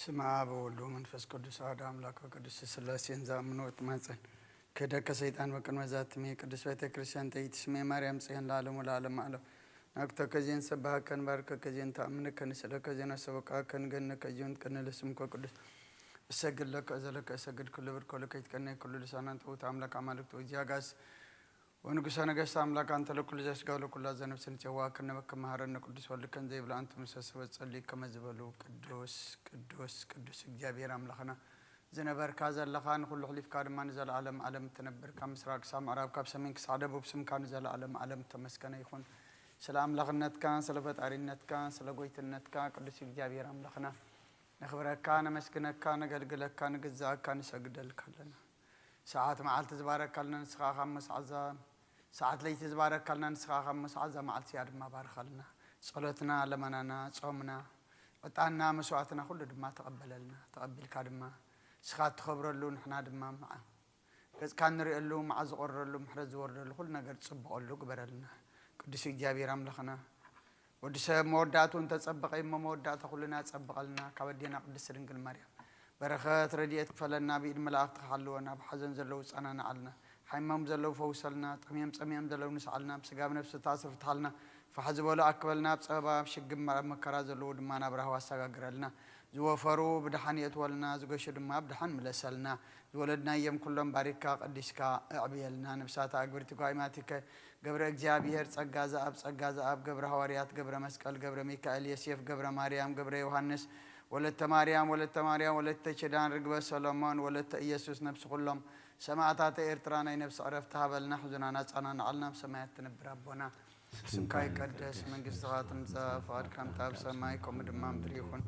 ስመ ኣብ ወወልድ ወመንፈስ ቅዱስ ኣሐዱ ኣምላክ። በቅድስት ስላሴን ዘኣምኑ ወትማጸን ክህደከ ሰይጣን በቅድመ ዛትሜ ቅድስት ቤተ ክርስቲያን ተይትስሜ ማርያም ጽዮን ለዓለሙ ለዓለም ዓለም። ናኩተከ ዜን ሰብሃከ ንባርከከ ዜን ተኣምነከ ንስእለከ ዜን ኣሰበቃከ ንገነከ ዜን ቅድነ ለስምከ ቅዱስ። እሰግድ ለከ እዘለከ እሰግድ ክሉ ብርኮ ለከ ይትቀነ ክሉ ልሳናን ተውት ኣምላክ ኣማልክቱ እግዚኣጋስ ወንጉሰ ነገስት ኣምላክ ኣንተ ለኩሉ ዘስጋ ለኩላ ዘነፍስ ንጽዋ ከነመ ከመሃረነ ቅዱስ ወልድከን ዘይብላ ኣንተ ምሰ ሰበ ጸልይ ከመ ዝበሉ ቅዱስ ቅዱስ ቅዱስ እግዚኣብሔር ኣምላኽና ዝነበርካ ዘለኻ ንኹሉ ሕሊፍካ ድማ ንዘለኣለም ዓለም እትነብር ካብ ምስራቅ ክሳብ ምዕራብ ካብ ሰሜን ክሳዕ ደቡብ ስምካ ንዘለኣለም ዓለም ተመስገነ ይኹን። ስለ ኣምላኽነትካ ስለ ፈጣሪነትካ ስለ ጎይትነትካ ቅዱስ እግዚኣብሔር ኣምላኽና ነኽብረካ ነመስግነካ ነገልግለካ ንግዛእካ ንሰግደልካ ኣለና። ሰዓት መዓልቲ ዝባረካልና ንስኻ ካብ መስዓዛ ሰዓት ለይቲ ዝባረካልና ንስኻ ካብ መስዓዛ መዓልቲ እያ ድማ ባርኻልና። ጸሎትና ለመናና ጾምና ዕጣንና መስዋዕትና ኩሉ ድማ ተቐበለልና። ተቐቢልካ ድማ ንስኻ እትኸብረሉ ንሕና ድማ መዓ ገጽካ እንርእየሉ መዓ ዝቆረረሉ ምሕረት ዝወርደሉ ኩሉ ነገር ዝጽብቐሉ ግበረልና። ቅዱስ እግዚኣብሔር ኣምላኽና ወዲ ሰብ መወዳእቱ እንተጸበቐ እሞ መወዳእታ ኩልና ጸብቐልና ካብ ኣዴና ቅድስት ድንግል ማርያም በረኸት ረድኤት ክፈለና ብኢድ መላእኽቲ ክሓልወና ብሓዘን ዘለዉ ጸናንዓልና ሓይሞም ዘለዉ ፈውሰልና ጠምዮም ጸሚኦም ዘለዉ ንስዓልና ብስጋ ብነፍሲ ታስር ፍትሓልና ፋሕ ዝበሉ ኣክበልና ኣብ ጸበባ ኣብ ሽግም ኣብ መከራ ዘለዉ ድማ ናብ ራህዋ ኣሰጋግረልና ዝወፈሩ ብድሓን የእትወልና ዝገሹ ድማ ብድሓን ምለሰልና ዝወለድናዮም ኩሎም ባሪካ ቀዲስካ እዕብየልና ነብሳታ ኣግብርቲ ጓይማቲከ ገብረ እግዚኣብሔር ጸጋ ዘኣብ ጸጋ ዘኣብ ገብረ ሃዋርያት ገብረ መስቀል ገብረ ሚካኤል የሴፍ ገብረ ማርያም ገብረ ዮሃንስ ወለተ ማርያም ወለተ ማርያም ወለተ ኪዳን ርግበ ሰሎሞን ወለተ ኢየሱስ ነብሲ ኩሎም ሰማዕታተ ኤርትራ ናይ ነብሲ ዕረፍቲ ሃበልና ሕዙናና ጸናንዓልና ኣብ ሰማያት ትነብር ኣቦና ስምካ ይቀደስ መንግስትኻ ትምጻእ ፍቓድካ ምታ ኣብ ሰማይ ከምኡ ድማ ምድሪ ይኹን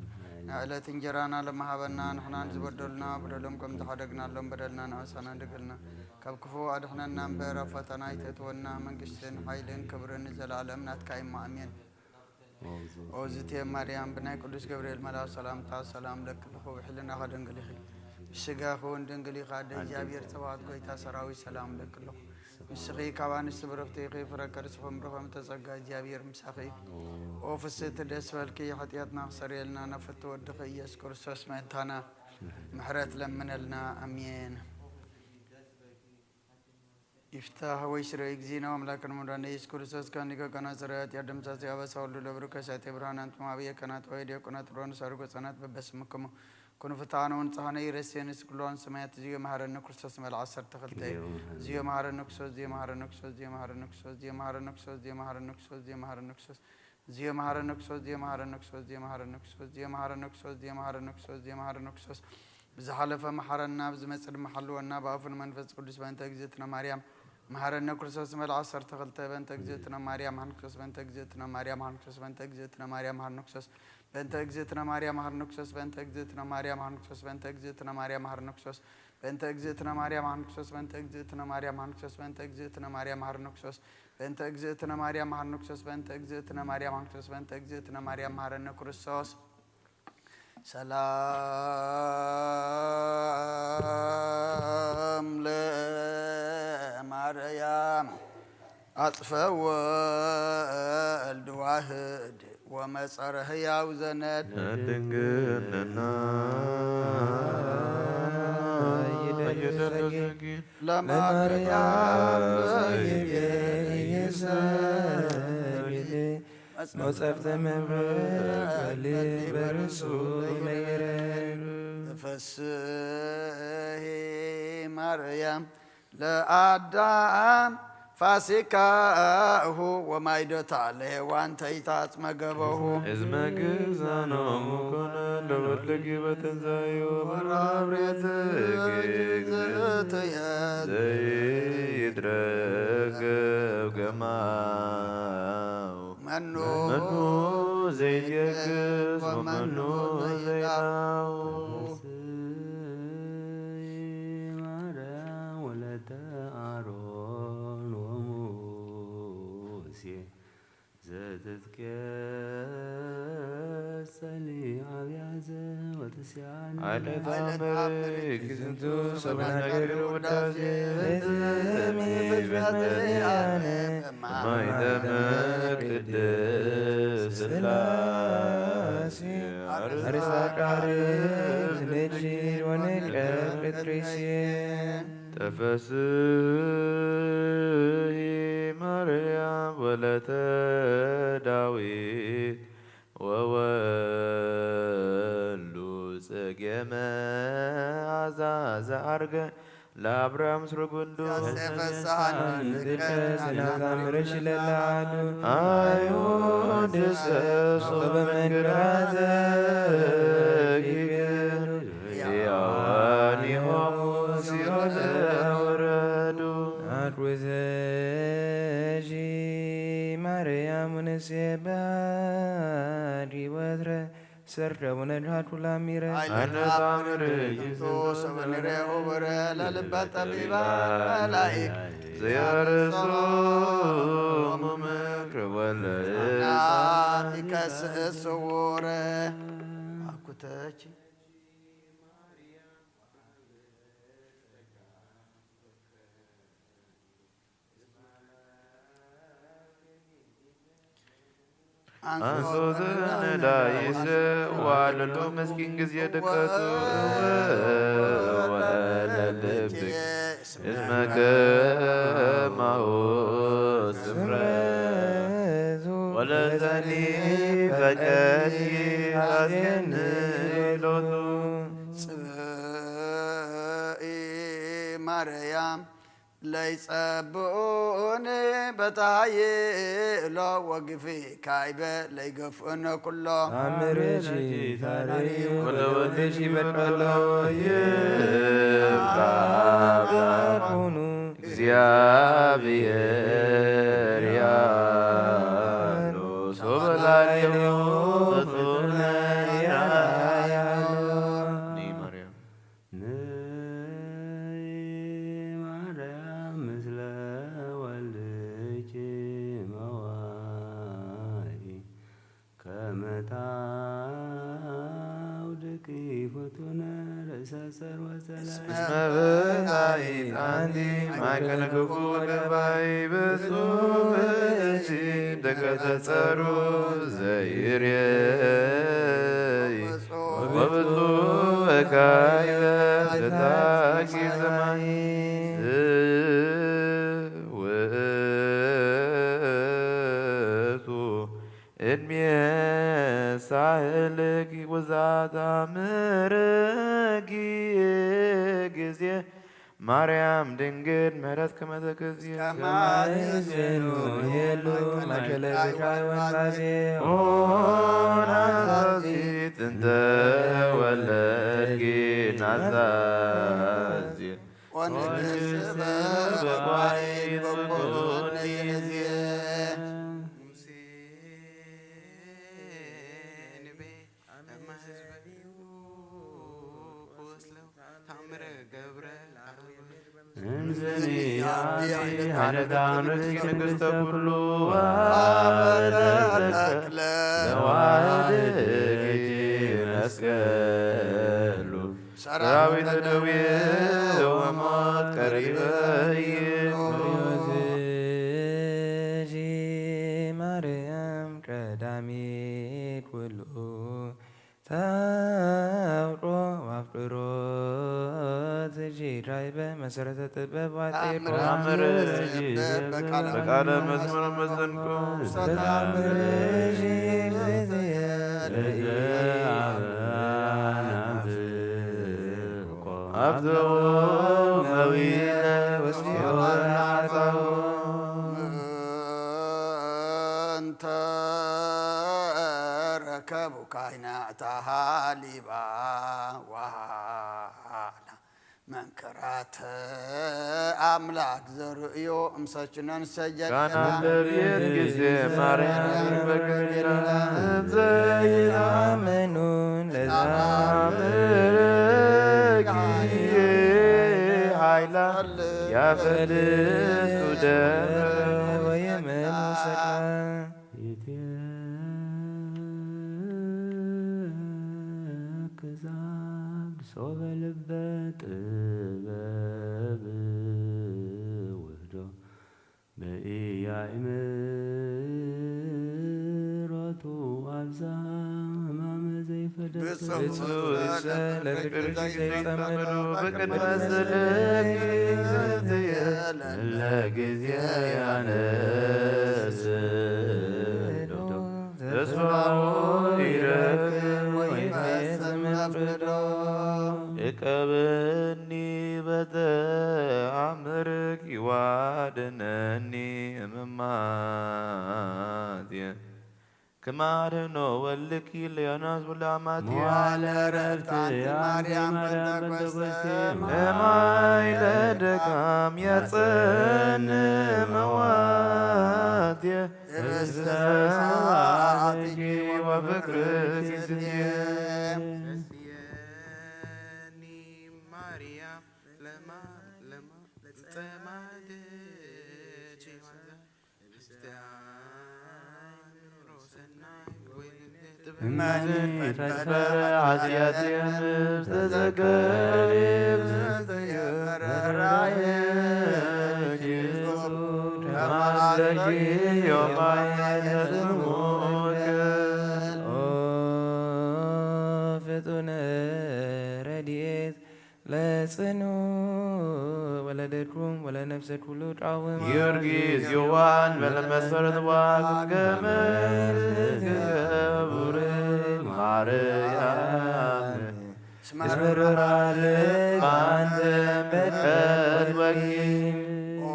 ናይ ዕለት እንጀራና ለመሃበና ንሕናን ዝበደሉና በደሎም ከም ዝሓደግናሎም በደልና ንኣሳና ድግልና ካብ ክፉ ኣድሕነና እምበር ኣብ ፈተና ኣይተእትወና መንግስትን ሓይልን ክብርን ንዘለኣለም ናትካ እሞ ኣሜን። ኦዝቴ ማርያም ብናይ ቅዱስ ገብርኤል መልኣክ ሰላምታ ሰላም ለኪ ብሕልናኸ ድንግል ኢኺ ብስጋኺ እውን ድንግል ኢኻ ኣደ እግዚኣብሔር ጸባኦት ጎይታ ሰራዊት ሰላም ለኪ ኣለኹ ንስኺ ካብ ኣንስቲ ብርኽቲ ኢኺ ፍረ ከርስኺ እምብርኸ ምተጸጋ እግዚኣብሔር ምሳኺ እዩ። ኦ ፍስሕቲ ደስ በልኪ ሓጢኣትና ክሰርየልና ናብ ፍቲ ወድኺ ኢየሱስ ክርስቶስ መእንታና ምሕረት ለምነልና ኣሜን። ይፍታህ ወይ ስረ እግዚእነ ኣምላክን መድኃኒነ ኢየሱስ ክርስቶስ ከኒከ ከናጽረ ኃጢአት ደምሳሴ አበሳ ሁሉ ለብሩ ከሳቴ ብርሃን አንትም አብየ ከናት ወይ ዲያቆናት ብርሃን ሳርጎ ጸናት በበስምክሙ ኩኑ ፍትሐነ ወንጽሐነ ይረሴንስ ኩሎን ሰማያት ዝዮ መሐረነ ክርስቶስ መልዓ ሰርተ ክልተ ዝዮ መሐረነ ክርስቶስ ዝዮ መሐረነ ክርስቶስ ዝዮ መሐረነ ክርስቶስ ዝዮ መሐረነ ክርስቶስ ዝዮ መሐረነ ክርስቶስ ዝዮ መሐረነ ክርስቶስ ዝዮ መሐረነ ክርስቶስ ዝዮ መሐረነ ክርስቶስ ዝዮ መሐረነ ክርስቶስ ዝዮ መሐረነ ክርስቶስ ዝዮ መሐረነ ክርስቶስ ዝዮ መሐረነ ክርስቶስ ብዝሓለፈ መሓረና ብዝመጽእ ድማ ሓልወና ብኣፉን መንፈስ ቅዱስ በእንተ እግዝእትነ ማርያም መሓረነ ክርስቶስ መልዓ ዓሰርተ ክልተ በእንተ እግዝእትነ ማርያም ሓን ክርስቶስ በእንተ እግዝእትነ ማርያም ሓን ክርስቶስ በእንተ እግዝእትነ ማርያም ሓን ክርስቶስ በእንተ እግዝእትነ ማርያም ሓን ክርስቶስ በእንተ እግዝእትነ ማርያም ሓን ክርስቶስ በእንተ እግዝእትነ ማርያም ሓን ክርስቶስ በእንተ እግዝእትነ ማርያም ሓን ክርስቶስ በእንተ እግዝእትነ ማርያም ሓን ክርስቶስ በእንተ እግዝእትነ ማርያም ሓን ክርስቶስ በእንተ እግዝእትነ ማርያም ሓን ክርስቶስ በእንተ እግዝእትነ ማርያም ሓን ክርስቶስ በእንተ እግዝእትነ ማርያም ሓረነ ክርስቶስ ሰላም ለማርያም አጽፈ ወልድ ዋህድ ወመጸረ ህያው ዘነድ ድንግልና ለማርያም ይቤ ይሰግድ መጸፍተ መብረቅ በሊ በርሱ ለይረድ ፈስሒ ማርያም ለአዳም ፋሲካሁ ወማይዶታ ለሔዋን ተይታጽመ ገበሁ እዝመ ግዛኖሙ ኮነ ለወልድ በትንሳኤሁ ወራብሬት ግዝእትየ ዘይትረከብ ገማው መኑ መኑ ዘይትየግስ ወመኑ ወመኑ ዘይናው ዘይናው። ማርያም ወለተ አሮን ወሙሴ ዘትትኬጸሊ አብያዘ ወተስያን አይነ ተአምር ግዝንቱ ሰብናገር ውዳሴ በትእዛዝ በትእዛዝ ማይተመ ቅድስ ስላሴ ርእሳ ቃርብ ንጅድ ወንቀብ ቅድሪሴ። ተፈስሂ ማርያም ወለተ ዳዊት ወወሉ ጽጌ መዓዛ ዘዓርገ ለአብርሃም ስርጉንዱ። ያሴ ፈስሐን ንጥቀ ዝናታ ምርሽ ለለዓሉ። አይሁድ ሰሶ በመንገራተ ጊግር ያዋኒሆሙ ሲኦል ወረዱ። አድውዘ ሺ ማርያም ንሴ ባዲ ወትረ ሰርደቡነ ድሃኩላ ሚረ። ኃይለ አነ ተአምር ታምር ጅንቱ ሰበንሬሁ ብረ ለልበ ጠቢባ መላኢክ ዘየርሶሙ ምክር ወለ ናቲከ ስእል ስውር። አኩተች አንሶትነ ዳይስ ዋልሉ ምስኪን ጊዜ ድቀቱ ወለልብክ እስመ ከማሁ ስምረቱ ወለዘኒ ፈቀዲ አስየኒ ሎቱ። ጽብኢ ማርያም ለይጸብኡኒ በታዬ እሎ ወግፊ ካይበ ለይገፍኡኒ ኩሎ። ታምርኪ ታርዩ ወለወልድኪ በቀሎ ይባርኩኑ። እግዚአብሔር ያሉ ሶበ ላዕሌሁ ፍጡነ ያያሉ። ነይ ማርያም። ነይ ማርያም ምስለ ወልድኪ መዋኢ ከመ ታውድቂ ፍጡነ ርእሰ ጸር ወጸላኢ። እስመ በታይት አንቲ ማእከለ ክፉ ወገባኢ ብፁዕ ብእሲ ደቀ ተጸሩ ዘይሬይ ወብፁዕ ካይበ ትታኪ ዘማይ ውእቱ እድሜ ሳህልኪ ውዛታ ምርኪ ጊዜ ማርያም ድንግል ምሕረት ከመ ተክዝየ። ከማይዝኑ የሉ ማእከለ ብካይ ወንባዜ። ኦና ዛዚት እንተ ወለድኪ ናዛዜ። ወንግስ በቋይ በቆነ የዜ። እንዝኒ አቢ ኃይለ ተአምርኪ ንግሥተ ኩሉ ወአበ ተክለ ለዋህድኪ መስቀሉ ሰራዊተ ደዌ ወሞት ቀሪበ ይእቱ። ዚ ማርያም ቀዳሚት ኩሉ ተአምሮ ወአፍቅሮ ትጂራይበ መሰረተ ጥበብ ዋጤቆ። ተአምር በቃለ በቃለ መዝሙር መዘንቆ። ተአምር አፍተው መዊነ ወስዮን አጣው። እንተ ረከቡ ካይና ታሃሊባ ዋሃላ መንከራተ አምላክ ዘርእዮ እምሰችነን ሰጀድ ጋና በብየት ጊዜ ማርያም ይርበክ ገሊላ እንዘ ይአምኑ ለዛምርኪ ኃይላ ያፈልሱ ደብረ ወየመኑ ሰክላ። ይትክዛብ ሶበ ልበ ጥበብ ውህዶ በኢያእምሮቱ አብዛ ሕማመ ዘይፈል ብጽሑፍ ብጽሑፍ ለፍርድ ዘይጸመዶ በቅድመ ዘለኪ ዘንተየ ለጊዜ ያነስዶ ተስፋው ይረክብ ወይፈጽም መፍቅዶ። እቀበኒ በተአምርኪ ዋድነኒ እምማትየ። ክማርኖ ወልኪ ለዮናስ ውላማትየ። መዋለ ዕረፍቲ አንቲ ማርያም ጴንጠቆስቴ። እማይ ለደካም ያጸን መዋትየ። ህብስተ ሰማዕትኪ ወፍቅርኪ ስንትየ። ረስየኒ ማርያም ለማ ለማ ለጸማድኪ ማዛ። እመኒ ፈድፈደ ኃጢአትየ እምዝተዘከሪ እምዝተየመረራየ ኪሱ ደማስለኪ ዮማየ ለጽምወክል። ኦ ፍጡነ ረድኤት ለጽኑ ወለደኩም ወለነፍሰ ኩሉ ቃውም። ጊዮርጊስ ዮዋን በለመሰረት ዋግ ገመል ገብር ማርያም እስመ ርራል ባንተ በቀት ወኪ። ኦ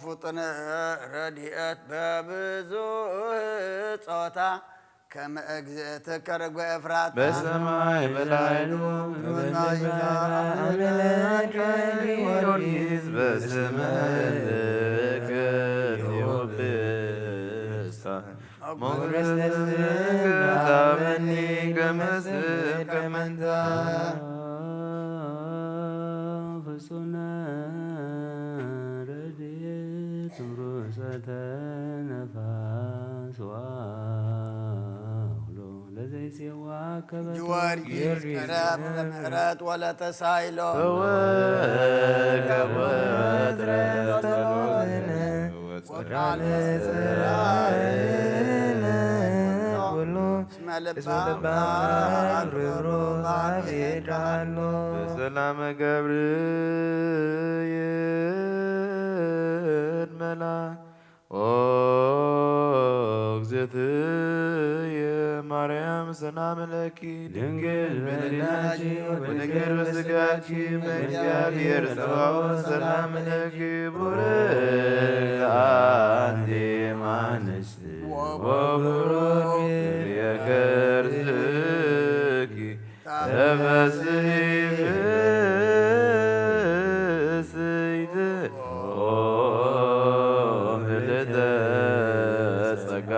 ፍጡነ ረድኤት በብዙ ጾታ ከመ እግዝእትከ ርግበ ኤፍራታ። በሰማይ በላይሉ በመንበረ አምላክ ጊዮርጊስ በስመ ልክ ቴዎብስታ ሞገስ ተሃበኒ ከመ ስም ከመንታ። ፍጹመ ረድኤት ትምሩሰተ ነፋስ ወአውሎ ለዘይሴዋ ከበቶ ጊዮርጊስ ጊዮርጊስ ቀረብ ለምህረት ወለተሳይሎ። ተወከብ ወትረ ጸሎትነ ወቃለ ጽርዓነ ኩሉ እስመ ልበ አምላክ ርህሩህ አቤት ቃሉ። በሰላመ ገብርኤል መልአክ ኦ እግዝእትየ ማርያም ሰላም ለኪ ድንግል በድናኪ ወድንግል በስጋኪ በእግዚአብሔር ጸባኦት ሰላም ለኪ ቡርክት አንቲ እም አንስት ወቡሩክ ፍሬ ከርስኪ ተፈስሒ ፍስሕት ኦ ምልዕተ ጸጋ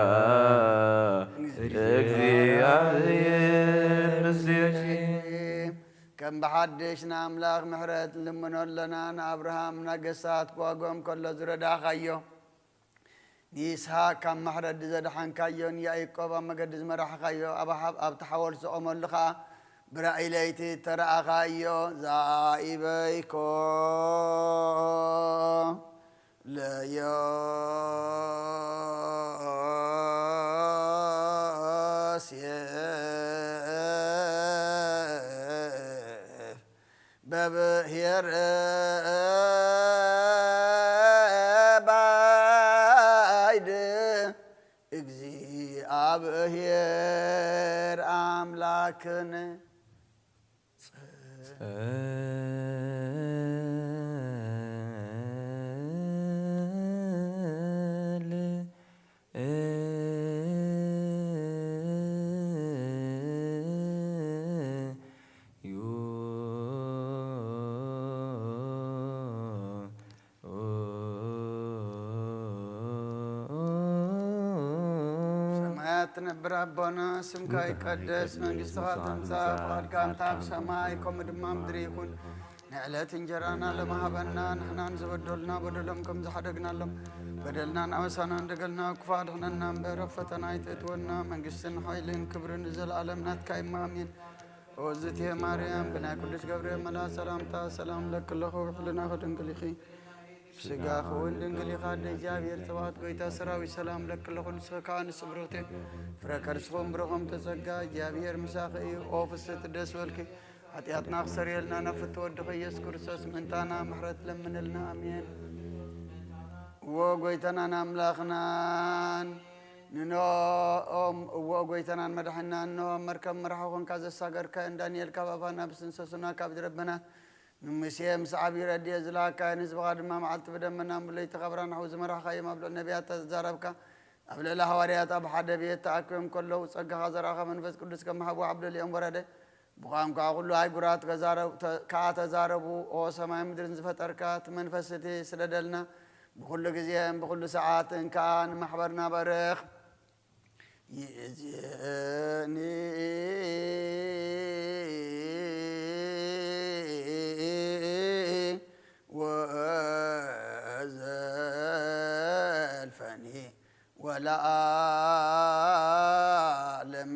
እግዚአብሔር ምስሌኪ። ከም ብሓድሽ ንኣምላኽ ምሕረት ንልምኖ ኣለና። ንኣብርሃም ነገስታት ክዋግኦም ከሎ ዝረዳእኻዮ፣ ንይስሃቅ ካብ ማሕረዲ ዘድሓንካዮ፣ ንያኢቆብ ኣብ መገዲ ዝመራሕኻዮ፣ ኣብ ሓ-፣ ኣብቲ ሓወልቲ ዝቖመሉ ኸኣ ብራእይ ለይቲ እተራእኻዮ፣ ዛኢበይኮ ለዮሴፍ በብሔር ባይድ እግዚአብሔር አምላክን ጸል ሰማያት ትነብር ኣቦና፣ ስምካ ይቀደስ፣ መንግስትኻ ትምጻእ፣ ፍቓድካ እንተ ኣብ ሰማይ ከምኡ ድማ ምድሪ ይኹን። ንዕለት እንጀራና ለመሃበና፣ ንሕናን ዝበደሉና በደሎም ከም ዝሓደግናሎም፣ በደልና እናበሳና እንደገልና ክፉ ኣድሕነና እምበር፣ ኣብ ፈተና ኣይተእትወና፣ መንግስትን ሓይልን ክብርን ንዘለኣለም ናትካ እዩ፣ ኣሜን። ኦዝቴ ማርያም ብናይ ቅዱስ ገብርኤል መልኣክ ሰላምታ ሰላም ለኪ ኣለኹ፣ ሕልናኺ ድንግል ኢኺ፣ ስጋ ክውን ድንግል ኢኻ እንደ እግዚኣብሔር ጸባኦት ጎይታ ሰራዊት ሰላም ለክለኹ ንስኻ ከኣ ንስብርኽቲ ፍረ ከርስኹም ብረኸም ተጸጋ እግዚኣብሔር ምሳኺ እዩ። ኦ ፍስሕቲ ደስ በልኪ፣ ሓጢኣትና ክሰርየልና ናብ ፍትወ ወድኺ ኢየሱስ ክርስቶስ ምእንታና ምሕረት ለምንልና። ኣሜን። እዎ ጎይታናን ኣምላኽናን ንኖኦም፣ እዎ ጎይታናን መድሓንናን ንኖኦም መርከብ መርሓ ኮንካ ዘሳገርካዮን ዳንኤል ካብ ኣፋ ናብ ስንሰሱና ካብ ዝረበናት ንሙሴ ምስ ዓብዪ ረድኤት ዝለኣካዮን ህዝብኻ ድማ መዓልቲ ብደመና ብለይቲ ካብ ራናሑ ዝመራሕካዮም ኣብ ልዕሊ ነቢያት ተዛረብካ። ኣብ ልዕሊ ሃዋርያት ኣብ ሓደ ቤት ተኣኪቦም ከለዉ ጸጋኻ ዘርኣኻ መንፈስ ቅዱስ ከም ሓዊ ኣብ ልዕሊኦም ወረደ። ብቋንቋ ኩሉ ኣህጉራት ከዛረብ-፣ ተ-፣ ከኣ ተዛረቡ። ኦ ሰማይ ምድርን ዝፈጠርካ እቲ መንፈስ እቲ ስደደልና። ብኹሉ ግዜን ብኹሉ ሰዓትን ከኣ ንማሕበርና በርኽ። ይእዜኒ ወዘልፈኒ ወለዓለመ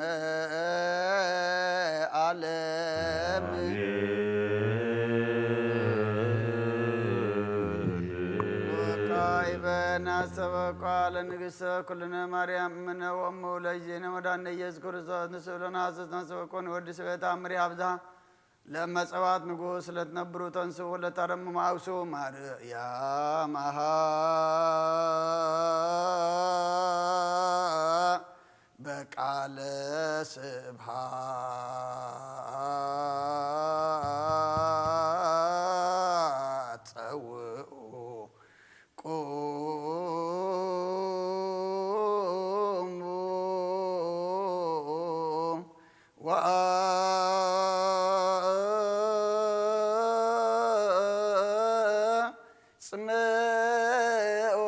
ዓለም። ወካዕበ ናሰበኳ ለንግሥተ ኩልነ ማርያም እምነ ወእሙ ለእግዚእነ መድኃኒነ ኢየሱስ ክርስቶስ ንስእሎ ናሰስ ናሰበኮ ንወዲ ስበታ ምሪ ኣብዝሃ ለመጸዋት ንጉስ ለትነብሩ ተንስኡ ለታረምሙ ኣውሱ ማርያም ኣሃ በቃለ ስብሃት ጸውኡ ቁሙ ወአጽምዑ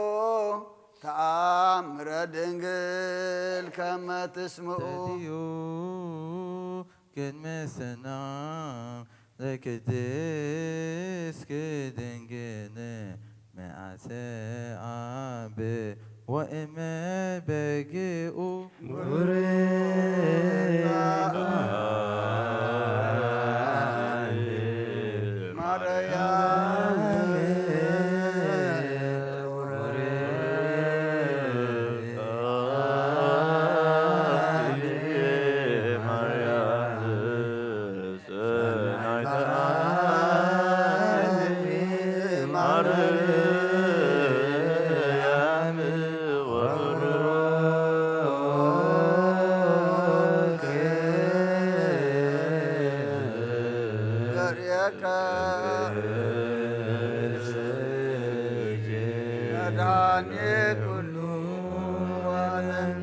ተአምረ ድንግል ከመ ትስምዑ። ተድዩ ቅድሚ ስና ለቅድስት ድንግል መዓሰ ኣብ ወእመ በግኡ ውርድ ማርያም መድኃኔ ኩሉ ዓለም።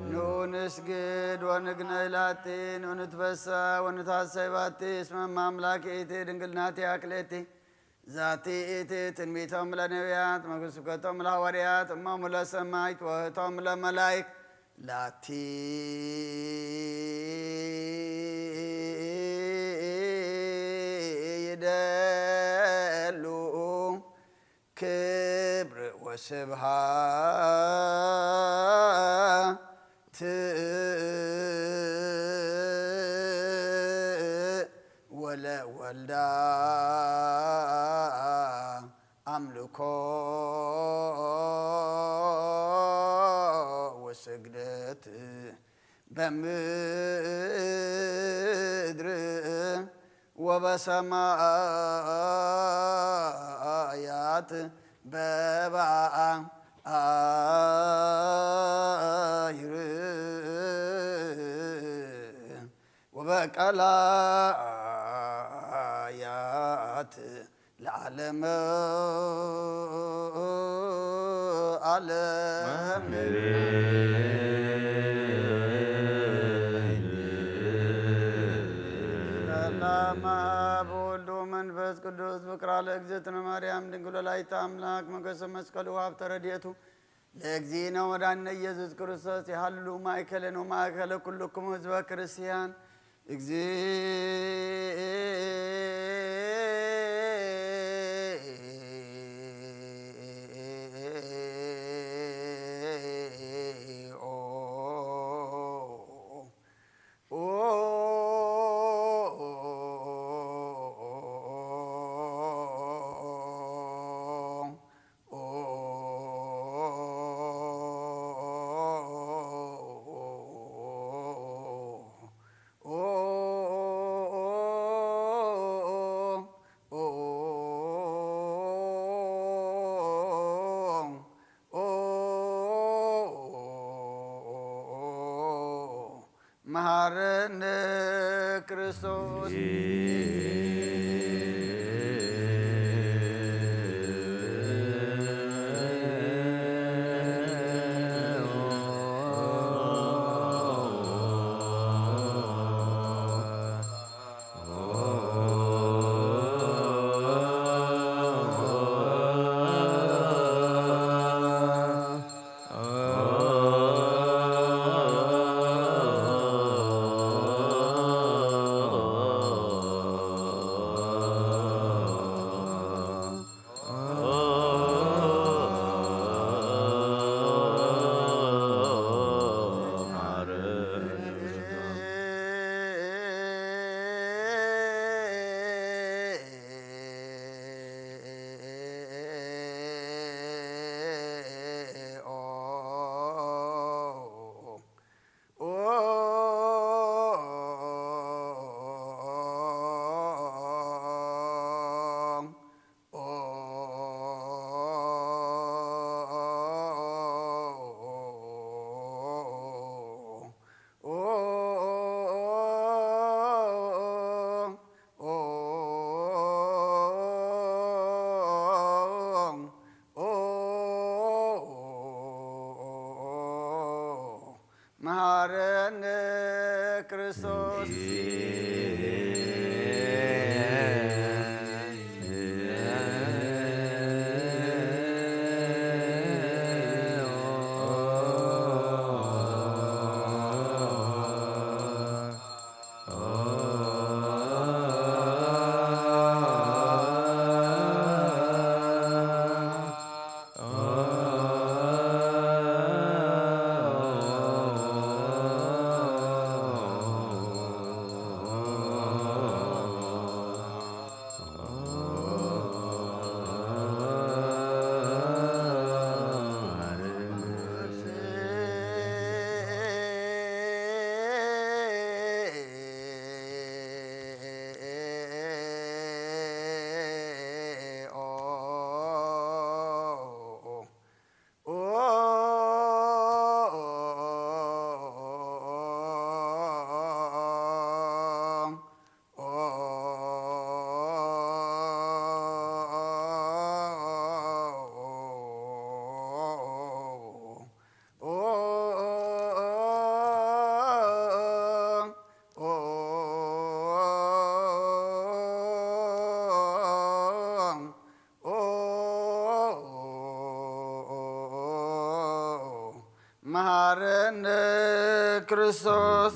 ንዑ ንስግድ ወንግነይ ላቲ፣ ንዑ ንትፈሳ ወንትሐሰይ ባቲ፣ እስመ እመ አምላክ ይእቲ ድንግል ናቲ አክሌቲ። ዛቲ ይእቲ ትንቢቶም ለነቢያት፣ መግስብከቶም ለሐዋርያት፣ እሞሙ ለሰማዕት፣ ወህቶም ለመላይክ። ላቲ ይደሉ ክብር ወስብሃት ወለወልዳ ኣምልኮ ወስግደት በምድር ወበሰማያት በባሕር ወበቀላያት ለዓለመ ዓለም። ሰላም አብ ወወልድ ወመንፈስ ቅዱስ ፍቅራ ለእግዝእትነ ማርያም ድንግል ወላዲተ አምላክ ሞገሰ መስቀሉ ሀብተ ረድኤቱ ለእግዚእነ ወዳነ ኢየሱስ ክርስቶስ ይሃሉ ማእከለን ወማእከለ ኩልክሙ ህዝበ ክርስቲያን። እግዚኦ። መሃረነ ክርስቶስ። መሃረነ ክርስቶስ። መሃረነ ክርስቶስ።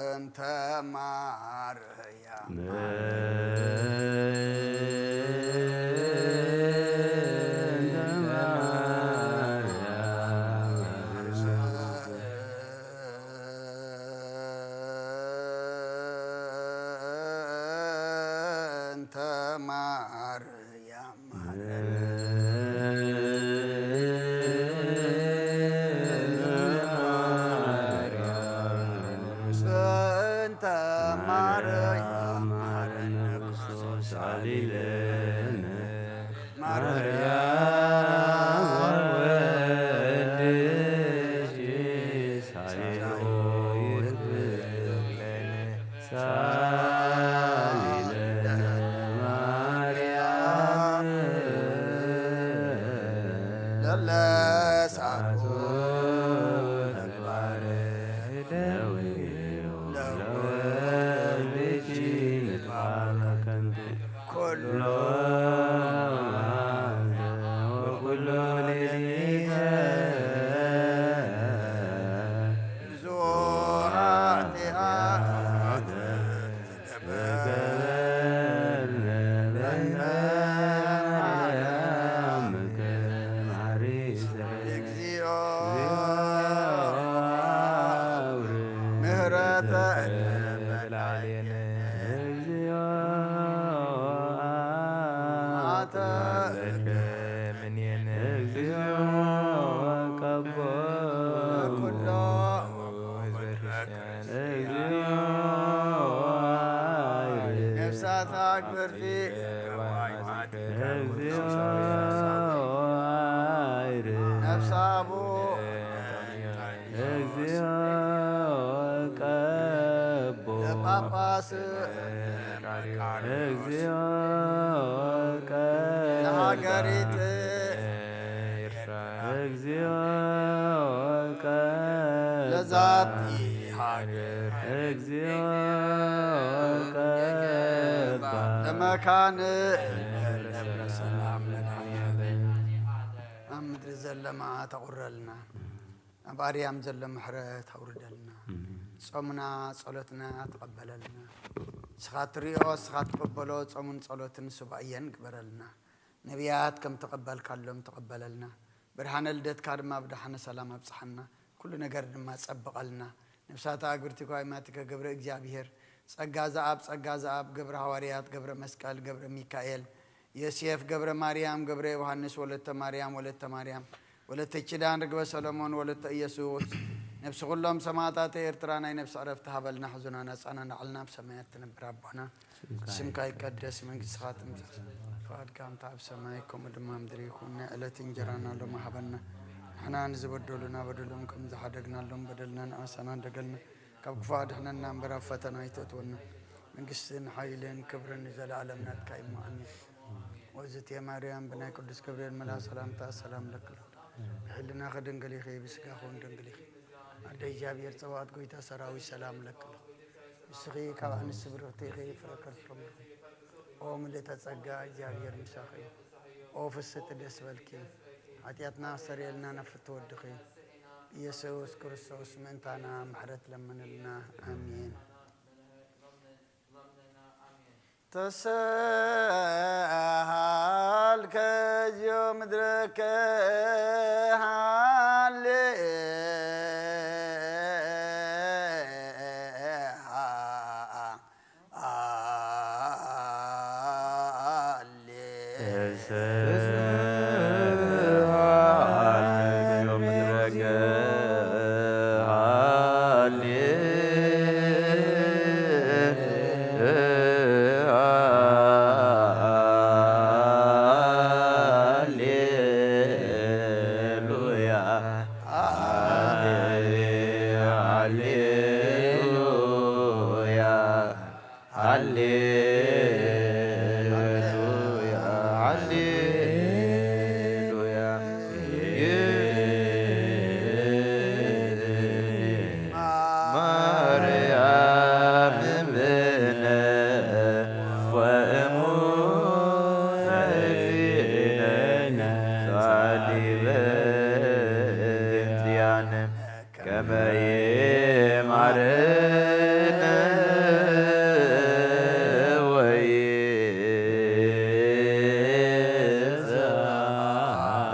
እንተ ማርያም እንተ ማርያም እንተ ማርያም መሃረነ ክርስቶስ ሳሊለነ። ማርያም ወወልድኪ ሳይሉ ይትብለነ። ሳሊለነ ማርያም ለለሳቱ ተግባረ ደዊው ለወልድኪ ምጥፋእ ከንቱ ኩሎ መዓልተ ወኩሎ ሌሊተ። ብላዕሌነ እግዚኦ ማተ ምኔነ እግዚኦ ቀቦ ኩሎ ህዝበ ክርስቲያን እግዚኦ ነፍሳት አክብርቲ እግዚኦ ነፍሳቡ እግዚኦ ቀቦ ለጳጳስ እግዚኦ ቀቦ ለሃገሪት ኤርትራ እግዚኦ ቀቦ ለዛቲ ሃገር እግዚኦ ቀቦ ለመካን ደብረ ሰላም መድኃኔዓለም ኣብ ምድሪ ዘለማ ተቑረልና። ኣብ ኣርያም ዘሎ ምሕረት ኣውርደልና። ጾምና ጸሎትና ተቐበለልና። ንስኻ ትሪኦ ንስኻ ትቕበሎ ጾምን ጸሎትን ሱባኤን ግበረልና። ነቢያት ከም ተቐበልካሎም ተቐበለልና። ብርሃነ ልደትካ ድማ ብደሓነ ሰላም ኣብጽሓና። ኩሉ ነገር ድማ ጸብቐልና። ነፍሳት ኣግብርቲ ኳይማቲከ ገብረ እግዚኣብሔር ጸጋ ዘኣብ ጸጋ ዘኣብ ገብረ ሃዋርያት ገብረ መስቀል ገብረ ሚካኤል ዮሴፍ ገብረ ማርያም ገብረ ዮሃንስ ወለተ ማርያም ወለተ ማርያም ወለተ ኪዳን ርግበ ሰሎሞን ወለተ ኢየሱስ ነፍሲ ኩሎም ሰማዕታት ኤርትራ ናይ ነፍሲ ዕረፍቲ ሃበልና። ሕዙና ነጻና ንዓልና ኣብ ሰማያት ትነብር ኣቦና ስምካ ይቀደስ መንግስትኻ ትምጻእ ፍቓድካ እንተ ኣብ ሰማይ ከምኡ ድማ ምድሪ ይኹን። ናይ ዕለት እንጀራና ሎሚ ሃበና። ንሕና ንዝበደሉና በደሎም ከም ዝሓደግናሎም በደልና ንኣሳና እንደገልና ካብ ክፉእ ኣድሕነና እምበር ኣብ ፈተና ኣይተእትወና። መንግስትን ሓይልን ክብርን ንዘለኣለም ናትካ እዩ እሞ ኣሜን። ወዝቴ ማርያም ብናይ ቅዱስ ገብርኤል መልኣ ሰላምታ ሰላም ለኪ ብሕልናኺ ድንግል ኢኺ ብስጋኺ እውን ድንግል ኢኺ። ኣደ እግዚኣብሔር ጸባኦት ጎይታ ሰራዊት ሰላም ለኪ። ንስኺ ካብ ኣንስቲ ብርኽቲ ኢኺ ፍረ ከርስኪ ኦም ምልእተ ጸጋ እግዚኣብሔር ምሳኺ እዩ። ኦ ፍስሕቲ ደስ በልኪ። ሓጢኣትና ኣስተርእየልና ነፍቲ ወድኺ ኢየሱስ ክርስቶስ ምእንታና ምሕረት ለምንልና። ኣሜን። ተሰሃልከ እዝዮ ምድረከ ሃሌ ሃሌሉያ፣ ሃሌሉያ። ማርያም እምነ ወእሙነ እግዚእነ ሳሊበ እንቲያነ ከመ ይማረነ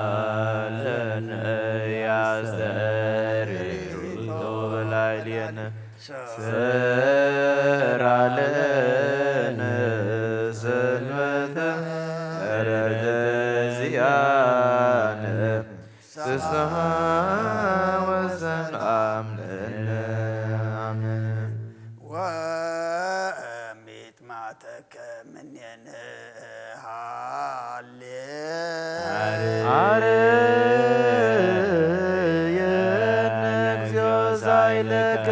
ወይስአለነ ያስተሪ ላዕሌነ ሰራ ለነ ሰንበተ ረድኤተ ዚአነ ፍስሐ ወሰላም ለነ። አሜን። ወሚጥማተከ ምኔነ ሃሌ አርየነ እግዚኦ ሳይለከ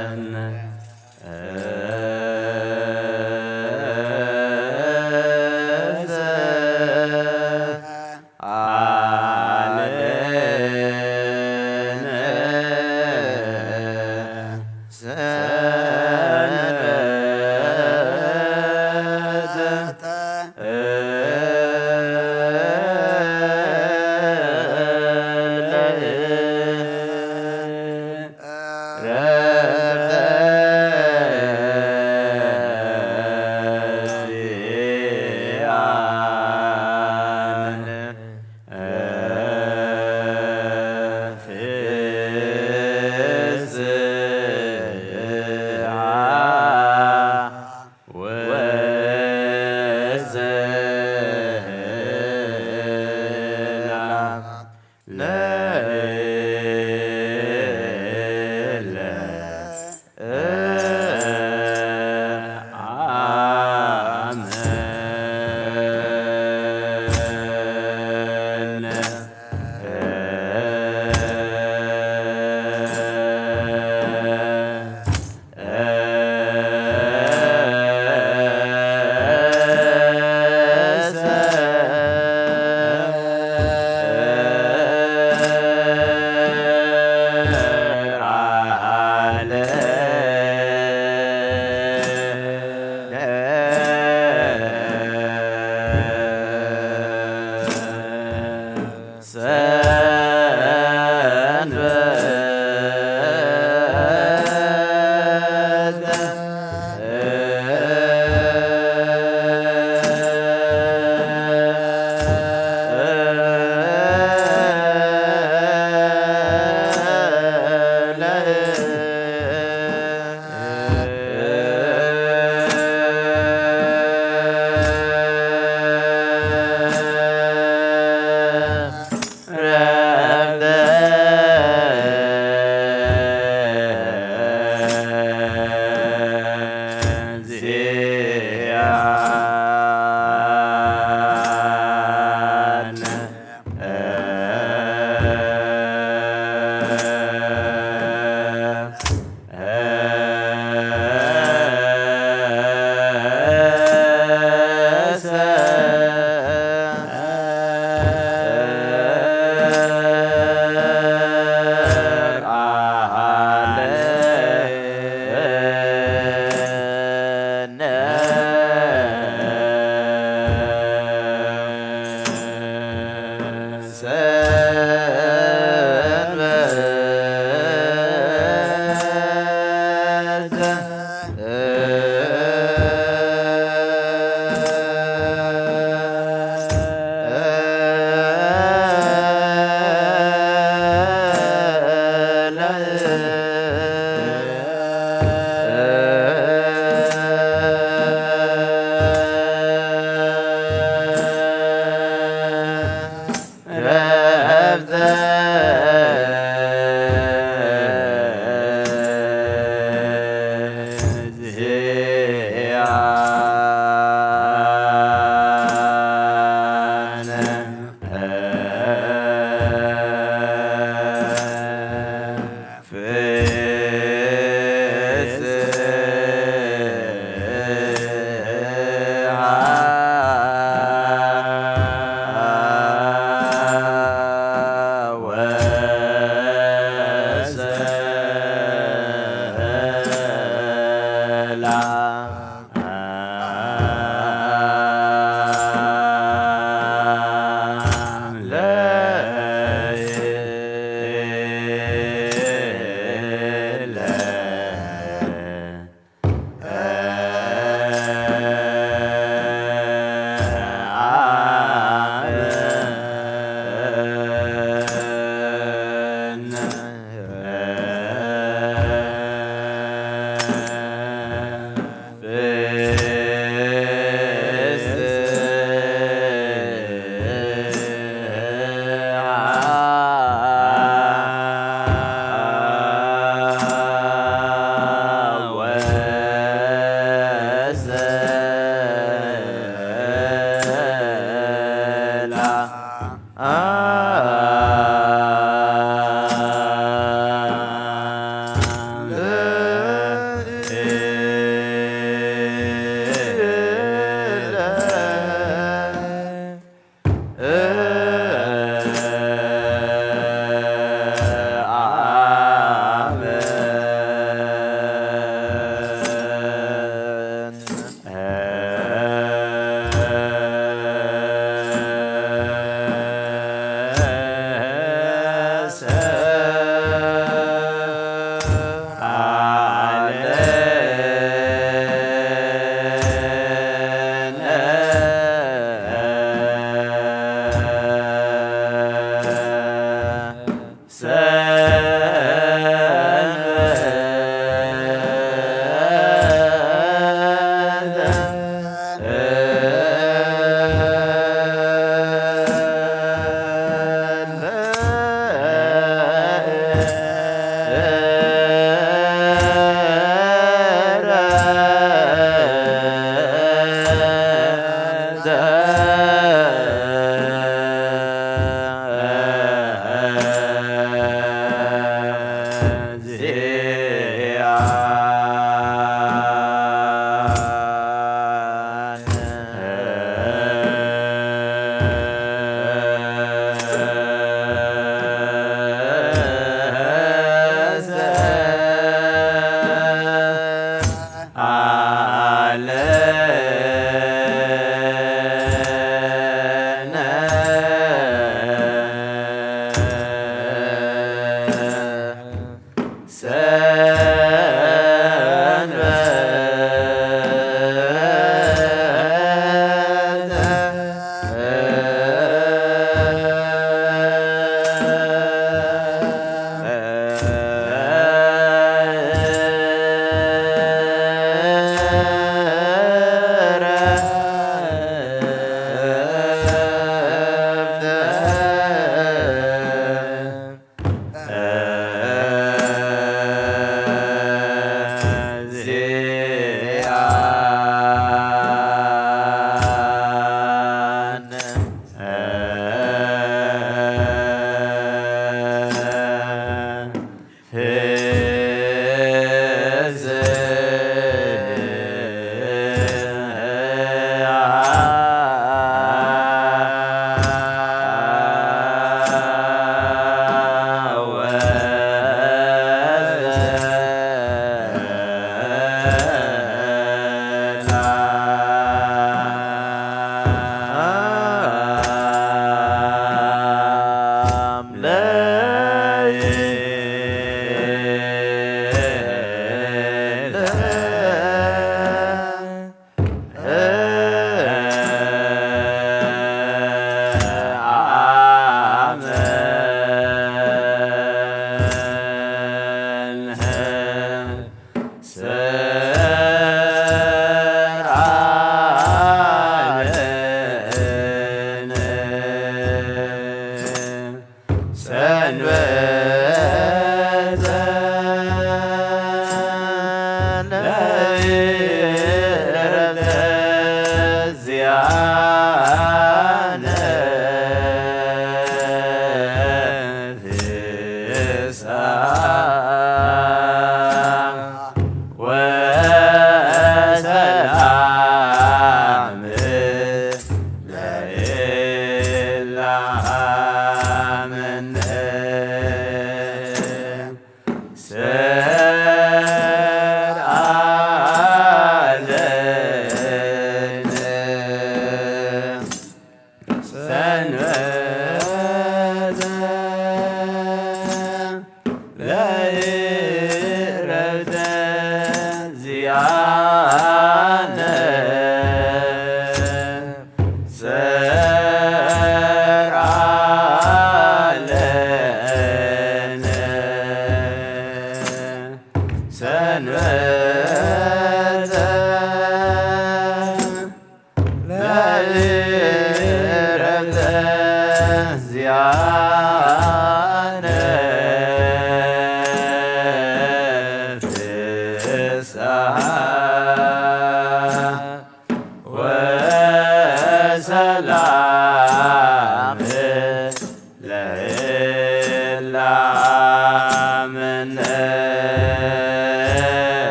ወይሳለን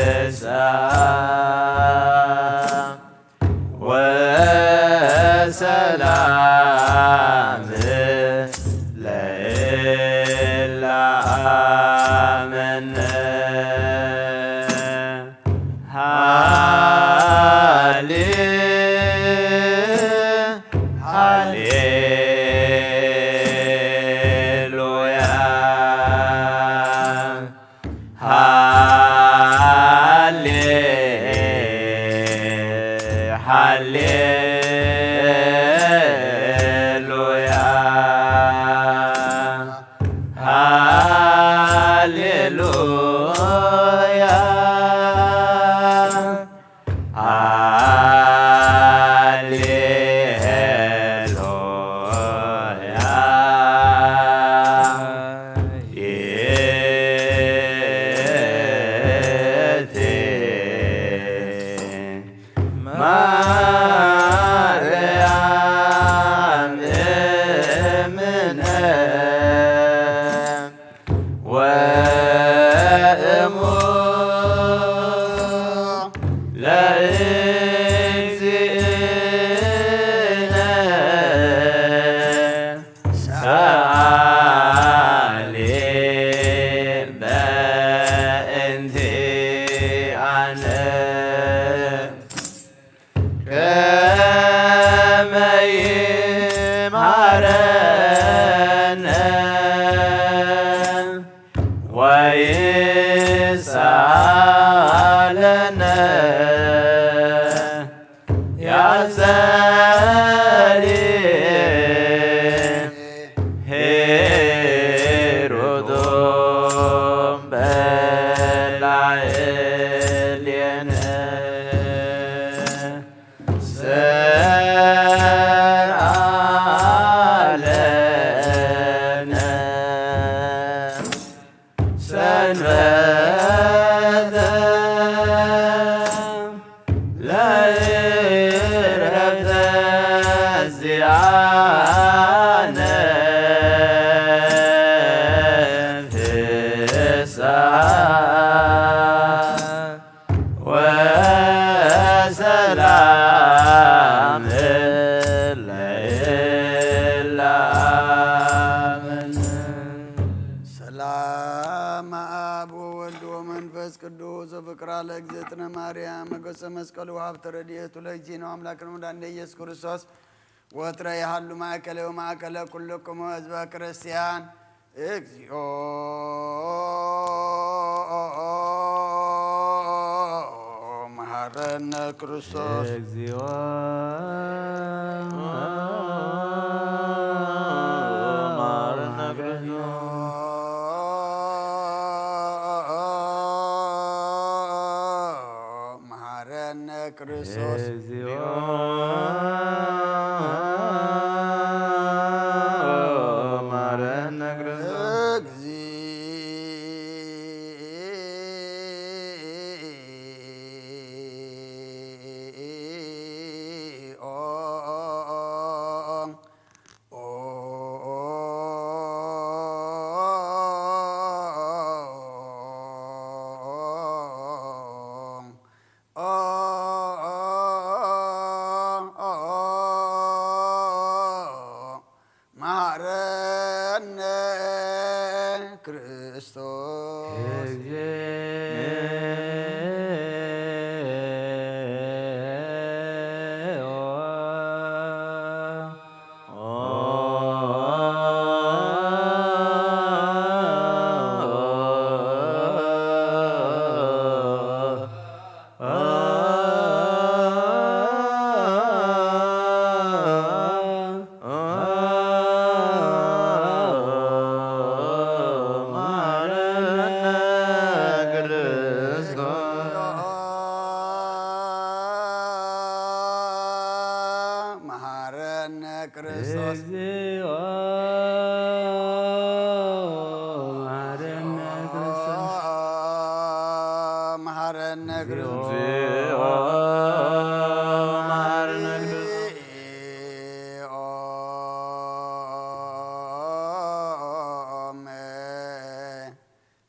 ፍስሓ ወሰላም ለእለ አመነ። ሃሌ ሃሌሉያ። ሃሌ ሃሌሉያ። ሃሌሉያ። ሃሌሉያ። ይእቲ ማርያም እምነ ወእሙ ለእግዚእነ ሰአሊ በእንቲአነ። ከመ ይምሃረነ ወይሳለነ ያስተሪ ሄሮዶ በላዕሌነ። ሰርዐ ለነ ሰንበተ ለዕረፍተ ዚአነ ፍስሐ ወሰላም ለእለ አመነ። ሰላም አብ ወወልድ ወመንፈስ ቅዱስ ወፍቅራ ለእግዝእትነ ማርያም መገሰ መስቀሉ ወሀብተ ረድኤቱ ለእግዚእነ አምላክነ ወመድኃኒነ ኢየሱስ ክርስቶስ ወትረ ይሃሉ ማእከለ ወማእከለ ኩልክሙ ህዝበ ክርስቲያን። እግዚኦ መሐረነ ክርስቶስ። እግዚኦ መሐረነ ክርስቶስ። መሐረነ ክርስቶስ። እግዚኦ መሐረነ ክርስቶስ። እግዚኦ መሐረነ ክርስቶስ። መሐረነ ክርስቶስ። እግዚኦ መሐረነ ክርስቶስ። መሐረነ ክርስቶስ። እግዚኦ መሐረነ ክርስቶስ።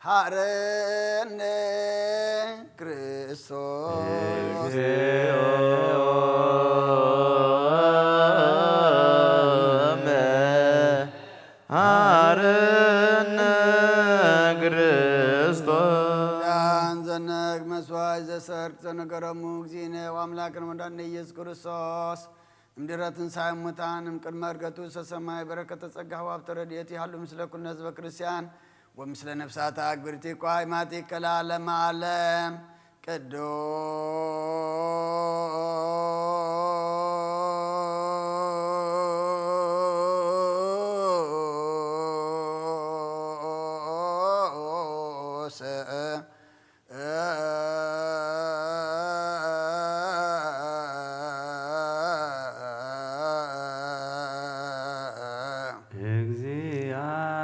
መሐረነ ክርስቶስ። ክርስቶስ። እግዚኦ መሐረነ ክርስቶስ። ዳን ዘነግ መስዋዕት ዘሰርክ ዘነገረሙ እግዚእነ ወአምላክነ ወመድኃኒነ ኢየሱስ ክርስቶስ። እምድረ ትንሣኤ ሙታን እምቅድመ ዕርገቱ ውስተ ሰማይ በረከተ ጸጋ ወሀብተ ረድኤቱ ይሃሉ ምስለ ኩልነ ህዝበ ክርስቲያን ወምስለ ነፍሳተ አግብርቲኮ አይማቲከ ለዓለመ ዓለም። ቅዱስ እግዚአ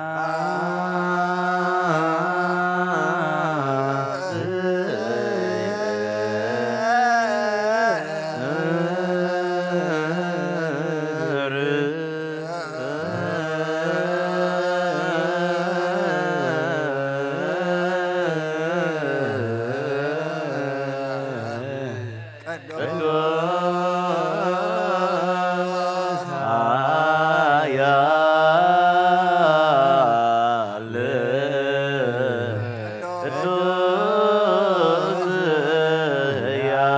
ቅዱስ ኃያል ቅዱስ ሕያው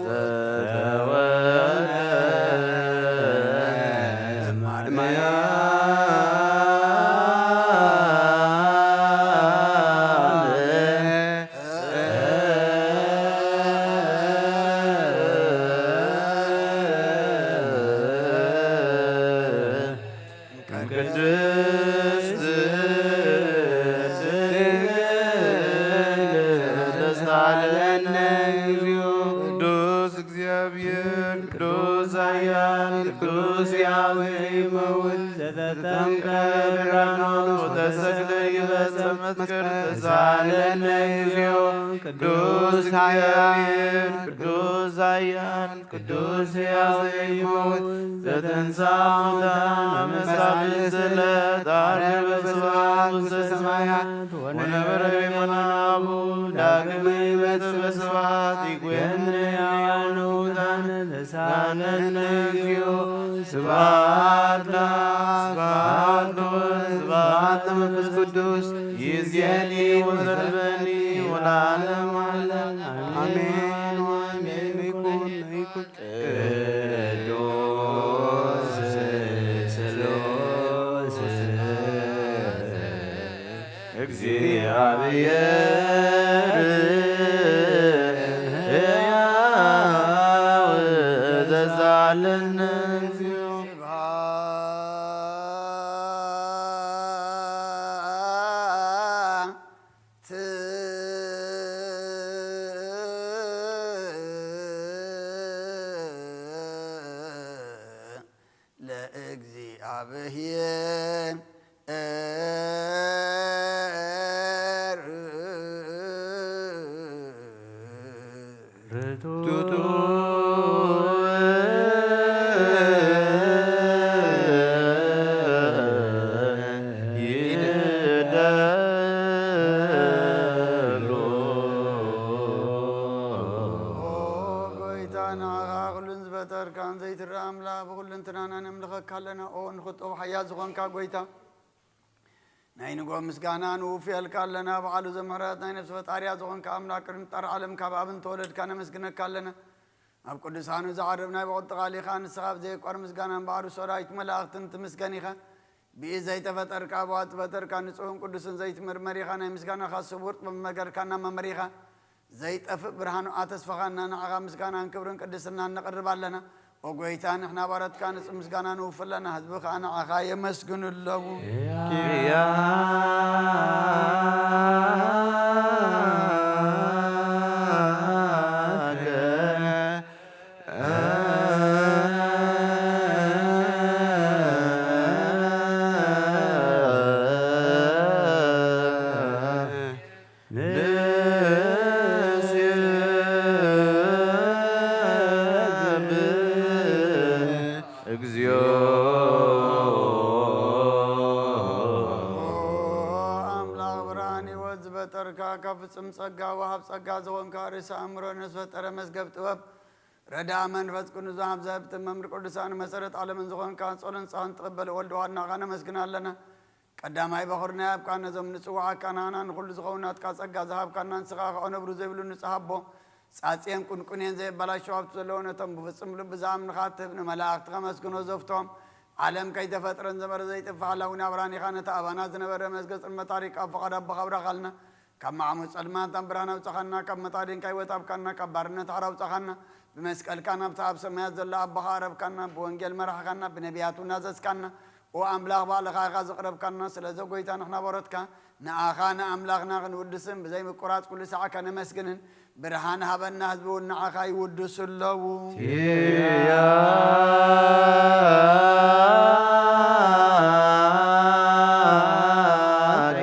ዘተወልደ እማርያም። ቅድስት ድንግል ተሳለነ እግዚኦ። ቅዱስ እግዚአብሔር ቅዱስ ኃያል ቅዱስ ሕያው ዘይመውት ዘተጠምቀ በዮርዳኖስ ወተሰቅለ ይበጽሕ መስቀል ተሳለነ እግዚኦ። ቅዱስ እግዚአብሔር ቅዱስ ኃያል ቅዱስ ሕያው ዘይመውት ዘተንሥአ እሙታን አመሳብዕ ስለት ዓረገ በስብሐት ውስተ ሰማያት ወነበረ በየማነ አቡ ዳግመ ይመጽእ በስብሐት ይኩየነ ሕያዋነ ወሙታነ ተሳለነ እግዚኦ። ስብሐት ለአብ ስብሐት ለወልድ ስብሐት ለመንፈስ ቅዱስ ይእዜኒ ወዘልፈኒ ወለዓለመ ዓለም አሜን። ወአሜን ይኩን ይኩን። ቅዱስ ስሉስ እግዚአብሔር ሕያው ተሳለነ እግዚኦ። ስብሐት ለእግዚአብሔር ርቱዕ ይደሉ። ኦ ጎይታ፣ ንዓኻ ኩሉን ዝፈጠርካን ዘይትረኣ ኣምላኽ ብኹልንትናና ነምልኸካ ኣለና። ኦ ንኽጦብ ሓያል ዝኾንካ ጎይታ፣ ናይ ንጎ ምስጋና ንውፍየልካ ኣለና። በዓሉ ዘምሕረት ናይ ነፍሲ ፈጣሪያ ዝኾንካ ኣምላኽ፣ ቅድሚ ምፍጣር ዓለም ካብ ኣብ እንተወለድካ ነመስግነካ ኣለና። ኣብ ቅዱሳኑ ዝዓርብ ናይ ብቕልጢ ቃል ኢኻ። ንስኻ ኣብ ዘየቋር ምስጋና እምበኣር፣ ብሰራዊት መላእኽትን ትምስገን ኢኻ። ብኢድ ዘይተፈጠርካ፣ ብዋጥ ዝፈጠርካ፣ ንጹሕን ቅዱስን ዘይትምርመር ኢኻ። ናይ ምስጋናኻ ስውር ጥበብ መገርካና መምህር ኢኻ። ዘይጠፍእ ብርሃኑ ኣተስፋኻና፣ ንዓኻ ምስጋናን ክብርን ቅድስናን ነቕርብ ኣለና። ኦ ጎይታ፣ ንሕና ባሮትካ ንጹህ ምስጋና ንውፍ ኣለና፣ ህዝቢ ኸኣ ንዓኻ የመስግኑ ኣለዉ። ንሴብህ እግዚኦ። ብርሃን ህይወት ዝፈጠርካ፣ ካብ ፍጹም ጸጋ ወሃብ ጸጋ ዝኾንካ፣ ርእሰ ኣእምሮ ንዝፈጠረ መዝገብ ጥበብ፣ ረዳ መንፈስ ቅዱስ ወሃብ ዘህብቲ መምህር ቅዱሳን፣ መሰረት ዓለምን ዝኾንካ፣ ጸሎን ንስኻን ትቕበል ወልድ ዋህድናኻ ነመስግን ኣለና። ቀዳማይ በኹር ናይ ኣብካ ነዞም ንጽዋዓካ ናህና ንኹሉ ዝኸውን ናትካ ጸጋ ዝሃብካና፣ ንስኻ ከኣ ነብሩ ዘይብሉ ንጹህ ኣቦ፣ ጻጽየን ቁንቁንየን ዘየበላሽው ሃብቲ ዘለዎ፣ ነቶም ብፍጹም ልቢ ዝኣምንኻ እትህብ ንመላእኽቲ ከመስግኖ ዘፍቶም፣ ዓለም ከይተፈጥረን ዘመረ ዘይጥፋ ሓላዊ ናብራን ኢኻ። ነቲ ኣባና ዝነበረ መዝገብ ጽልመት ኣሪቕካ፣ ኣብ ፍቓድ ኣቦኻ ኣብራኻልና። ካብ ማዕሙቕ ጸልማት ናብ ብርሃን ኣውጻኻና፣ ካብ መታደንካ ህይወት ኣብካና፣ ካብ ባርነት ሓራ ኣውጻኻና። ብመስቀልካ ናብቲ ኣብ ሰማያት ዘሎ ኣቦኻ ኣረብካና፣ ብወንጌል መራሕኻና፣ ብነቢያት እውን ኣዘዝካና። ኦ ኣምላኽ፣ ባዕልኻ ኢኻ ዘቕረብካና። ስለዚ ኦ ጎይታ፣ ንሕና በሮትካ ንኣኻ ንኣምላኽና ክንውድስን ብዘይ ምቁራጽ ኩሉ ሳዕ ከነመስግንን፣ ብርሃን ሃበና፣ ህዝቢ እውን ንዓኻ ይውድሱ ኣለዉ። ኪርያከ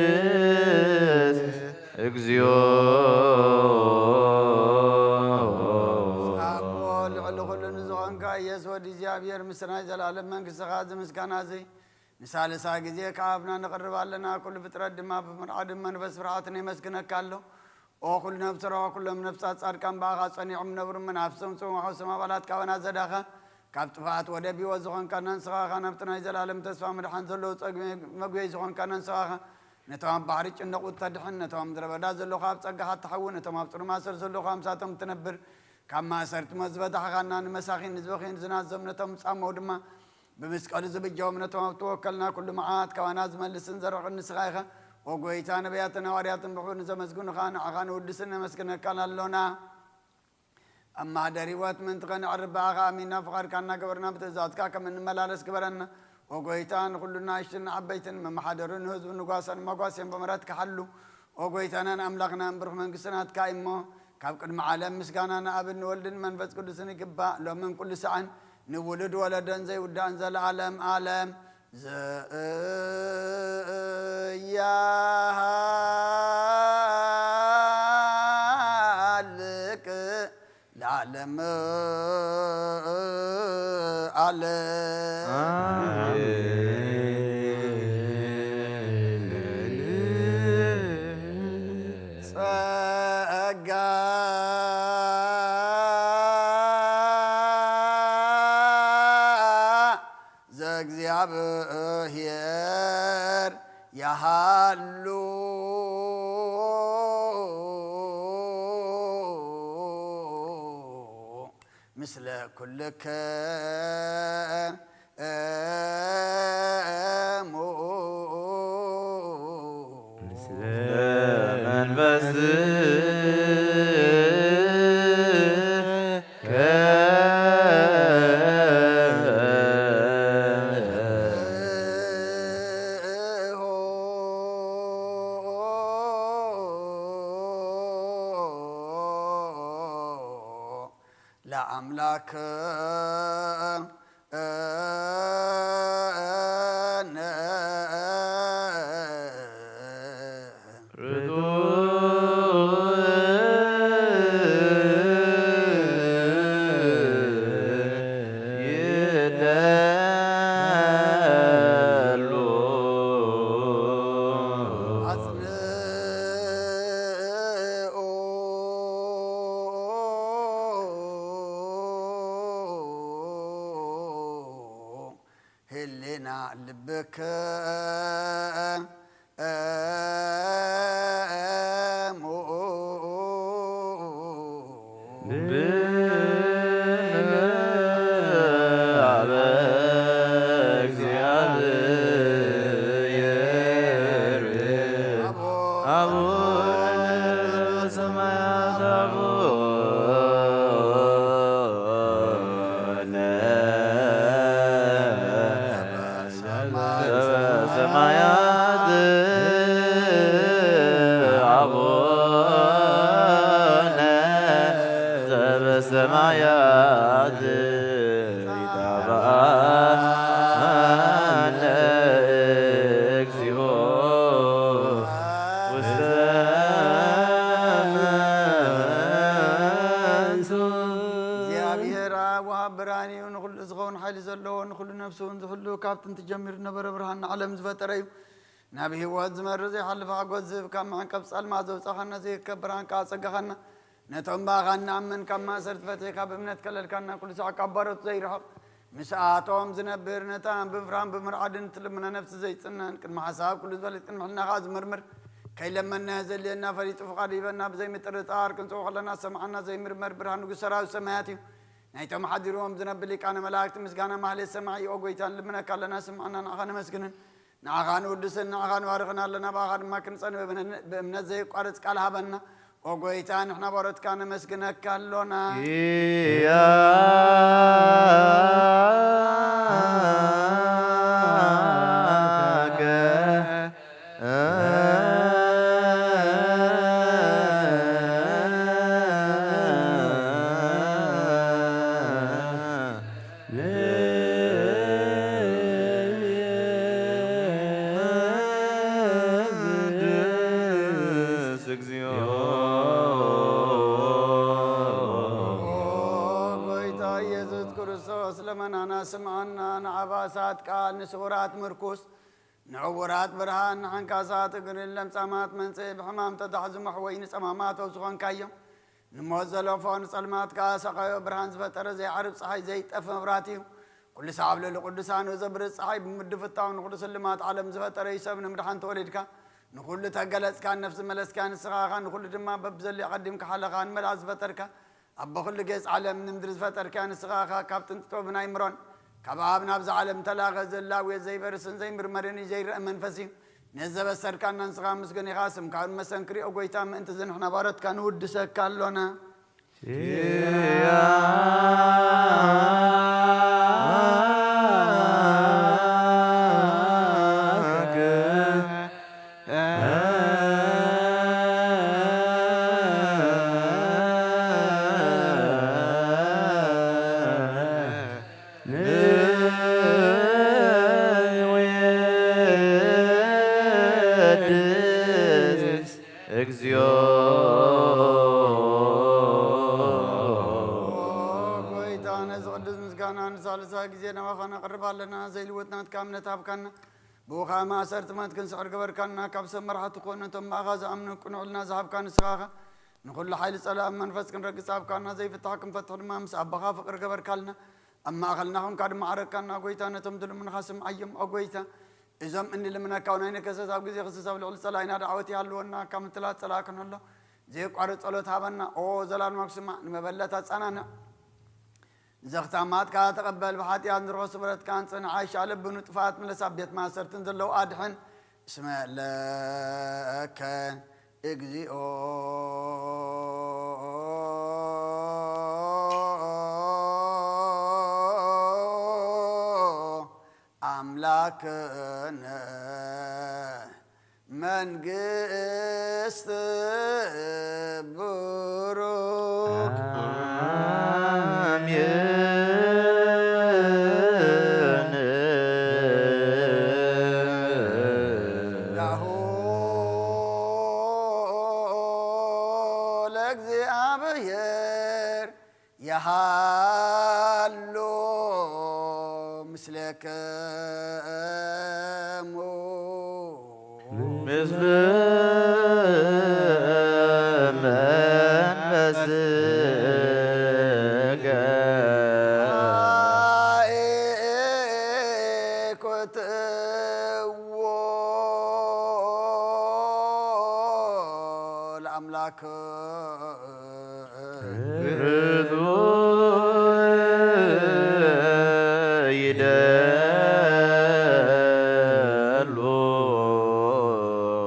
ንወድስ እግዚኦ። ኣቦ ልዕሊ ኩሉ ንዝኾንካ ኢየሱስ ወዲ እግዚኣብሔር፣ ምስ ናይ ዘላለም መንግስትኻ እዚ ምስጋና እዚ ንሳልሳይ ግዜ ከኣብና ነቕርብ ኣለና። ኩሉ ፍጥረት ድማ ብምርዓድን መንፈስ ፍርሃትን የመስግነካ ኣሎ። ኦ ኩሉ ነፍሲ ረዋ፣ ኩሎም ነፍሳት ጻድቃን ብኣኻ ጸኒዖም ነብሩ፣ መናፍሶም ጽዋሕ ስም ኣባላት ካባና ዘዳኸ፣ ካብ ጥፍኣት ወደብ ህይወት ዝኾንካና ንስኻ ኢኻ። ናብቲ ናይ ዘላለም ተስፋ ምድሓን ዘለዎ ጸግቢ መግበይ ዝኾንካና ንስኻ ኢኻ። ነቶም ኣብ ባሕሪ ጭንቕ እተድሕን፣ ነቶም ኣብ ምድረ በዳ ዘለዉ ኣብ ጸጋኻ እትሓዊ፣ ነቶም ኣብ ጽሩይ ማእሰር ዘለዉ ካብ ምሳቶም እትነብር፣ ካብ ማእሰርቲ ሞት ዝበዳሕኻና፣ ንመሳኺን ንዝበኽዩን ዝናዞም ነቶም ጻመው ድማ ብምስቀሉ ዝብጀዎም፣ ነቶም ኣብ ተወከልና ኩሉ መዓት ካባና ዝመልስን ዘርሕቕን ንስኻ ኢኻ። ኦ ጎይታ፣ ነቢያትን ሃዋርያትን ብኽብሪ ንዘመስግኑኻ ንዓኻ ንውድስን ነመስግነካን ኣሎና። ኣብ ማህደር ህይወት ምእንቲ ኸነዕርፍ ብኣኻ ኣሚንና ፍቓድካ እናገበርና ብትእዛዝካ ከም እንመላለስ ግበረና። ኦ ጎይታ፣ ንኹሉ ንኣሽቱን ንዓበይትን መመሓደሩ ንህዝቡ ንጓሳን መጓስያን ብምሕረትካ ሓሉ። ኦ ጎይታናን ኣምላኽናን ብሩኽ መንግስቲ ናትካ እዩ እሞ፣ ካብ ቅድሚ ዓለም ምስጋና ንኣብን ንወልድን መንፈስ ቅዱስን ይግባእ፣ ሎምን ኩሉ ሰዓን ንውሉድ ወለዶን ዘይውዳእን ዘለዓለም ዓለም። ዘያሃልቅ ለዓለም ዓለም። ኣሜን። ጸጋ ዘእግዚኣብሔር ያሃሉ ምስለ ኩልክሙ። ምስለ መንፈስከ። ለአምላክ ህሊና ልብክሙ። ብንብዓበ እግዚኣብሔር። አቡነ ዘበሰማያት አቡነ ዘበሰማያት አቡነ ዘበሰማያት ይትባረክ ስምከ። ንሱ እውን ዝሕሉ ካብ ጥንቲ ጀሚሩ ዝነበረ ብርሃን ንዓለም ዝፈጠረ እዩ። ናብ ህይወት ዝመርህ ዘይሓልፍ ሓጎስ ዝህብ ካብ መዕንቀፍ ጸልማት ዘውጻኻና ዘይከብ ብርሃን ከኣ ጸጋኻና ነቶም ብኣኻ እንኣምን ካብ ማእሰርቲ ፈቲሕካ ብእምነት ከለልካና ኩሉ ሳዕ ካብ ባሮት ዘይርሕቕ ምስኣቶም ዝነብር ነታ ብምፍራን ብምርዓድን እትልምኖ ነፍሲ ዘይጽነን ቅድሚ ሓሳብ ኩሉ ዝበለት ቅድሚ ሕልና ከኣ ዝምርምር ከይለመና ዘድልየና ፈሊጡ ፍቓድ ይበና ብዘይምጥርጣር ክንጽኡ ከለና ዝሰምዓና ዘይምርመር ብርሃን ንጉስ ሰራዊት ሰማያት እዩ። ናይቶም ሓዲርዎም ዝነብር ሊቃነ መላእክት ምስጋና ማህሌት ሰማዒ። ኦ ጎይታ ንልምነካ ኣለና ስምዓና ንዓኻ ነመስግንን ንዓኻ ንውድስን ንዓኻ ንባርኽን ኣለና ብኣኻ ድማ ክንጸንብ ብእምነት ዘይቋርጽ ቃል ሃበና። ኦ ጎይታ ንሕና ባሮትካ ነመስግነካ ኣሎና። ጎይታ ኢየሱስ ክርስቶስ ለመናና ስምዓና ንዓባሳት ቃል ንስውራት ምርኩስ ንዕውራት ብርሃን ንሓንካሳት እግርን ለምጻማት መንጽእ ብሕማም ተታሕዙ መሕወይ ንጸማማት ኣው ዝኾንካዮም ንሞት ዘለፎ ንጸልማት ከኣ ሰቃዮ ብርሃን ዝፈጠረ ዘይዓርብ ጸሓይ ዘይጠፍ መብራት እዩ። ኩሉ ሳዕ ኣብ ልዕሊ ቅዱሳኑ ዘብርህ ጸሓይ ብምድፍታው ንኹሉ ስልማት ዓለም ዝፈጠረ እዩ ሰብ ንምድሓን ተወሊድካ ንኹሉ ተገለጽካ ነፍሲ መለስካ ንስኻ ኢኻ ንኹሉ ድማ በብዘልዮ ቀዲምካ ሓለኻ ንመልኣ ዝፈጠርካ ኣቦ ኩሉ ገጽ ዓለም ንምድሪ ዝፈጠርካ ንስኻ ኢኻ ካብ ጥንቲ ጥበብን ኣይምሮን ካብ ኣብ ናብዛ ዓለም ተላኸ ዘላውዮ ዘይበርስን ዘይምርመርን እዩ ዘይረአ መንፈስ እዩ። ነዚ ዘበሰርካና ንስኻ ምስጉን ኢኻ ስምካ እውን መሰንክር እዩ ኦ ጎይታ ምእንቲ እዚ ንሕና ባሮትካ ንውድሰካ ኣሎና። ንወድስ እግዚኦ። ኦ ጎይታ፣ ነዚ ቅዱስ ምስጋና ንሳልሳይ ግዜ ናባኻ ነቕርብ ኣለና። ዘይልወጥ ናትካ እምነት ሃብካና። ብኡ ኸኣ ማእሰርቲ ሞት ክንስዕር ገበርካና። ካብ ሰብ መራሕቲ ኮነ ነቶም ብኣኻ ዝኣምኑ ቅኑዕ ሕልና ዝሃብካ ንስኻ ኢኻ። ንኹሉ ሓይሊ ጸላእን መንፈስ ክንረግጽ ሃብካና። ዘይፍታሕ ክንፈትሕ ድማ ምስ ኣቦኻ ፍቕሪ ገበርካልና። ኣብ ማእከልና ኾንካ ድማ ዓረግካና። ኦ ጎይታ፣ ነቶም ዝልምኑኻ ስምዓዮም። ኦ ጎይታ፣ እዞም እንልምነካ እውን ኣይንከሰስ፣ ኣብ ግዜ ክስስ ኣብ ልዕሊ ጸላኢና ደዓወት ይሃልወና፣ ካብ ምትላት ጸላኢ ክንህሎ፣ ዘየቋርጽ ጸሎት ሃበና። ኦ ዘላለማዊ ስማዕ፣ ንመበለት ኣጸናንዕ። ዘኽታማትካ ተቐበል፣ ብሓጢኣት ንረኽቦ ስምረትካ ኣንጽንዕ፣ ኣይሻለብ ብንጡፋት ምለስ፣ ኣብ ቤት ማእሰርትን ዘለዉ ኣድሕን። እስመ ለከ እግዚኦ ኣምላክነ መንግስት ብሩክ አሜን። ዳሁ ለእግዚኣብሔር የሃሉ ምስሌክሙ። ምስለ መንፈስከ። አእኩትዎ ለአምላክ። ርቱ ይደሉ።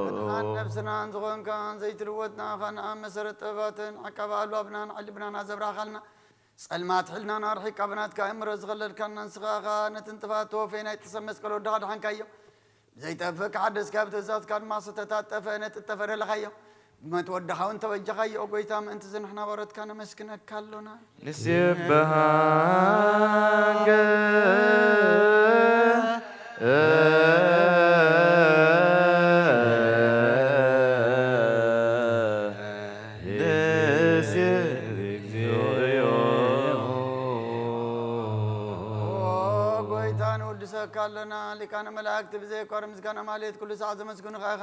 ብርሃን ነብስናን ዝኾንካን ዘይትልወጥና ኻንኣ መሰረት ጥበባትን ዓቃቢ ኣልባብናን ዓሊ ብናና ዘብራኻልና ጸልማት ሕልናና ኣርሒቃ ብናትካ ኣእምሮ ዝኸለልካና ንስኻ ኢኻ። ነትን ጥፋት ተወፌ ናይ ጥሰ መስቀል ወድኻ ድሓንካዮ። ዘይጠፍእ ክሓደስካ ብትእዛዝካ ድማ ዝተታጠፈ ነጥጠፈ ደለኻዮ። ብመት ወድኻ እውን ተበጀኻዮ። ኦ ጎይታ፣ ምእንቲ እዚ ንሕና ባሮትካ ነመስግነካ ኣሎና። ንሴብሐከ ንሴ-፣ ኦ ጎይታ፣ ንወዲ ምስጋና መላእክት ብዘየቋርጥ ምስጋና ማሌት ኩሉ ሳዕ ዘመስግኑኻ ኢኻ።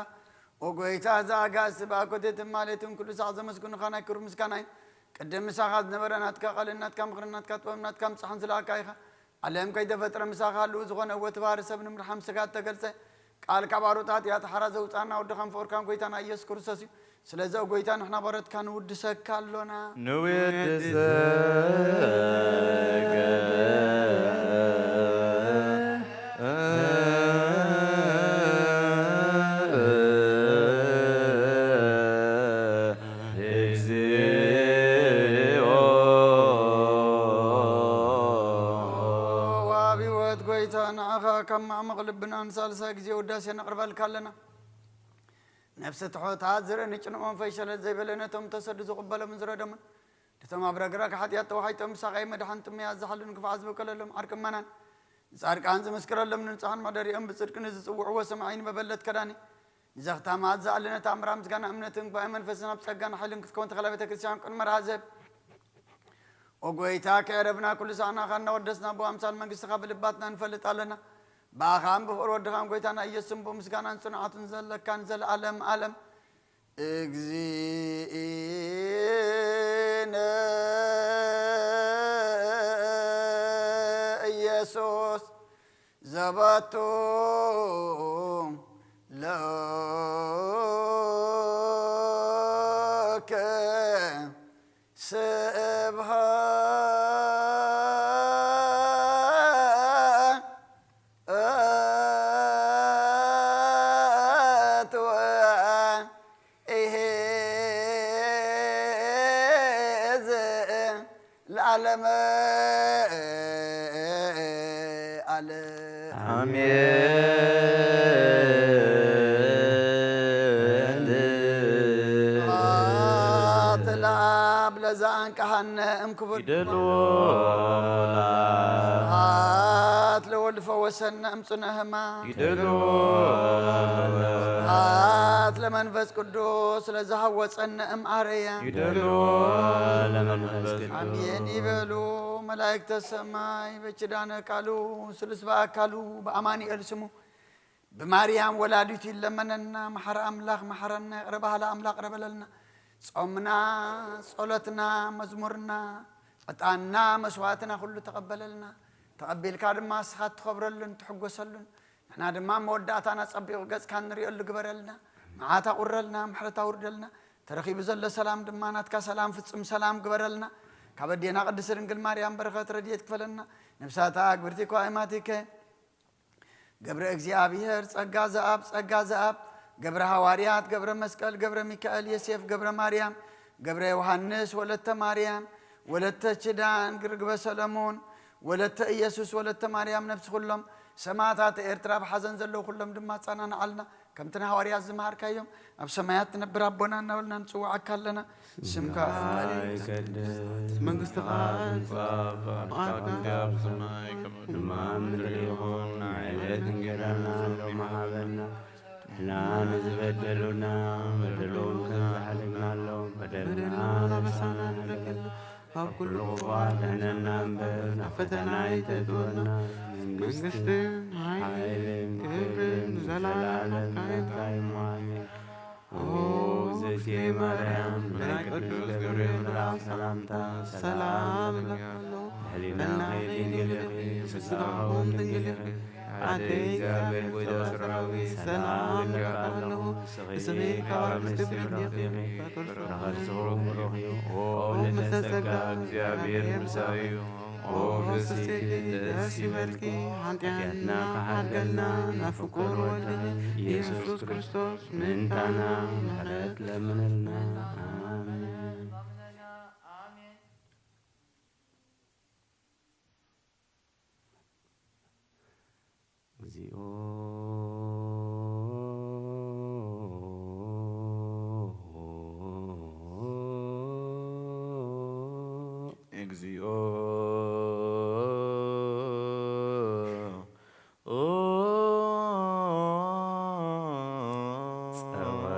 ኦ ጎይታ፣ እዛ ኣጋእዝቲ ብኣኮቴትን ማሌትን ኩሉ ሳዕ ዘመስግኑኻ ናይ ክብሪ ምስጋና እዩ። ቅድም ምሳኻ ዝነበረ ናትካ ቃልን ናትካ ምኽርን ናትካ ጥበብን ናትካ ምጽሓን ዝለኣካ ኢኻ። ዓለም ከይተፈጥረ ምሳኻ ህልው ዝኾነ እወ እቲ ባህሪ ሰብ ንምድሓን ስጋ እተገልጸ ቃል ካብ ኣሮት ሓጢኣት ሓራ ዘውጻና ወድኻን ፍቑርካን ጎይታና ኢየሱስ ክርስቶስ እዩ። ስለዚ ኦ ጎይታ ንሕና ባሮትካ ንውድሰካ ኣሎና። ንውድሰከ እግዚኦ። ኣብ ህይወት ጎይታ ንዓኻ ካብ ማዕሙቕ ልብና ንሳልሳይ ግዜ ውዳሴ ነቕርበልካ ኣለና። ነፍሲ ትሑታት ዝርኢ ንጭንቖም ፈይሸለል ዘይበለ ነቶም ተሰዱ ዝቕበሎምን ዝረደሙን ነቶም ኣብ ረግረግ ሓጢኣት ተዋሒጦም ብሳቓይ መድሓን ጥምያት ዝሓሉን ክፉዓት ዝበቀለሎም ዓርቂ እመናን ንጻድቃን ዝምስክረሎም ንንጹሓን መሕደሪኦም ብጽድቂ ንዝጽውዕዎ ሰማዒ ንመበለት ከዳኒ ንዘኽታማት ዝኣለነ ተኣምራ ምስጋና እምነትን ጉባኤ መንፈስን ኣብ ጸጋን ሓይልን ክትከውን ተኸላ ቤተ ክርስቲያን ቅን መርሃ ዘብ ኦ ጎይታ ከየረብና ኩሉ ሳዕናኻ እናወደስና ብኣምሳል መንግስትኻ ብልባትና ንፈልጥ ኣለና። ብኣኻን ብፍቕሪ ወድኻን ጎይታና ኢየሱስን ብኡ ምስጋናን ጽንዓቱን ዘለካን ዘለኣለም ኣለም። እግዚእነ ኢየሱስ ዘባቱ ለከ ስብሐት ለዓለመ ዓለም። ኣሜን። ስብሐት ለአብ ለዘአንቀሐነ እምክቡድ ይደልዎ። ስብሐት ለወልድ ፈወሰነ እምጽነ ህማ ይደልዎ። ስብሐት ለመንፈስ ቅዱስ ለዘሃወጸነ እም ኣረያ ይደልዎ። ለመንፈስ ቅዱስ። ኣሜን ይበሉ መላእክተ ሰማይ። በኪዳነ ቃሉ ስሉስ በአካሉ በአማኑኤል ስሙ ብማርያም ወላዲቱ ይለመነና። መሓረ ኣምላኽ መሓረና፣ ይቕረ በሃሊ ኣምላኽ ይቕረ በለልና። ጾምና፣ ጸሎትና፣ መዝሙርና፣ ዕጣንና፣ መስዋእትና ኩሉ ተቐበለልና። ተቐቢልካ ድማ ንስኻ ትኸብረሉን ትሕጎሰሉን፣ ንሕና ድማ መወዳእታና ጸቢቑ ገጽካ ንሪኦሉ ግበረልና። መዓት ኣቑረልና፣ ምሕረት ኣውርደልና። ተረኺቡ ዘሎ ሰላም ድማ ናትካ ሰላም ፍጹም ሰላም ግበረልና። ካብ ኣዴና ቅድስት ድንግል ማርያም በረኸት ረድኤት ክፈለና። ነብሳታ ኣግብርቲ እኳ ኣይማቲከ ገብረ እግዚኣብሔር፣ ጸጋ ዘኣብ፣ ጸጋ ዘኣብ፣ ገብረ ሃዋርያት፣ ገብረ መስቀል፣ ገብረ ሚካኤል፣ የሴፍ፣ ገብረ ማርያም፣ ገብረ ዮሃንስ፣ ወለተ ማርያም፣ ወለተ ኪዳን፣ ርግበ ሰለሞን፣ ወለተ ኢየሱስ፣ ወለተ ማርያም፣ ነፍሲ ኩሎም ሰማዕታት ኤርትራ፣ ብሓዘን ዘለዉ ኩሎም ድማ ኣጸናንዓልና። ከምቲ ንሃዋርያት ዝመሃርካዮም፣ ኣብ ሰማያት ትነብር ኣቦና እናበልና ንጽውዓካ ኣለና። ስምካ ይቀደስ፣ መንግስትኻ ትምጻእ፣ ፍቓድካ ኣብ ሰማይ ከም ድማ ኣብ ምድሪ ይኹን። ናይ ዕለት እንጀራና ሎሚ ሃበና፣ ንሕና ንዝበደሉና በደሎም ከም ዝሓለግናሎም በደልና ኣበሳና ንበደል፣ ካብ ኩሉ ክፉእ ኣድሕነና እምበር፣ ናብ ፈተና ኣይተእትወና። መንግስትን ሓይልን ክብርን ንዘለኣለም ናትካ እዩ። ኣሜን። ኦ እግዝእትየ ማርያም፣ ብናይ ቅዱስ ገብርኤል መልኣኽ ሰላምታ ሰላም እብለኪ ኣለኹ። ብሕሊናኺ ድንግል ኢኺ፣ ብስጋኺ እውን ድንግል ኢኺ። ኣደይ እግዚኣብሔር ጎይታ ሰራዊት፣ ሰላም እብለኪ ኣለኹ። ንስኺ ካብ ኣንስቲ ብርኽቲ ኢኺ፣ ፍረ ከርስኺ እውን ብሩኽ እዩ። ኦ ምልዕተ ጸጋ፣ እግዚኣብሔር ምሳኺ እዩ። ኦ ፍስሕቲ ደስ ይበልኪ፣ ሓጢኣትና ክሓልገልና ናብ ፍቁር ወድኺ ኢየሱስ ክርስቶስ ምእንታና ምሕረት ለምነልና። ኣሜን። እግዚኦ። እግዚኦ።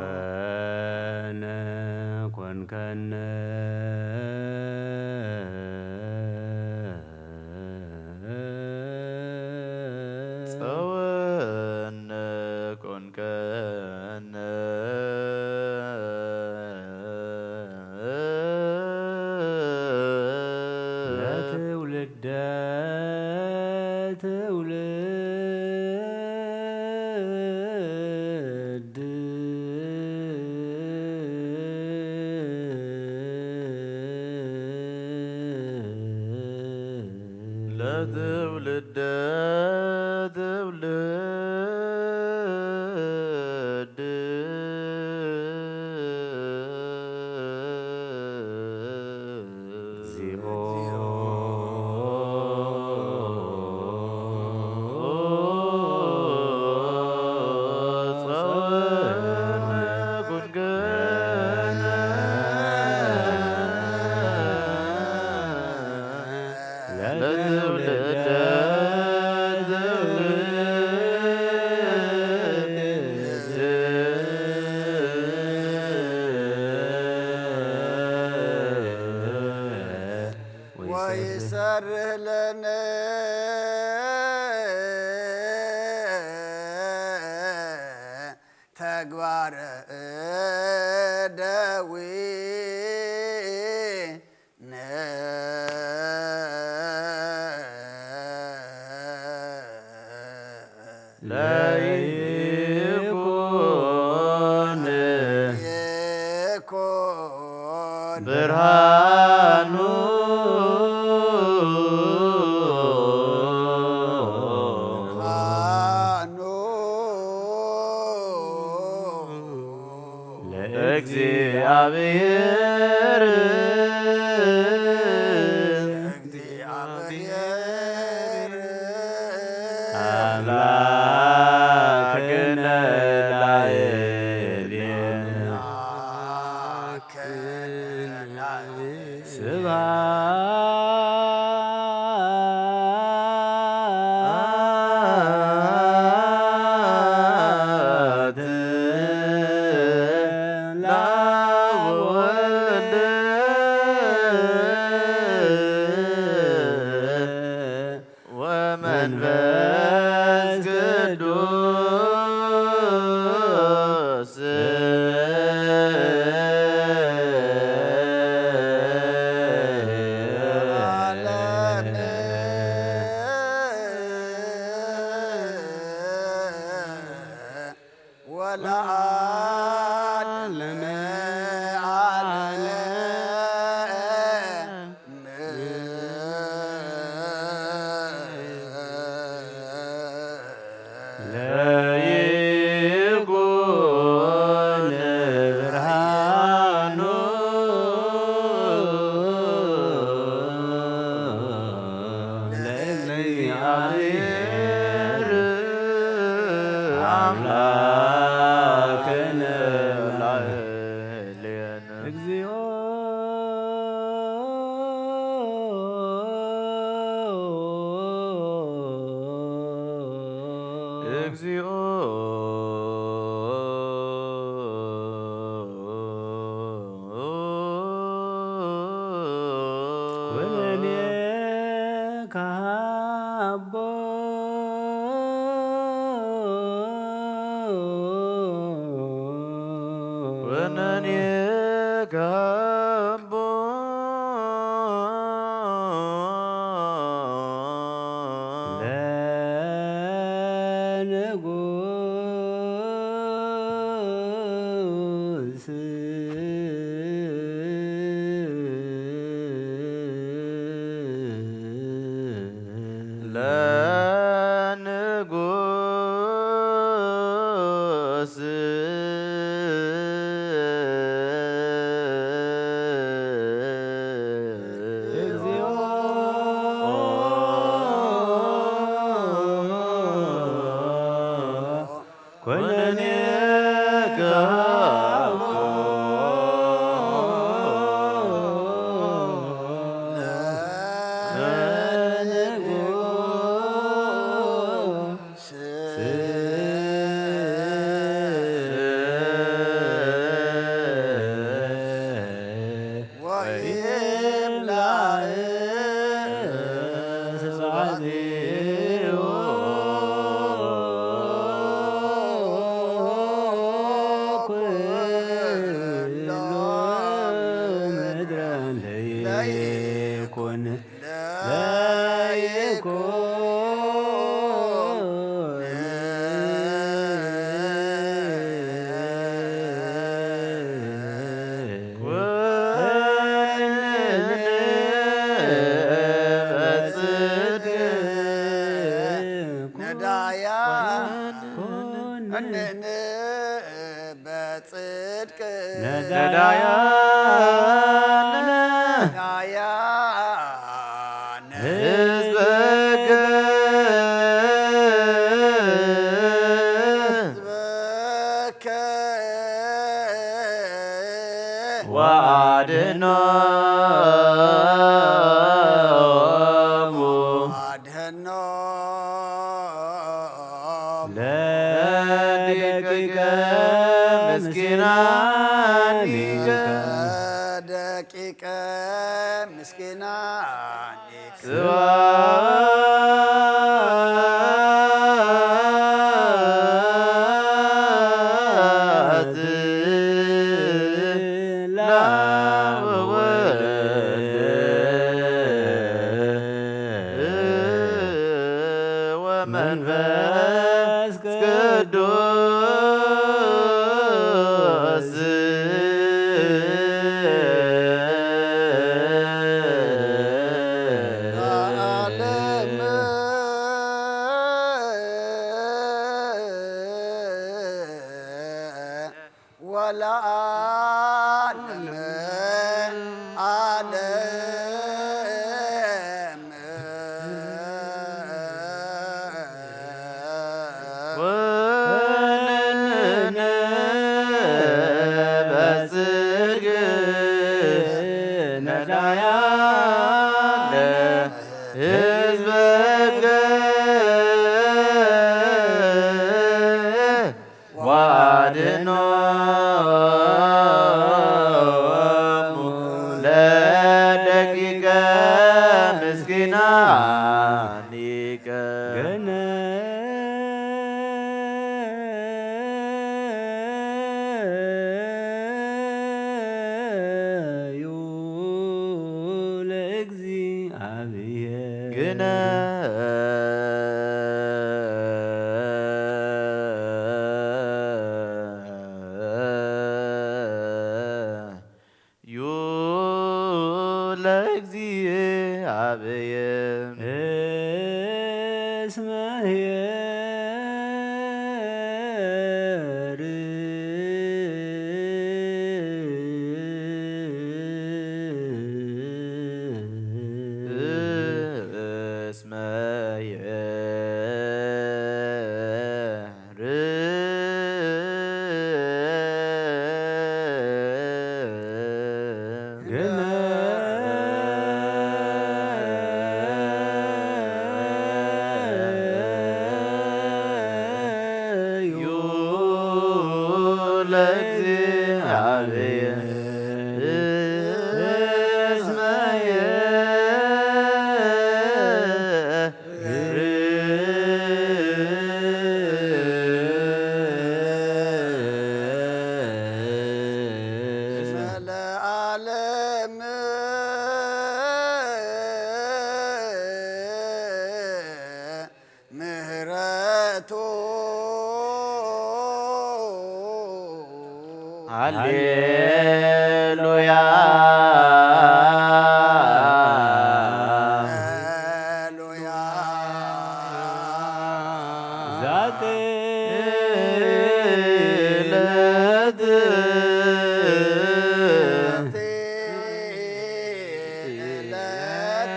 ጸወነ ኮንከነ። ጸወ ለትውልደ ትውልድ ለትውልደ ትውልድ እግዚኦ ጸወነ ኩንከነ ለትውልደ ትውልድ ወይሰርህ ለነ ተግባረ እደዊነ ለይኩን ይኩን ብርሃኑ ብርሃኑ ለእግዚአብሔር ለእግዚአብሔር አምላክነ ላዕሌነ አምላክነ ላዕሌነ ስብሐት ለወልድ ወመንፈስ ቅዱስ ወለዓለመ ዓለም። ለይኩን ብርሃኑ ለእግዚአብሔር አምላክነ ላዕሌነ። እግዚኦ እግዚኦ ኩነኔ ካቦ ኩነኔ ካቦ ለንጉስ ለንጉስ እግዚኦ ኩነኔ ካቦ ለንጉስ ወይምላእ ስብሐቲሁ። በጽድቅ ነዳያነ ነዳያን ህዝብከ ህዝብከ ወአድኖሙ አድህኖ ለደቂቀ ምስኪናኒከ ደቂቀ ምስኪናኒከ ስብሐት ለአብ ወወልድ ወመንፈስ ቅዱስ ለዓለም ወለዓለም ዓለም። ኩነነ በጽድቅ ነዳያነ ህዝብከ ወአድኖሙ ለደቂቀ ምስኪናኒከ። ግነዩ ለእግዚአብሔር። ግነዩ ለእግዚአብሔር። እስመ ኄር። እስመ ኄር። ግነዩ ለእግዚአብሔር እስመ ለዓለም ምህረቱ ሃሌሉያ። ሃሌሉያ። ዛቲ ዕለት ዕለት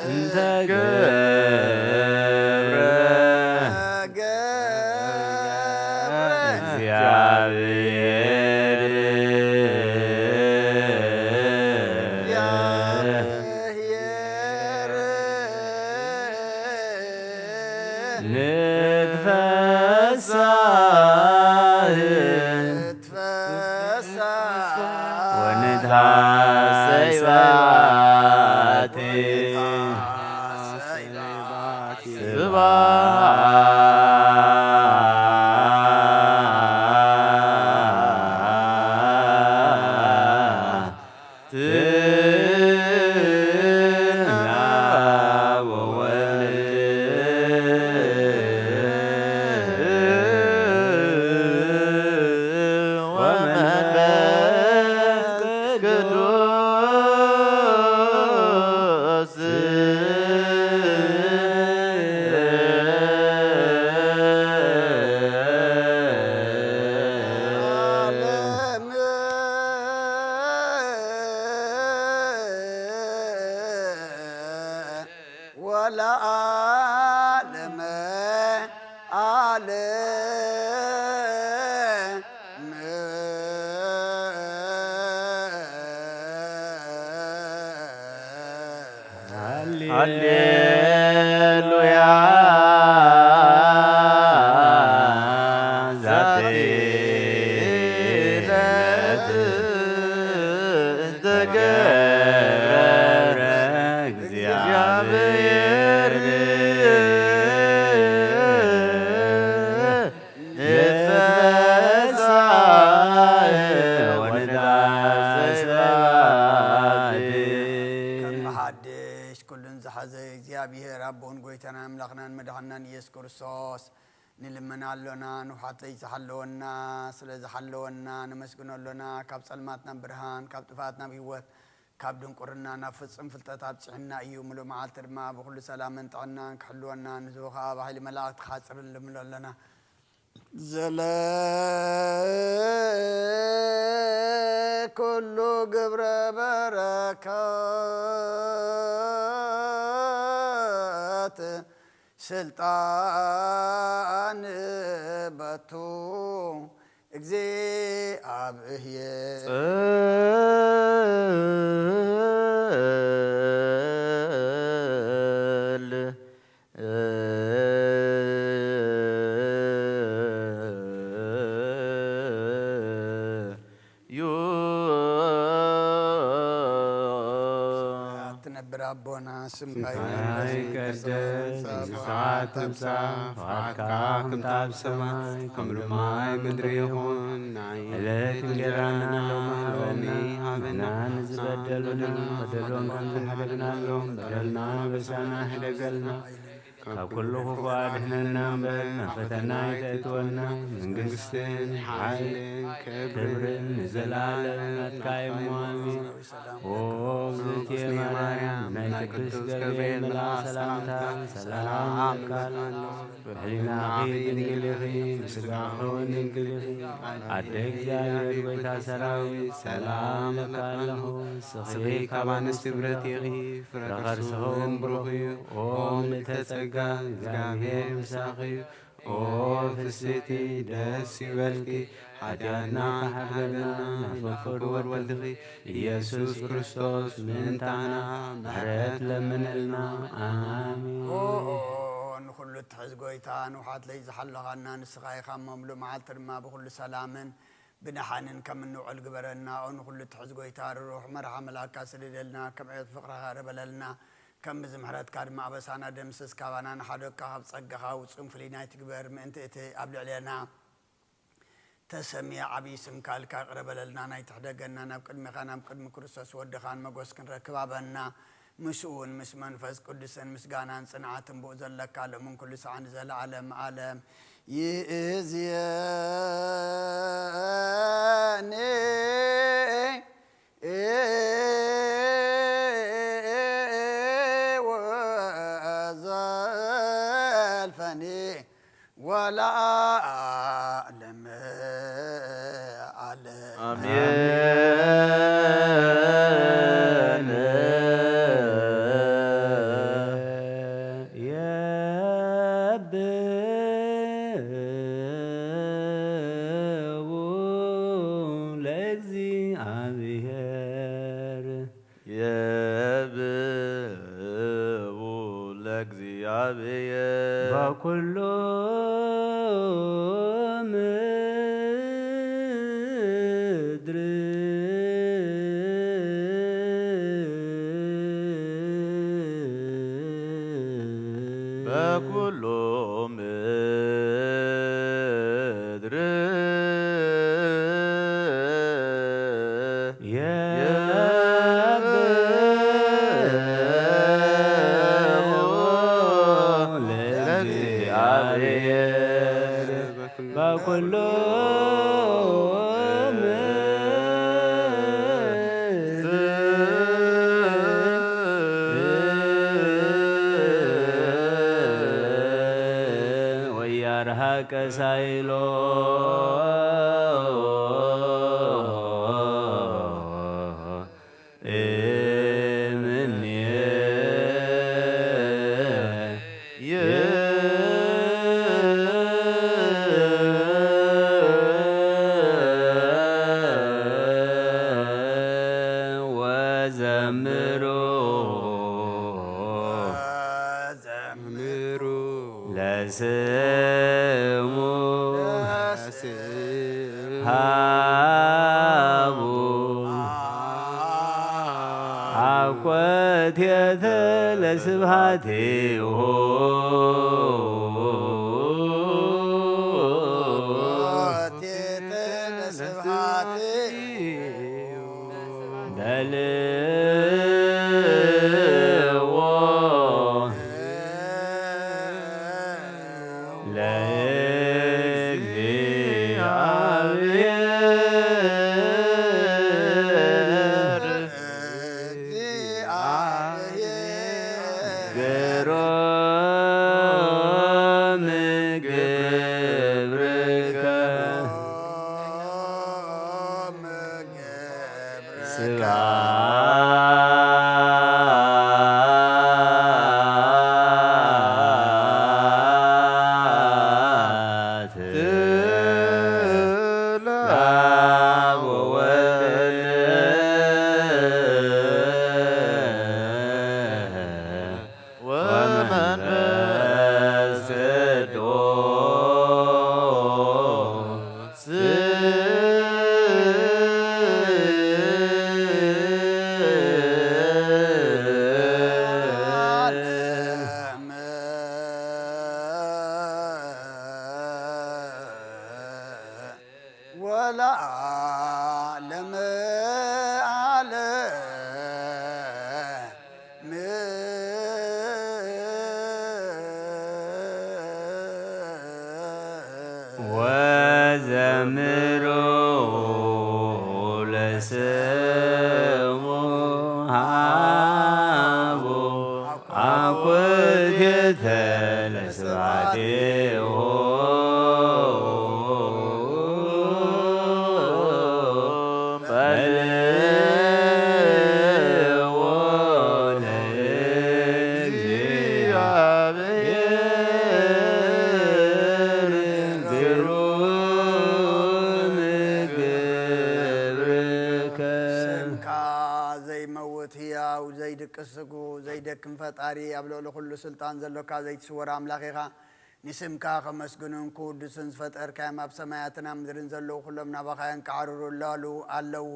እንተ ገብረ ገብረ እግዚአብሔር ሃሌሉያ። ዛቲ ዕለት ተገብረ እግዚኣብሔር ንትበሳህ ወንዳስባት። ከም ሓድሽ ኩሉን ዝሓዘ እግዚኣብሔር ኣቦን ጎይታናን ኣምላኽናን መድሓናን ኢየሱስ ክርስቶስ ንልመና ኣሎና። ንውሓተይ ዝሓለወና፣ ስለ ዝሓለወና ነመስግኖ ኣሎና። ካብ ጸልማት ናብ ብርሃን፣ ካብ ጥፍኣት ናብ ህይወት፣ ካብ ድንቁርና ናብ ፍጹም ፍልጠት ኣብጺሑና እዩ። ምሉእ መዓልቲ ድማ ብኹሉ ሰላምን ጥዕናን ክሕልወና፣ ንህዝቡ ኸኣ ብሓይሊ መላእክቲ ክሓጽርን ንልምኖ ኣሎና። ዘለ ኩሉ ግብረ በረከት ስልጣን በቱ እግዚኣብሔር። ጽል ዩ። ትነብር ኣቦና፣ ስምካ ስምካ ይቀደስ፣ ይቀደስ፣ መንግስትኻ መንግስትኻ ትምጻእ፣ ትምጻእ፣ ፍቓድካ ፍቓድካ ከምታ ኣብ ሰማይ ከምታ ኣብ ሰማይ ከምኡ ድማ ኣብ ምድሪ ይኹን። ናይ ዕለት ዕለት እንጀራና እንጀራና ሎሚ ሎሚ ሃበና፣ ሃበና፣ ንዝበደሉና በደሎም ከም ዝሓደግናሎም በደልና በሳና ሕደገልና፣ ካብ ኩሉ ክፉእ ኣድሕነና እምበር፣ ናብ ፈተና ኣይተእትወና። መንግስትን ሓይልን ክብርን ንዘለኣለም ናትካ እዩ እሞ፣ ኣሜን። ኦ እግዝእትየ ማርያም፣ ናይ ቅዱስ ገብርኤል መልኣኽ ሰላምታ ሰላም እብለኪ ኣለኹ። ብሕሊናኺ ድንግል ኢኺ፣ ብስጋኺ እውን ድንግል ኢኺ። ኣደ እግዚኣብሔር፣ ጎይታ ሰራዊት፣ ሰላም እብለኪ ኣለኹ። ንስኺ ካብ ኣንስቲ ብረቲኺ፣ ፍረ ከርስኺ እውን ብሩኽ እዩ። ኦ ምልዕተ ጸጋ፣ እግዚኣብሔር ምሳኺ እዩ። ኦ ፍስሕቲ፣ ደስ ይበልኪ፣ ሓጢኣትና ክሓድገልና፣ ናይ ፍቁር ወድኺ ኢየሱስ ክርስቶስ ምእንታና ምሕረት ለምነልና። ኣሜን። ኦ ንኹሉ እትሕዝ ጎይታ፣ ንውሓት ለይ ዝሓለኻና ንስኻ ኢኻ እሞ፣ ምሉእ መዓልቲ ድማ ብኹሉ ሰላምን ብደሓንን ከም እንውዕል ግበረና። ኦ ንኹሉ እትሕዝ ጎይታ፣ ርሩሕ መርሓ መልኣካ ስደደልና፣ ከም ዕቤት ፍቕርኻ ርበለልና። ከም ብዚ ምሕረትካ ድማ ኣበሳና ደምስስ፣ ካባና ንሓደግካ ካብ ጸጋኻ ውጹን ፍልይና ኣይትግበር። ምእንቲ እቲ ኣብ ልዕሌና ተሰምየ ዓብዪ ስምካ ኢልካ ይቕረ በለልና። ናይ ትሕደገና፣ ናብ ቅድሜኻ ናብ ቅድሚ ክርስቶስ ወድኻን መጎስ ክንረክብ ሃበና። ምስኡ እውን ምስ መንፈስ ቅዱስን ምስጋናን ጽንዓትን ብኡ ዘለካ ሎምን ኩሉ ሰዓን ንዘለዓለም ዓለም ይእዝየኒ። ወዘልፈኒ ወለዓለመ ዓለም። ኣሜን። የብኡ ለእግዚኣብሔር። የብኡ ለእግዚኣብሔር። በኩሉ ምድር። በኩሉ ምድር። የብኡ ለእግዚኣብሔር በኩሉ ምድር። ወያርሃቀ ሳይሎ እምኔየ። ወዘምሩ ስሙ ሃቡ አኮቴተ ለስብሐቲሁ። በልዎ ለእግዚአብሔር። ግሩም ግብርከ። ስብሐት ለአብ ወወልድ ወመንፈስ ቅዱስ። ወለዓለመ ዓለም። ወዘምሩ ለስሙ ሃቡ አኮቴተ ለስብሐቲሁ። በልዎ ለእግዚአብሔር ግሩም ግብርከ። ስምካ ዘይመውት ህያው ዘይድቅስ ስጉ ዘይደክም ፈጣሪ ኣብ ልዕሊ ኩሉ ስልጣን ዘሎካ ዘይትስወር ኣምላኽ ኢኻ። ንስምካ ከመስግኑን ክውድሱን ዝፈጠርካዮም ኣብ ሰማያትን ኣብ ምድርን ዘለዉ ኩሎም ናባኻ የንቃዕርሩ ኣለዉ ኣለዉ።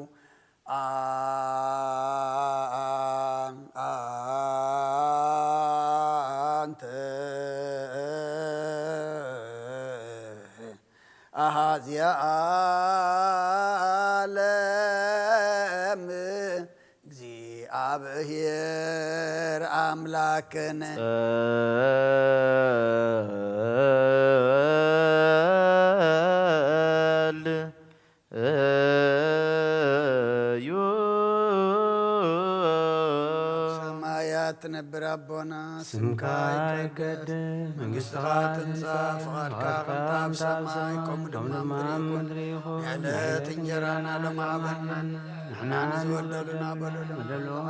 ኣንተ ኣሃዝያ ዓለም እግዚኣብሔር ኣምላክን። ጸል እዩ። ሰማያት ትነብር ኣቦና፣ ስምካ ይቀደስ፣ መንግስትኻ ትምጻእ፣ ፍቓድካ ከምታ ኣብ ሰማይ ከምኡ ድማ ኣብ ምድሪ ይኹን። የዕለት እንጀራና ሎሚ ሃበና፣ ንሕና ንዝበደሉና በደሎም በደሎም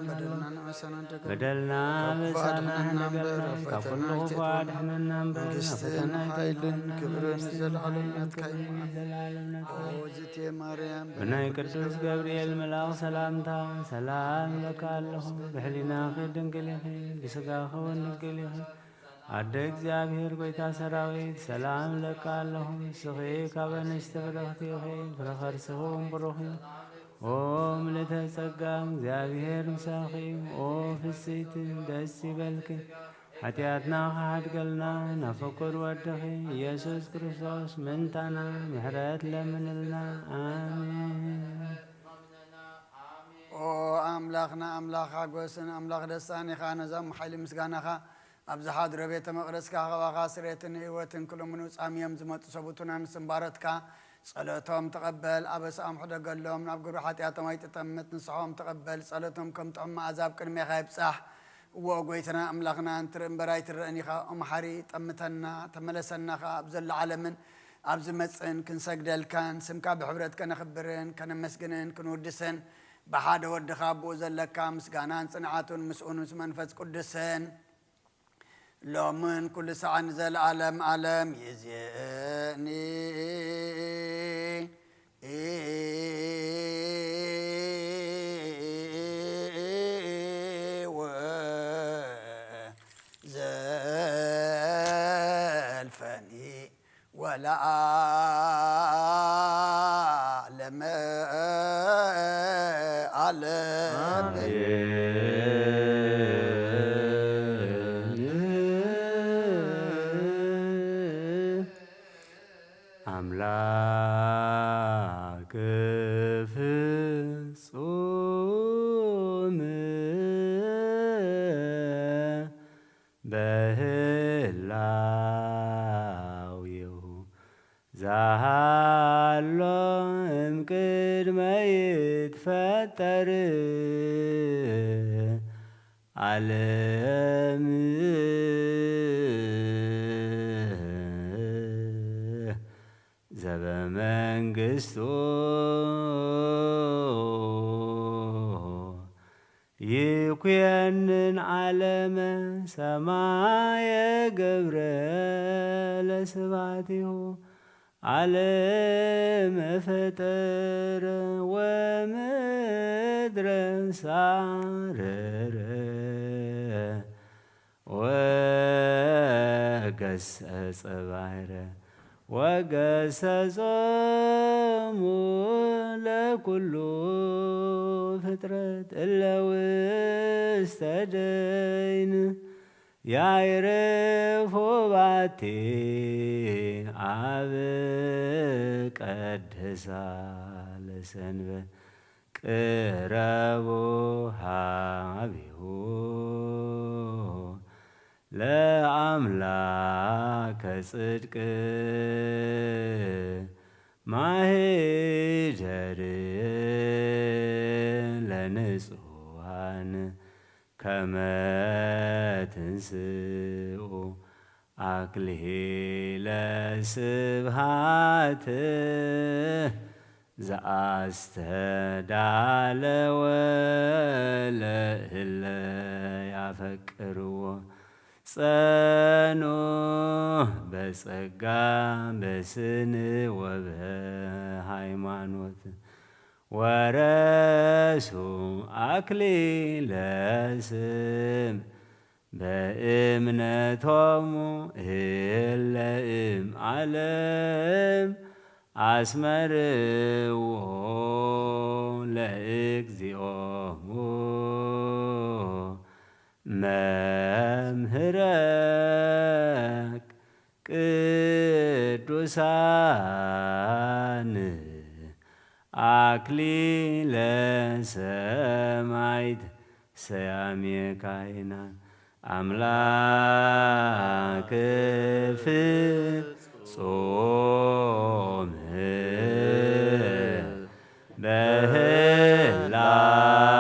በደልና ንመሰና በደልና በደልና ካብ ክፉ ኣድሕነና እምበር፣ ካብ ኩሉ ክፉ ኣድሕነና እምበር፣ መንግስትን ሓይልን ክብርን ዘለዓለም ናትካ እዩ። ዘለዓለም ናትካ እዩ። ኦ ዝቴ ማርያም፣ ብናይ ቅዱስ ገብርኤል መልኣኽ ሰላምታ ሰላም እብለካ ኣለኹ። ብሕሊናኺ ድንግል ኢኺ፣ ብስጋኺ እውን ድንግል ኢኺ። ኣደ እግዚኣብሔር ጐይታ ሰራዊት፣ ሰላም እብለካ ኣለኹ። ንስኺ ካብ ኣንስቲ ብርኽቲ ኢኺ፣ ፍረ ከርስኺ እውን ብሩኽ እዩ። ኦ ምልእተ ጸጋ፣ እግዚኣብሔር ምሳኺ እዩ። ኦ ፍስይቲ፣ ደስ ይበልኪ፣ ሓጢኣትና ክሓድገልና፣ ናብ ፍቁር ወድኺ ኢየሱስ ክርስቶስ ምእንታና ምሕረት ለምንልና። ኣሜን። ኦ ኣምላኽና፣ ኣምላኽ ሓጎስን ኣምላኽ ደስታን ኢኻ። ነዞም ሓይሊ ምስጋናኻ ኣብ ዝሓድሮ ቤተ መቕደስካ፣ ካባኻ ስሬትን ህይወትን ክልምኑ ጻምዮም ዝመጹ ሰቡቱና ንስም ባሮትካ ጸሎቶም ተቐበል። ኣበሳኦም ሕደገሎም፣ ናብ ግብሪ ሓጢኣቶም ኣይትጠምት። ንስሖም ተቐበል፣ ጸሎቶም ከም ጥዑም መኣዛ ኣብ ቅድሜኻ ይብጻሕ። እዎ፣ ጐይታና ኣምላኽና፣ እንትርኢ እምበር ኣይትረእን ኢኻ። ኦ መሓሪ፣ ጠምተና፣ ተመለሰና ኸኣ። ኣብ ዘሎ ዓለምን ኣብ ዝመጽእን ክንሰግደልካን ስምካ ብሕብረት ከነኽብርን ከነመስግንን ክንውድስን ብሓደ ወድኻ ኣብኡ ዘለካ ምስጋናን ጽንዓቱን ምስኡን ምስ መንፈስ ቅዱስን ሎምን ኩሉ ሰዓት ንዘለዓለም ዓለም ይእዜኒ። ወዘ ለዓለመ ዓለም። አምላክ ፍጹም በህላዌሁ ዛሃሎ እምቅድመ ይትፈጠር ዓለም ዘበመንግስቱ ይኩየንን ዓለመ ሰማየ ገብረ ለስብሐቲሁ ዓለመ ፈጠረ ወምድረ ሳረረ ወገሰጸ ባሕረ ወገሰጾሙ ለኩሉ ፍጥረት እለ ውስተ ደይን ያዕርፉ ባቲ አብ ቀድሳ ለሰንበት ቅረቡ ሀቢሁ ለአምላከ ጽድቅ ማህደር ለንጹሃን ከመ ትንስኡ አክሊለ ስብሃት ዘአስተዳለወ ለእለ ያፈቅርዎ ጸኑ በጸጋ በስን ወበሃይማኖት ወረሱ አክሊለ ስም በእምነቶሙ እለ እም ዓለም አስመርዎ ለእግዚኦሙ መምህረ ቅዱሳን አክሊለ ሰማዕት ሰያሜ ካህናት አምላክ ፍጹም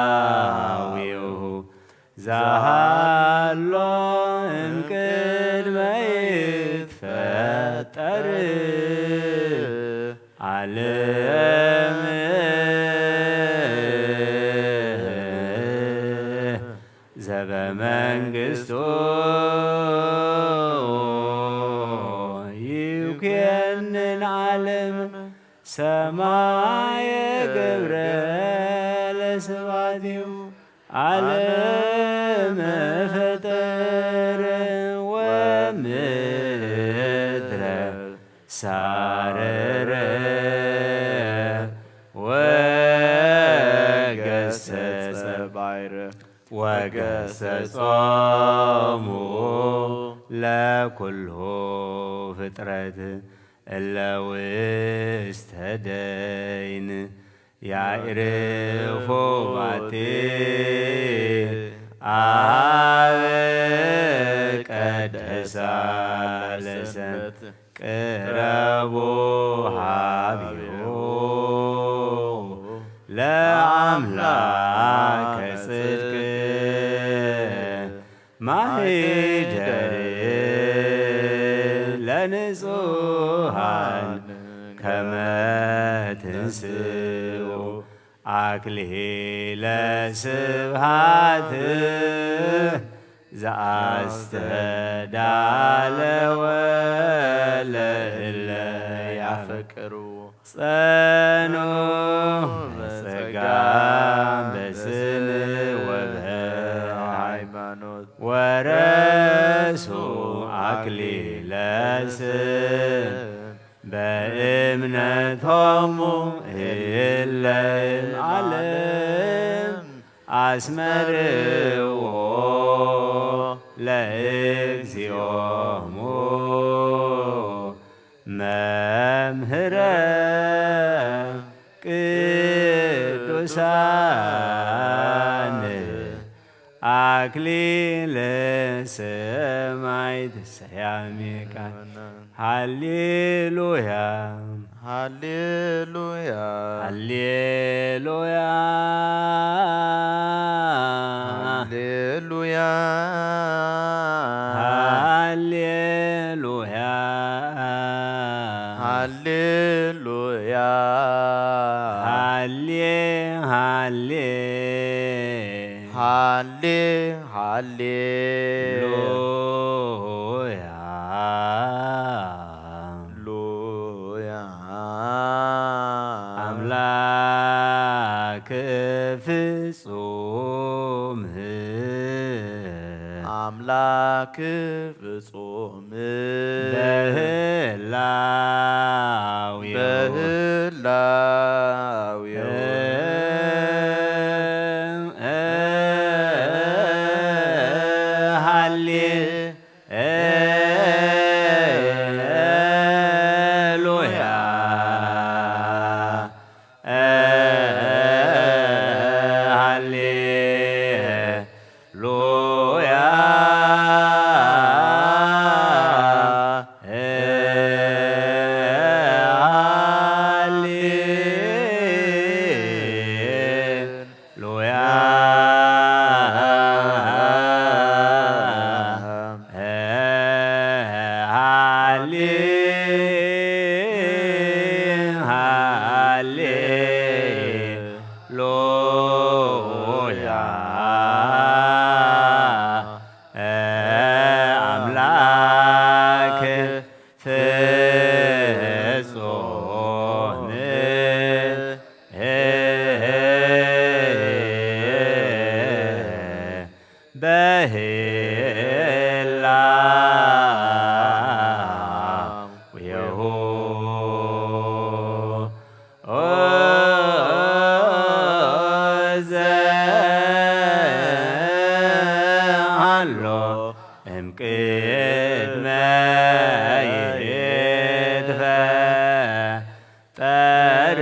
በህላዌሁ ዛሃሎ እምቅድመ ይትፈጠር ዓለም ዘበመንግስቱ ይኩየንን ዓለም ሰማየ ገብረ ለስብሐቲሁ ዓለመ ፈጠረ ወምድረ ሳረረ ወገሰጸ ባሕረ ወገሰጾሙ ለኩሉ ፍጥረት እለ ውስተ ደይን ያዕርፉ ባቲ አብ ቀደሳ ለሰንበት ቅረቡ ሀቢሁ ለአምላከ ጽድቅ ማህደር ለንጹሃን ከመ ትንስኡ አክሊለ ስብሃት ዘአስተዳለወ ለእለ ያፈቅሩ ጸኑ በጸጋ በስን ወበሃይማኖት ወረሱ አክሊለ ስም እምነቶሙ እለ ዓለም ኣስመርዎ ለእግዚኦሙ መምህረ ቅዱሳን። አክሊለ ሰማዕት ሰያሜ ቃል። ሃሌሉያ፣ ሃሌሉያ፣ ሃሌሉያ፣ ሃሌሉያ፣ ሃሌሉያ፣ ሃሌሉያ፣ ሃሌ፣ ሃሌ፣ ሃሌ፣ ሃሌ፣ ሉያ፣ ሉያ፣ አምላክ ፍጹም፣ አምላክ ፍጹም በህላዌሁ በህላዌሁ ሃሌ ሉያ ሃሌ ሉያ ሃሌ ሉያ ሃሌ ሃሌ ሉያ አምላክ ፍጹም በህላዌሁ ዘሃሎ እምቅድመ ይትፈጠር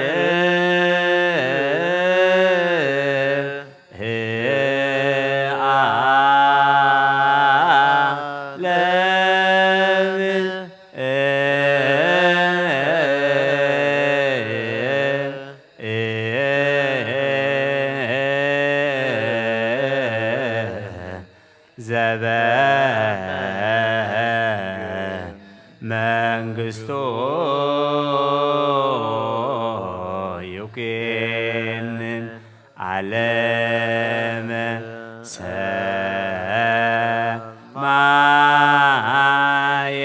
ዓለም። ዘበ መንግስቱ ይኩንን ዓለመ ሰማየ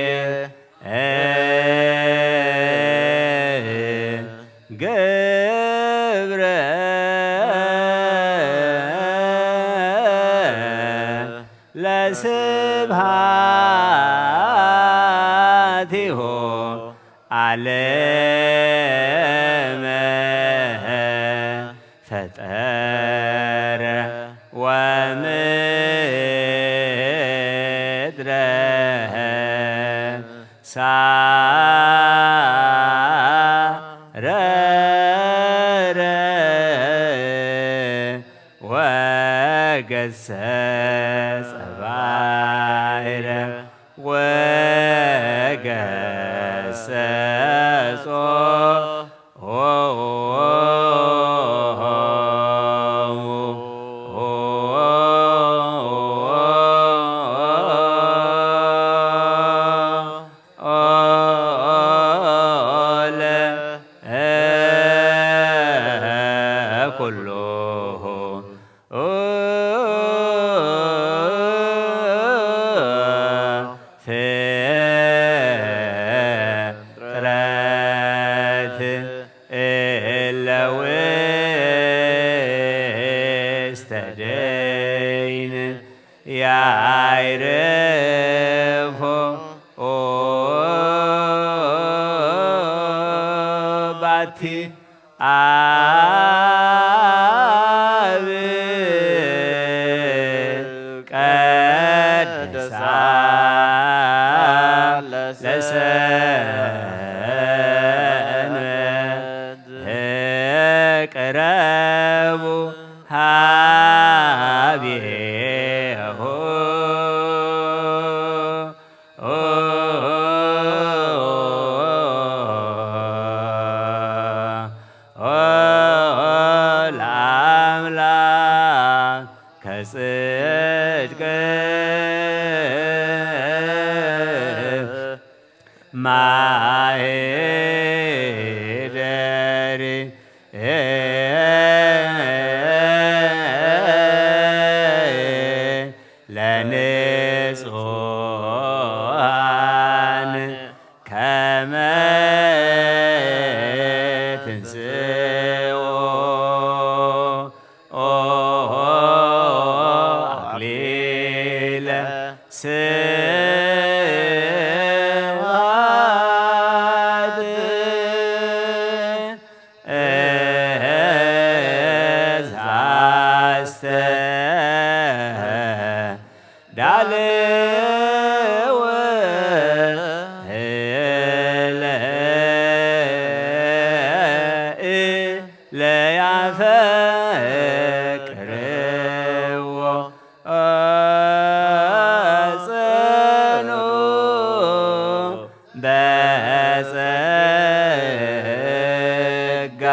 ገብረ ለስብሐቲሁ ዓለመ ፈጠረ ወምድረ ሳረረ ወገሰጸ ባሕረ ወገሰጾ ኩሉ ፍጥረት እለ ውስተ ደይን ያይርፎ ኣብ ቀድሳ ለሰንበት ቅረቡ ሀቤሁ። ለአምላክ ከጽድቅ ማሄደሪ ለንጹሃን ከመ ትንስኦ አክሊለ ስብሐት። ዛስተዳልወ ለያፈቅርዎ ጽኑ በጸጋ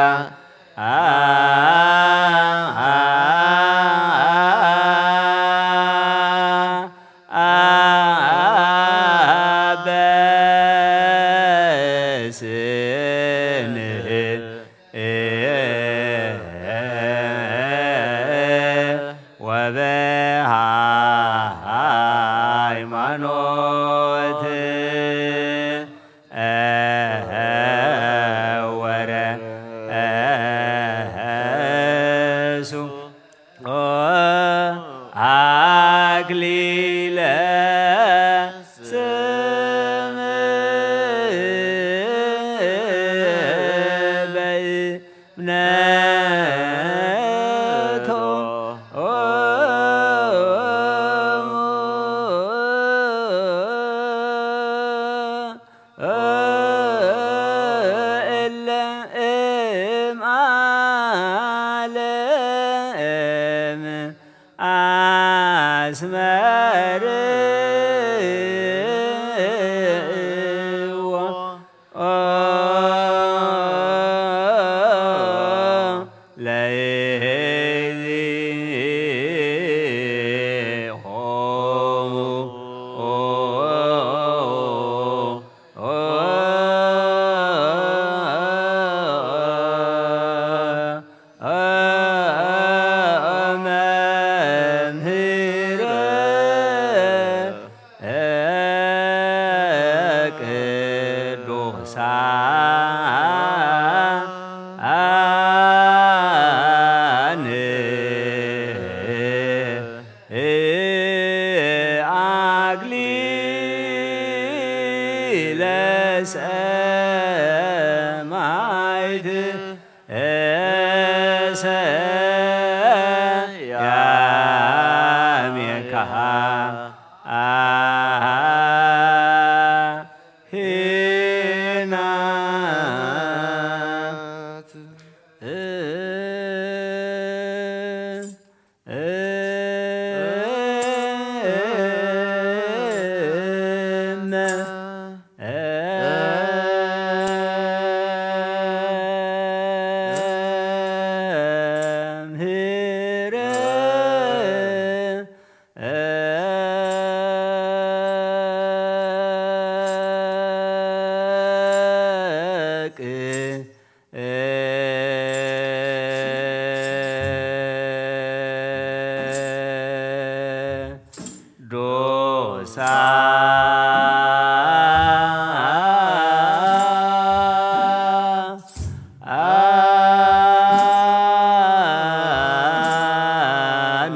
በስንህ ወበሃይማኖት ወረሱ አክሊለ ስም በእምነቶ እለ እምዓለም አስመርዎ ለይእዜሆሙ መምህረ ቅዱሳን አክሊለ ሰማዕት ሰያሜከ ኄናት። ቅዱሳን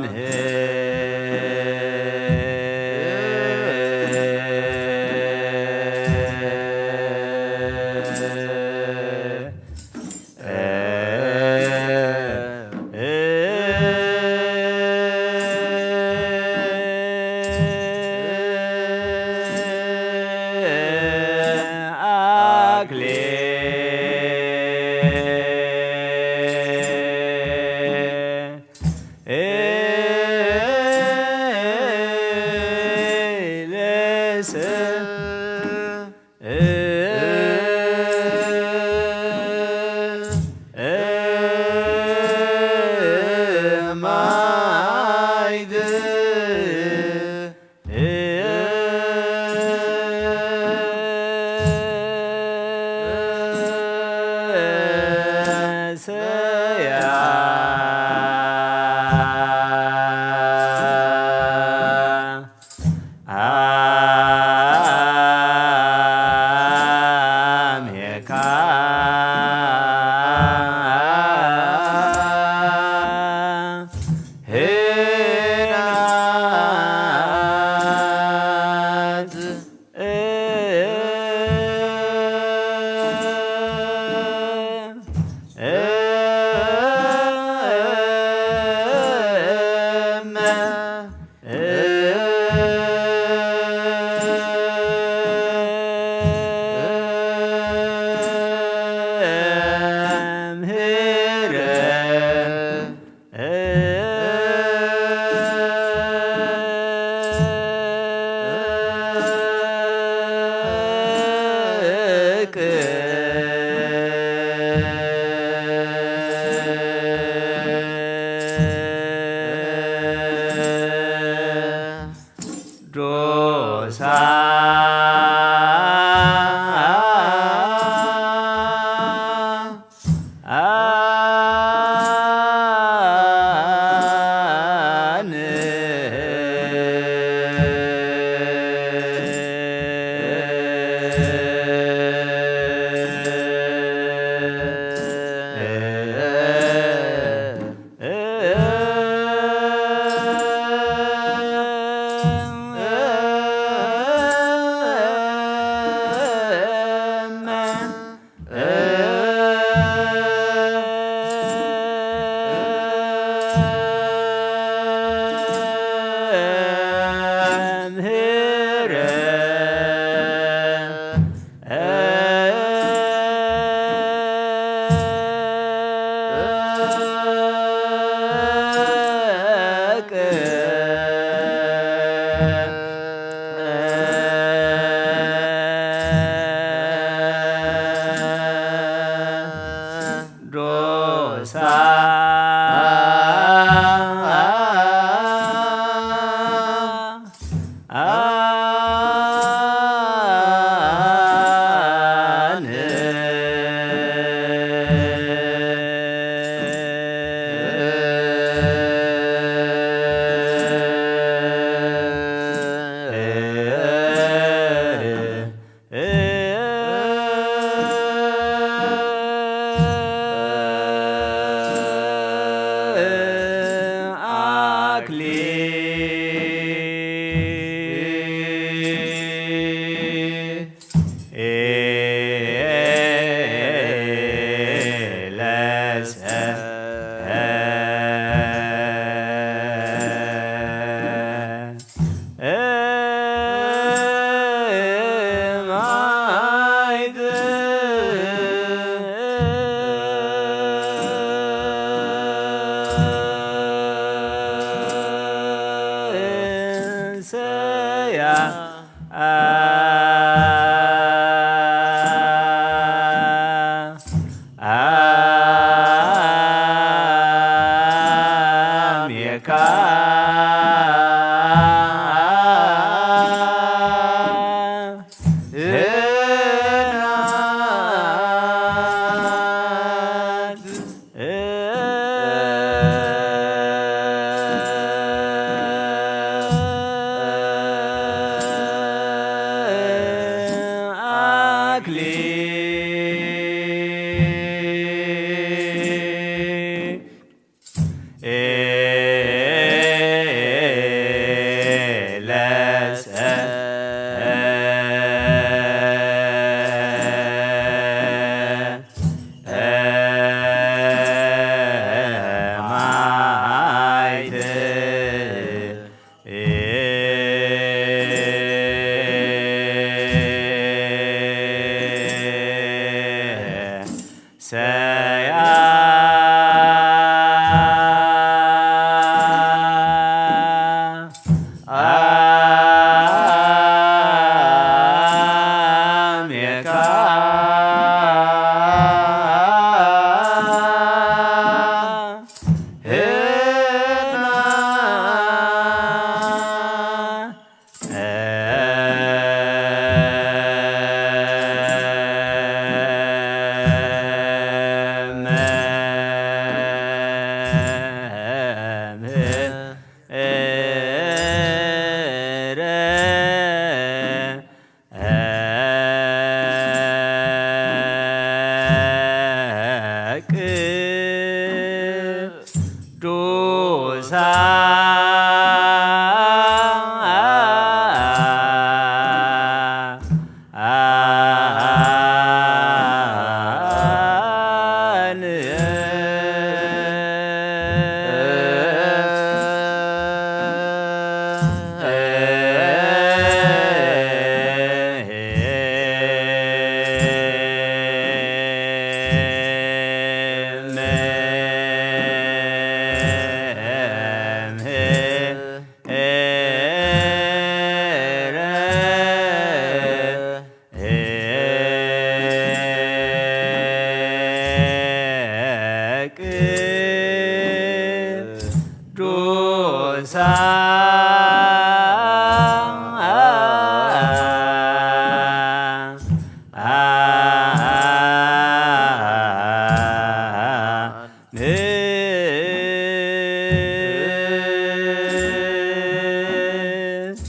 ቅዱሳን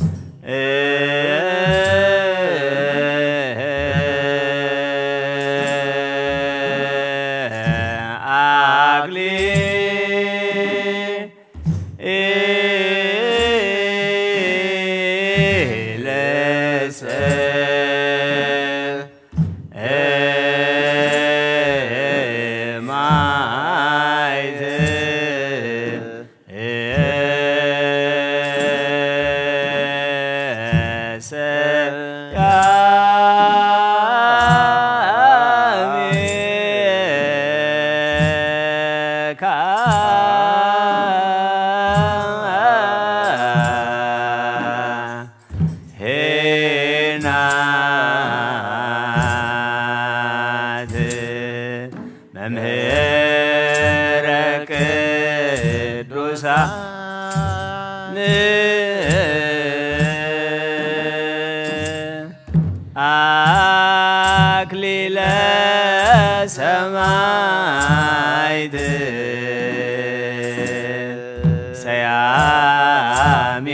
ሄናት መምህረ ቅዱሳን አክሊለ ሰማዕት ሰያሜ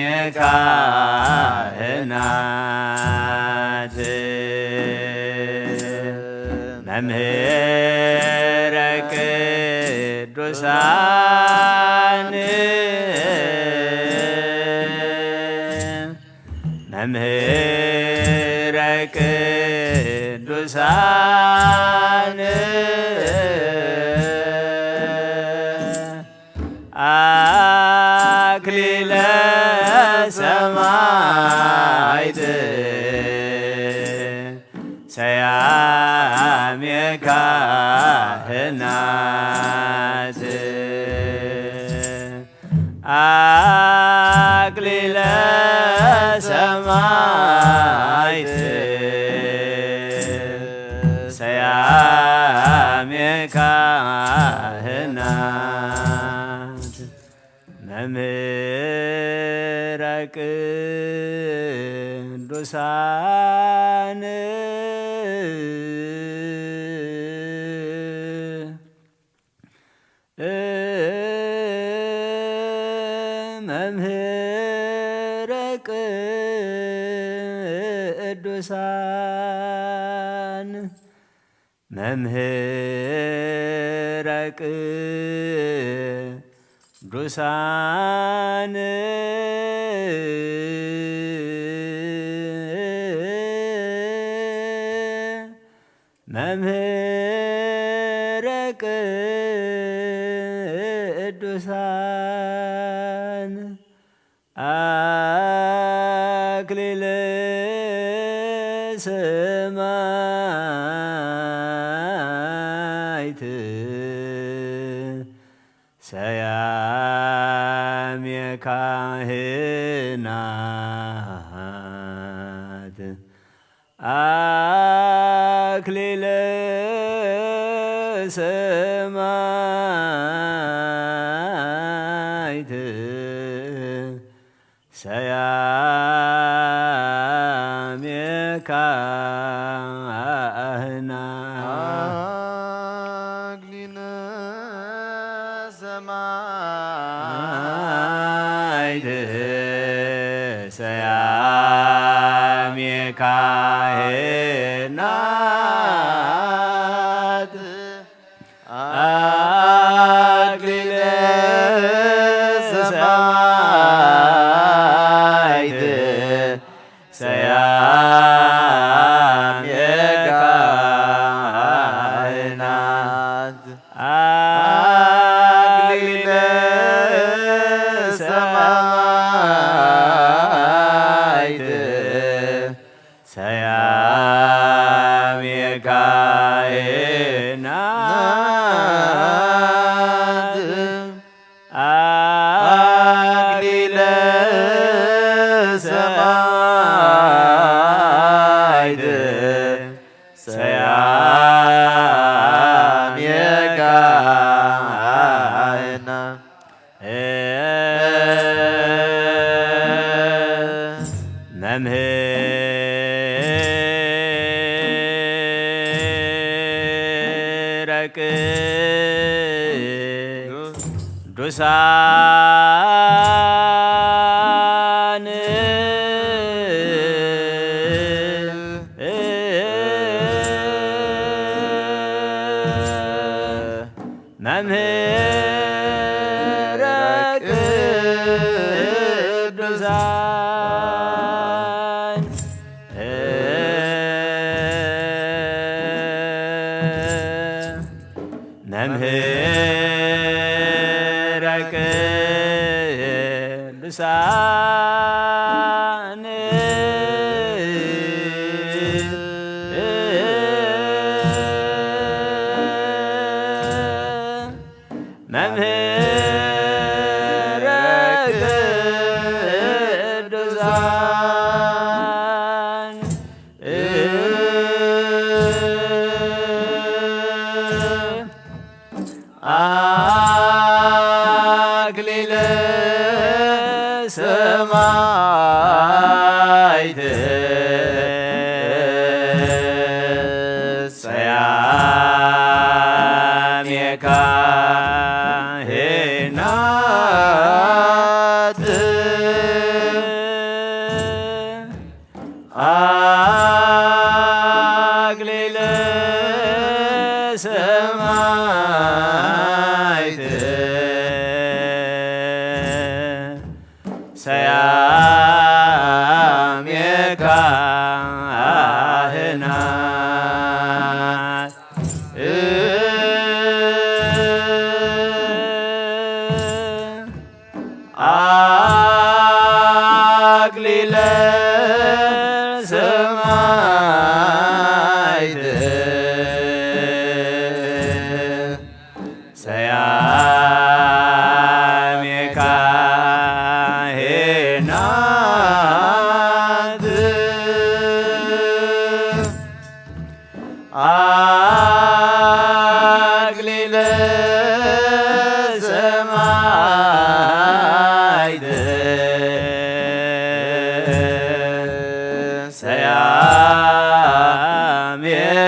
ካህናት መምህረ ቅዱሳን መምህረ ቅዱሳን አክሊለ ሰማዕት ሰያሜ ካህናት አክሊለ ሰማዕት ሰያሜ ካህናት መምህረ ቅዱሳን መምህረ ቅዱሳን መምህረ ቅዱሳን መምህረ ቅዱሳን አክሊለ ሰማዕት ሰያሜ ካህናት አክሊለ ሰማዕት ሰያሜ ካህናት አክሊለ ሰማዕት ሰያሜ ካህናት አክሊለ ሰማዕት ሰያሜ ካህናት አክሊለ ሰማዕት ሰያሜ ካህናት መምህረ ቅዱሳን መምህረ ቅዱሳን መምህረ ቅዱሳን መምህረ ቅዱሳን አክሊለ ሰማዕት ሰያሜ ካህናት አክሊለ ሰማዕት ሰያሜ ካህናት አክሊለ ሰማዕት ሰያሜ ካህናት አክሊለ ሰማዕት ሰያሜ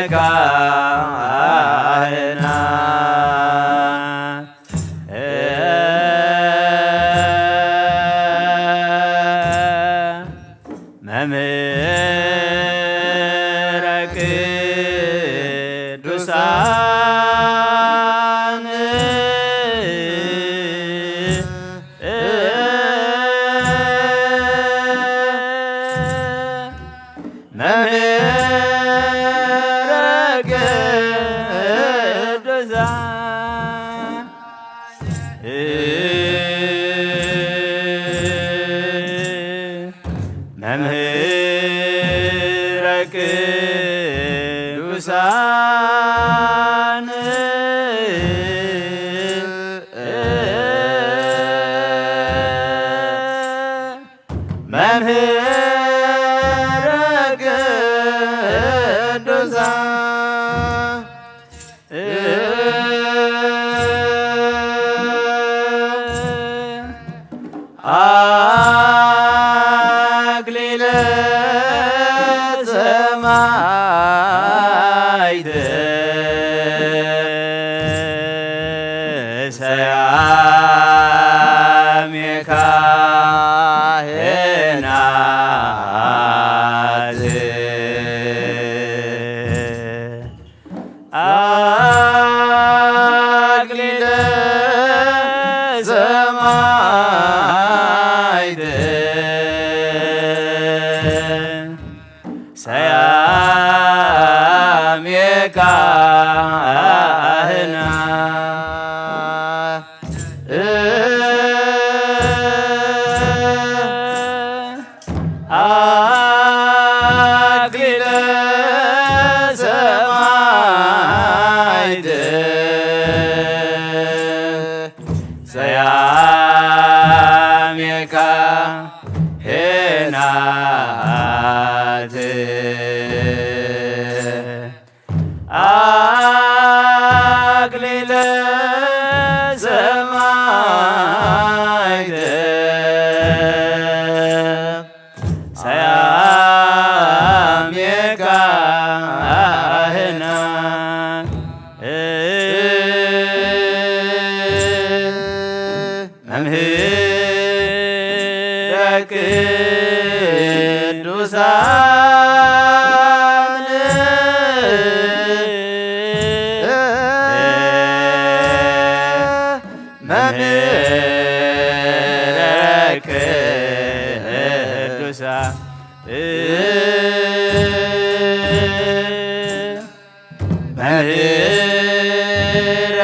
ካህናት መምህረ ቅዱሳን መምህረ ቅዱሳን መምህረ ቅዱሳን መምህረ ቅዱሳን አክሊለ ሰማዕት ሰያሜ ካህናት አክሊለ ሰማዕት ሰያሜ ካህናት መምህረ ቅዱሳን መምህረ ቅዱሳን መምህረ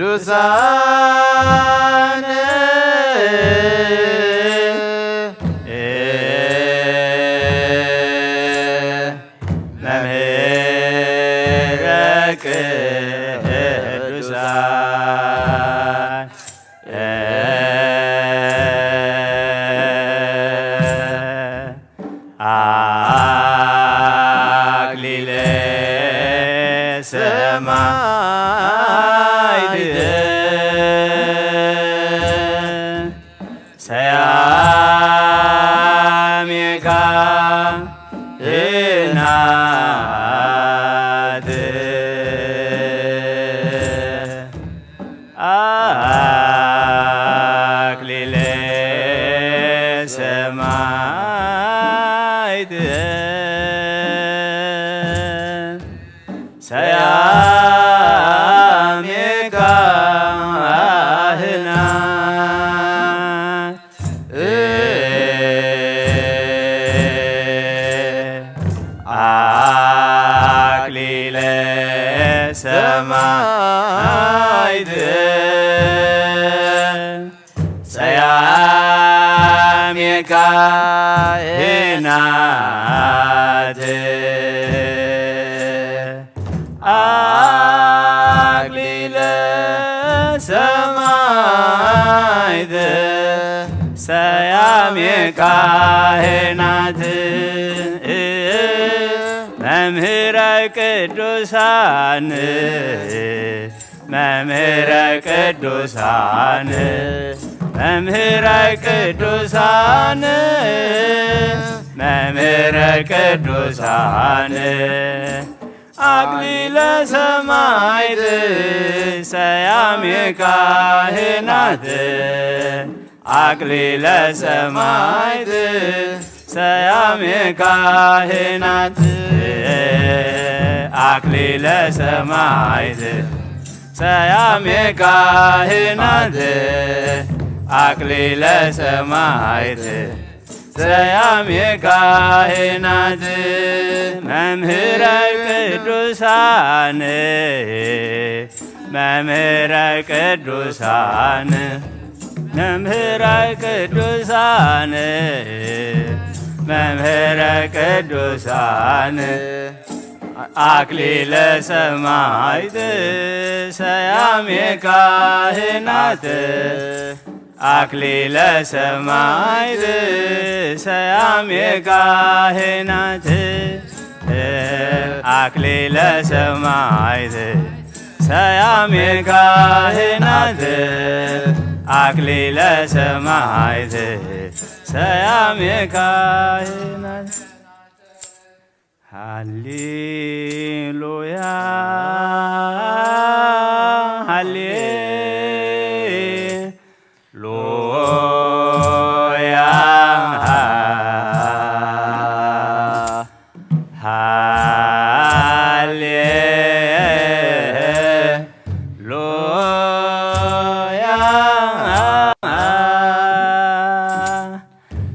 ቅዱሳን መምህረ ቅዱሳን አክሊለ ሰማዕት ሰያሜ ካህናት አክሊለ ሰማዕት ሰያሜ ካህናት አክሊለ ሰማዕት ሰያሜ ካህናት አክሊለ ሰማዕት ሰያሜ ካህናት መምህረ ቅዱሳን መምህረ ቅዱሳን መምህረ ቅዱሳን መምህረ ቅዱሳን አክሊለ ሰማዕት ሰያሜ ካህናት አክሊለ ሰማዕት ሰያሜ ካህናት አክሊለ ሰማዕት ሰያሜ ካህናት አክሊለ ሰማዕት ሰያሜ ካህናት መምህረ ቅዱሳን መምህረ ቅዱሳን መምህረ ቅዱሳን መምህረ ቅዱሳን አክሊለ ሰማዕት ሰያሜ ካህናት አክሊለ ሰማዕት ሰያሜ ካህናት አክሊለ ሰማዕት ሰያሜ ካህናት አክሊለ ሰማዕት ሰያሜ ካህናት ሃሌሉያ ሃሌሉያ ሃሌሉያ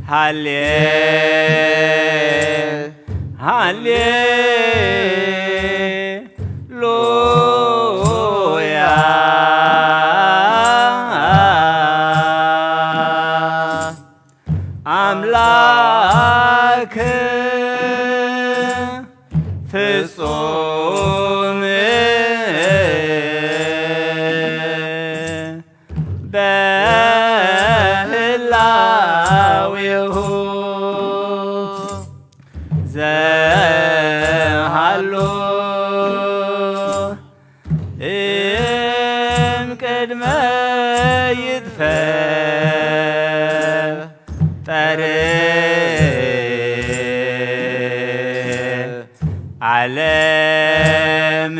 ሃሌ ሃሌ ሉያ አምላክ ፍጹም በህላዌሁ ዘሃሎ እምቅድመ ይትፈጠር ዓለም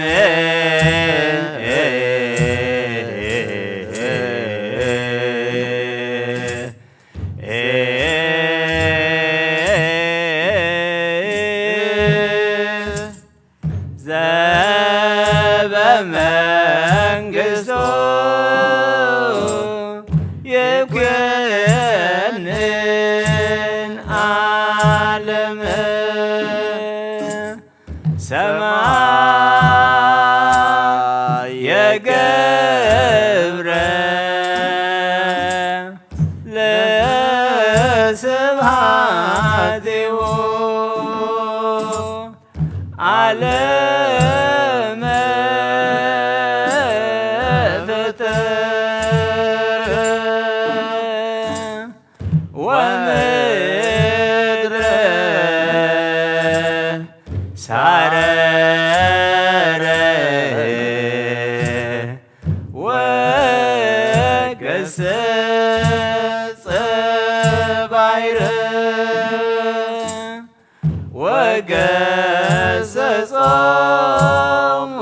ገብረ ለስብሐቲሁ ዓለመ ፈጠረ ወምድረ ሳረረ ወገሰጸ ባሕረ ወገሰጾሙ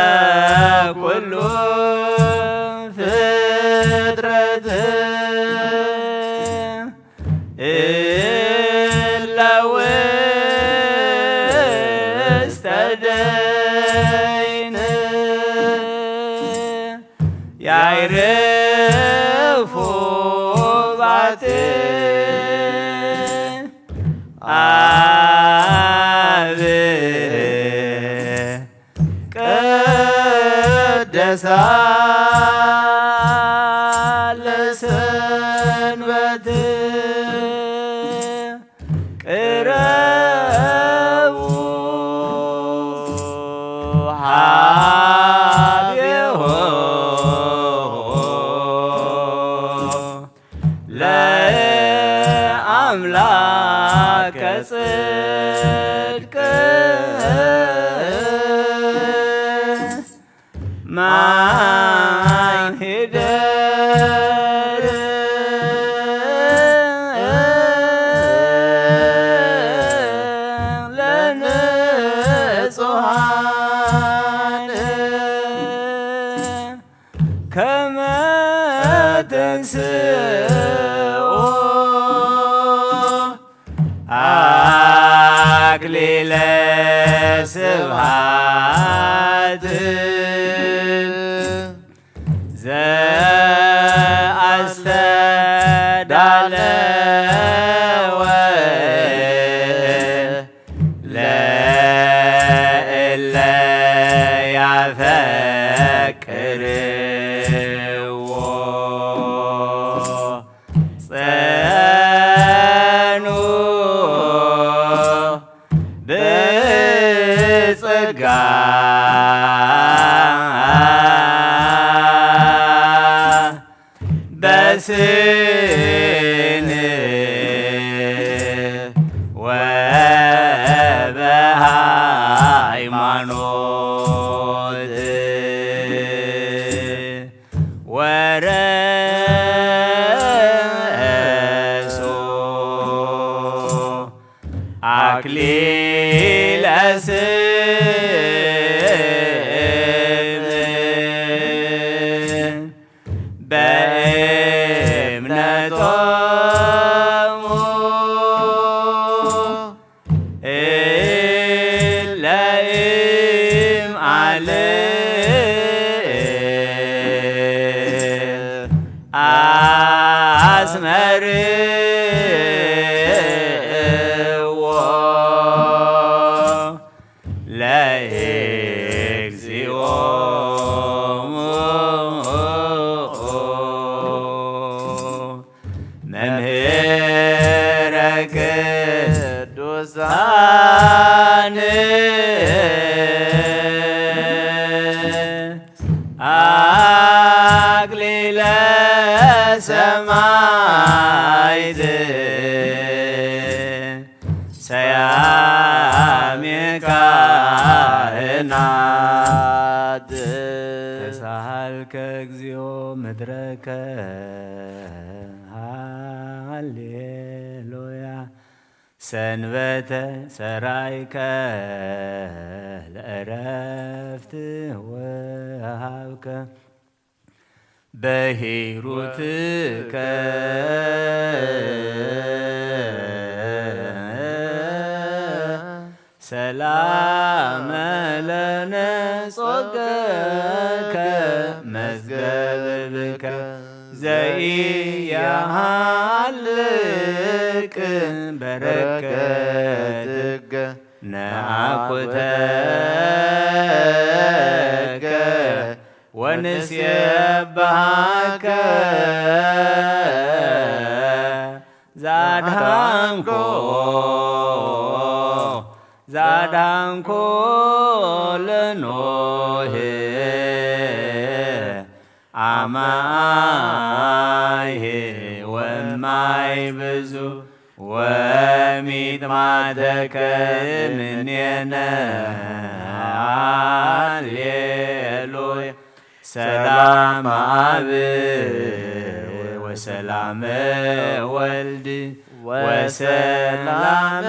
ለኩሉ ፍጥረት እለ ውስተ ደይን ያዕርፉ ባቲ አብ ቅደሳ ለሰንበት ቅረቡ ሀቤሁ ለአምላከ ጽድቅ ማን ሂደር ለንጹሃን ከመ ተንስኡ አክሊለ ስብሐት ዘአስተዳለወ ለእለ ያፈቅርዎ ጸኑ ብጸጋ በስን ወበሃይማኖት ወረሱ አክሊለ ስም በእምነቶሙ እለ እም ዓለም አስመርዎ ለእግዚኦ መምህረ ቅዱሳን አክሊለ ሰማዕት ሰያሜ ካህናት። ተሳሃልከ እግዚኦ ምድረከ ሃሌሉያ ሰንበተ ሰራይከ ለእረፍት ወሃብከ በሂሩትከ ሰላመ ለነ ጾገከ መዝገብከ ዘኢያሃልቅ በረከትከ ነአኩተከ ወንሴብሐከ ዛድሃንኮ ዛድሃንኮ ለኖሄ አማይሄ ወማይ ብዙ ወሚጥማተከ ምኔነ። ሃሌሉያ። ሰላም አብ ወሰላም ወልድ ወሰላም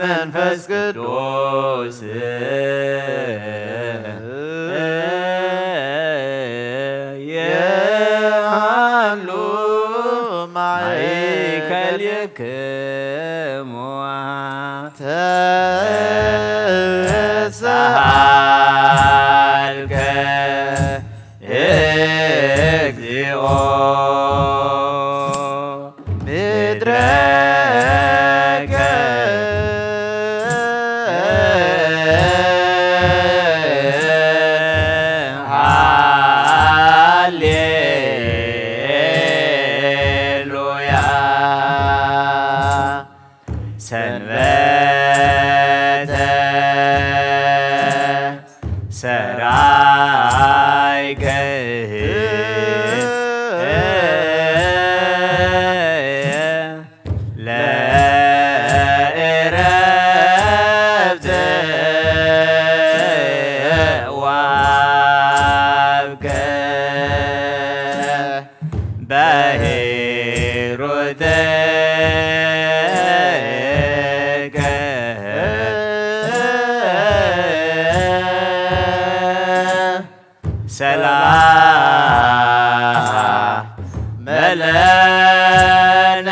መንፈስ ቅዱስ የሃሉ ማእከሌክሙ። ተሳሃልከ እግዚኦ ምድረከ። ሃሌሉያ። ሰንበተ ሰራይከ ለእረፍት ወሀብከ በሂሩትከ። ሰላም ለነ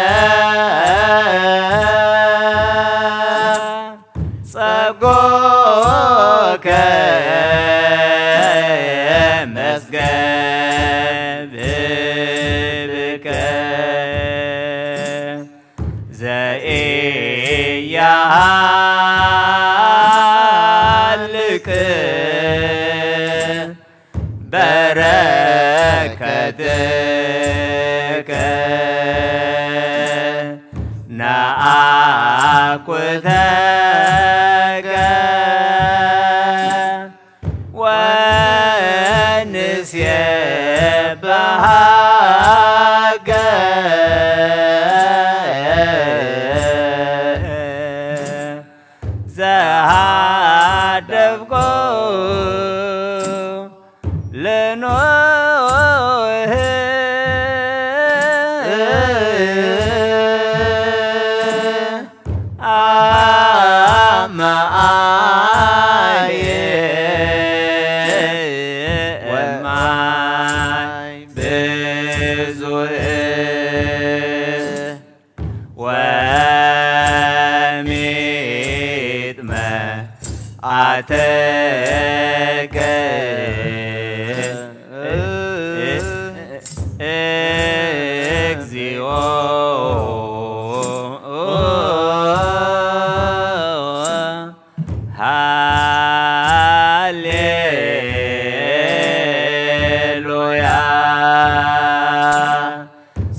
ጸጎከ መዝገብከ ዘኢያሃልቅ በረከትከ ነአኩተከ ወንሴብሐከ ዘሃደፍኮ ለኖህ አመአየ ወማይ ብዙህ ወሚጥመ አተከ እግዚኦ ሃሌሉያ።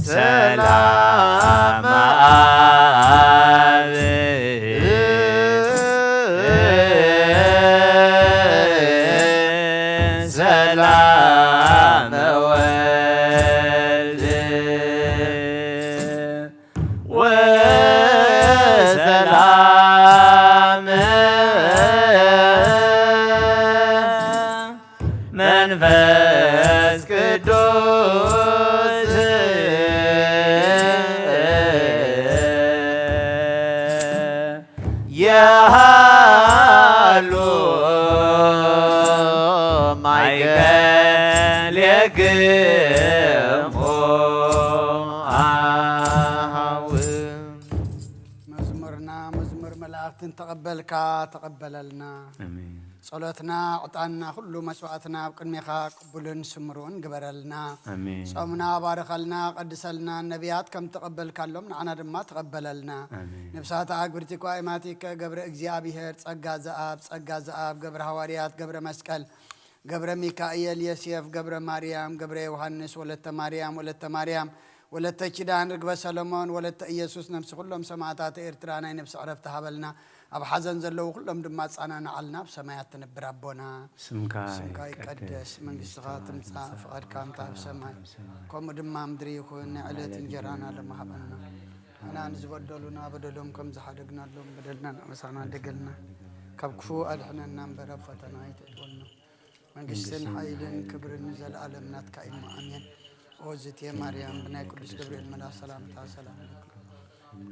ሰላም አብ ሰላም ወልድ ወሰላም መንፈስ ቅዱስ የሃሉ ማእከሌክሙ አሃው። መዝሙርና መዝሙር መላእክትን ተቐበልካ ተቐበለልና። ኣሜን። ጸሎትና፣ ዕጣንና፣ ኩሉ መስዋዕትና ኣብ ቅድሜኻ ቅቡልን ስምሩን ግበረልና። ኣሜን። ጾምና ባርኸልና፣ ቀድሰልና። ነቢያት ከም ተቐበልካሎም ንዓና ድማ ተቐበለልና። ኣሜን። ነፍሳት ኣግብርቲ ኳይማቲከ ገብረ እግዚኣብሔር፣ ጸጋ ዘኣብ፣ ጸጋ ዘኣብ፣ ገብረ ሃዋርያት፣ ገብረ መስቀል፣ ገብረ ሚካኤል፣ የሴፍ፣ ገብረ ማርያም፣ ገብረ ዮሃንስ፣ ወለተ ማርያም፣ ወለተ ማርያም፣ ወለተ ኪዳን፣ ርግበ ሰለሞን፣ ወለተ ኢየሱስ፣ ነፍሲ ኩሎም ሰማዕታት ኤርትራ ናይ ነፍሲ ዕረፍቲ ሃበልና። ኣብ ሓዘን ዘለዉ ኩሎም ድማ ኣጻናንዓልና። ኣብ ሰማያት ትነብር ኣቦና፣ ስምካ ስምካ ይቀደስ፣ ይቀደስ፣ መንግስትኻ ትምጻእ፣ ፍቓድካ እንተ ኣብ ሰማይ ከምኡ ድማ ምድሪ ይኹን። ናይ ዕለት እንጀራና ሎሚ ሃበና። ንሕና ንዝበደሉና በደሎም ከም ዝሓደግናሎም በደልና ንኣመሳና ደገልና። ካብ ክፉ ኣድሕነና እምበር ኣብ ፈተና ኣይተእትወና። መንግስትን ሓይልን ክብርን ንዘለኣለም ናትካ እዩ። ኣሜን። ኦ ዝቴ ማርያም፣ ብናይ ቅዱስ ገብርኤል መልኣኽ ሰላምታ ሰላም እልኪ።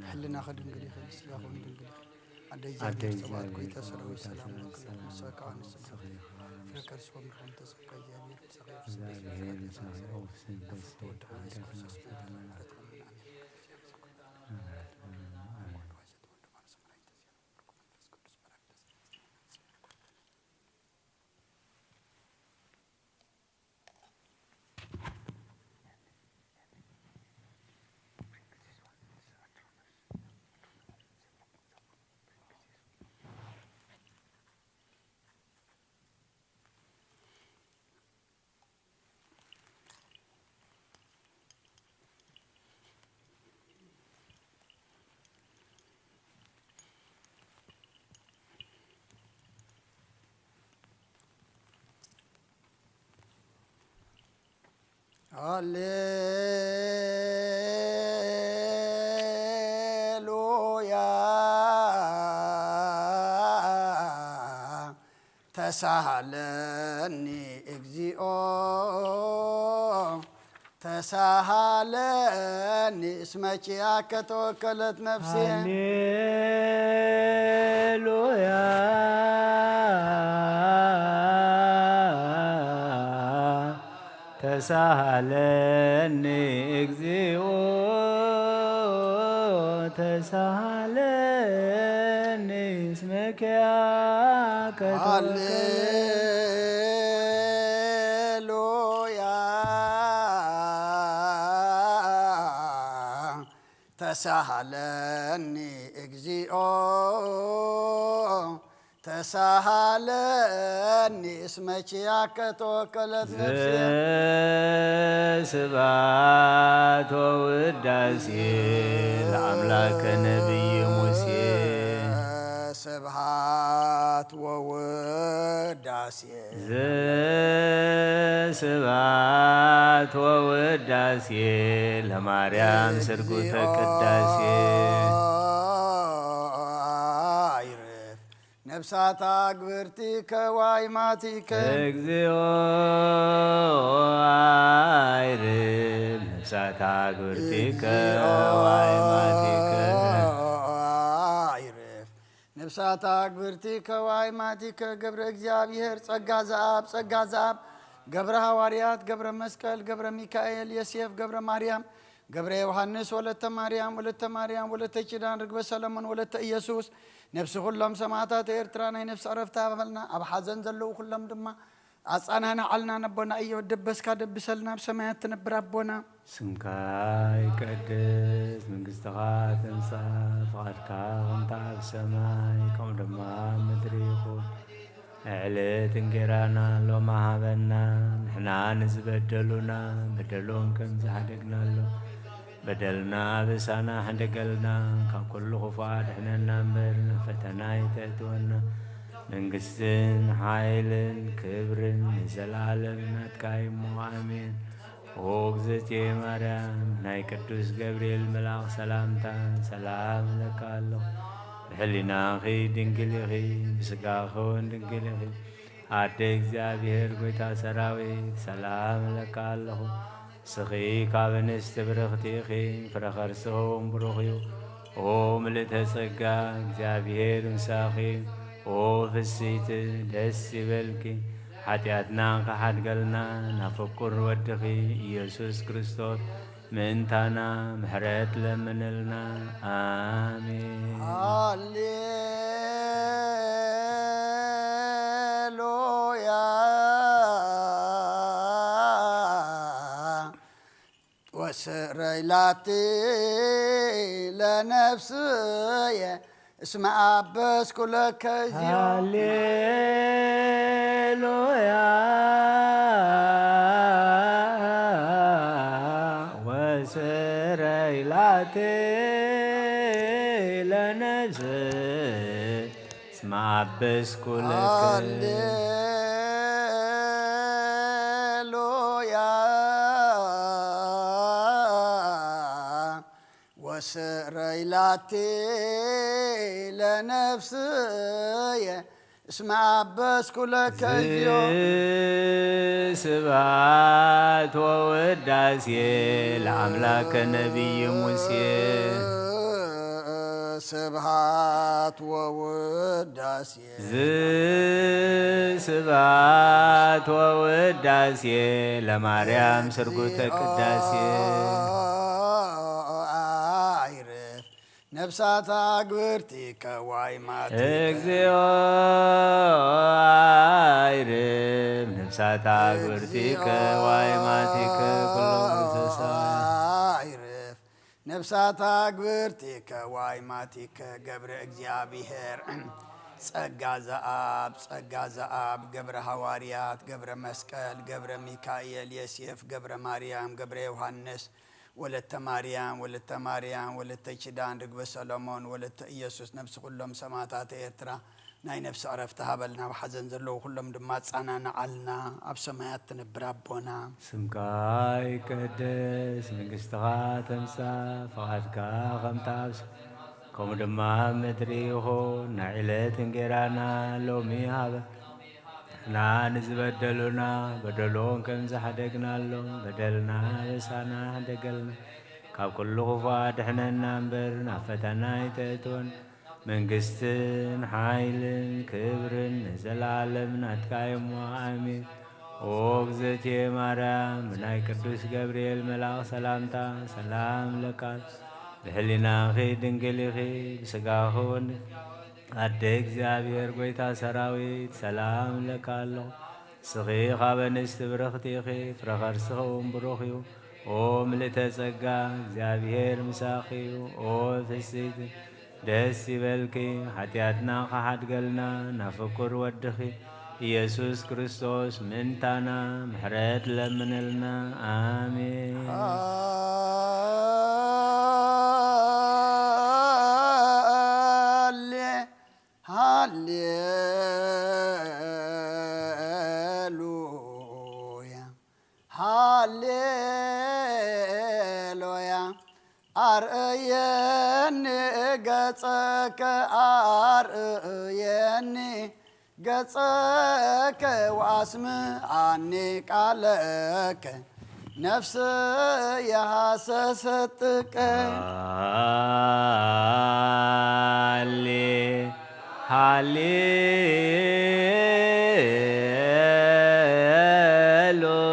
ሕልናኺ ድንግል ይኹን፣ ስጋኺ እውን ድንግል ይኹን። ኣደ ኣደ እግዚኣብሔር ጸባኦት እግዚኣብሔር ጎይታ ሰራዊት ጸባኦት ሰላም ሰላም ለኪ። ለኪ። ንስኻ ከኣ ንስኻ ንስኻ ፍረ ከርስኺ ምርኮም ተጸጋ እግዚኣብሔር ምሳኺ እዩ። እግዚኣብሔር ምሳኺ ተፈቶ ኦፍስን ተፈቶ ተስፋ ወድኻ ኢየሱስ ክርስቶስ ተፈቶ ምሕረት ለምና። ኣሜን። ሃሌሉያ ተሳሃለኒ እግዚኦ ተሳሃለኒ እስመ ኪያከ ተወከለት ነፍሴ። ሃሌሉያ ተሳሃለኒ እግዚኦ ተሳሃለኒ እስመ ኪያከ ተወከለት። ሃሌሉያ ተሳሃለኒ እግዚኦ ተሳሃለኒ እስመ ኪያከ ተወከለት ነፍሴ። ዘስብሐት ወውዳሴ ለአምላከ ነቢይ ሙሴ። ስብሐት ወውዳሴ ዘስብሐት ወውዳሴ ለማርያም ስርጉተ ቅዳሴ። ይረፍ ነፍሳታ ግብርቲከ ዋይማቲከ። እግዚኦ አይርም ነፍሳታ ግብርቲከ ዋይማቲከ። ይረፍ ነፍሳታ ግብርቲከ ዋይማቲከ። ገብረ እግዚኣብሔር ጸጋ ዘኣብ ጸጋ ዘኣብ ገብረ ሃዋርያት ገብረ መስቀል ገብረ ሚካኤል የሴፍ ገብረ ማርያም ገብረ ዮሃንስ ወለተ ማርያም ወለተ ማርያም ወለተ ኪዳን ርግበ ሰለሞን ወለተ ኢየሱስ ነፍሲ ኩሎም ሰማዕታት ኤርትራ ናይ ነፍሲ ዕረፍቲ ሃበልና። ኣብ ሓዘን ዘለዉ ኩሎም ድማ ኣጻናንዓልና። ነቦና እዮ ደበስካ ደብሰልና ኣብ ሰማያት ትነብር ኣቦና። ስምካ ይቀደስ፣ መንግስትኻ ትምጻእ፣ ፍቓድካ ከምታ ኣብ ሰማይ ከምኡ ድማ ኣብ ምድሪ ይኹን። ዕለት እንጌራና ሎሚ ሃበና፣ ንሕና ንዝበደሉና በደሎም ከም ዝሓደግናሎም በደልና ኣበሳና ሕደገልና፣ ካብ ኩሉ ክፉእ ኣድሕነና እምበር ናብ ፈተና ኣይተእትወና። መንግስትን ሓይልን ክብርን ንዘለኣለም ናትካ እዩ እሞ ኣሜን። ኦ እግዝእትየ ማርያም፣ ናይ ቅዱስ ገብርኤል መልኣኽ ሰላምታ ሰላም እለካ ኣለኹ። ብሕሊናኺ ድንግል ኢኺ፣ ብስጋኺ እውን ድንግል ኢኺ። ኣደ እግዚኣብሔር ጐይታ ሰራዊት ሰላም እለካ ኣለኹ። ንስኺ ካብ ኣንስቲ ብርኽቲ ኢኺ፣ ፍረ ከርስኺ እውን ብሩኽ እዩ። ኦ ምልእተ ጸጋ፣ እግዚኣብሔር ምሳኺ እዩ። ኦ ፍስይቲ ደስ ይበልኪ፣ ሓጢኣትና ክሓድገልና ናብ ፍቁር ወድኺ ኢየሱስ ክርስቶስ ምእንታና ምሕረት ለምንልና። ኣሜን። ሃሌ ስረይ ላቲ ለነፍስየ እስመ አበስኩ ለከ እግዚኦ። ሃሌሉያ። ወስረይ ላቲ ለነፍስ እስመ አበስኩ ለከ። ሃሌሉያ። ወስረይ ላቲ ለነፍስየ እስመ አበስኩ ለከ እግዚኦ። ስብሐት ወውዳሴ ለአምላከ ነቢይ ሙሴ። ስብሐት ወውዳሴ። ዝስብሐት ወውዳሴ ለማርያም ስርጉተ ቅዳሴ። አይርፍ ነፍሳት አግብርቲከ ዋይማቲከ። እግዚኦ አይርፍ ነፍሳት አግብርቲከ ዋይማቲከ ኩሉ እንስሳ። አይርፍ ነፍሳት አግብርቲከ ዋይማቲከ። ገብረ እግዚኣብሔር ጸጋ ዘአብ፣ ጸጋ ዘአብ፣ ገብረ ሃዋርያት፣ ገብረ መስቀል፣ ገብረ ሚካኤል፣ የሴፍ፣ ገብረ ማርያም፣ ገብረ ዮሃንስ፣ ወለተ ማርያም፣ ወለተ ማርያም፣ ወለተ ኪዳን፣ ርግበ ሰሎሞን፣ ወለተ ኢየሱስ፣ ነፍሲ ኩሎም ሰማዕታተ ኤርትራ ናይ ነፍሲ ዕረፍቲ ሃበልና። ኣብ ሓዘን ዘለዉ ኩሎም ድማ ኣጸናንዓልና። ኣብ ሰማያት ትነብር ኣቦና። ስምካ ይቀደስ፣ መንግስትኻ ትምጻእ፣ ፍቓድካ ከምቲ ኣብ ሰማይ ከምኡ ድማ ኣብ ምድሪ ይኹን። ናይ ዕለት እንጌራና ሎሚ ሃበ ንሕና ንዝበደሉና በደሎም ከም ዝሓደግናሎም በደልና በሳና ሓደገልና። ካብ ኩሉ ክፉ ኣድሕነና እምበር ናብ ፈተና ኣይተእትወን። መንግስትን ሓይልን ክብርን ንዘለኣለም ናትካ እዩ'ሞ፣ ኣሜን። ኦ እግዝእትየ ማርያም፣ ብናይ ቅዱስ ገብርኤል መልኣኽ ሰላምታ ሰላም እለካ። ብሕሊናኺ ድንግል ኢኺ፣ ብስጋኺ እውን ኣደ እግዚኣብሔር ጐይታ ሰራዊት ሰላም እለካ ኣለኹ። ንስኺ ካብ ኣንስቲ ብርኽቲ ኢኺ፣ ፍረ ከርስኺ እውን ብሩኽ እዩ። ኦ ምልእተ ጸጋ፣ እግዚኣብሔር ምሳኺ እዩ። ኦ ፍስሕቲ ደስ ይበልኪ፣ ሓጢኣትና ኸሓድገልና ናብ ፍቁር ወድኺ ኢየሱስ ክርስቶስ ምእንታና ምሕረት ለምነልና። ኣሜን። ሃሌ-፣ ሃሌሉያ፣ ሃሌሉያ። አርእየኒ ገጸከ፣ አርእየኒ ገጸከ ወአስምዓኒ ቃለከ፣ ነፍስየ ሐሰሰትከ። ሃሌ-፣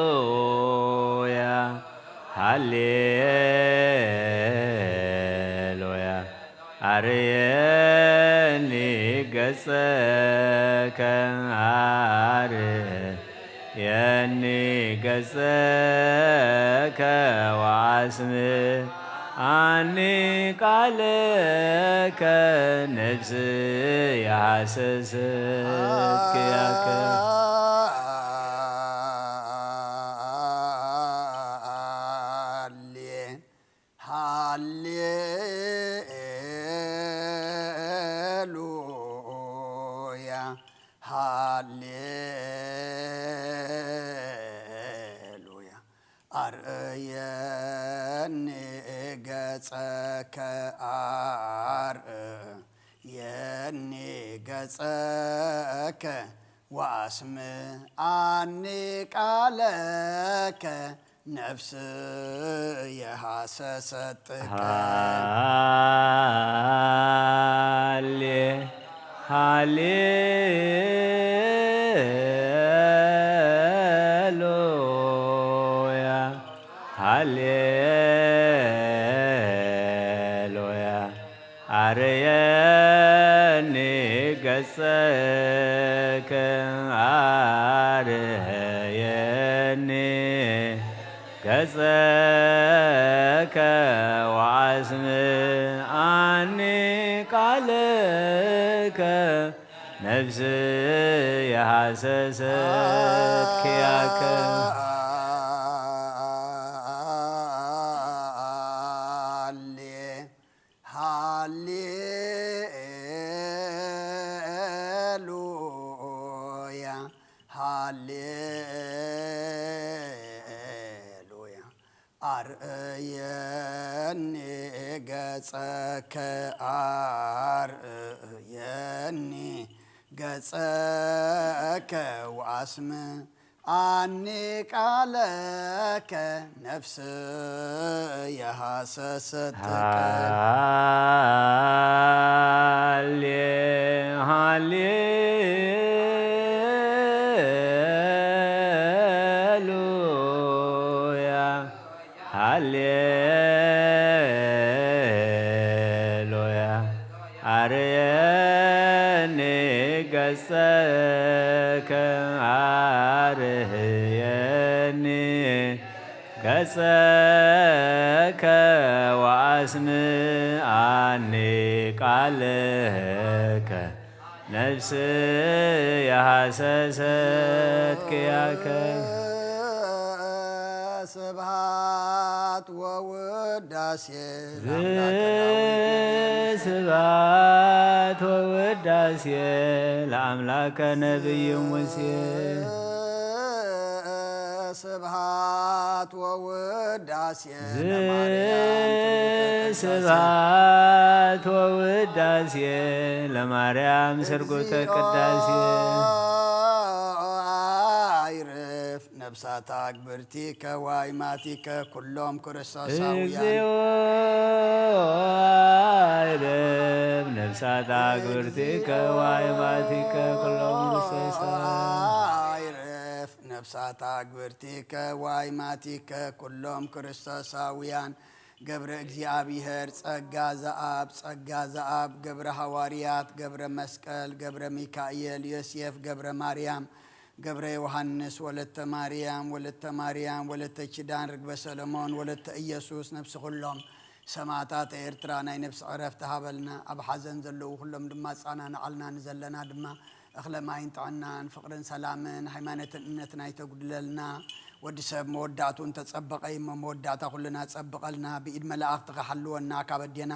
ሃሌሉያ፣ ሃሌሉያ። አርየኒ ገጸከ፣ አርየኒ ገጸከ ወአስምዓኒ ቃለከ፣ ነፍስየ ሐሰሰት ኪያከ። ሃሌ-፣ ሃሌሉያ፣ ሃሌሉያ። አርእየኒ ገጸከ፣ አርእየኒ ገጸከ ወአስምዓኒ ቃለከ፣ ነፍስየ ሐሰሰት ጥቀ። ሃሌ-፣ ሃሌሉያ፣ ሃሌሉያ። አርየኒ ገጸከ፣ አርየኒ ገጸከ ነፍስየ ሃሰሰት ኪያከ። ሃሌ፣ ሃሌሉያ፣ ሃሌሉያ። ኣርእየኒ ገጸከ፣ ኣርእየኒ ገጸከ ወኣስምዓኒ ቃለከ፣ ነፍስየ ሃሰሰት ጥቀ። ሃሌ፣ ሃሌሉያ፣ ሃሌሉያ። ኣርእየኒ ገጸከ፣ ኣርእየኒ ገጸከ ወኣስምዓኒ ቃለከ፣ ነፍስየ ሃሰሰት ኪያከ። ስብሐት ወውዳሴ ለአምላከ ዳዊት። ስብሐት ወውዳሴ ለአምላከ ነቢይ ሙሴ። ስብሐት ወውዳሴ ለማርያም ትምክሕተ ቅዳሴ። ስብሐት ወውዳሴ ለማርያም ስርጉተ እግዚኦ ቅዳሴ። አይርፍ ነፍሳት አግብርቲከ ዋይማቲከ ኩሎም ክርስቶሳውያን። እግዚኦ አይርፍ ነፍሳት አግብርቲከ ዋይማቲከ ኩሎም ክርስቶሳውያን። አይርፍ ነፍሳት አግብርቲከ ዋይማቲከ ኩሎም ክርስቶሳውያን። ገብረ እግዚኣብሔር፣ ጸጋ ዘኣብ፣ ጸጋ ዘኣብ፣ ገብረ ሃዋርያት፣ ገብረ መስቀል፣ ገብረ ሚካኤል፣ ዮሴፍ፣ ገብረ ማርያም፣ ገብረ ዮሃንስ፣ ወለተ ማርያም፣ ወለተ ማርያም፣ ወለተ ኪዳን፣ ርግበ ሰሎሞን፣ ወለተ ኢየሱስ፣ ነፍሲ ኩሎም ሰማዕታት ኤርትራ ናይ ነፍሲ ዕረፍቲ ሃበልና። ኣብ ሓዘን ዘለዉ ኩሎም ድማ ኣጸናንዓልና። ንዘለና ድማ እኽለ ማይን ጥዕናን ፍቕርን ሰላምን ሃይማኖትን እምነትን ኣይተጉድለልና። ወዲ ሰብ መወዳእቱ እንተጸበቐ እዩ እሞ መወዳእታ ኩልና ጸብቐልና። ብኢድ መላእኽትኻ ሓልወና፣ ካብ ኣዴና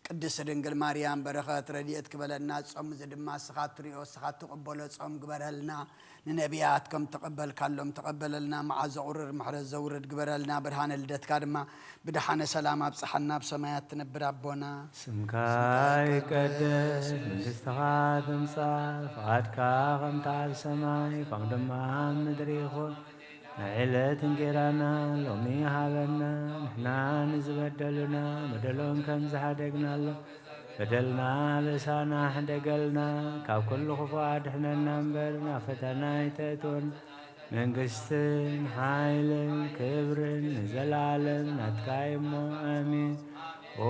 ቅድስት ድንግል ማርያም በረኸት ረድኤት ክበለና። ጾም እዚ ድማ እስኻ እትሪኦ እስኻ እትቕበሎ ጾም ግበረልና። ንነቢያት ከም ተቐበልካሎም ተቐበለልና። መዓዛ ቁርር ምሕረት ዘውርድ ግበረልና። ብርሃነ ልደትካ ድማ ብደሓነ ሰላም ኣብጽሓና። ኣብ ሰማያት ትነብር ኣቦና፣ ስምካ ይቀደስ፣ መንግስትኻ ትምጻእ፣ ፍቓድካ ከምታ ኣብ ሰማይ ከምኡ ድማ ኣብ ምድሪ ይኹን። ናይ ዕለት እንጌራና ሎሚ ሃበና፣ ንሕና ንዝበደሉና በደሎም ከም ዝሓደግናሎም በደልና ኣበሳና ሕደገልና፣ ካብ ኩሉ ክፉእ ኣድሕነና እምበር ናብ ፈተና ኣይተእትወና። መንግስትን ሓይልን ክብርን ንዘለዓለም ናትካ እዩ እሞ፣ ኣሜን። ኦ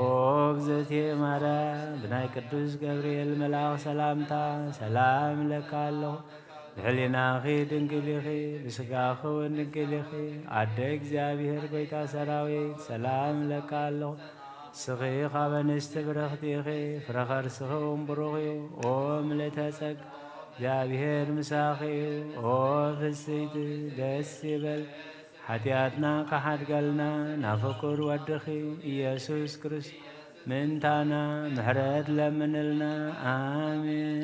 እግዝእትየ ማርያም፣ ብናይ ቅዱስ ገብርኤል መልኣኽ ሰላምታ ሰላም እለካ ኣለኹ። ብሕሊናኺ ድንግል ኢኺ፣ ብስጋኺ እውን ድንግል ኢኺ። ኣደ እግዚኣብሔር፣ ጎይታ ሰራዊት፣ ሰላም እለካ ኣለኹ። ንስኺ ካብ ኣንስቲ ብርኽቲ ኢኺ፣ ፍረ ከርስኺ እውን ብሩኽ እዩ። ኦ ምልእተ ጸጋ፣ እግዚኣብሔር ምሳኺ እዩ። ኦ ፍስይቲ፣ ደስ ይበል፣ ሓጢኣትና ክሓድገልና ናብ ፍቁር ወድኺ ኢየሱስ ክርስቶስ ምእንታና ምሕረት ለምንልና። ኣሜን።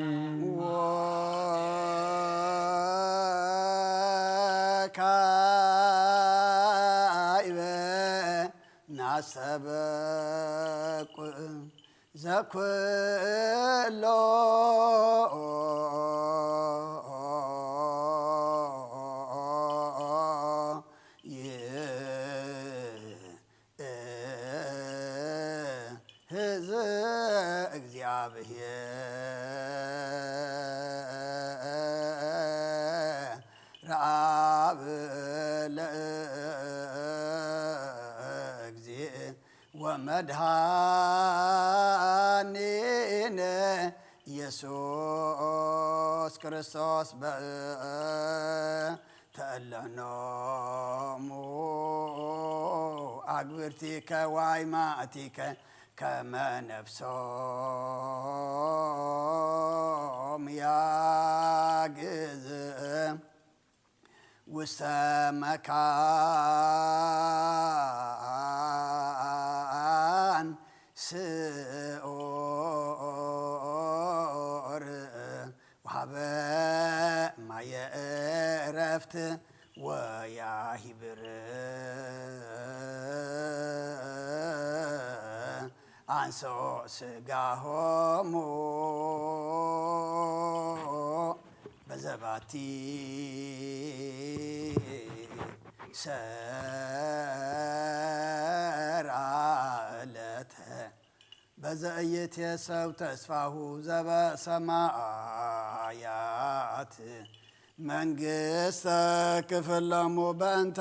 ወካዕበ ናስተበቁ ዘኩሎ ይእዝ እግዚኣብሔር አብ ለእግዚእ ወመድኃኒነ ኢየሱስ ክርስቶስ በ ተእለኖሙ አግብርቲከ ዋይማእቲከ ከመ ነፍሶም ያግዝ ውስተ መካን ስዑር ወሃበ ማየ ዕረፍት ወያሂብር አንሶ ስጋሆሙ በዘባቲ ሰራ ዕለተ በዘእይት የሰው ተስፋሁ ዘበሰማያት መንግስተ ክፍለሙ በእንተ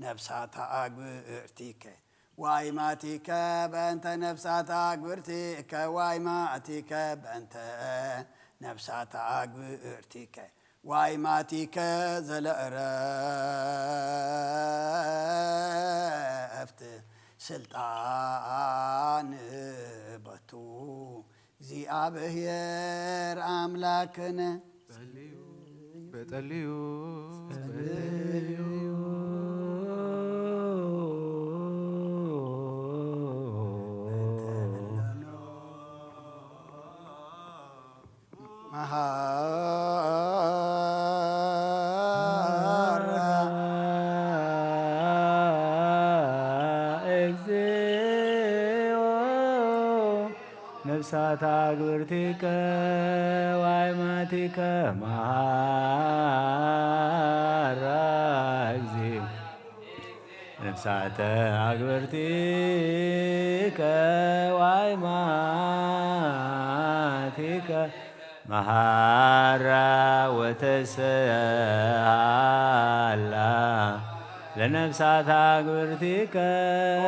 ነፍሳታ አግብርቲከ ዋይማቲከ በእንተ ነፍሳታ አግብርቲከ ዋይማቲከ በእንተ ነፍሳታ አግብርቲከ ዋይማቲከ ዘለእረፍት ስልጣን በቱ እግዚኣብሔር አምላክነ። በጠልዩ መሃራ እግዚኦ ነፍሳት አግብርቲከ ዋይማቲከ መሃራ እግዚኦ ነፍሳተ አግብርቲከ ዋይማቲከ መሃራ ወተሰሃላ ለነፍሳት አግብርቲከ። ኦ፣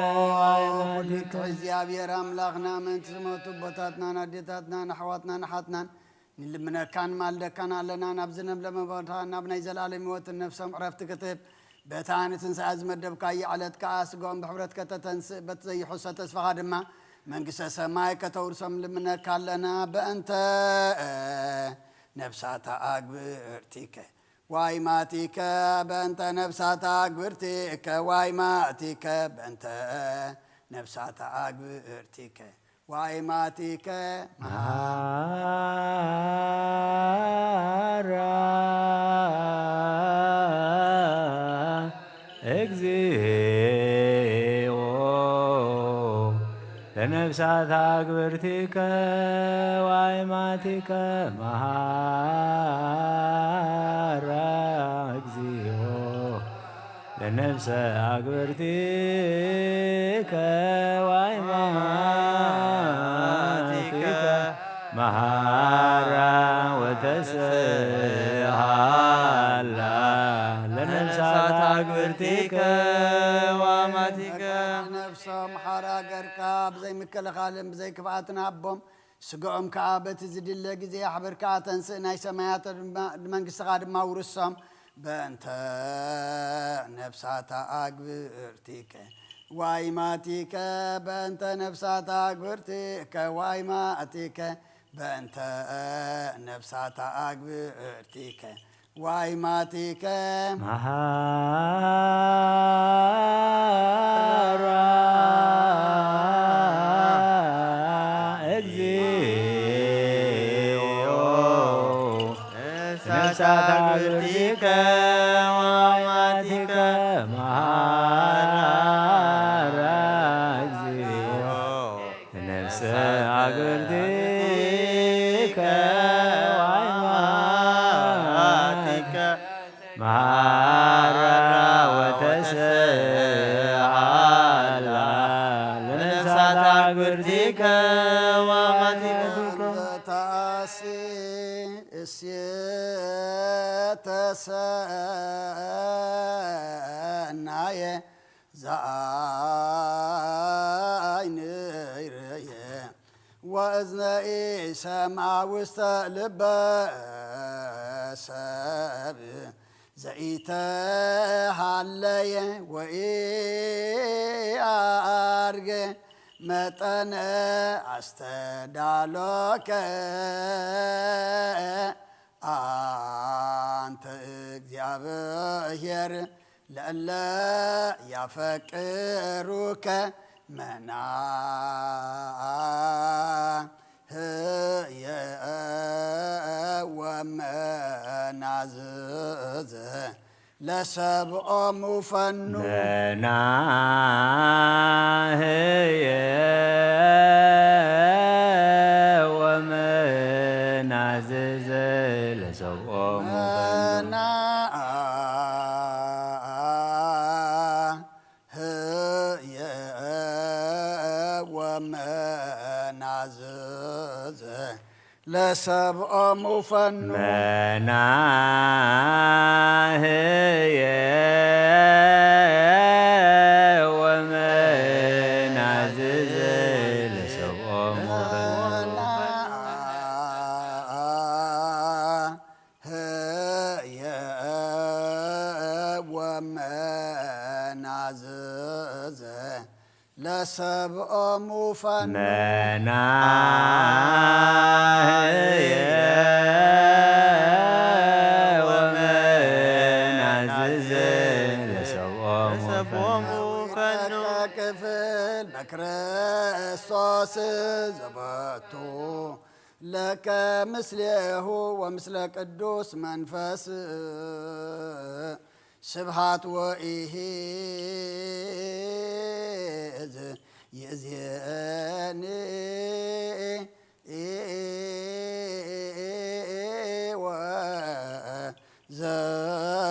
ኩሉ ትሑት እግዚኣብሔር ኣምላኽና፣ ምእንቲ ዝሞቱ ኣቦታትናን ኣዴታትናን ኣሕዋትናን ኣሓትናን ንልምነካን ማልደካን ኣለና። ናብ ዝለምለመ ቦታ፣ ናብ ናይ ዘለኣለም ህይወትን ነፍሶም ዕረፍቲ ክትህብ፣ በታ ንትንሳኤ ዝመደብካዮ ዕለት ከኣ ስጋኦም ብሕብረት ከተተንስእ፣ በቲ ዘይሕሶ ተስፋኻ ድማ መንግስተ ሰማይ ከተውርሶም ንልምነካ ኣለና። በእንተ ነፍሳታ ኣግብርቲከ ዋይማቲከ፣ በእንተ ነፍሳታ ኣግብርቲከ ዋይማቲከ፣ በእንተ ነፍሳታ ኣግብርቲከ ዋይማቲከ መሃራ እግዚኦ ለነፍሳት አግብርቲከ ዋይማቲከ መሃራ እግዚኦ ለነፍሰ አግብርቲከ ዋይማቲከ መሃራ ወተስሃላ ለነፍሳት አግብርቲከ ዋማቲከ። ነፍሶም ሓራ ገርካ ብዘይ ምክልኻልን ብዘይ ክፍኣትን ሃቦም። ስጋኦም ከኣ በቲ ዝድለ ግዜ ኣሕብርካ ኣተንስእ፣ ናይ ሰማያት ድማ፣ መንግስትኻ ድማ ውርሶም። በእንተ ነፍሳታ አግብርቲከ ዋይማቲከ፣ በእንተ ነፍሳታ አግብርቲከ ዋይማቲከ፣ በእንተ ነፍሳታ አግብርቲከ ዋይማቲከ መሃራ እግዚኦ ነፍሳት አግብርቲከ ወአማቲከ መሃራ እግዚኦ ነፍሰ አግብርቲከ ወአማቲከ መሃራ ወተስሃላ ለነፍሳት አግብርቲከ ወአማቲከ። ታሲ እሴተ ሰናየ ዘአይንየ ወእዝነ ኢሰምዓ ውስተ ልበ ሰብ ዘኢተሃለየ ወኢአርገ መጠነ ኣስተዳሎከ ኣንተ እግዚኣብሔር ለእለ ያፈቅሩከ መናህየ ወመናዝዘ ለሰብኦሙ ፈኑ። መናህየ ወመናዝዘ ለሰብኦሙ ፈኑ። መናህየ ወመናዝዘ ለሰብኦሙ ፈኑ። መናህየ ወመናዝዘ ለሰብኦሙ ፈኑ። መናህየ ወመናዝዘ ለሰብኦሙ ፈኑ። መናህየ ወመናዝዘ ለሰብኦሙ ፈኑ። ክፍል በክርስቶስ ዘበቱ ለከ ምስሌሁ ወምስለ ቅዱስ መንፈስ ስብሃት ወኢሂዝ ይእዜኒ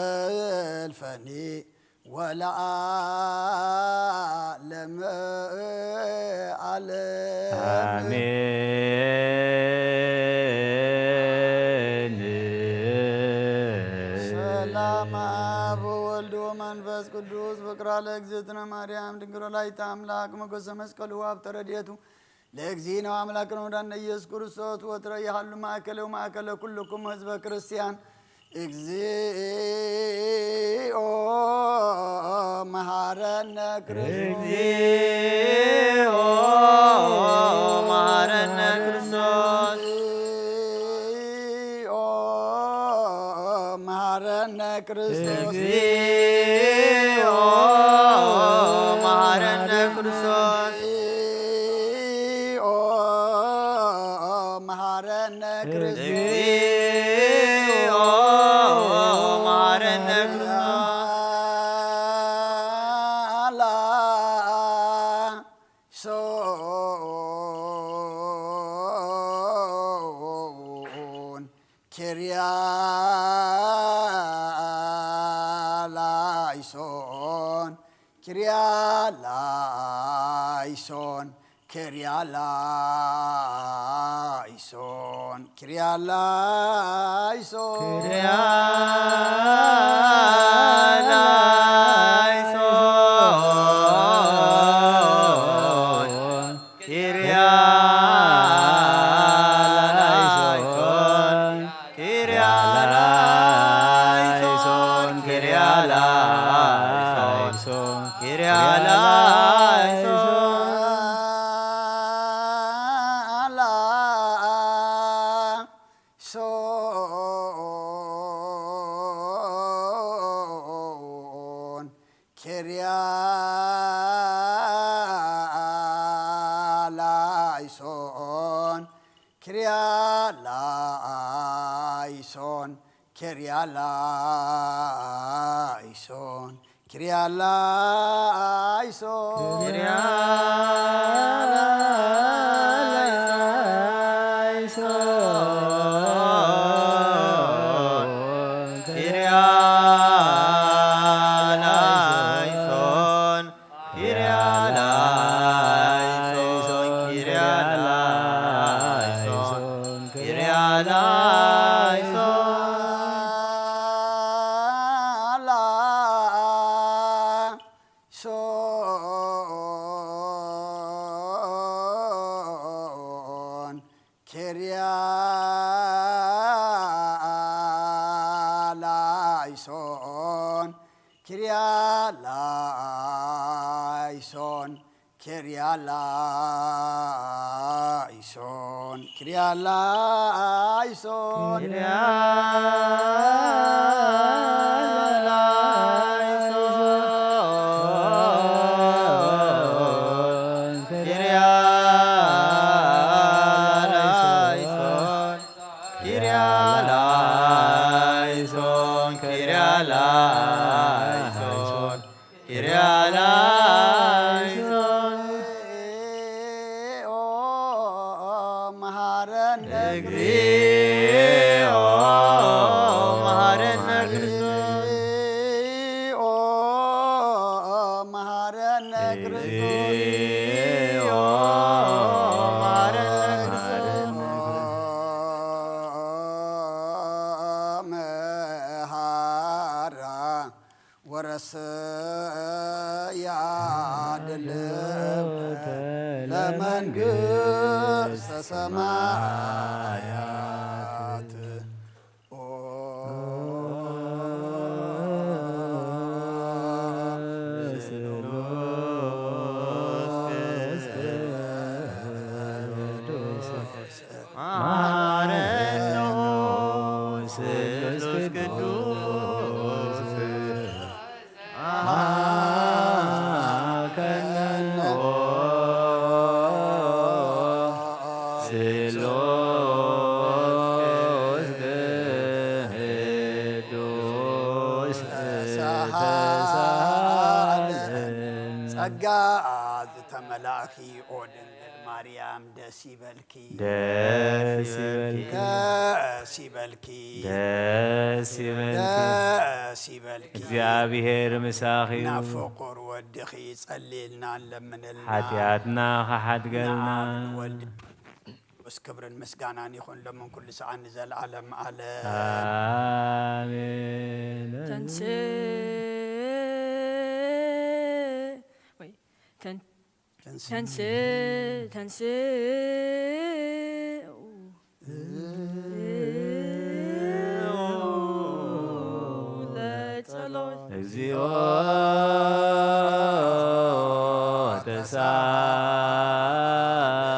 ወዘልፈኒ ወለዓለመ ዓለም። አሜን። ሰላም አብ ወወልድ ወመንፈስ ቅዱስ ፍቅራ ለእግዝእትነ ማርያም ድንግል ወላዲተ አምላክ ሞገሰ መስቀሉ ሀብተ ረድኤቱ ለእግዚእነ ወአምላክነ ወመድኃኒነ ኢየሱስ ክርስቶስ ወትረ ይሃሉ ማእከለ ወማእከለ ኩልኩም ህዝበ ክርስቲያን። እግዚኦ መሐረነ ክርስቶስ። እግዚኦ መሐረነ ክርስቶስ። እግዚኦ መሐረነ ክርስቶስ። እግዚኦ መሐረነ ክርስቶስ። እግዚኦ መሐረነ ክርስቶስ። እግዚኦ መሐረነ ክርስቶስ። ላይሶን ኪርያ ላይሶን ኪርያ ላይሶን ኪርያ ላይሶን ኪርያ ላይሶን። ኪርያ ላይሶን። ኪርያ ላይሶን። ኪርያ ላይሶን። ኪርያ ላይሶን። ኪርያ ላይሶን። ላይሶን። ኪርያ ላይሶን። ኪርያ ላይሶን። ኪርያ ላይሶን። ኪርያ ላይሶን። ኪርያ ላይሶን። ኪርያ ላይሶን። ኪርያ ላይሶን። ኪርያ ላይሶን። ኪርያ ላይሶን። ላይሶን። ኪርያ ላይሶን። ኪርያ ላይሶን። ኬርያላይሶን፣ ኬርያላይሶን። መሃረነ እግዚኦ መሃረነ ክርስቶስ። መሃረነ ክርስቶስ። መሃረነ ክርስቶስ። መሃራ ወረሰያ ድልብተ ለመንግስተ ሰማያት። ኦ ስሉስ ቅዱስ መሐረነ ስሉስ ቅዱስ መሐረነ ስሉስ ቅዱስ ተሳሃለን። ጸጋ ዝተመላእኪ ኦ ድንግል ማርያም ደስ ይበልኪ። ደስ ይበልኪ። ደስ ይበልኪ። ደስ ይበልኪ። ደስ ይበልኪ። እግዚኣብሔር ምሳኺ እዩ። ናብ ፍቁር ወድኺ ጸልይልና ኣለምንልና። ሓጢኣትና ኸሓድገልና። ንኣብ ንወልድ ቅዱስ ክብርን ምስጋናን ይኹን ሎምን ኩሉ ሰዓት ንዘለዓለም ዓለም። ኣሜን። ተንስ-፣ ወይ፣ ተን-፣ ተንስ-፣ ተንስ-፣ ተንስ-፣ ለጸሎት። እግዚኦ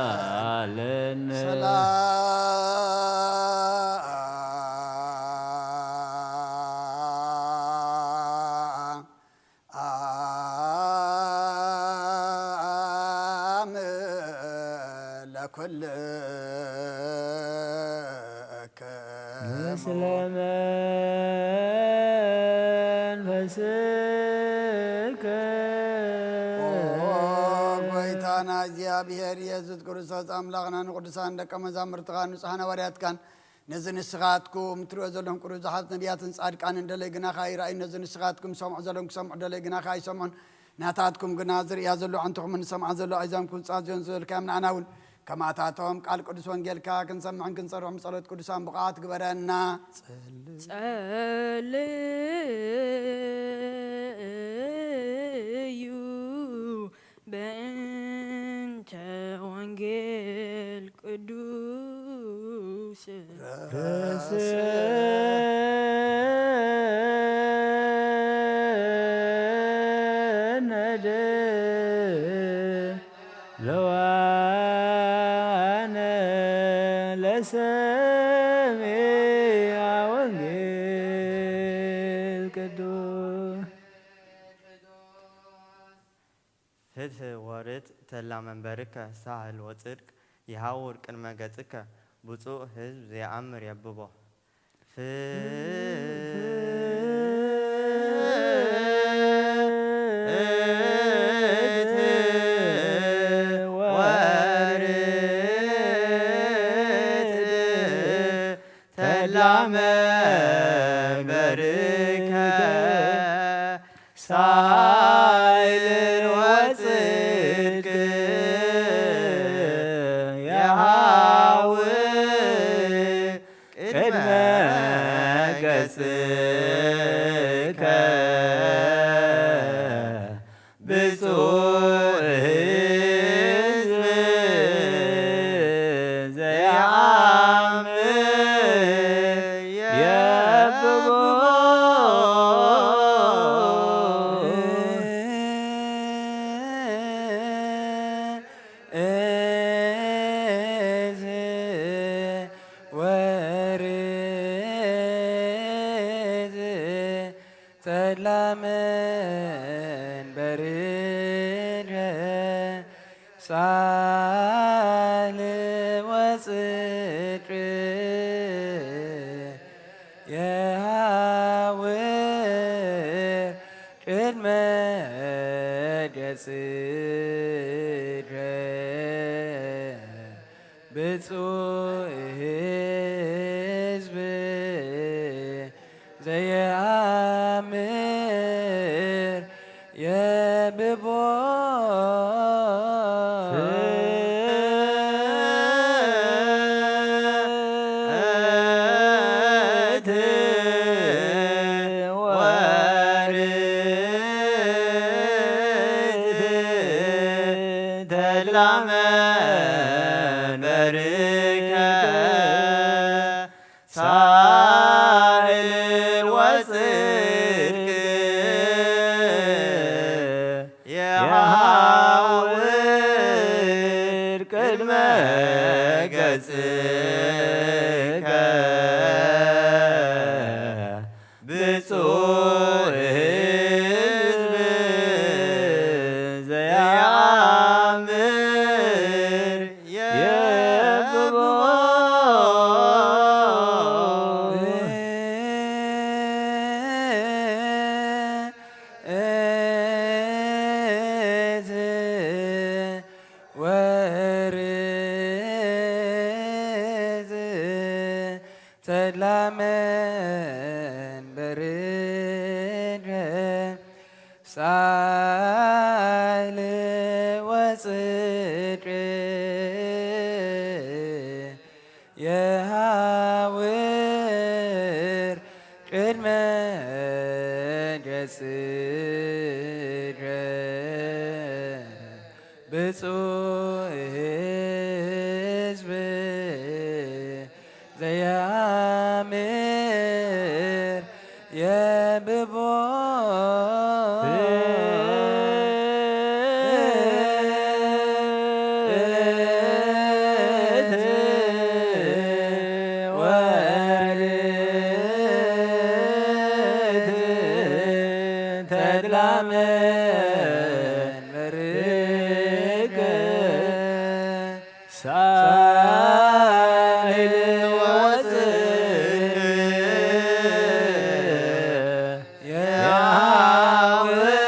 ተሳለነ። ሰላም ለኩልክሙ። ምስለ መንፈስከ። ኦ ጎይታና እግዚኣብሔር ኢየሱስ ክርስቶስ ኣምላኽና ንቅዱሳን ደቀ መዛሙርትኻ ንጹሓን ሃዋርያትካን ነዚ ንስኻትኩም ትርእዮ ዘለኹም ቅዱስ ብዙሓት ነቢያትን ጻድቃንን ደለይ ግናኻ ኣይረኣዩን፣ ነዚ ንስኻትኩም ሰምዑ ዘለኹም ክሰምዑ ደለይ ግናኻ ኣይሰምዑን። ናታትኩም ግና ዝርእያ ዘሎ ኣዕንትኹምን ዝሰምዓ ዘሎ ኣእዛንኩም ክጻዝዮን ዝበልካዮም ንዓና እውን ከማታቶም ቃል ቅዱስ ወንጌልካ ክንሰምዕን ክንጸርሖም ብጸሎት ቅዱሳን ብቑዓት ግበረና። ጸልዩ በእንተ ወንጌል ቅዱስ። ረስነደ ለዋነ ለሰሚዐ ወንጌል ቅዱስ። ፍትሕ ወርት ተላ መንበርከ ሳህል ወጽድቅ ይሃውር ቅድመ ገጽከ ብፁዕ ህዝብ ዘይኣምር የብቦ። ፍትሕ ወርት ተላ መንበርከ ሳይልን ወጽድቅ የሃው ቅድመ ገጽከ ብፁዕ ህዝብ ዘይዓምር የብቦ። ተድላ መንበርከ ሳህል ወጽድቅ የሃውር ቅድመ ገጽከ። ብፁዕ ህዝብ ዘየአምር የብቦ ፍትወርት ተድላ መንበርከ ሳህል ወጽድቅ የሃውር ቅድመ ገጽከ። ብፁዕ ህዝብ ዘየአምር የብቦ እት ወርት ተድላ መንበርከ ሳህል ወጽድቅ የሃውር ቅድመ ገጽከ። ብፁዕ ህዝብ ዘየአምር የብቦ ወርት ተድላ መንበርከ ሳህል ወጽድቅ የሃውር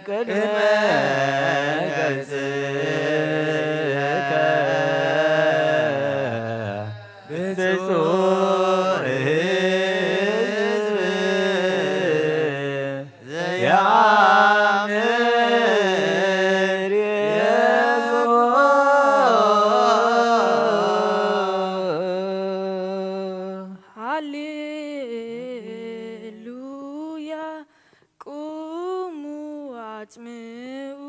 ቅድመ ገጽከ። ብፁዕ ህዝብ ዘየአምር የብቦ ሃሌሉያ። ቁሙ አጽምዑ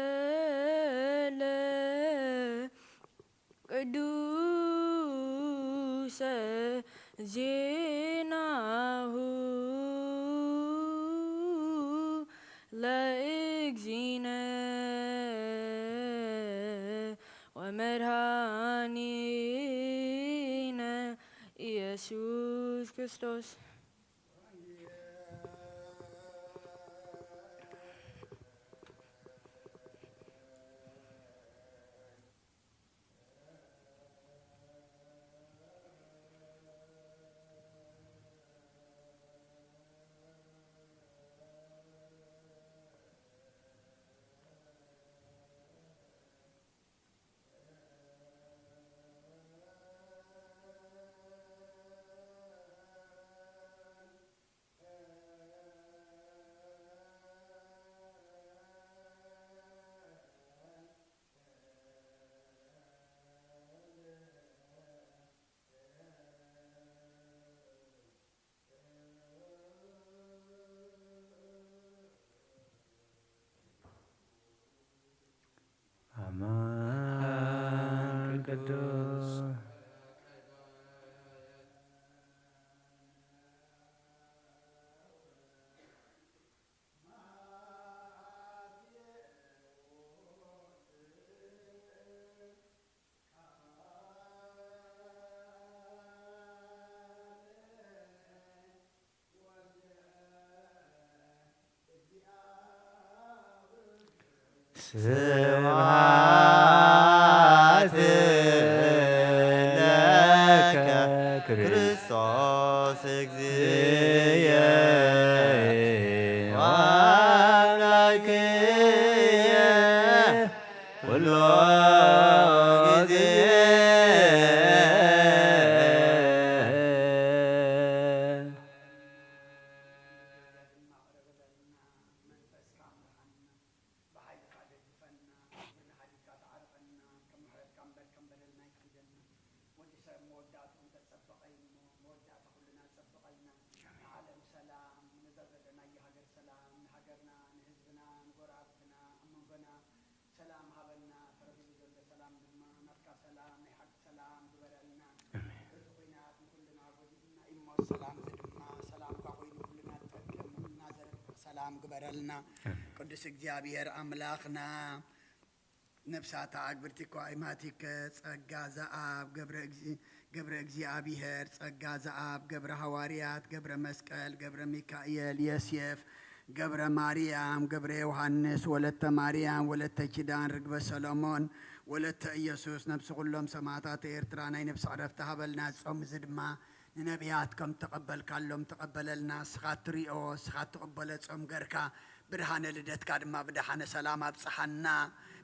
ወንጌለ ቅዱሰ ዜናሁ ለእግዚእነ ወመድኃኒነ ኢየሱስ ክርስቶስ። አማን ቅዱስ። ስብሐት ለከ ክርስቶስ እግዚእየ ወአምላክየ ኩሎ ጊዜ። ብሓይልኻ ደግፈና፣ ብርሃንካ ተዓርቐና፣ ከም ምሕረትካ እምበር ከም በደልና ኣይትኺደና። ወዲ ሰብ መወዳእትኡ እንተጸበቐ እዩ እሞ፣ መወዳእታ ኩልና ጸብቐልና። ንዓለም ሰላም፣ ነዛ ዘለናያ ሃገር ሰላም፣ ንሃገርና፣ ንህዝብና፣ ንጎረባብትና፣ ኣብ መንጎና ሰላም ሃበና። ተረኺቡ ዘሎ ሰላም ድማ ናትካ ሰላም፣ ናይ ሓቂ ሰላም ግበረልና። እዚ ኲናት ንኹልና ጎዲኡና እዩ እሞ፣ ሰላም እዚ ድማ ሰላምካ ኮይኑ ኩልና ዝጠቅም፣ ናዘረብሕ ሰላም ግበረልና። ኣሜን። ቅዱስ እግዚኣብሔር ኣምላኽና፣ ነፍሳት ኣግብርቲ እኳ ኣይማቲከ፣ ጸጋ ዘኣብ ገብረ እግዚ-፣ ገብረ እግዚኣብሔር፣ ጸጋ ዘኣብ ገብረ ሃዋርያት፣ ገብረ መስቀል፣ ገብረ ሚካኤል፣ ዮሴፍ፣ ገብረ ማርያም፣ ገብረ ዮሃንስ፣ ወለተ ማርያም፣ ወለተ ኪዳን፣ ርግበ ሰሎሞን፣ ወለተ ኢየሱስ፣ ነፍሲ ኩሎም ሰማዕታት ኤርትራ፣ ናይ ነፍሲ ዕረፍቲ ሃበልና። ጾም እዚ ድማ ንነቢያት ከም ተቐበልካሎም ተቐበለልና። ንስኻ ትሪኦ፣ ንስኻ ትቕበሎ ጾም ገርካ፣ ብርሃነ ልደትካ ድማ ብደሓነ ሰላም ኣብጽሓና።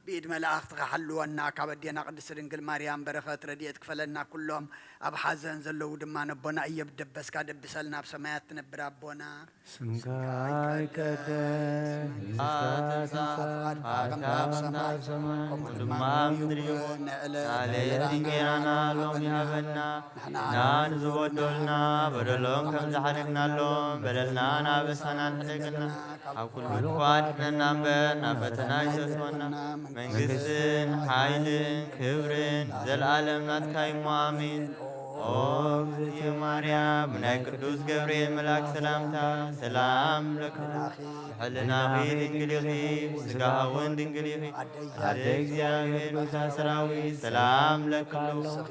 ብኢድ መላእኽትኻ ሓልወና። ካብ ኣዴና ቅድስቲ ድንግል ማርያም በረኸት ረድኤት ክፈለና። ኩሎም ኣብ ሓዘን ዘለዉ ድማ ነቦና እዮብ ደበስካ ደብሰልና። ኣብ ሰማያት ትነብር ኣቦና፣ ስምካ ይቀደስ፣ መንግስትካ ትምጻእ፣ ፍቃድካ ከም ኣብ ሰማይ ከምኡ ድማ ኣብ ምድሪ ይኹን። ንዕለት ናዕለት እንጀራና ሎሚ ሃበና። ንሕና ንዝበደሉና በደሎም ከም ዝሓለግናሎም በደልና ናበሳና ንሕደገና፣ ካብ ኩሉ ክፉእ ኣድሕነና እምበር ናብ ፈተና ኣይተእትወና። መንግስትን ሓይልን ክብርን ዘለኣለም ናትካ እዩ እሞ ኣሜን። ኦ እግዝእትየ ማርያም፣ ብናይ ቅዱስ ገብርኤል መልኣክ ሰላምታ ሰላም ለኪ፣ ብሕልናኺ ድንግል ኢኺ፣ ብስጋኺ እውን ድንግል ኢኺ። ኣደ እግዚኣብሔር፣ ቤዛ ሰራዊት፣ ሰላም ለኪ፣ ንስኺ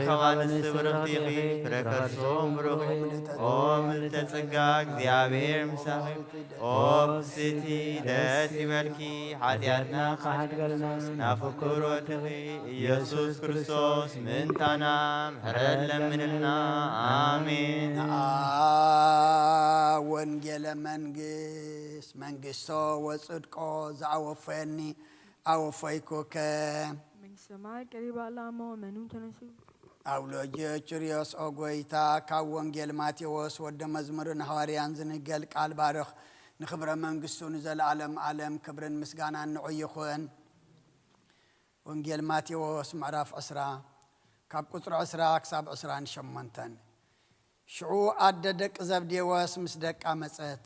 ካብ ኣንስቲ ብርኽቲ ኢኺ፣ ፍረ ከርሱ ብሩኽ እዩ። ኦ ምልዕተ ጸጋ፣ እግዚኣብሔር ምሳኺ፣ ኦ ፍስቲ ደስ ይበልኪ፣ ሓጢኣትና ክሓድገልና ናብ ፍቁር ወድኺ ኢየሱስ ክርስቶስ ምእንታና ምሕረት ለምንልና። ኣሜን። ንኣ ወንጌለ መንግስት መንግስቶ ወጽድቆ ዘኣወፈየኒ ኣወፈይኩከ። መንግስተ ሰማይ ቀሪባ ኣላ እሞ መኑ ተነሱ። ኣውሎጅ ቹርዮስ ኦ ጎይታ፣ ካብ ወንጌል ማቴዎስ ወደ መዝሙርን ሃዋርያን ዝንገል ቃል ባርኽ። ንኽብረ መንግስቱ ንዘለዓለም ዓለም ክብርን ምስጋናን ንዑ ይኹን። ወንጌል ማቴዎስ ምዕራፍ ዕስራ ካብ ቁጽሪ ዕስራ ክሳብ ዕስራን ሸሞንተን። ሽዑ ኣደ ደቂ ዘብዴዎስ ምስ ደቃ መጸት፣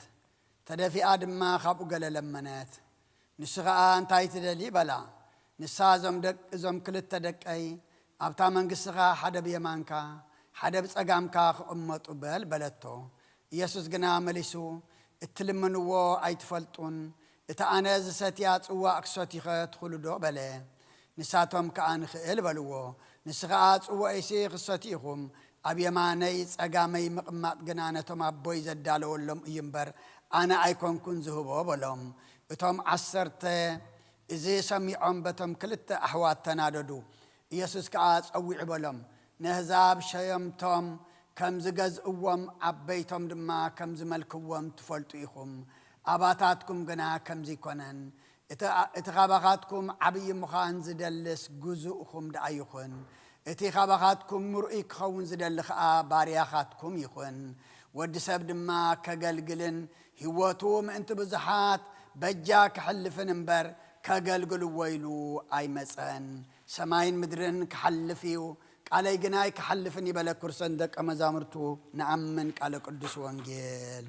ተደፊኣ ድማ ካብኡ ገለ ለመነት። ንሱ ኸኣ፣ "እንታይ ትደሊ?" በላ። ንሳ፣ "እዞም ደቅ-፣ እዞም ክልተ ደቀይ ኣብታ መንግስትኻ ሓደ ብየማንካ፣ ሓደ ብጸጋምካ ክቕመጡ በል" በለቶ። ኢየሱስ ግና መሊሱ፣ "እትልምንዎ ኣይትፈልጡን፣ እታ ኣነ ዝሰትያ ጽዋእ ክሰትዩኸ ትኽእሉ ዶ?" በለ። ንሳቶም ከኣ፣ "ንኽእል" በልዎ። ንሱ ኸኣ፣ "ጽዋኤሲ ክትሰትዩ ኢኹም፣ ኣብ የማነይ ጸጋመይ ምቕማጥ ግና ነቶም ኣቦይ ዘዳለወሎም እዩ እምበር፣ ኣነ ኣይኮንኩን ዝህቦ" በሎም። እቶም ዓሰርተ እዚ ሰሚዖም በቶም ክልተ ኣሕዋት ተናደዱ። ኢየሱስ ከኣ ጸዊዑ በሎም፣ "ነህዛብ ሸየምቶም ከም ዝገዝእዎም፣ ዓበይቶም ድማ ከም ዝመልክዎም ትፈልጡ ኢኹም፣ ኣባታትኩም ግና ከምዚ ኣይኮነን። እቲ፣ እቲ ካባኻትኩም ዓብዪ ምዃን ዝደልስ ግዙእኹም ደኣ ይኹን። እቲ ካባኻትኩም ምርኡይ ክኸውን ዝደሊ ኸኣ ባርያኻትኩም ይኹን። ወዲ ሰብ ድማ ከገልግልን ህይወቱ ምእንቲ ብዙሓት በጃ ክሕልፍን እምበር፣ ከገልግልዎ ኢሉ ኣይመጸን። ሰማይን ምድርን ክሓልፍ እዩ፣ ቃለይ ግን ኣይክሓልፍን" ይበለ። ክርሰን ደቀ መዛሙርቱ ንኣምን። ቃለ ቅዱስ ወንጌል።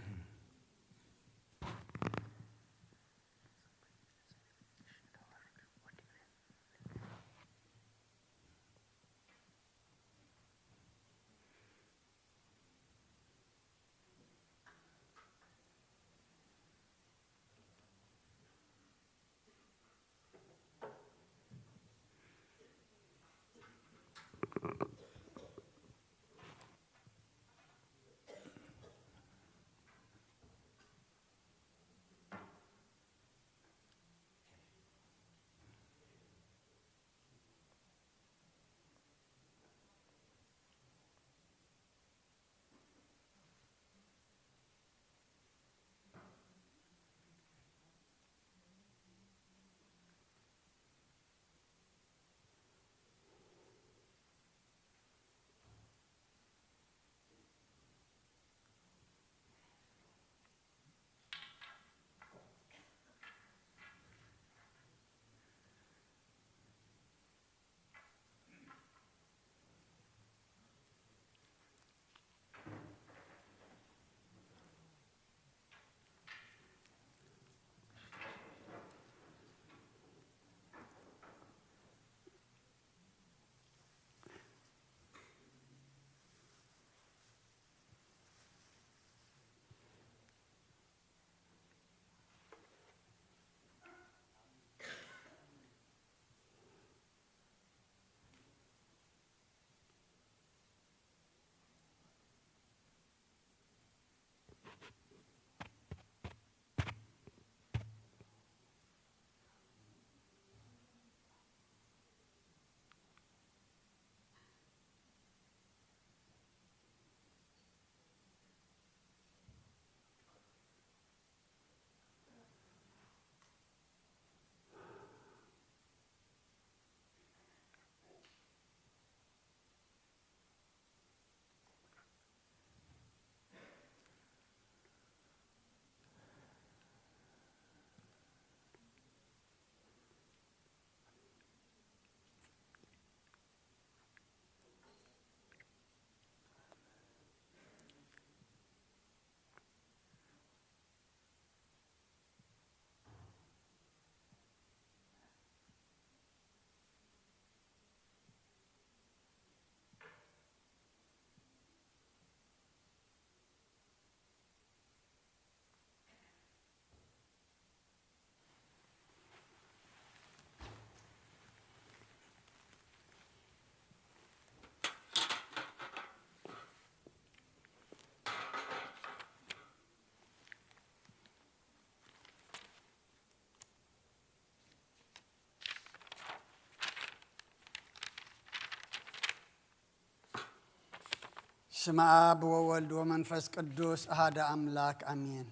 በስመ ኣብ ወወልድ ወመንፈስ ቅዱስ ኣሃደ ኣምላክ ኣሜን።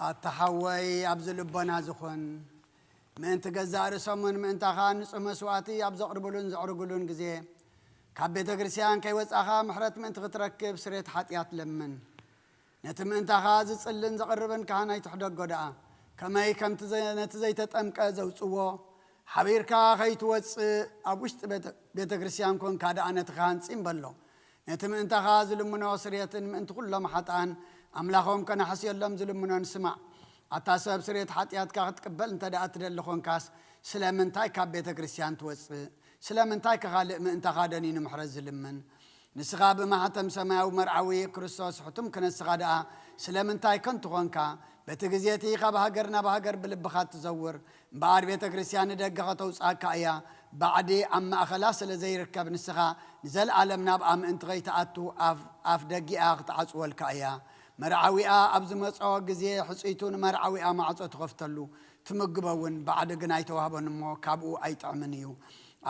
ኣታ ሓወይ ኣብዚ ልቦና ዝኾን ምእንቲ ገዛእ ርእሶምን ምእንታኻ ንጹህ መስዋዕቲ ኣብ ዘቕርብሉን ዘዕርግሉን ግዜ ካብ ቤተ ክርስቲያን ከይወጻኻ ምሕረት ምእንቲ ክትረክብ ስሬት ሓጢኣት ለምን። ነቲ ምእንታኻ ዝጽልን ዘቕርብን ካህን ኣይትሕደጎ ደኣ። ከመይ ከምቲ ዘ-፣ ነቲ ዘይተጠምቀ ዘውጽዎ ሓቢርካ ከይትወጽእ ኣብ ውሽጢ ቤተ-፣ ቤተ ክርስቲያን ኮንካ ደኣ ነቲ ካህን ጽም በሎ። ነቲ ምእንታኻ ዝልምኖ ስርየትን ምእንቲ ኩሎም ሓጥኣን ኣምላኾም ከነሕስየሎም ዝልምኖን ስማዕ። ኣታ ሰብ ስርየት ሓጢኣትካ ክትቅበል እንተ ደኣ ትደሊ ኾንካስ ስለምንታይ ካብ ቤተ ክርስቲያን ትወጽእ? ስለምንታይ ከኻልእ ምእንታኻ ደኒኑ ምሕረት ዝልምን? ንስኻ ብማሕተም ሰማያዊ መርዓዊ ክርስቶስ ሕቱም ክነስኻ ደኣ ስለምንታይ ከንቱ ኾንካ? በቲ ግዜ እቲ ካብ ሃገር ናብ ሃገር ብልብኻ ትዘውር እምበኣር ቤተ ክርስቲያን ንደገ ከተውጽኣካ እያ። ባዕዲ ኣብ ማእኸላ ስለ ዘይርከብ ንስኻ ንዘለኣለም ናብኣ ምእንቲ ከይትኣቱ ኣፍ፣ ኣፍ ደጊኣ ክትዓጽወልካ እያ። መርዓዊኣ ኣብ ዝመጾ ግዜ ሕጽይቱ ንመርዓዊኣ ማዕጾ ትኸፍተሉ፣ ትምግቦ እውን ባዕዲ ግን ኣይተዋህቦን እሞ ካብኡ ኣይጥዕምን እዩ።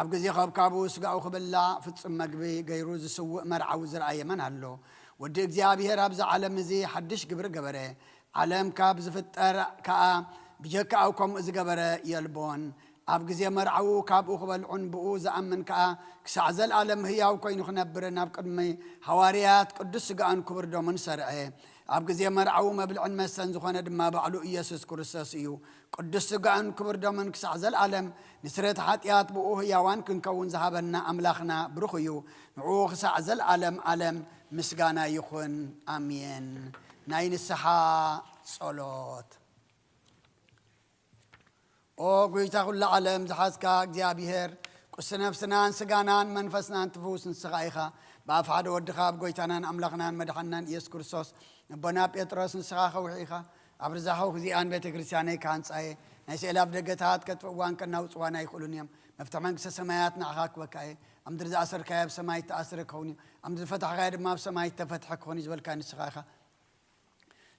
ኣብ ግዜ ከብካቡ ስጋኡ ክብላዕ ፍጹም መግቢ ገይሩ ዝስውእ መርዓዊ ዝረኣየ መን ኣሎ? ወዲ እግዚኣብሔር ኣብዚ ዓለም እዚ ሓድሽ ግብሪ ገበረ። ዓለም ካብ ዝፍጠር ከኣ ብጀካኡ ከምኡ ዝገበረ የልቦን። ኣብ ግዜ መርዓኡ ካብኡ ክበልዑን ብኡ ዝኣምን ከኣ ክሳዕ ዘለኣለም ህያው ኮይኑ ክነብርን ኣብ ቅድሚ ሃዋርያት ቅዱስ ስጋኡን ክቡር ደሙን ሰርዐ። ኣብ ግዜ መርዓኡ መብልዕን መስተን ዝኾነ ድማ ባዕሉ ኢየሱስ ክርስቶስ እዩ። ቅዱስ ስጋኡን ክቡር ደሙን ክሳዕ ዘለኣለም ንስርየት ሓጢኣት ብኡ ህያዋን ክንከውን ዝሃበና ኣምላኽና ብሩኽ እዩ። ንዕኡ ክሳዕ ዘለኣለም ኣለም ምስጋና ይኹን። ኣሜን። ናይ ንስሓ ጸሎት። ኦ ጎይታ ኩሉ ዓለም ዝሓዝካ እግዚኣብሔር፣ ቁሲ ነፍስናን ስጋናን መንፈስናን ትፍውስ ንስኻ ኢኻ። ብኣፍ ሓደ ወድኻ ኣብ ጎይታናን ኣምላኽናን መድሓንናን ኢየሱስ ክርስቶስ ንቦና ጴጥሮስ ንስኻ ከውሒ ኢኻ። ኣብ ርዛኸው እዚኣን ቤተ ክርስቲያነይ ካንጻየ ናይ ስእሊ ኣፍ ደገታት ከጥፍእዋን ከናውጽዋን ኣይኽእሉን እዮም። መፍትሒ መንግስተ ሰማያት ንዓኻ ክበካ እየ። ኣብ ምድሪ ዝኣሰርካዮ ኣብ ሰማይ ተኣስረ ክኸውን እዩ። ኣብ ምድሪ ፈታሕካዮ ድማ ኣብ ሰማይ ተፈትሐ ክኸውን እዩ ዝበልካ ንስኻ ኢኻ።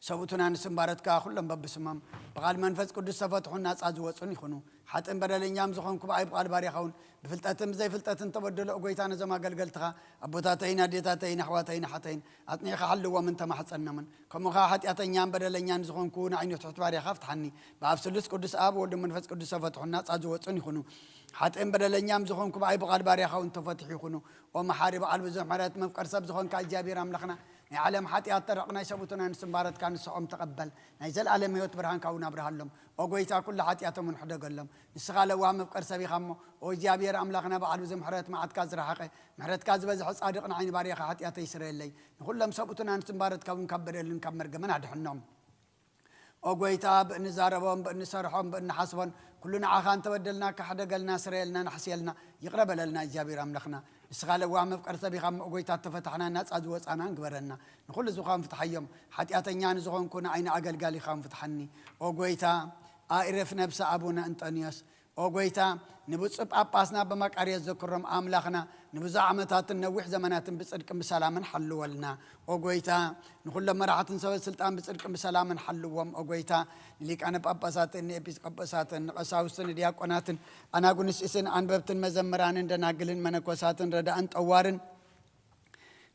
ሰብኡትና ንስምባረትካ ኩሎም በብስሞም ብቓል መንፈስ ቅዱስ ተፈትሑን ናጻ ዝወጹን ይኹኑ። ሓጥን በደለኛም ዝኾንኩ ብኣይ ብቓል ባርያኻ እውን ብፍልጠትን ብዘይፍልጠትን ተበደሎ ጎይታ ነዞም ኣገልገልትኻ ኣቦታተይን ኣዴታተይን ኣሕዋተይን ኣሓተይን ኣጽኒዕካ ሓልዎምን ተማሕጸኖምን። ከምኡ ኸኣ ሓጢኣተኛን በደለኛን ዝኾንኩ ንዓይኑ ትሕት ባርያኻ ፍትሓኒ። ብኣብ ስሉስ ቅዱስ ኣብ ወልድ መንፈስ ቅዱስ ተፈትሑን ናጻ ዝወጹን ይኹኑ። ሓጥን በደለኛም ዝኾንኩ ብኣይ ብቓል ባርያኻ እውን ተፈትሑ ይኹኑ። ኦ መሓሪ በዓል ብዙሕ ምሕረት መፍቀር ሰብ ዝኾንካ እግዚኣብሔር ኣምላኽና ናይ ዓለም ሓጢኣት ተረቕ ናይ ሰብኡትን ኣንስትን ባረትካ ንስዖም ተቐበል። ናይ ዘለኣለም ህይወት ብርሃንካ እውን ኣብርሃሎም። ኦ ጎይታ ኩሉ ሓጢኣቶም እውን ሕደገሎም። ንስኻ ለዋህ መፍቀር ሰብ ኢኻ እሞ ኦ እግዚኣብሔር ኣምላኽና በዓል ብዙሕ ምሕረት መዓትካ ዝረሓቐ ምሕረትካ ዝበዝሐ ጻድቕ ንዓይኒ ባርያኻ ሓጢኣተይ ይስረየለይ። ንኹሎም ሰብኡትን ኣንስትን ባረትካ እውን ካብ በደልን ካብ መርገምን ኣድሕኖም። ኦ ጎይታ ብእንዛረቦም ብእንሰርሖም ብእንሓስቦን ኩሉ ንዓኻ እንተበደልና ካሕደገልና ስረየልና ናሕስየልና ይቕረ በለልና እግዚኣብሔር ኣምላኽና። ንስኻ ለዋህ መፍቀር ሰብ ኢኻ እሞ ጎይታ ተፈታሕና ናጻ ዝወጻና ንግበረና። ንኹሉ ዝኾን ፍትሓዮም። ሓጢኣተኛ ንዝኾንኩ ንዓይኒ ኣገልጋሊኻ ፍትሓኒ። ኦ ጎይታ ኣእርፍ ነብሲ ኣቡነ እንጠንዮስ። ኦ ጎይታ ንብፁዕ ጳጳስና በማቃርዮስ ዘክሮም ኣምላኽና ንብዙሕ ዓመታትን ነዊሕ ዘመናትን ብጽድቅን ብሰላምን ሓልወልና። ኦ ጎይታ ንኹሎም መራሕትን ሰበ ስልጣን ብጽድቅን ብሰላምን ሓልዎም። ኦ ጎይታ ንሊቃነ ጳጳሳትን ንኤጲስቆጶሳትን ንቐሳውስትን ንዲያቆናትን ኣናጉንስጢስን ኣንበብትን መዘምራንን ደናግልን መነኮሳትን ረዳእን ጠዋርን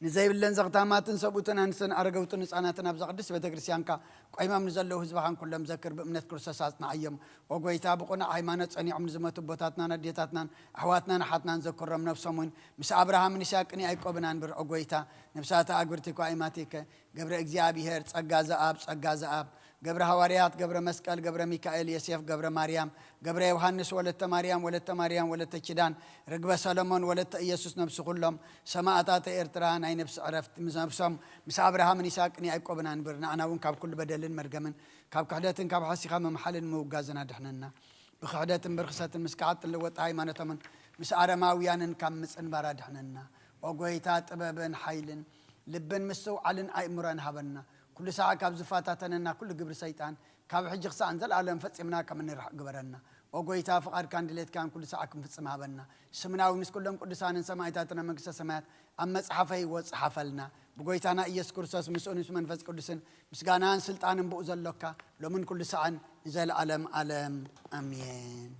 ንዘይብለን ዘኽታማትን ሰብኡትን ኣንስትን ኣረገውትን ህፃናትን ኣብዛ ቅድስት ቤተ ክርስቲያንካ ቆይሞም ንዘለዉ ህዝብኻን ኩሎም ዘክር ብእምነት ክርስቶስ ኣጽንዓዮም። ኦ ጎይታ ብቑኑዕ ሃይማኖት ጸኒዖም ንዝመቱ ኣቦታትናን ኣዴታትናን ኣሕዋትናን ኣሓትናን ዘክሮም ነፍሶም እውን ምስ ኣብርሃምን ይስሐቅን ያዕቆብን ኣንብር። ኦ ጎይታ ነብሳተ ኣግብርቲኳ ኢማቲከ ገብረ እግዚኣብሔር ጸጋ ዘኣብ ጸጋ ዘኣብ ገብረ ሃዋርያት ገብረ መስቀል ገብረ ሚካኤል ዮሴፍ ገብረ ማርያም ገብረ ዮሃንስ ወለተ ማርያም ወለተ ማርያም ወለተ ኪዳን ርግበ ሰሎሞን ወለተ ኢየሱስ ነብሲ ኩሎም ሰማእታተ ኤርትራ ናይ ነብሲ ዕረፍቲ ምስ ነብሶም ምስ ኣብርሃምን ይስሐቅን ያዕቆብን ኣንብር። ንኣና እውን ካብ ኩሉ በደልን መርገምን ካብ ክሕደትን ካብ ሓሲኻ ምምሓልን ምውጋዝን ኣድሕነና። ብክሕደትን ብርኽሰትን ምስ ከሓት ትልወጥ ሃይማኖቶምን ምስ ኣረማውያንን ካብ ምጽንባር ኣድሕነና። ኦ ጎይታ ጥበብን ሓይልን ልብን ምስትውዓልን ኣእምሮን ሃበና። ኩሉ ሰዓት ካብ ዝፈታተነና ኩሉ ግብሪ ሰይጣን ካብ ሕጂ ክሳዕ ንዘለኣለም ፈጺምና ከም እንርሕቕ ግበረና። ኦ ጎይታ ፍቓድካን ድሌትካን ኩሉ ሰዓት ክንፍጽም ሃበና። ስምና እውን ምስ ኩሎም ቅዱሳንን ሰማእታትን ኣብ መንግስተ ሰማያት ኣብ መጽሓፈ ህይወት ጸሓፈልና። ብጎይታና ኢየሱስ ክርስቶስ ምስኡን ምስ መንፈስ ቅዱስን ምስጋናን ስልጣንን ብኡ ዘሎካ ሎምን ኩሉ ሰዓን ንዘለኣለም ኣለም ኣሜን።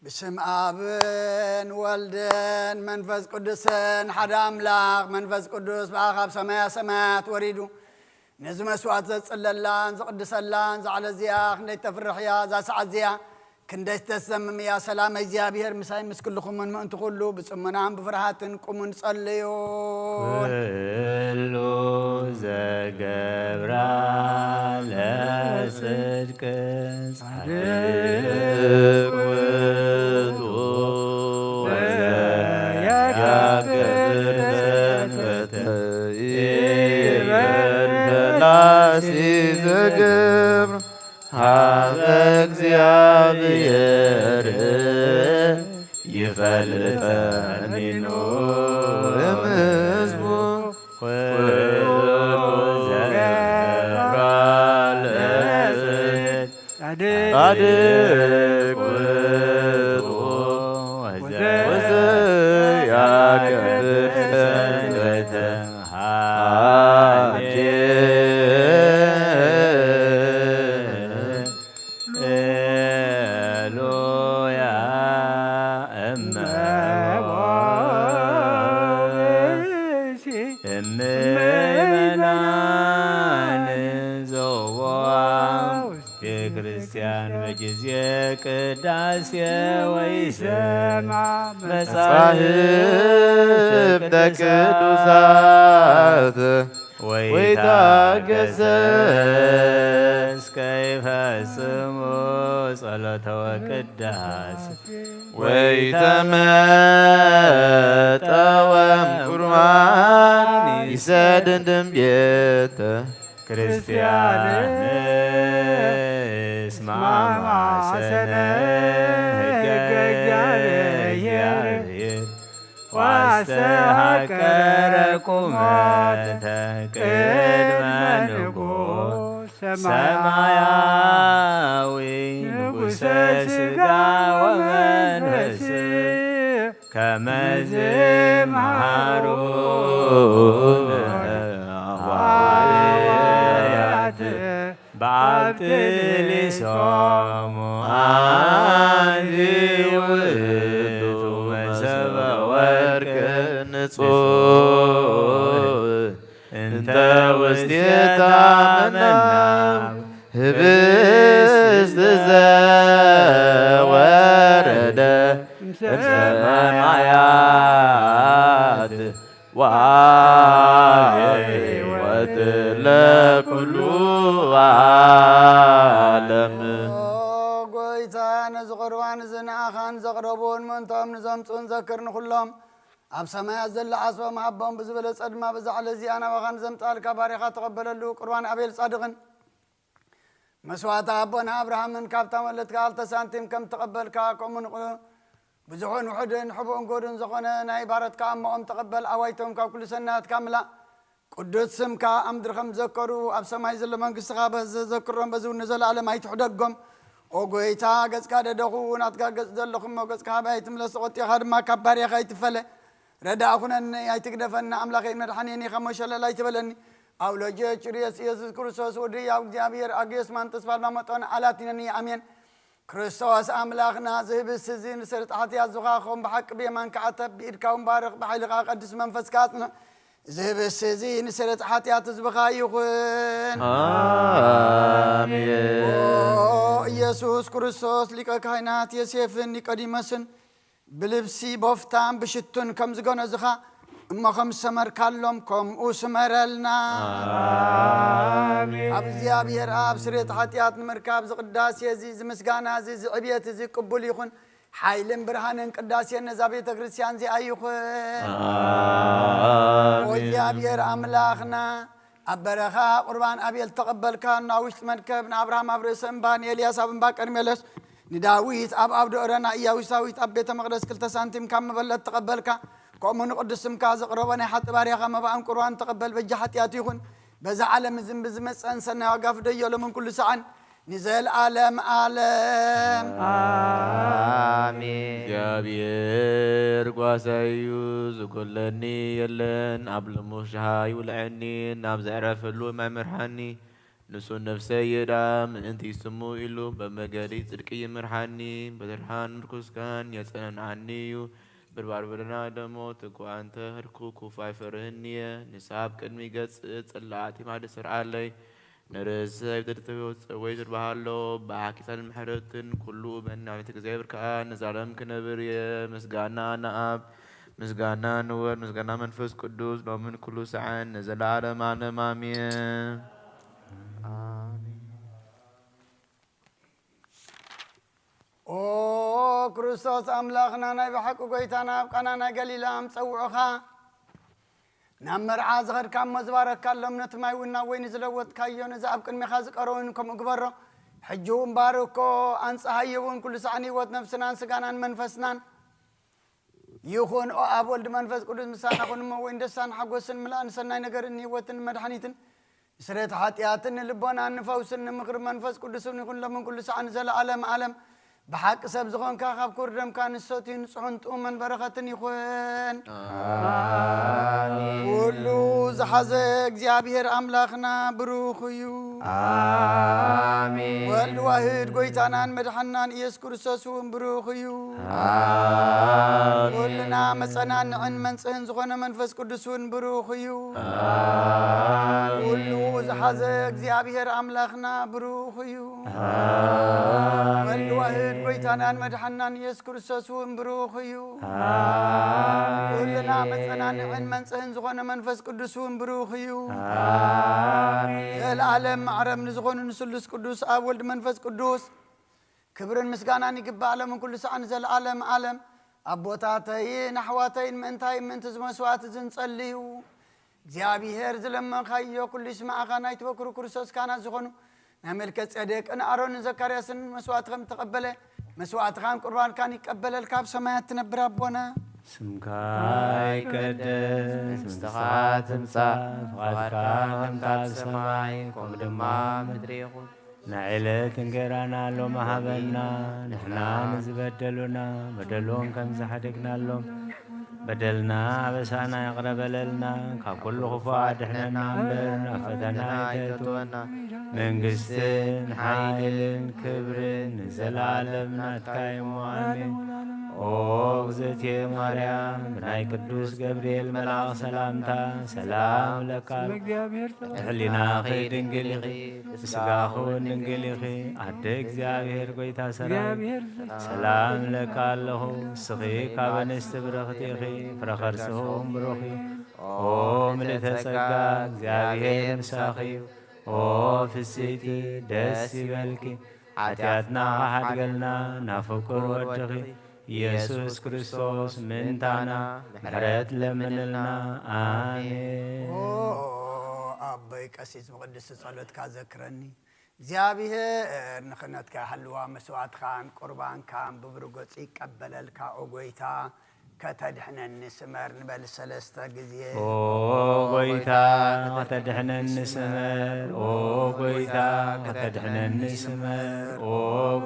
ስም ኣብን ወልድን መንፈስ ቅዱስን ሓደ ኣምላኽ። መንፈስ ቅዱስ ብኣ ካብ ሰማያ ሰማያት ወሪዱ ነዚ መስዋዕት ዘጽለላን ዝቕድሰላን ዛዕለ እዚኣ ክንደይ ተፍርሕ እያ። እዛ ሰዓት እዚኣ ክንደይ ተሰምም እያ። ሰላም እግዚኣብሔር ምሳይ ምስ ኩልኹምን ምእንቲ ኩሉ ብጽሞናን ብፍርሃትን ቁሙን ጸልዩ። ኩሉ ዘገብራ ለጽድቅ ጻድቅ ውእቱ ወዘያከብር ሰንበተ ኢይበር ፈላሲ ዘገብር ሀበ እግዚአብሔር ይፈልጠኒኑ እምሕዝቡ ኩሉ ዘገብራ ለጽድቅ ጻድቅ ውእቱ ወዘያከብር ሰንበተ ሃሌሉያ። እመ እመናን ዘወዋ ቤተ ክርስቲያን በጊዜ ቅዳሴ ወይሰማ መጻሕፍተ ቅዱሳት ወይታገሰ እስከ ይፈጽሙ ጸሎተ ወቅዳሴ ወይተመጠወም ቁርባን ይሰድን ድንቤተ ክርስቲያን እስማማ ሰነ ህገ እግዚአብሔር ዋስተሃቀረ ቁመተ ቅድመ ንጉሥ ሰማያዊ ንጉሠ ሥጋ ወመንፈስ ከመዝ መሃሩነ ሐዋርያት በአብትሊሶሙ አንቲ ውእቱ መሰበ ወርቅ ንጹሕ እንተ ውስቴታ መና ህብስት ዘወረደ እምሰማያት ወአብ ሕይወት ለኩሉ ዓለም። ኦ ጎይታ፣ ነዚ ቁርባን እዚ ንኣኻን ዘቕረቡን ምእንቶም ንዘምጹን ዘክር ንኹሎም ኣብ ሰማያት ዘሎ ዓስቦም ሃቦም ብዝበለጸ ድማ ብዛ ዕለት እዚኣ ናባኻ ንዘምጻልካ ባሪኻ ተቐበለሉ። ቁርባን ኣቤል ጻድቕን መስዋዕቲ ኣቦና ኣብርሃምን ካብታ መለትካ ክልተ ሳንቲም ከም ተቐበልካ፣ ከምኡ ንቕ-፣ ብዙሑን ውሑድን ሕቡእን ጎዱን ዝኾነ ናይ ባረትካ እሞኦም ተቐበል። ኣዋይቶም ካብ ኩሉ ሰናያትካ ምላእ። ቅዱስ ስምካ ኣብ ምድሪ ከም ዘከሩ ኣብ ሰማይ ዘሎ መንግስትኻ በዚ ዘክሮም፣ በዚ እውን ንዘለኣለም ኣይትሕደጎም። ኦ ጎይታ፣ ገጽካ ደደኹ፣ ናትካ ገጽ ዘለኹ እሞ ገጽካ ሃበይ ኣይትምለስ፣ ተቖጢኻ ድማ ካብ ባርያኻ ኣይትፈለ። ረዳእ ኩነኒ፣ ኣይትግደፈኒ፣ ኣምላኸይ መድሓኒኒ፣ ካብ መሸለል ኣይትበለኒ። ኣብ ሎጀ ችርየስ ኢየሱስ ክርስቶስ ወዲ ያው እግዚኣብሔር ኣግዮስ ማንጥስ ባልማ መጦን ኣላቲነኒ። ኣሜን። ክርስቶስ ኣምላኽና፣ እዚ ህብስቲ እዚ ንስርየት ሓጢኣት ዝኾን ብሓቂ ብየማንካ ዓተብ፣ ብኢድካ እውን ባርኽ፣ ብሓይልኻ ቀድስ፣ መንፈስካ ኣጽንዕ። እዚ ህብስቲ እዚ ንስርየት ሓጢኣት ህዝብኻ ይኹን። ኣሜን። ኦ ኢየሱስ ክርስቶስ፣ ሊቀ ካህናት ዮሴፍን ኒቆዲሞስን ብልብሲ ቦፍታን ብሽቱን ከም ዝገነዙኻ እሞ ከም ዝሰመርካሎም ከምኡ ስመረልና። ኣሜን። ኣብ እግዚኣብሔር ኣብ ስርየት ሓጢኣት ንምርካብ እዚ ቅዳሴ እዚ፣ እዚ ምስጋና እዚ፣ እዚ ዕብየት እዚ ቅቡል ይኹን። ሓይልን ብርሃንን ቅዳሴን ነዛ ቤተ ክርስቲያን እዚኣ ይኹን። ኣሜን። ኦ እግዚኣብሔር ኣምላኽና፣ ኣብ በረኻ ቁርባን ኣቤል ተቐበልካ፣ ንኣውሽጢ መርከብ ንኣብርሃም ኣብ ርእሲ እምባ፣ ንኤልያስ ኣብ እምባ ቀርሜሎስ፣ ንዳዊት ኣብ ኣብ ደኦረና ኢያቡሳዊት ኣብ ቤተ መቕደስ ክልተ ሳንቲም ካብ መበለት ተቐበልካ። ከምኡ ንቅዱስ ስምካ ዘቕረቦ ናይ ሓቂ ባርያኻ መባእን ቁርባን ተቐበል፣ በጃ ሓጢኣቱ ይኹን። በዛ ዓለም እዝን ብዝመጸን ሰናይ ዋጋ ፍደዮ ሎምን ኩሉ ሰዓን ንዘለዓለም ዓለም። ኣሜን። እግዚኣብሔር ጓሳይ እዩ፣ ዝጎለኒ የለን። ኣብ ልሙስ ሸሃ ይውልዐኒ፣ ናብ ዘዕረፈሉ ማይ መርሓኒ። ንሱ ነፍሰይ ይዳ ምእንቲ ስሙ ኢሉ በመገዲ ጽድቂ ይምርሓኒ፣ ብብርሃን ምርኩስካን የጸናንዓኒ እዩ። ብርባር በደና ደሞ ትጉ ኣንተ ህርኩ ኩፉ ኣይፈርህን እየ። ንስሓብ ቅድሚ ገጽ ጽላኣት ይማድ ስርዓለይ። ንርእሰይ ብትርትብ ወይ ዝርባሃሎ ብሓቂሳን ምሕረትን ኩሉ በና ቤተ እግዚኣብሔር ከኣ ንዛለም ክነብር እየ። ምስጋና ንኣብ፣ ምስጋና ንወልድ፣ ምስጋና መንፈስ ቅዱስ ሎምን ኩሉ ሰዓን ንዘለዓለም ዓለም ኣሜን። ኣሜን። ኦ ክርስቶስ ኣምላኽና ናይ ብሓቂ ጎይታና ኣብ ቃና ናይ ገሊላ ምጸውዑኻ ናብ መርዓ ዝኸድካ እሞ ዝባረካሎም ነቲ ማይ እውን ናብ ወይኒ ዝለወጥካዮ ነዚ ኣብ ቅድሚኻ ዝቀረውን ከምኡ ግበሮ። ሕጂ እውን ባርኮ ኣንጽሃዮ እውን ኩሉ ሳዕን ህይወት ነፍስናን ስጋናን መንፈስናን ይኹን። ኦ ኣብ ወልድ መንፈስ ቅዱስ ምሳና ኩን እሞ ወይን ደስታን ሓጎስን ምላእን ሰናይ ነገርን ህይወትን መድሓኒትን ስርየት ሓጢኣትን ንልቦናን ንፈውስን ንምኽሪ መንፈስ ቅዱስን ይኹን ሎምን ኩሉ ሰዓን ዘለዓለም ዓለም። ብሓቂ ሰብ ዝኾንካ ካብ ክቡር ደምካ ንሰትዩ ንጹሕን ጥዑምን በረኸትን ይኹን። ኣሜን። ኩሉ ዝሓዘ እግዚኣብሔር ኣምላኽና ብሩኽ እዩ። ኣሜን። ወልድ ዋህድ ጎይታናን መድሓናን ኢየሱስ ክርስቶስ እውን ብሩኽ እዩ። ኣሜን። ኩልና መጸናንዕን መንጽህን ዝኾነ መንፈስ ቅዱስ እውን ብሩኽ እዩ። ኣሜን። ኩሉ ዝሓዘ እግዚኣብሔር ኣምላኽና ብሩኽ እዩ። ኣሜን። ወልድ ዋህድ ጎይታናን መድሓናን ኢየሱስ ክርስቶስ እውን ብሩኽ እዩ። ኣሜን። ኩልና መጸናንዕን መንጽህን ዝኾነ መንፈስ ቅዱስ እውን ብሩኽ እዩ። ኣሜን። ዘለዓለም ማዕረም ንዝኾኑ ንስሉስ ቅዱስ ኣብ ወልድ መንፈስ ቅዱስ ክብርን ምስጋናን ይግባእ ሎምን ኩሉ ሰዓን ዘለዓለም ዓለም። ኣቦታተይን ኣሕዋተይን ምእንታይ ምእንቲ እዚ መስዋዕት እዚ ንጸልዩ። እግዚኣብሔር ዝለመንካዮ ኩሉ ይስማዕኻ ናይ ትበክሩ ክርስቶስ ካህናት ዝኾኑ ናይ መልከ ጼዴቅን ኣሮንን ዘካርያስን መስዋዕት ከም ተቐበለ መስዋዕትኻን ቁርባንካን ይቀበለልካ ኣብ ሰማያት ትነብር ኣቦና። ስምካ ይቀደስ፣ መንግስትኻ ትምጻእ፣ ፍቓድካ ከምታ ኣብ ሰማይ ከምኡ ድማ ምድሪ ይኹን። ናይ ዕለት እንጌራና ሎሚ ሃበና፣ ንሕና ንዝበደሉና በደሎም ከም ዝሓደግናሎም በደልና ኣበሳና ይቕረ በለልና፣ ካብ ኩሉ ክፉእ ኣድሕነና እምበር ናብ ፈተና ኣይተእትወና። መንግስትን ሓይልን ክብርን ንዘለዓለም ናትካ እዩ። ኣሜን። ኦ እግዝእትየ ማርያም፣ ብናይ ቅዱስ ገብርኤል መልኣኽ ሰላምታ ሰላም ለካ። ብሕሊናኺ ድንግል ኢኺ፣ ብስጋኺ እውን ድንግል ኢኺ። ኣደ እግዚኣብሔር ጎይታ ሰራዊት፣ ሰላም ለካ ኣለኹ። ንስኺ ካብ ኣንስቲ ብርኽቲ ኢኺ፣ ፍረ ከርስኺ እውን ብሩኽ እዩ። ኦ ምልእተ ጸጋ፣ እግዚኣብሔር ምሳኺ እዩ። ኦ ፍስይቲ፣ ደስ ይበልኪ፣ ሓጢኣትና ክሓድገልና ናብ ፍቁር ወድኺ ኢየሱስ ክርስቶስ ምእንታና ምሕረት ለምንልና። ኣሜን። ኦ ኣቦይ ቀሲስ ብቅድስቲ ጸሎትካ ዘክረኒ። እግዚኣብሔር ንኽነትካ ይሃልዋ፣ መስዋዕትኻን ቁርባንካን ብብሩህ ገጹ ይቀበለልካ። ኦ ጎይታ፣ ከተድሕነኒ ስመር ንበል ሰለስተ ግዜ። ኦ ጎይታ፣ ከተድሕነኒ ስመር። ኦ ጎይታ፣ ከተድሕነኒ ስመር። ኦ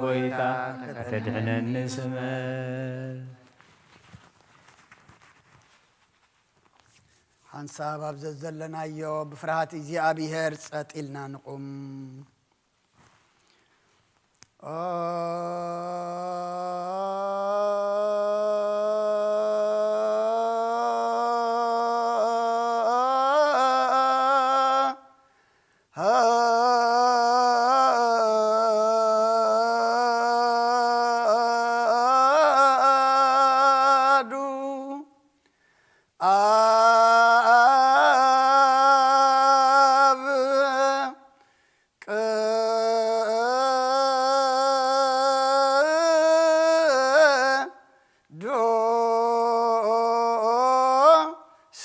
ጎይታ፣ ከተድሕነኒ ስመር። ሓንሳብ ኣብ ዘዘለናዮ ብፍርሃት እግዚኣብሔር ጸጥ ኢልና ንቑም። ኣሃዱ ኣብ ቅዱስ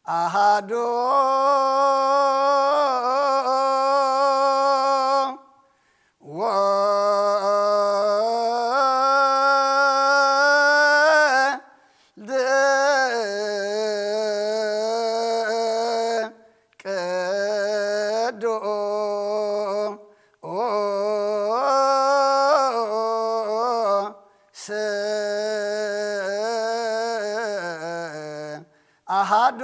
ኣሃዱ ወልድ ቅዱስ ኣሃዱ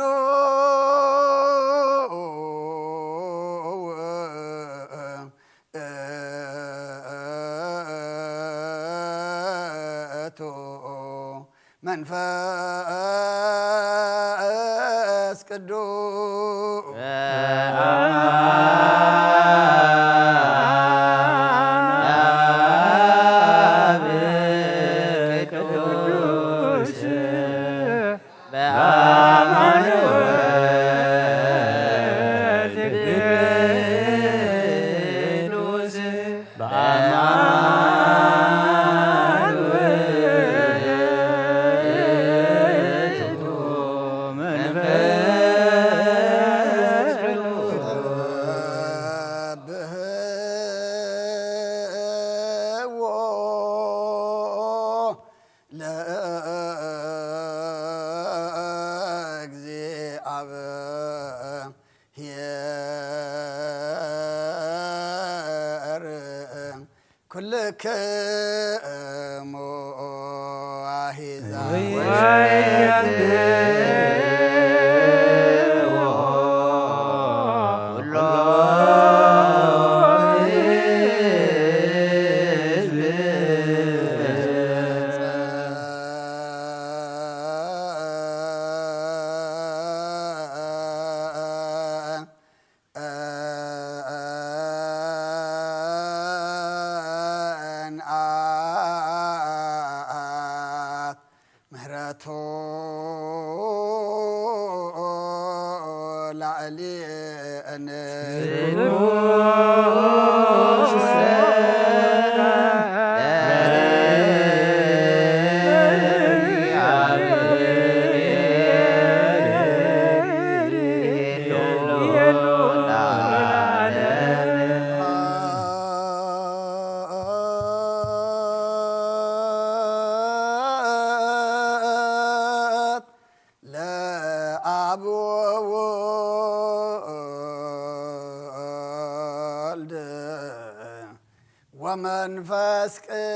መንፈስ ቅዱስ ለእግዚአብሔር ኩልክሙ አሂዛ ምህረቱ ላዕሌነ ለአብ ወወልድ ወመንፈስ ቅዱስ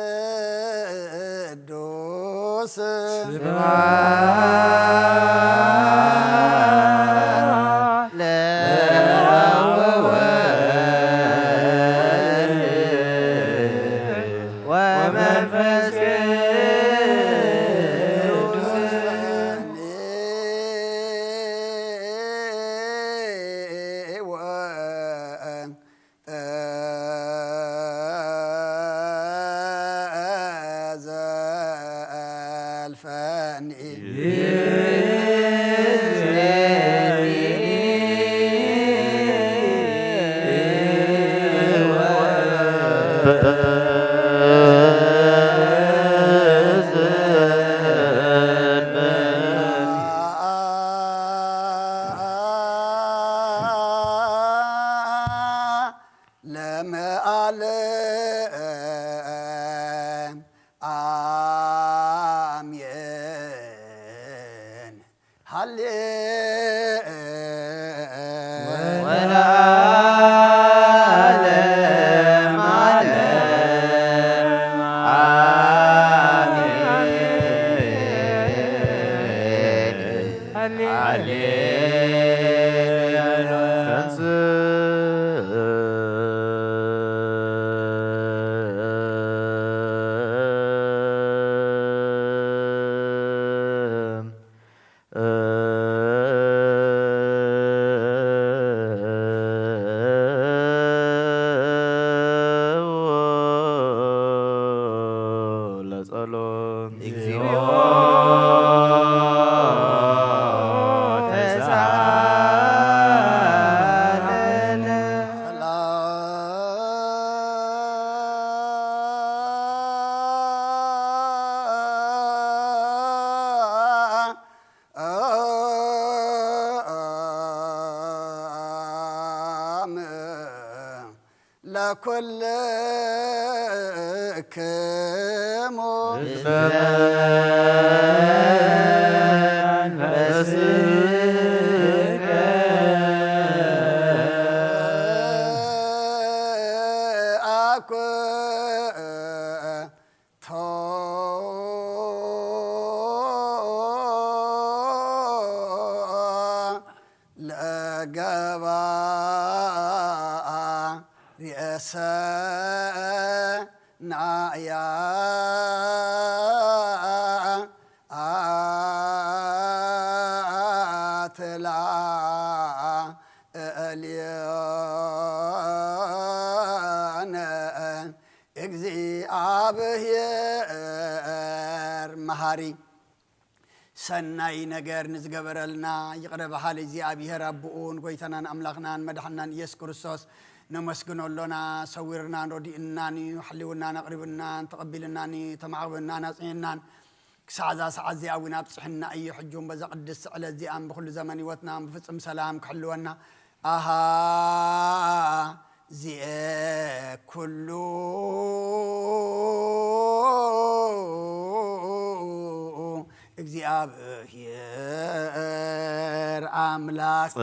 ስብሐት ለአብ ወወልድ ወመንፈስ ቅዱስ ለመዓለም አሜን። ሃሌ ወለዓለም ዓለም አሜን። ሃሌ ለጸሎት እግዚኦ ተሳለነ። ለኩልክሙ አኩ ቶ ለገባ ርእሰ ናያ ተላእልዮነ እግዚኣብሔር መሃሪ ሰናይ ነገር ንዝገበረልና ይቕረ በሃሊ እግዚኣብሔር ኣቦኡን ጎይታናን ኣምላኽናን መድሓናን ኢየሱስ ክርስቶስ ነመስግኖ ኣሎና። ሰዊርናን ረዲኡናን እዩ፣ ሓሊውናን ኣቕሪቡናን ተቐቢልናን እዩ፣ ተማዕቕብናን ኣጽኒዕናን ክሳዕ እዛ ሰዓት እዚኣ እውን ኣብጽሕና እዩ። ሕጂ እውን በዛ ቅድስቲ ዕለት እዚኣን ብኹሉ ዘመን ህይወትና ብፍጹም ሰላም ክሕልወና ኣሃ ዚኤ ኩሉ እግዚኣብሔር ኣምላክ።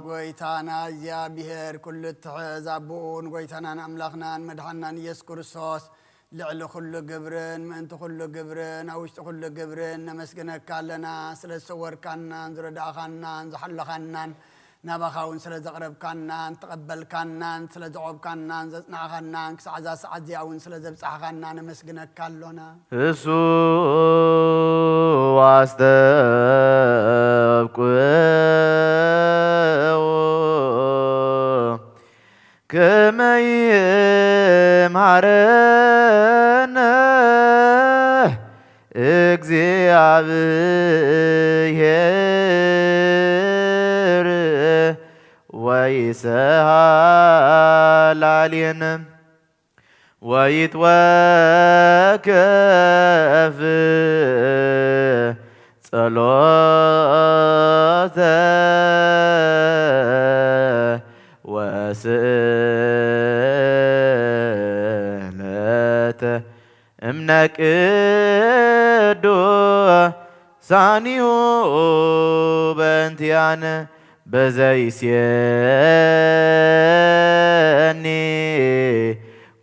ጎይታና እግዚኣብሔር ኩሉ እትሕዝ ኣቦኡን ጎይታናን ኣምላኽናን መድሓናን ኢየሱስ ክርስቶስ ልዕሊ ኩሉ ግብርን ምእንቲ ኩሉ ግብርን ኣብ ውሽጢ ኩሉ ግብርን ነመስግነካ ኣለና። ስለ ዝሰወርካናን ዝረዳእኻናን ዝሓለኻናን ናባኻ እውን ስለ ዘቕረብካናን ተቐበልካናን ስለ ዘቖብካናን ዘጽናዕኻናን ክሳዕ እዛ ሰዓት እዚኣ እውን ስለ ዘብጻሕኻና ነመስግነካ ኣሎና። እሱ ኣስተብቅዑ ከመ ይምሃረነ እግዚአብሔር ወይሰሃላሌነ ወይትወከፍ ጸሎተ ወስእለተ እምነ ቅዱሳኒሁ በእንቲአነ በዘይሴኒ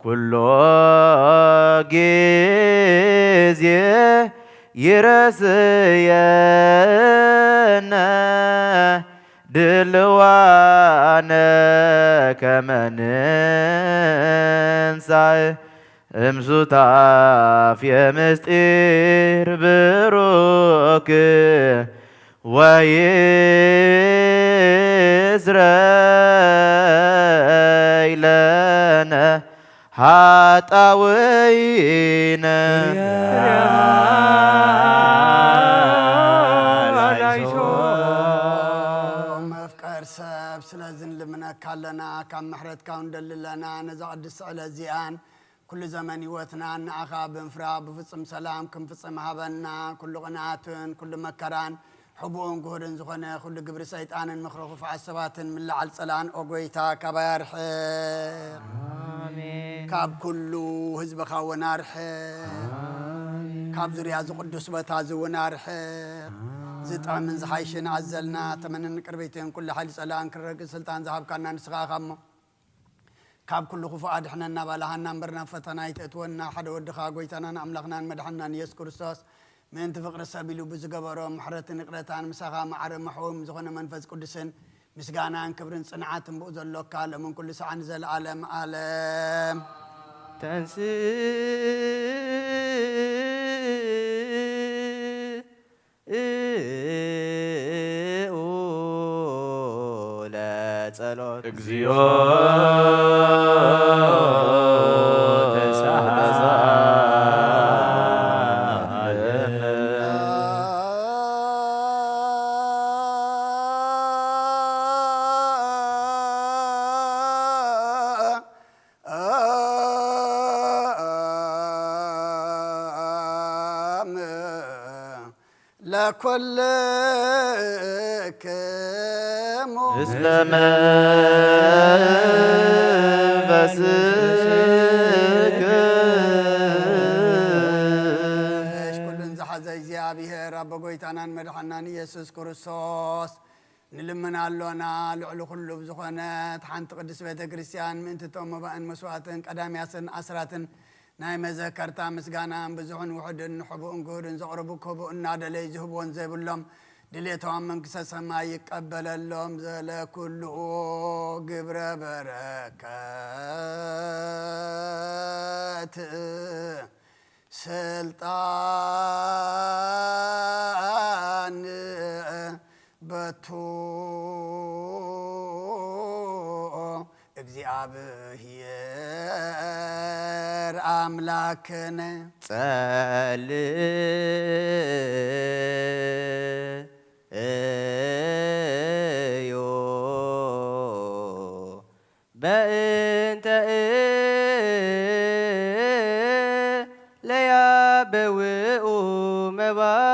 ኩሎ ጊዜ ይረስየነ ድልዋነ ከመ ንንሳእ እምሱታፌ ምስጢር ብሩክ ወይስረይ ለነ ኃጣውኢነ። መፍቀር ሰብ ስለዚ ንልምነካ ኣለና፣ ካብ ምሕረትካ ንደሊ ኣለና። ነዛ ቅድስቲ ዕለት እዚኣን ኩሉ ዘመን ህይወትና ንኣኻ ብምፍራ ብፍጹም ሰላም ክንፍጽም ሃበና። ኩሉ ቅንኣትን ኩሉ መከራን ሕቡእን ግሁድን ዝኾነ ኩሉ ግብሪ ሰይጣንን ምኽሪ ክፉዓት ሰባትን ምልዓል ጸላእን ኦ ጎይታ ካባይ ኣርሕቕ። ኣሜን። ካብ ኩሉ ህዝብኻ እውን ኣርሕቕ። ኣሜን። ካብ ዙርያ እዚ ቅዱስ ቦታ እዚ እውን ኣርሕቕ። ኣሜን። ዝጥዕምን ዝሓይሽን ኣዘልና ተመንን ቅርበይትን ኩሉ ሓይሊ ጸላእን ክረግጽ ስልጣን ዝሃብካና ንስኻ ኢኻ እሞ ካብ ኩሉ ክፉእ ኣድሕነና፣ ባልሃና እምበር ናብ ፈተና ኣይተእትወና። ሓደ ወድኻ ጎይታናን ኣምላኽናን መድሓንናን ኢየሱስ ክርስቶስ ምእንቲ ፍቕሪ ሰብ ኢሉ ብዝገበሮ ምሕረትን ይቕረታን ምሳኻ ማዕረ መሕውም ዝኾነ መንፈስ ቅዱስን ምስጋናን ክብርን ጽንዓትን ብኡ ዘሎካ ሎምን ኩሉ ሰዓን ንዘለኣለም ኣለም። ተንስእ ለጸሎት። እግዚኦ ተሳሃለነ። ለኩልክሙ ምስለ መንፈስክ እግዚኣብሔር ኣቦ ጎይታናን መድሓናን ኢየሱስ ክርስቶስ ንልምን ኣሎና። ልዕሊ ኩሉ ብዝኾነት ሓንቲ ቅድስት ቤተ ክርስቲያን ምእንቲ እቶም መባእን መስዋዕትን ቀዳምያትን ኣስራትን ናይ መዘከርታ ምስጋናን ብዙሕን ውሑድን ሕቡእን ግሁድን ዘቕርቡ ክህቡ እናደለዩ ዝህብዎን ዘይብሎም ድሌቶም መንግስተ ሰማይ ይቀበለሎም ዘለ ኩሉ ግብረ በረከት ስልጣን በቱ እግዚኣብሔር ኣምላክነ። ጸልእ እዩ በእንተ እለ ያበውኡ መባእ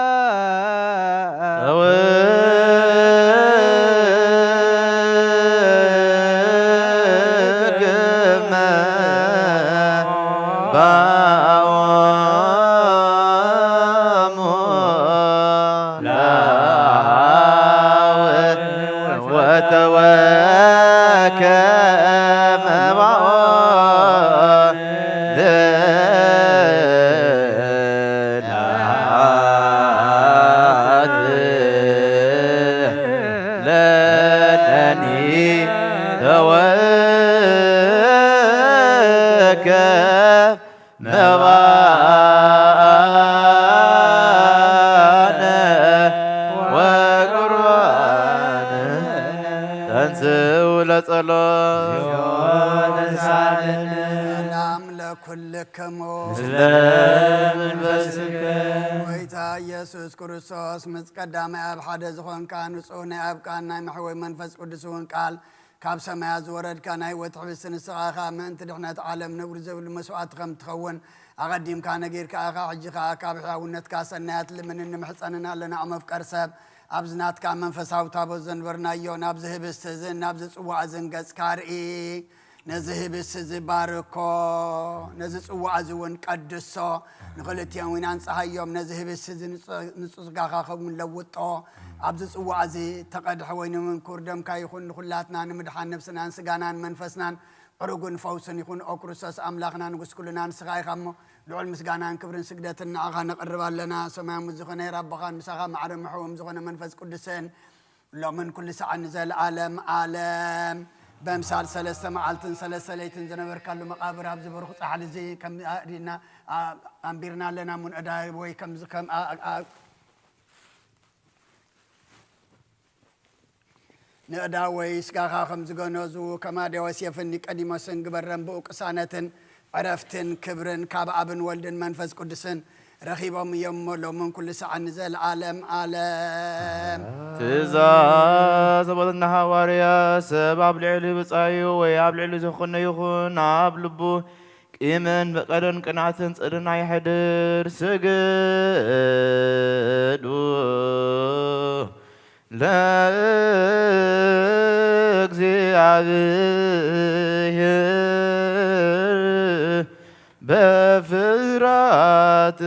ወተወከ መባኦ ለለኒ ተወከ መባነ ወቁርባነ ተንስኡ ለጸሎት። ሰላም ለኩልክሙ። ምስለ መንፈስከ። ጎይታ ኢየሱስ ክርስቶስ ምስ ቀዳማይ ኣብ ሓደ ዝኾንካ ንጹህ ናይ ኣብ ቃል ናይ መሕወይ መንፈስ ቅዱስ እውን ቃል ካብ ሰማያት ዝወረድካ ናይ ህይወት ሕብስቲ ንስኻ ኢኻ። ምእንቲ ድሕነት ዓለም ነውሪ ዘይብሉ መስዋዕቲ ከም ትኸውን ኣቐዲምካ ነጊርካ ኢኻ። ሕጂ ከኣ ካብ ሕያውነትካ ሰናያት ልምንን ንምሕጸንን ኣለና። መፍቀር ሰብ ኣብዚ ናትካ መንፈሳዊ ታቦት ዘንበርናዮ ናብዚ ህብስቲ እዝን ናብዚ ጽዋእ እዝን ገጽካ ርኢ። ነዚ ህብስቲ እዚ ባርኮ፣ ነዚ ጽዋእ እዚ እውን ቀድሶ፣ ንኽልቲኦም እውን ኣንጽሃዮም። ነዚ ህብስቲ እዚ ንጹ-፣ ንጹህ ስጋኻ ኸውን ለውጦ። ኣብዚ ጽዋእ እዚ ተቐድሐ ወይኒ ምንኩር ደምካ ይኹን፣ ንኹላትና ንምድሓን ነብስናን ስጋናን መንፈስናን ዕሩግን ፈውስን ይኹን። ኦ ክርስቶስ ኣምላኽና ንጉስ ኩልና ንስኻ ኢኻ እሞ፣ ልዑል ምስጋናን ክብርን ስግደትን ንዓኻ ነቕርብ ኣለና። ሰማያዊ ዝኾነ ኣቦኻን ምሳኻ ማዕረ ምሕዎም ዝኾነ መንፈስ ቅዱስን ሎምን ኩሉ ሰዓት ንዘለኣለም ዓለም በምሳል ሰለስተ መዓልትን ሰለስተ ለይትን ዝነበርካሉ መቓብር ኣብዚ ብሩኽ ጻሕሊ እዚ ከም ኣእዲና፣ ኣ-፣ ኣንቢርና ኣለና። እሞ ንእዳ ወይ ከምዚ ከም ኣ-፣ ኣ-፣ ንእዳ ወይ ስጋኻ ከም ዝገነዙ ከማዴዎስ የፍኒ ቀዲሞስን ግበረን ብኡ ቅሳነትን ዕረፍትን ክብርን ካብ ኣብን ወልድን መንፈስ ቅዱስን ረኺቦም እዮም እሞ ሎምን ኩሉ ሰዓት ንዘለዓለም ዓለም። ትእዛዝ ኣቦታትና ሃዋርያ፣ ሰብ ኣብ ልዕሊ ብጻዩ ወይ ኣብ ልዕሊ ዝኾነ ይኹን ኣብ ልቡ ቂምን በቀልን ቅንዓትን ጽልእን ኣይሕድር። ስግዱ ለእግዚኣብሔር በፍርሃት።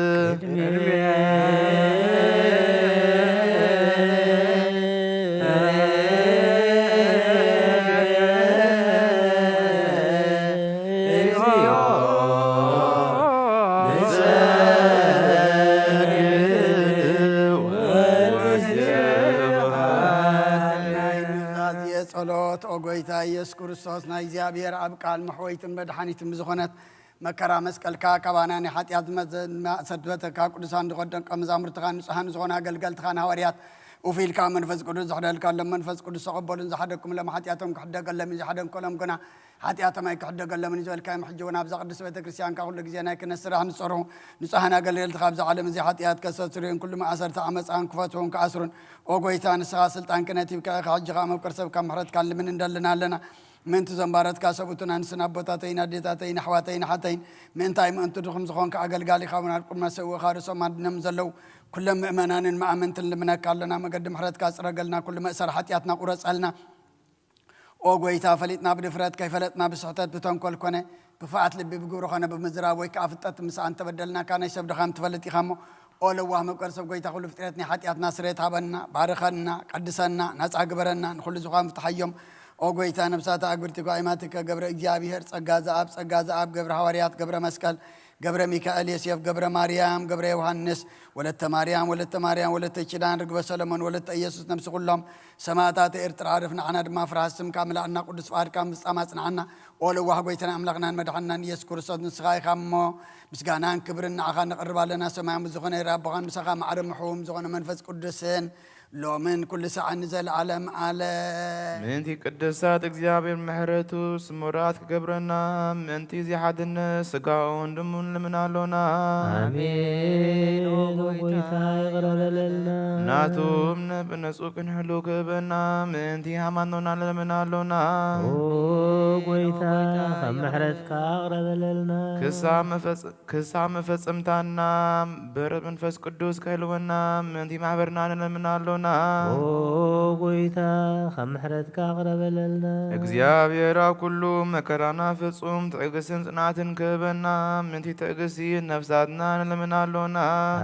ናይ ኑዛዜ ጸሎት። ኦ ጎይታ ኢየሱስ ክርስቶስ፣ ናይ እግዚኣብሔር ኣብ ቃል መሕወይትን መድሓኒትን ብዝኾነት መከራ መስቀልካ፣ ካባና ናይ ሓጢኣት መዘ-፣ ማእሰር ዝበተካ ቅዱሳን ዝኾኑ ደቀ መዛሙርትኻ፣ ንጹሃን ዝኾኑ ኣገልገልትኻን ሃዋርያት፣ ኡፍ ኢልካ መንፈስ ቅዱስ ዝሕደልካሎም፣ መንፈስ ቅዱስ ተቐበሉን ዝሓደግኩምሎም ሓጢኣቶም ክሕደገሎም እዩ፣ ዝሓደግከሎም ግና ሓጢኣቶም ኣይክሕደገሎምን እዩ ዝበልካዮም፣ ሕጂ እውን ኣብዛ ቅድስት ቤተ ክርስቲያንካ ኩሉ ግዜ ናይ ክህነት ስራሕ ንጸሩ። ንጹሃን ኣገልገልትኻ ኣብዚ ዓለም እዚ ሓጢኣት ከስተስርዩን ኩሉ ማእሰርቲ ዓመጻን ክፈትሑን ክኣስሩን፣ ኦ ጎይታ፣ ንስኻ ስልጣን ክህነት ሂብካ ኢኻ። ሕጂ ኸኣ መፍቀር ሰብ ካብ ምሕረትካ ልምን እንደልና ኣለና። ምእንቲ ዘንባረትካ ሰብኡትን ኣንስትን ኣቦታተይን ኣዴታተይን ኣሕዋተይን ኣሓተይን፣ ምእንታይ ምእንቲ ድኹም ዝኾንካ ኣገልጋሊኻ እውን ኣብ ቅድመ ሰውእኻ ርእሶም ኣድኖም ዘለዉ ኩሎም ምእመናንን መኣመንትን ልምነካ ኣለና። መገዲ ምሕረትካ ጽረገልና፣ ኩሉ መእሰር ሓጢኣትና ቁረጸልና። ኦ ጎይታ፣ ፈሊጥና ብድፍረት፣ ከይፈለጥና ብስሕተት፣ ብተንኮል ኮነ ብክፍኣት ልቢ፣ ብግብሪ ኮነ ብምዝራብ ወይ ከኣ ፍልጠት ምስኣን ተበደልናካ። ናይ ሰብ ድኻም ትፈልጥ ኢኻ እሞ፣ ኦ ለዋህ መቀር ሰብ ጎይታ፣ ኩሉ ፍጥረት ናይ ሓጢኣትና ስርየት ሃበና፣ ባርኸና፣ ቀድሰና፣ ናጻ ግበረና፣ ንኹሉ ዝኾን ፍትሓዮም። ኦ ጎይታ፣ ነብሳት ኣግብርቲ ጓይማትከ ገብረ እግዚኣብሔር፣ ጸጋ ዘኣብ፣ ጸጋ ዘኣብ፣ ገብረ ሃዋርያት፣ ገብረ መስቀል፣ ገብረ ሚካኤል፣ ዮሴፍ፣ ገብረ ማርያም፣ ገብረ ዮሃንስ፣ ወለተ ማርያም፣ ወለተ ማርያም፣ ወለተ ኪዳን፣ ርግበ ሰለሞን፣ ወለተ ኢየሱስ፣ ነብሲ ኩሎም ሰማዕታት ኤርትራ፣ ዕረፍ። ንዓና ድማ ፍርሃት ስምካ ምላእና፣ ቅዱስ ፍቓድካ ምፍጻም ኣጽንዓና። ኦ ለዋህ ጎይታና ኣምላኽናን መድሓንናን ኢየሱስ ክርስቶስ፣ ንስኻ ኢኻ እሞ፣ ምስጋናን ክብርን ንዓኻ ነቕርብ ኣለና። ሰማያዊ ዝኾነ ኣቦኻን ምሳኻ ማዕረ ምሕውም ዝኾነ መንፈስ ቅዱስን፣ ሎምን ኩሉ ሰዓን ንዘለዓለም ዓለም። ምእንቲ ቅዱሳት እግዚኣብሔር ምሕረቱ ስሙራት ክገብረና፣ ምእንቲ እዚ ሓድነት ስጋኡን ደሙን ንልምን ኣሎና። ኣሜን። ኦ ጎይታ ይቕረ በለልና። ናቱ እምነት ብንጹህ ክንሕሉ ክህበና፣ ምእንቲ ሃይማኖትና ንልምን ኣሎና። ኦ ጎይታ፣ ካብ ምሕረትካ ይቕረ በለልና። ክሳብ መፈጸ ክሳብ መፈጸምታና በረኸት መንፈስ ቅዱስ ከህልወና ምእንቲ ማሕበርና ንለምን ኣሎና። ኦ ጎይታ፣ ካብ ምሕረትካ ቅረ በለልና። እግዚኣብሔር ኣብ ኩሉ መከራና ፍጹም ትዕግስትን ጽንዓትን ክህበና ምእንቲ ትዕግስቲ ነፍሳትና ንለምን ኣሎና።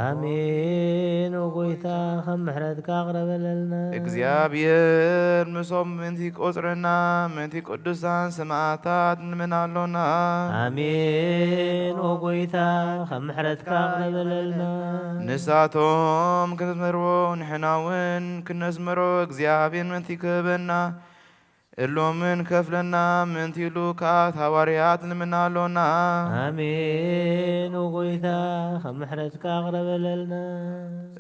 ኣሜን። ኦ ጎይታ፣ ካብ ምሕረትካ ቅረ በለልና። እግዚኣብሔር ምሶም ምእንቲ ቆጽረና ምእንቲ ቅዱሳን ሰማዕታት ንምን ኣሎና። ኣሜን። ኦ ጎይታ፣ ካብ ምሕረትካ ቅረ በለልና። ንሳቶም ከም ዘስመርዎ ንሕና እውን ክነስመሮ እግዚኣብሔር ምእንቲ ክህበና እሎምን ከፍለና ምእንቲ ኢሉ ካብ ሃዋርያት ንምን ኣሎና። ኣሜን። ኦ ጎይታ፣ ካብ ምሕረትካ ቅረ በለልና።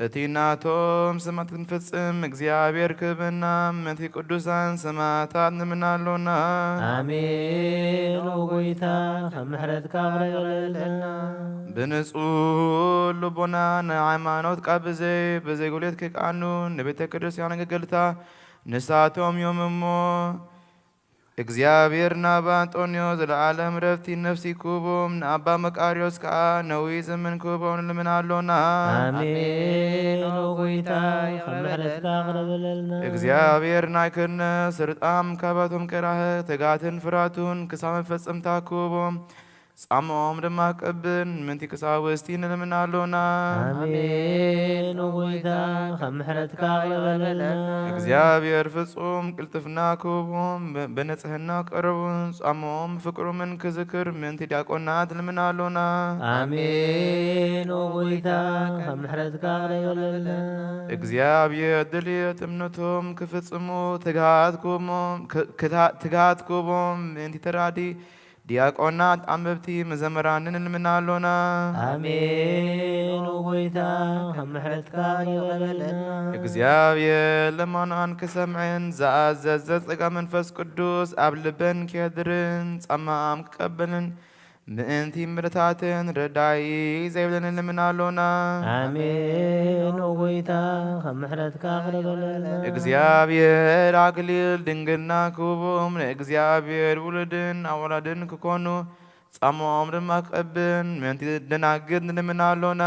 እቲ ናቶም ስማት ክንፍጽም እግዚኣብሔር ክህበና ምእንቲ ቅዱሳን ሰማዕታት ንምን ኣሎና። ኣሜን። ኦ ጎይታ፣ ካብ ምሕረትካ ቅረ በለልና። ብንጹህ ልቦና ንሃይማኖት ቃል ብዘይ ብዘይ ጉልት ክቃኑ ንቤተ ክርስቲያን ኣገልገልታ ንሳቶም እዮም እሞ፣ እግዚኣብሔር ናብ ኣንጦንዮ ዘለዓለም ረፍቲ ነፍሲ ክህቦም፣ ንኣባ መቃርዮስ ከኣ ነዊ ዘመን ክህቦም ንልምን ኣሎና። ኣሜን። ኦ ጎይታ፣ ካብ ምሕረትካ ቅረ በለልና። እግዚኣብሔር ናይ ክህነት ስልጣን ካባቶም ከይራህቕ ትጋትን ፍራቱን ክሳብ መፈጸምታ ክህቦም፣ ጻምኦም ድማ ክቐብል ምእንቲ ቀሳውስቲ ንልምን ኣሎና። ኣሜን። ኦ ጎይታ፣ ካብ ምሕረትካ ቅረ በለልና። እግዚኣብሔር ፍጹም ቅልጥፍና ክህቦም፣ ብ-፣ ብንጽህና ክቐርቡን ጻምኦም ፍቅሮምን ክዝክር ምእንቲ ዲያቆናት ንልምን ኣሎና። ኣሜን። ኦ ጎይታ፣ ካብ ምሕረትካ ቅረ በለልና። እግዚኣብሔር ድልየት እምነቶም ክፍጽሙ ትግሃት ክህቦም፣ ክ-፣ ክታ-፣ ትግሃት ክህቦም ምእንቲ ተራዲ ዲያቆናት፣ ኣንበብቲ፣ መዘምራንን ንልምን ኣሎና። ኣሜን። ኦ ጎይታ፣ ካብ ምሕረትካ ቅረ በለልና። እግዚኣብሔር ልመናን ክሰምዕን ዝኣዘዘ ጸጋ መንፈስ ቅዱስ ኣብ ልበን ክየድርን ጻማኣም ክቀበልን ምእንቲ ምርታትን ረዳኢ ዘይብለን ንልምን ኣሎና። ኣሜን። ኦ ጎይታ፣ ካብ ምሕረትካ ቅረ በለልና። እግዚኣብሔር ኣክሊል ድንግልና ክህቦም ንእግዚኣብሔር ውሉድን ኣዋላድን ክኮኑ ጻምኦም ድማ ክቐብን ምእንቲ ደናግል ንልምን ኣሎና።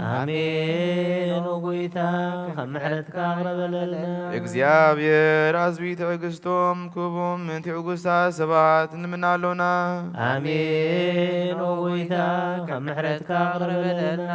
ኣሜን። ኦ ጎይታ፣ ካብ ምሕረትካ ቅረ በለልና። እግዚኣብሔር ኣዝቢ ትዕግስቶም ክህቦም ምእንቲ ዕጉሳት ሰባት ንልምን ኣሎና። ኣሜን። ኦ ጎይታ፣ ካብ ምሕረትካ ቅረ በለልና።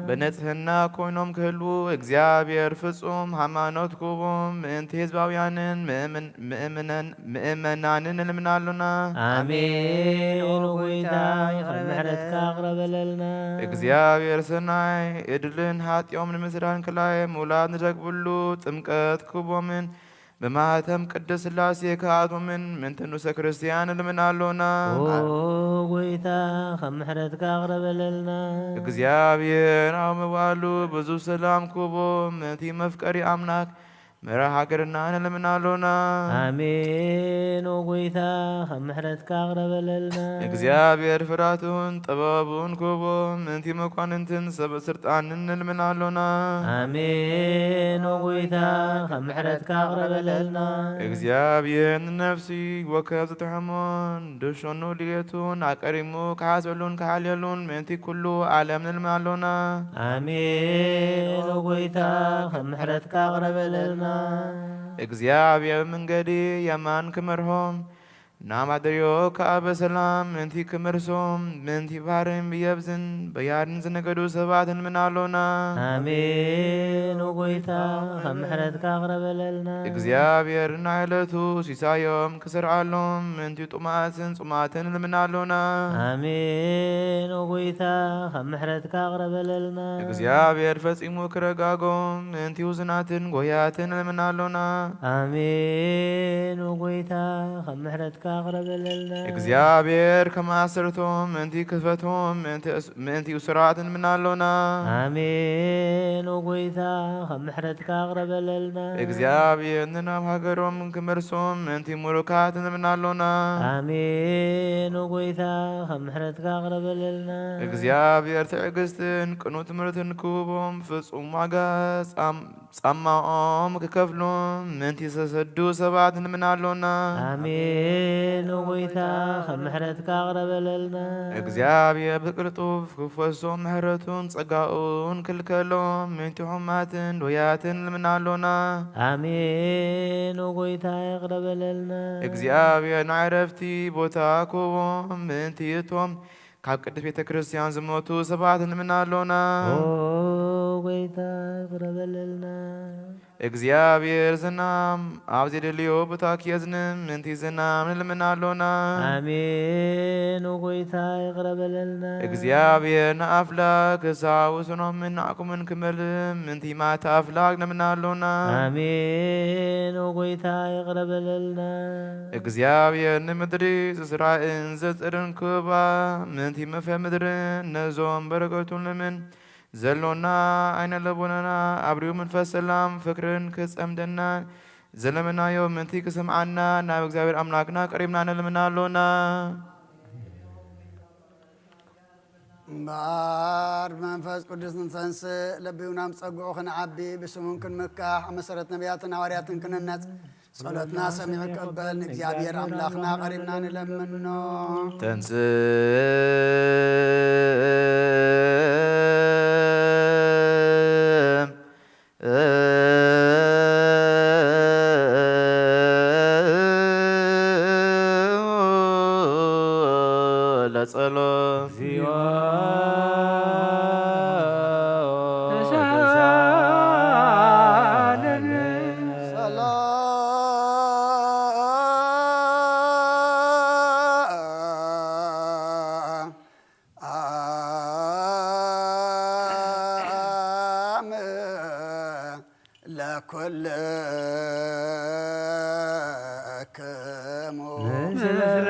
ብንጽህና ኮይኖም ክህልዉ እግዚኣብሔር ፍጹም ሃይማኖት ክህቦም ምእንቲ ህዝባውያንን ምእምን-፣ ምእምነን-፣ ምእመናንን ንልምን ኣሎና። ኣሜን። ኦ ጎይታ፣ ካብ ምሕረትካ ቅረ በለልና። እግዚኣብሔር ሰናይ እድልን ሓጢኦም ንምስራን ክላይ ምውላድ ንረክብሉ ጥምቀት ክህቦምን ብማህተም ቅድስት ሥላሴ ክኣትዎምን ምእንቲ ንኡሰ ክርስቲያን ንልምን ኣሎና። ኦ ጎይታ፣ ካብ ምሕረትካ ቅረ በለልና። እግዚኣብሔር ኣብ ምዋሉ ብዙ ሰላም ክህቦ ምእንቲ መፍቀሪ ኣምላክ መራ ሃገርና ንልምን ኣሎና። ኣሜን። ኦ ጎይታ፣ ካብ ምሕረትካ ቅረ በለልና። እግዚኣብሔር ፍራቱን ጥበቡን ክህቦ ምእንቲ መኳንንትን ሰበ ስልጣንን ንልምን ኣሎና። ኣሜን። ኦ ጎይታ፣ ካብ ምሕረትካ ቅረ በለልና። እግዚኣብሔር ንነፍሲ ወከፍ ዝተሐሞን ድሾኑ ድልየቱን ኣቀሪሙ ክሓስበሉን ክሓልየሉን ምእንቲ ኩሉ ዓለም ንልምን ኣሎና። ኣሜን። ኦ ጎይታ፣ ካብ ምሕረትካ ቅረ በለልና። እግዚኣብሔር መንገዲ የማን ክመርሖም ናማደርዮ ከኣ በሰላም ምንቲ ክመልሶም ምንቲ ባህርን ብየብዝን በያድን ዝነገዱ ሰባት ንምን ኣሎና። ኣሜን። ኦ ጎይታ፣ ካብ ምሕረትካ ቅረበለልና። እግዚኣብሔር ናይ ዕለቱ ሲሳዮም ክሰርዓሎም ምንቲ ጥሙኣትን ጽሙኣትን ንምን ኣሎና። ኣሜን። ኦ ጎይታ፣ ካብ ምሕረትካ ቅረበለልና። እግዚኣብሔር ፈጺሙ ክረጋጎም ምንቲ ውዝናትን ጎያትን ንምን ኣሎና። ኣሜን። ኦ ጎይታ፣ ካብ ምሕረትካ ቅረበለልና። እግዚኣብሔር ከም ኣሰርቶም ምንቲ ክፈቶም ምንቲ እስ-፣ ምንቲ እሱራት ንምን ኣሎና። ኣሜን። ኦ ጎይታ፣ ካብ ምሕረትካ ቅረበለልና። እግዚኣብሔር ንናብ ሃገሮም ክመልሶም ምንቲ ምሩካት ንምን ኣሎና። ኣሜን። ኦ ጎይታ፣ ካብ ምሕረትካ ቅረበለልና። እግዚኣብሔር ትዕግስትን ቅኑዕ ትምህርትን ክህቦም ፍጹም ዋጋ ጻም-፣ ጻማኦም ክከፍሉ ምንቲ ዝተሰዱ ሰባት ንምን ኣሎና። ኣሜን። ኦ ጎይታ፣ ካብ ምሕረትካ ቅረበለልና። እግዚኣብሔር ብቅልጡፍ ክፈሶም ምሕረቱን ጸጋኡን ክልከሎም ምንቲ ሕሙማትን ድውያትን ንምን ኣሎና። ኣሜን። ኦ ጎይታ፣ ይቅረበለልና። እግዚኣብሔር ናይ ዕረፍቲ ቦታ ክህቦም ምንቲ እቶም ካብ ቅድስት ቤተ ክርስቲያን ዝሞቱ ሰባት ንምን ኣሎና። ኦ ጎይታ፣ ይቅረበለልና። እግዚኣብሔር ዝናም ኣብ ዘደልዮ ቦታ ክየዝንም ምንቲ ዝናም ንልምን ኣሎና። ኣሜን። ኦ ጎይታ፣ ይቅረበለልና። እግዚኣብሔር ንኣፍላክ ክሳውስኖምን ንዓኩምን ክመልም ምንቲ ማታ ኣፍላክ ንምን ኣሎና። ኣሜን። ኦ ጎይታ፣ ይቅረበለልና። እግዚኣብሔር ንምድሪ ዝስራእን ዘጽርን ክባ ምንቲ መፍረ ምድርን ነዞም በረከቱን ልምን ዘሎና ኣይነ ለቦናና ኣብሪሁ መንፈስ ሰላም ፍቅርን ክጸምደና ዘለመናዮ ምንቲ ክሰምዓና ናብ እግዚኣብሔር ኣምላክና ቀሪብና ንልምና ኣሎና። እምበኣር ብመንፈስ ቅዱስ ንተንስእ፣ ለቢውና ምስ ጸግዑ ክንዓቢ፣ ብስሙን ክንምካሕ፣ ኣብ መሰረት ነቢያትን ሃዋርያትን ክንነጽ፣ ጸሎትና ሰሚዑ ክቕበል ንእግዚኣብሔር ኣምላኽና ቀሪብና ንለምኖ። ተንስእ ለጸሎት። ሰላም ለኩልክሙ ምስለ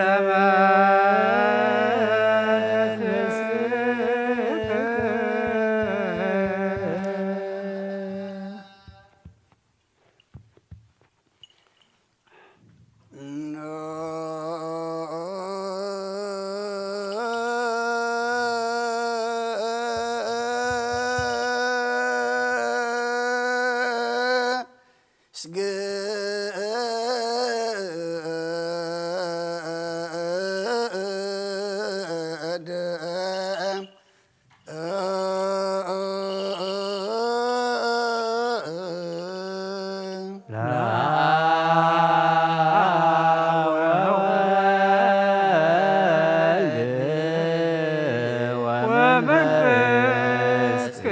መንፈስከ።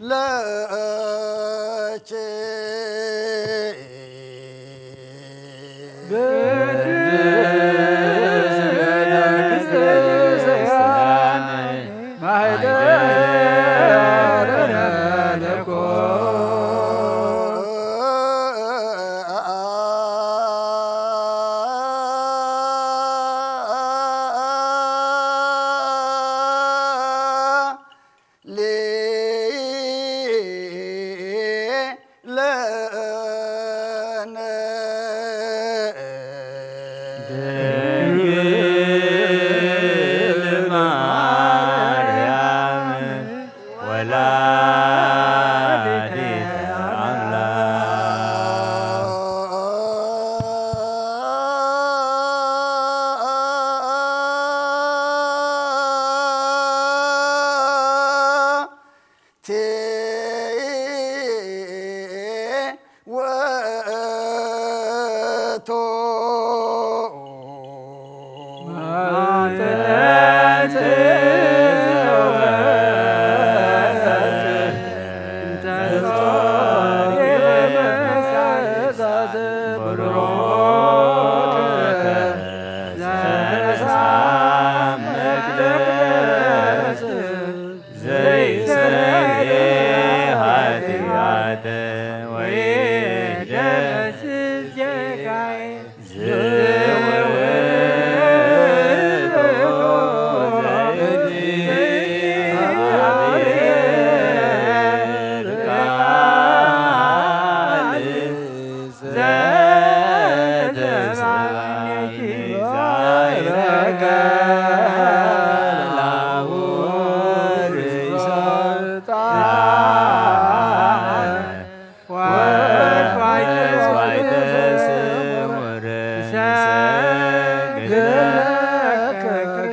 ለኪ ድንግል ማርያም ወላዲተ አምላክ። ዘይሰረየ ኃጢአት ወይደስ ጌታዬ።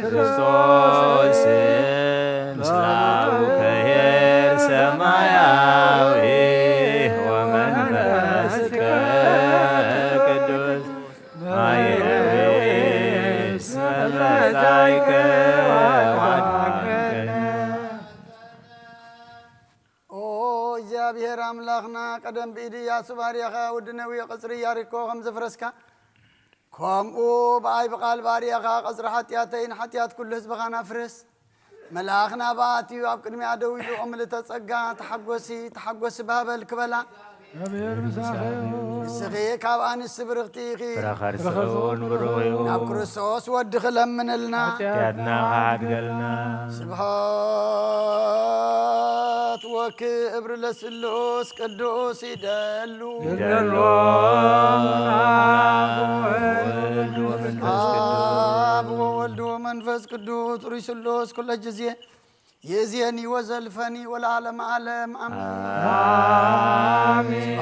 ክርስቶስ ምስለ አቡከ ኄር ሰማያዊ ወመንፈስከ ቅዱስ ማየዊ እስመ መጻእከ ወአድኃንከነ። ኦ እግዚኣብሔር ኣምላኽና፣ ቀደም ብኢድ ኢያሱ ባርያኻ ወዲ ነዌ ቐጽሪ ኢያሪኮ ከም ዘፍረስካ፣ ከምኡ ብኣይ ብቓል ባርያኻ ቐጽሪ ሓጢኣተይ ንሓጢኣት ኩሉ ህዝብኻን ኣፍርስ። መልኣኽ ናብኣ ኣትዩ ኣብ ቅድሚኣ ደው ኢሉ፣ ኦ ምልእተ ጸጋ፣ ተሓጐሲ፣ ተሓጐሲ፣ ባህበል ክበላ። እግዚኣብሔር ምሳኺ ይኹን። ንስኺ ካብ ኣንስቲ ብርኽቲ ኢኺ። ፍረ ከርስኡ እውን ብሩኽ እዩ። ናብ ክርስቶስ ወድኺ ለምንልና። ሓጢኣትና ከሓድገልና። ስብሐት ወክብር ለስሉስ ቅዱስ ይደሉ። ይደሉ። አብ ወወልድ ወመንፈስ ቅዱስ። አብ ወወልድ ወመንፈስ ቅዱስ ርሱሉስ ኩለ ጊዜ ይእዜኒ ወዘልፈኒ ወለዓለመ ዓለም አሜን። አሜን።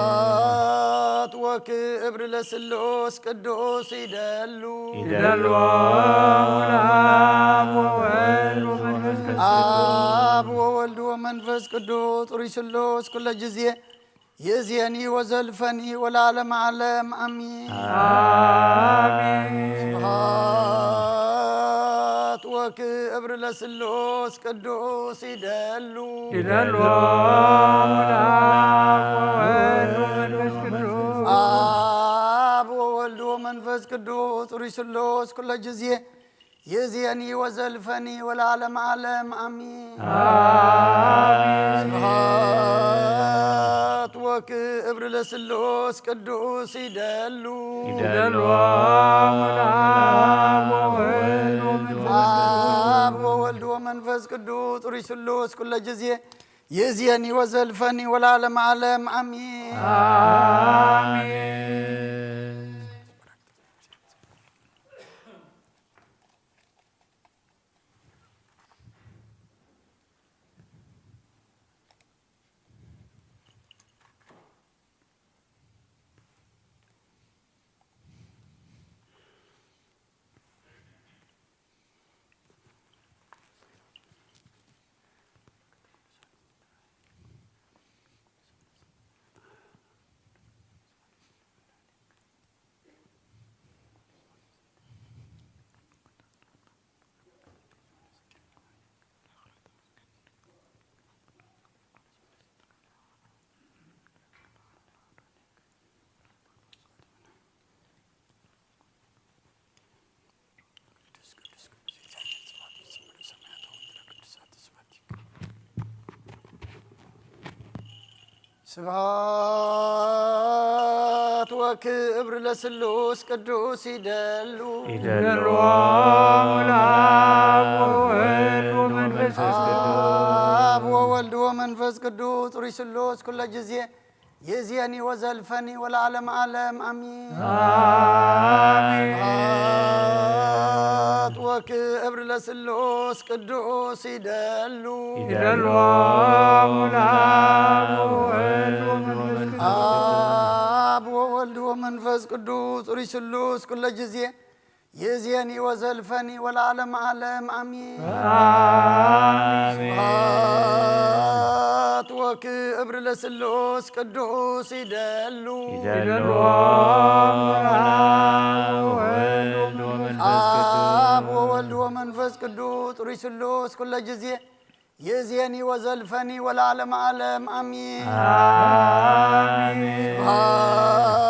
ስብሐት ወክብር ለስሉስ ቅዱስ ይደሉ። ይደሉ። አብ ወወልድ ወመንፈስ ቅዱስ። አብ ወወልድ ወመንፈስ ቅዱስ ርሱሉስ ኩለ ጊዜ ይእዜኒ ወዘልፈኒ ወለዓለመ ዓለም አሜን። አሜን። ስብሐት ወክብር ለስሉስ ቅዱስ ይደሉ። ይደሉ። አብ ወወልድ ወመንፈስ ቅዱስ። አብ ወወልድ ወመንፈስ ቅዱስ ርሱሉስ ኩለ ጊዜ ይእዜኒ ወዘልፈኒ ወለዓለመ ዓለም አሜን። አሜን። ስብሐት ወክብር ለስሉስ ቅዱስ ይደሉ። ይደሉ። አብ ወወልድ ወመንፈስ ቅዱስ። አብ ወወልድ ወመንፈስ ቅዱስ ርሱሉስ ኩለ ጊዜ ይእዜኒ ወዘልፈኒ ወለዓለመ ዓለም አሜን። አሜን። ስብሐት ወክብር ለስሉስ ቅዱስ ይደሉ። ይደልዎም ለአብ ወወልድ ወመንፈስ ቅዱስ። አብ ወወልድ ወመንፈስ ቅዱስ ሩይ ስሉስ ኩለ ጊዜ ይእዜኒ ወዘልፈኒ ወለዓለመ ዓለም አሚን። አሜን። ስብሐት ወክብር ለስሉስ ቅዱስ ይደሉ። ይደልዎም ለአብ ወወልድ ወመንፈስ ቅዱስ። አብ ወወልድ ወመንፈስ ቅዱስ ሩይ ስሉስ ኩለ ጊዜ ይእዜኒ ወዘልፈኒ ወለዓለመ ዓለም አሚን። አሜን። ስብሐት ወክብር ለስሉስ ቅዱስ ይደሉ። ይደልዎም ለአብ ወወልድ ወመንፈስ ቅዱስ። አብ ወወልድ ወመንፈስ ቅዱስ ሩይ ስሉስ ኩለ ጊዜ ይእዜኒ ወዘልፈኒ ወለዓለመ ዓለም አሚን። አሜን።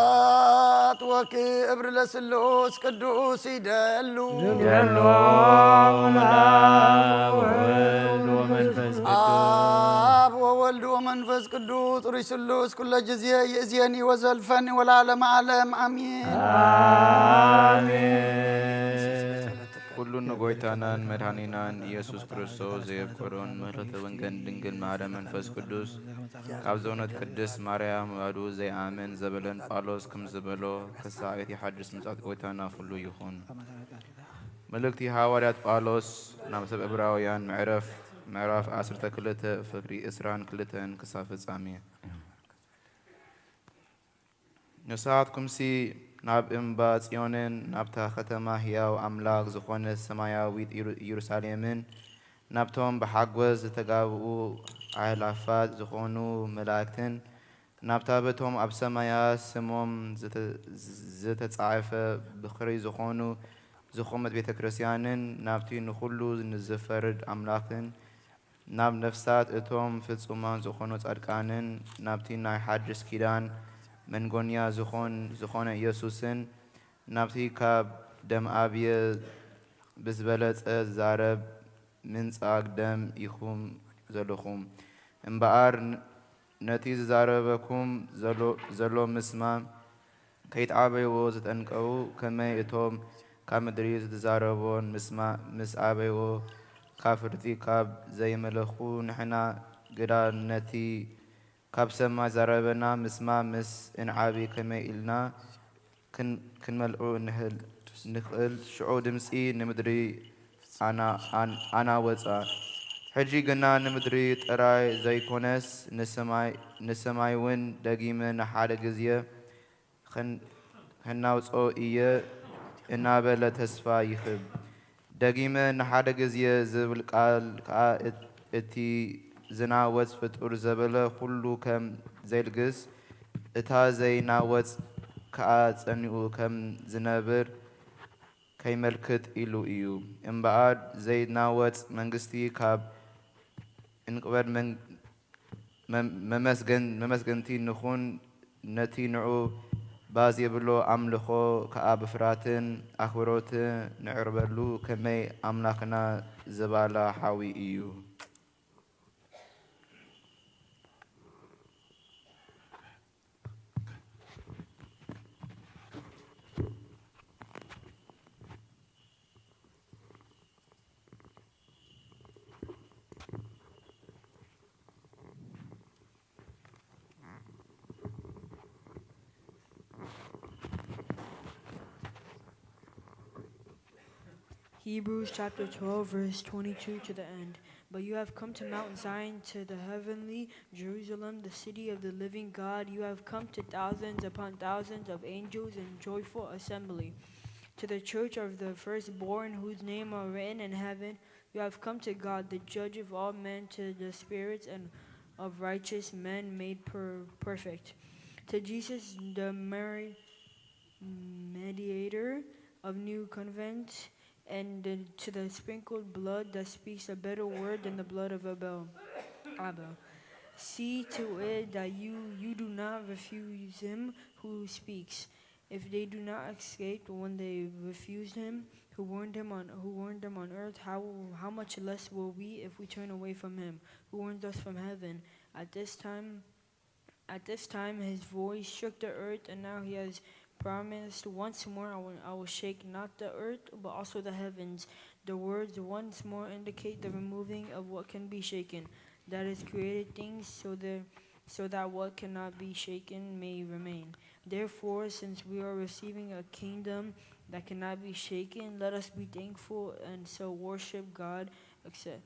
ስብሐት ወክብር ለስሉስ ቅዱስ ይደሉ። ይደልዎም ለአብ ወወልድ ወመንፈስ ቅዱስ። አብ ወወልድ ወመንፈስ ቅዱስ ሩይ ስሉስ ኩለ ጊዜ ይእዜኒ ወዘልፈኒ ወለዓለመ ዓለም አሚን። አሜን። ኩሉ ንጎይታናን መድኃኒናን ኢየሱስ ክርስቶስ ዘየፍቀሮን ምሕረተ ወንጌል ድንግል ማርያም መንፈስ ቅዱስ ካብ ዘውነት ቅድስት ማርያም ወላዲቱ ዘይኣምን ዘበለን ጳውሎስ ከም ዝበሎ ክሳዕ እቲ ሓድሽ ምጽኣት ጎይታና ኩሉ ይኹን። መልእክቲ ሃዋርያት ጳውሎስ ናብ ሰብ ዕብራውያን ምዕረፍ ምዕራፍ ዓሰርተ ክልተ ፍቅሪ ዕስራን ክልተን ክሳብ ፍጻሜ። ንስኻትኩምሲ ናብ እምባ ጽዮንን ናብታ ከተማ ህያው ኣምላኽ ዝኾነት ሰማያዊት ኢየሩ- ኢየሩሳሌምን ናብቶም ብሓጎስ ዝተጋብኡ ኣእላፋት ዝኾኑ መላእክትን ናብታ በቶም ኣብ ሰማያት ስሞም ዝተ- ዝተጻሕፈ ብኽሪ ዝኾኑ ዝኾመት ቤተ ክርስቲያንን ናብቲ ንኹሉ ንዝፈርድ ኣምላኽን ናብ ነፍሳት እቶም ፍጹማን ዝኾኑ ጻድቃንን ናብቲ ናይ ሓድሽ ኪዳን መንጎኛ ዝኾን ዝኾነ ኢየሱስን ናብቲ ካብ ደም ኣብየ ብዝበለጸ ዝዛረብ ምንጻግ ደም ኢኹም ዘለኹም። እምበኣር ን- ነቲ ዝዛረበኩም ዘሎ- ዘሎ ምስማም ከይትኣበይዎ ዝጠንቀቑ ከመይ እቶም ካብ ምድሪ ዝዛረቦን ምስማ- ምስ ኣበይዎ ካብ ፍርዲ ካብ ዘይመለኹ ንሕና ግዳ ነቲ ካብ ሰማይ ዝዛረበና ምስማም ምስ እንዓቢ ከመይ ኢልና ክን- ክንመልኦ ንህል- ንኽእል ሽዑ ድምፂ ንምድሪ ኣና- ኣን- ኣናወፃ። ሕጂ ግና ንምድሪ ጥራይ ዘይኮነስ ንሰማይ- ንሰማይ እውን ደጊመ ንሓደ ግዜ ኸን- ኸናውጾ እየ እናበለ ተስፋ ይህብ። ደጊመ ንሓደ ግዜ ዝብል ቃል ከኣ እት- እቲ ዝናወጽ ፍጡር ዘበለ ኩሉ ከም ዘይልግስ እታ ዘይናወጽ ከኣ ጸኒኡ ከም ዝነብር ከይመልክት ኢሉ እዩ። እምበኣር ዘይናወጽ መንግስቲ ካብ እንቅበል መን- መ- መመስገን- መመስገንቲ ንኹን ነቲ ንዑ ባዝ የብሎ ኣምልኾ ከኣ ብፍርሃትን ኣኽብሮትን ንዕርበሉ ከመይ ኣምላኽና ዝባላ ሓዊ እዩ። Hebrews chapter twelve, verse twenty-two to the end. But you have come to Mount Zion, to the heavenly Jerusalem, the city of the living God. You have come to thousands upon thousands of angels in joyful assembly, to the church of the firstborn whose name are written in heaven. You have come to God, the judge of all men, to the spirits and of righteous men made per- perfect, to Jesus, the Mary mediator of new covenant, and the- to the sprinkled blood that speaks a better word than the blood of Abel. Abel. See to it that you you do not refuse him who speaks. If they do not escape when they refused him who warned him on who warned them on earth, how how much less will we if we turn away from him who warns us from heaven? At this time At this time, his voice shook the earth, and now he has promised once more, I will, I will shake not the earth, but also the heavens. The words once more indicate the removing of what can be shaken, that is, created things, so the so that what cannot be shaken may remain. Therefore, since we are receiving a kingdom that cannot be shaken, let us be thankful and so worship God accept,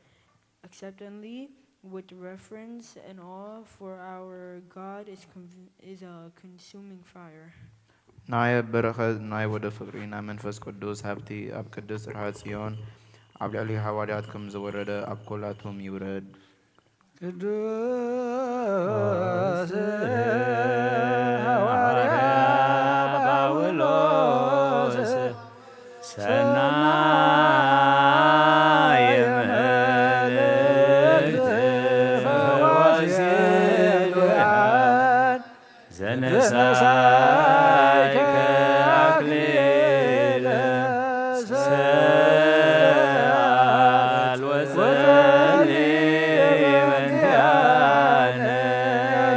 acceptantly with reverence and awe, for our God is, conv- is a consuming fire. ንዓየ በረኸት ናይ ወደ ፍቕሪ ናይ መንፈስ ቅዱስ ሃብቲ ኣብ ቅድስት ጽርሐ ጽዮን ኣብ ልዕሊ ሃዋርያት ከም ዝወረደ ኣብ ኩላቶም ይውረድ። ቅዱስ ሃዋርያ ጳውሎስ ሰናይ መልእክት ፈዋሲ ድውያን ዘነሳይከ ኣክሊለ ሰኣል ወጸሊ መንቲያነ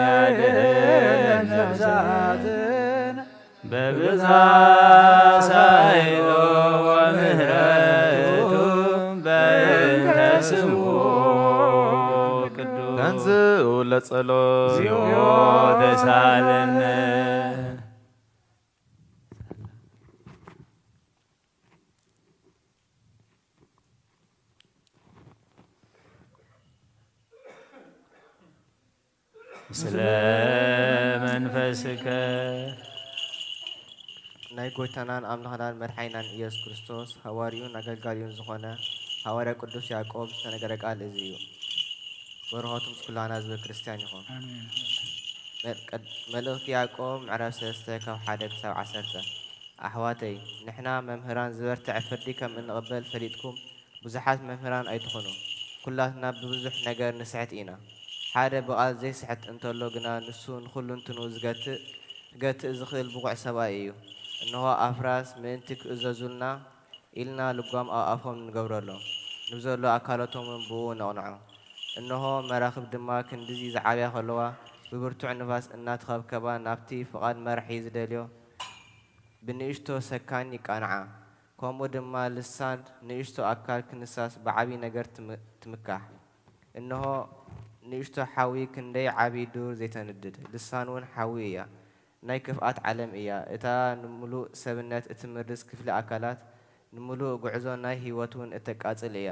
ያድህን ነፍሳትን በብዝሃ ሳይሎ ወምህረቱ በእንተ ስሙ ቅዱስ ተንሥኡ ለጸሎት። እግዚኦ ተሳለነ። ምስለ መንፈስከ ናይ ጎይታናን ኣምላኽናን መድሓኒናን ኢየሱስ ክርስቶስ ሃዋርዩን ኣገልጋሊዩን ዝኾነ ሃዋርያ ቅዱስ ያዕቆብ ዝተነገረ ቃል እዚ እዩ። በረኸቱ ምስ ኩላና ህዝበ ክርስቲያን ይኹን። መል- ቀድ- መልእኽቲ ያዕቆብ ምዕራፍ ሰለስተ ካብ ሓደ ክሳብ ዓሰርተ። ኣሕዋተይ፣ ንሕና መምህራን ዝበርትዐ ፍርዲ ከም እንቕበል ፈሊጥኩም ብዙሓት መምህራን ኣይትኹኑ። ኩላትና ብብዙሕ ነገር ንስሕት ኢና። ሓደ ብቓል ዘይስሕት እንተሎ ግና ንሱ ንኹሉ እንትንኡ ዝገትእ ክገትእ ዝኽእል ብቑዕ ሰብኣይ እዩ። እንሆ ኣፍራስ ምእንቲ ክእዘዙልና ኢልና ልጓም ኣብ ኣፎም ንገብረሎም፣ ንብዘሎ ኣካላቶም እውን ብእኡ ነቕንዖ። እንሆ መራኽብ ድማ ክንድዚ ዝዓብያ ከለዋ ብብርቱዕ ንፋስ እናተኸብከባ ናብቲ ፍቓድ መራሒ ዝደልዮ ብንእሽቶ ሰካን ይቃንዓ። ከምኡ ድማ ልሳን ንእሽቶ ኣካል ክንሳስ ብዓቢ ነገር ትም- ትምካሕ። እንሆ ንእሽቶ ሓዊ ክንደይ ዓቢ ዱር ዘይተንድድ፣ ልሳን እውን ሓዊ እያ። ናይ ክፍኣት ዓለም እያ። እታ ንምሉእ ሰብነት እትምርዝ ክፍሊ ኣካላት፣ ንምሉእ ጉዕዞ ናይ ህይወት እውን እተቃጽል እያ።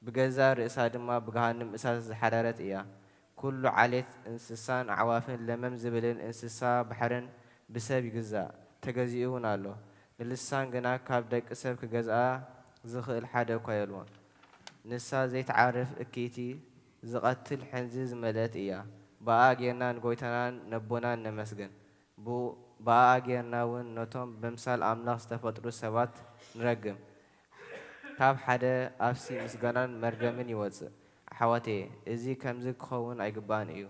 ብገዛእ ርእሳ ድማ ብገሃንም እሳት ዝሓረረት እያ። ኩሉ ዓሌት እንስሳን ኣዕዋፍን ለመም ዝብልን እንስሳ ባሕርን ብሰብ ይግዛእ፣ ተገዚኡ እውን ኣሎ። ንልሳን ግና ካብ ደቂ ሰብ ክገዝኣ ዝኽእል ሓደ እኳ የልቦን። ንሳ ዘይትዓርፍ እክይቲ፣ ዝቐትል ሕንዚ ዝመልአት እያ። ብኣኣ ጌርና ንጎይታናን ነቦናን ነመስግን። ብኡ- ብኣኣ ጌርና እውን ነቶም በምሳል ኣምላኽ ዝተፈጥሩ ሰባት ንረግም። ካብ ሓደ ኣፍሲ ምስጋናን መርገምን ይወጽእ። ኣሕዋተየ፣ እዚ ከምዚ ክኸውን ኣይግባእን እዩ።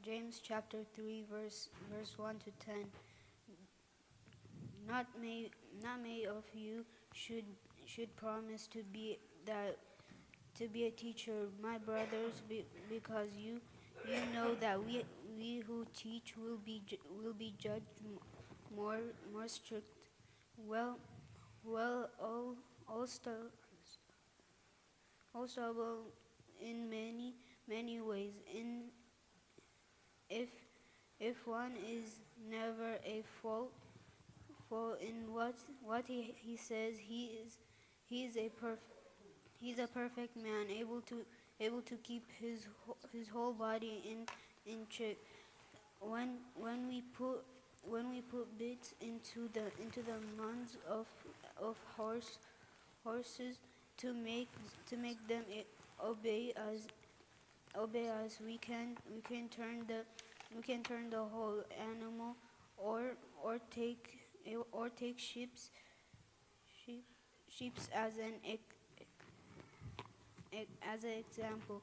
James chapter three, verse, verse one to ten. Not may, not many of you should, should promise to be that, to be a teacher, my brothers, be, because you, you know that we, we who teach will be, ju- will be judged m- more, more strict. Well, well, all, all stu- also, well, in many, many ways. In, if, if one is never a fault, fault in what, what he, he says, he is, he is a perf- he's a perfect man, able to, able to keep his wh- his whole body in, in check. When, when we put, when we put bits into the, into the mouths of, of horse, horses to make, to make them, eh, obey us, obey us, we can we can turn the we can turn the whole animal, or or take or take sheep's sheep, sheep's as an ex- ex- as an example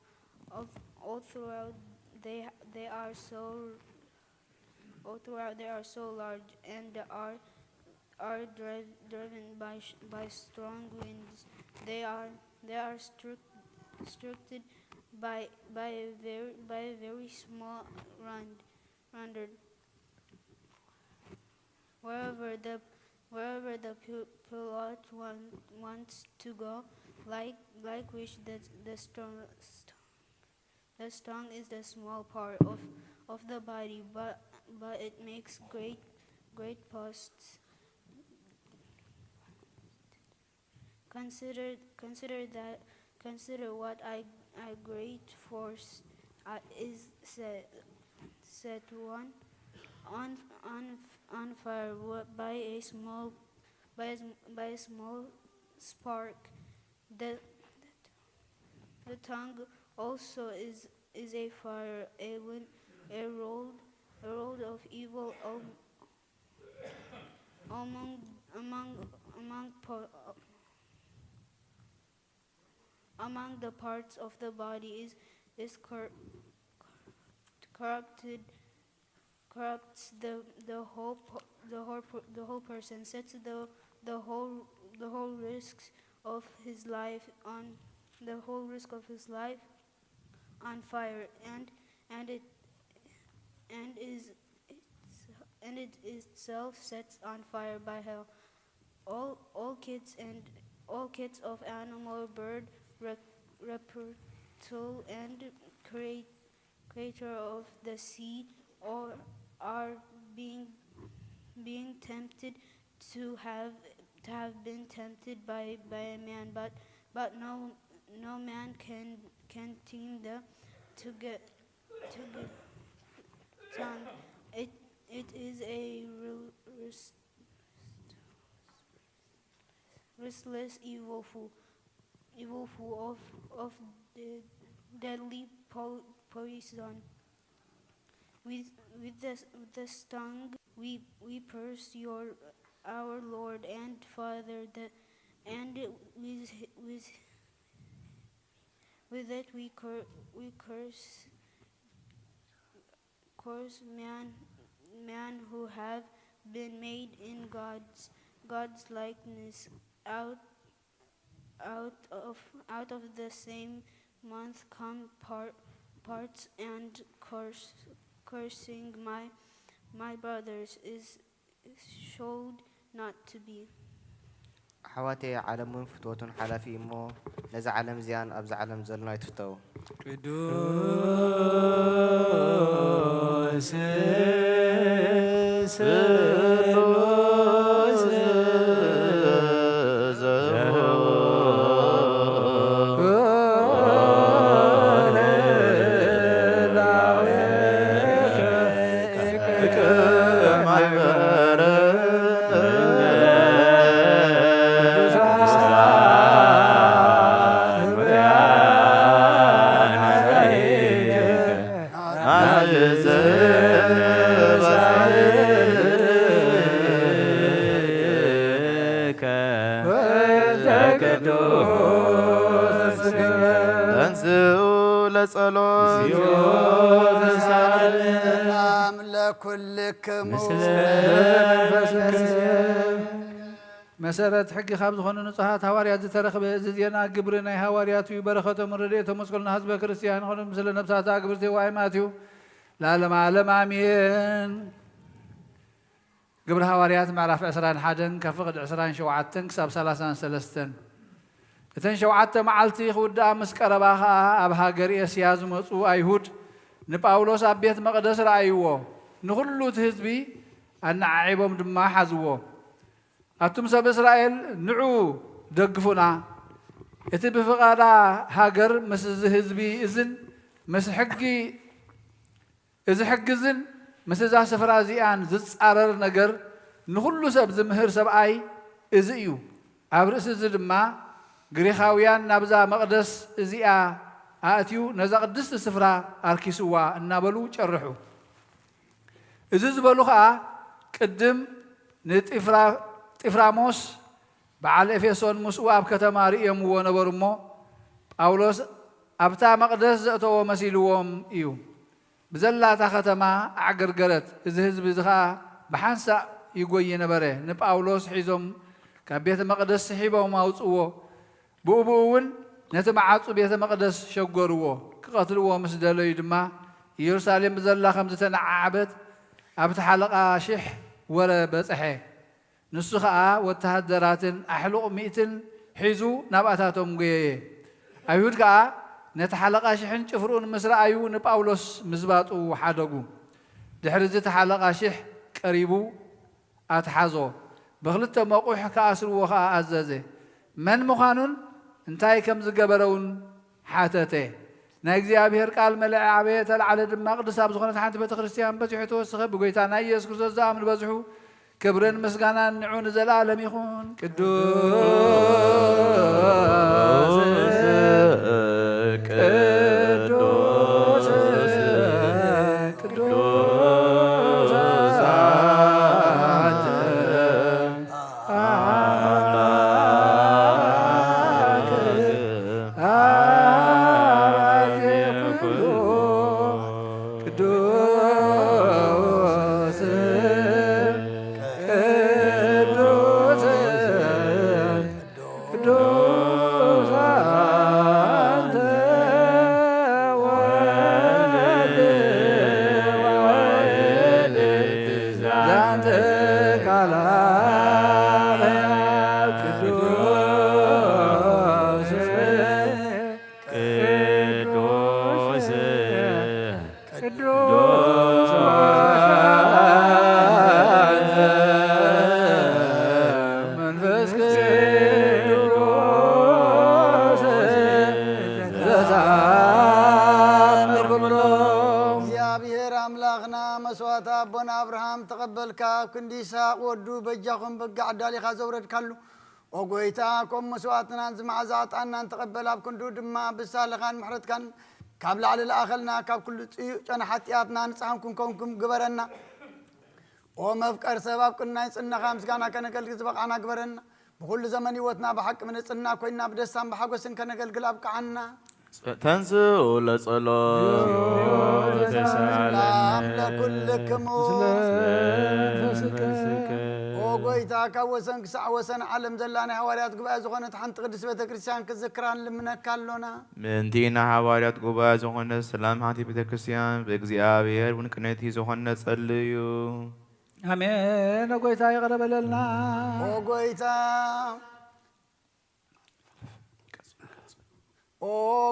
of all throughout they they are so all throughout they are so large and are are driv- driven by sh- by strong winds. They are they are struck struck by by a very by a very small rand rendered wherever the wherever the pu- pilot want, wants to go, like like which the the strong st- the strong is the small part of of the body, but but it makes great great posts. Consider consider that consider what I I great force uh, is set set one on on on fire wa- by a small by a, sm- by a small spark. The the tongue also is is a fire, a wind, a road a road of evil um, among among among po- among the parts of the body is is cor- corrupted corrupts the the whole po- the whole per- the whole person, sets the the whole the whole risks of his life on the whole risk of his life on fire, and and it and is and it itself sets on fire by hell. All all kids and all kids of animal, bird, rep- reptile, and create creature of the sea or are being being tempted to have to have been tempted by by a man, but but no no man can can tame the to get to get tongue. It it is a real rest- restless evil fool, evil fool of of the deadly po- poison. With with the with the tongue we we curse your our Lord and Father, the, and with with with it we cur, we curse curse man man who have been made in God's God's likeness. Out out of out of the same month come par, parts and curse, cursing my my brothers is showed not to be. ኣሕዋተይ፣ ዓለምን ፍትወቱን ሓላፊ እዩ እሞ፣ ነዛ ዓለም እዚኣን ኣብዛ ዓለም ዘሎን ኣይትፍተዉ። ቅዱስ ስሉስ ተንሥኡ ለጸሎት። ሰላም ለኩልክሙ። መሰረት ሕጊ ካብ ዝኾኑ ንጹሓት ሃዋርያት ዝተረኽበ እዚ ዜና ግብሪ ናይ ሃዋርያት እዩ። በረኸቶም ረድኤቶም መስቀልና ህዝበ ክርስቲያን ይኹን። ምስለ ነፍሳት ኣግብርቲ ዋይ ማትዩ ለዓለመ ዓለም ኣሜን። ግብሪ ሃዋርያት ምዕራፍ ዕስራን ሓደን ካብ ፍቕዲ ዕስራን ሸውዓተን ክሳብ ሰላሳን ሰለስተን። እተን ሸውዓተ መዓልቲ ክውድኣ ምስ ቀረባ ኸኣ ኣብ ሃገር ኤስያ ዝመጹ ኣይሁድ ንጳውሎስ ኣብ ቤት መቕደስ ረኣይዎ። ንኹሉ እቲ ህዝቢ ኣነዓዒቦም ድማ ሓዝዎ። ኣቱም ሰብ እስራኤል ንዑ ደግፉና። እቲ ብፍቓዳ ሃገር ምስ እዚ ህዝቢ እዝን ምስ ሕጊ እዚ ሕጊ እዝን ምስ እዛ ስፍራ እዚኣን ዝጻረር ነገር ንኹሉ ሰብ ዝምህር ሰብኣይ እዚ እዩ። ኣብ ርእሲ እዚ ድማ ግሪኻውያን ናብዛ መቕደስ እዚኣ ኣእትዩ ነዛ ቅድስቲ ስፍራ ኣርኪስዋ እናበሉ ጨርሑ። እዚ ዝበሉ ኸኣ ቅድም ንጢፍራ-፣ ጢፍራሞስ በዓል ኤፌሶን ምስኡ ኣብ ከተማ ርእዮምዎ ነበሩ እሞ፣ ጳውሎስ ኣብታ መቕደስ ዘእተዎ መሲልዎም እዩ። ብዘላታ ከተማ ኣዕገርገረት። እዚ ህዝቢ እዚ ኸኣ ብሓንሳእ ይጎይ ነበረ። ንጳውሎስ ሒዞም ካብ ቤተ መቕደስ ስሒቦም ኣውጽዎ። ብኡ ብኡ እውን ነቲ መዓጹ ቤተ መቕደስ ሸጎርዎ። ክቐትልዎ ምስ ደለዩ ድማ፣ ኢየሩሳሌም ብዘላ ከም ዝተነዓዓበት ኣብቲ ሓለቓ ሽሕ ወረ በጽሐ። ንሱ ኸኣ ወተሃደራትን ኣሕሉቕ ሚእትን ሒዙ ናብኣታቶም ጎየየ። ኣይሁድ ከኣ ነቲ ሓለቓ ሽሕን ጭፍርኡን ምስ ረኣዩ፣ ንጳውሎስ ምዝባጡ ሓደጉ። ድሕሪ እዚ እቲ ሓለቓ ሽሕ ቀሪቡ ኣትሓዞ። ብኽልተ መቑሕ ክኣስርዎ ኸኣ ኣዘዘ። መን ምዃኑን እንታይ ከም ዝገበረ እውን ሓተተ። ናይ እግዚኣብሔር ቃል መለዐ ዓበየ፣ ተላዕለ ድማ። ቅድስት ኣብ ዝኾነት ሓንቲ ቤተ ክርስቲያን በዚሑ ተወሰኸ። ብጎይታ ናይ ኢየሱስ ክርስቶስ ዝኣምኑ በዝሑ። ክብርን ምስጋናን ንዑ ንዘለኣለም ይኹን። ቅዱስ፣ ቅዱስ፣ ቅዱስ ኣንተ ኣምላክ አብ ኩሉ ቅዱስ፣ ቅዱስ፣ ቅዱስ አንተ ወልድ ወወልድ ዘአንተ ቃል ቅዱስ፣ ቅዱስ፣ ቅዱስ አንተ መንፈስ ቅዱስ ዘተአምር ኩሎ። እግዚኣብሔር ኣምላኽና መስዋዕቲ ኣቦና ኣብርሃም ተቐበልካ፣ ኣብ ክንዲ ይስሐቅ ወዱ በጃኹም በጋ ኣዳሊኻ ዘውረድካሉ። ኦ ጎይታ፣ ከምኡ መስዋዕትናን ዝመዓዛ ዕጣንናን ተቐበል፣ ኣብ ክንዱ ድማ ብሳልኻን ምሕረትካን ካብ ላዕሊ ለኣኸልና፣ ካብ ኩሉ ጽዩቕ ጨና ሓጢኣትና ንጽሃን ክንከውን ግበረና። ኦ መፍቀር ሰብ፣ ኣብ ቅናይ ጽናኻ ምስጋና ከነገልግል ዝበቓዕና ግበረና። ብኹሉ ዘመን ህይወትና ብሓቂ ምንጽና ኮይና፣ ብደስታን ብሓጎስን ከነገልግል ኣብቅዓና። ተንስኡ ለጸሎት። ተሳለነ። ሰላም ለኩልክሙ። ምስለ መንፈስከ። ኦ ጎይታ፣ ካብ ወሰን ክሳዕ ወሰን ዓለም ዘላ ናይ ሃዋርያት ጉባኤ ዝኾነት ሓንቲ ቅድስት ቤተ ክርስቲያን ክትዝክራ ንልምነካ ኣሎና። ምእንቲ ናይ ሃዋርያት ጉባኤ ዝኾነት ሰላም ሓንቲ ቤተ ክርስቲያን ብእግዚኣብሔር እውን ቅንይቲ ዝኾነት ጸልዩ። ኣሜን። ኦ ጎይታ ይቕረ በለልና። ኦ ጎይታ። ኦ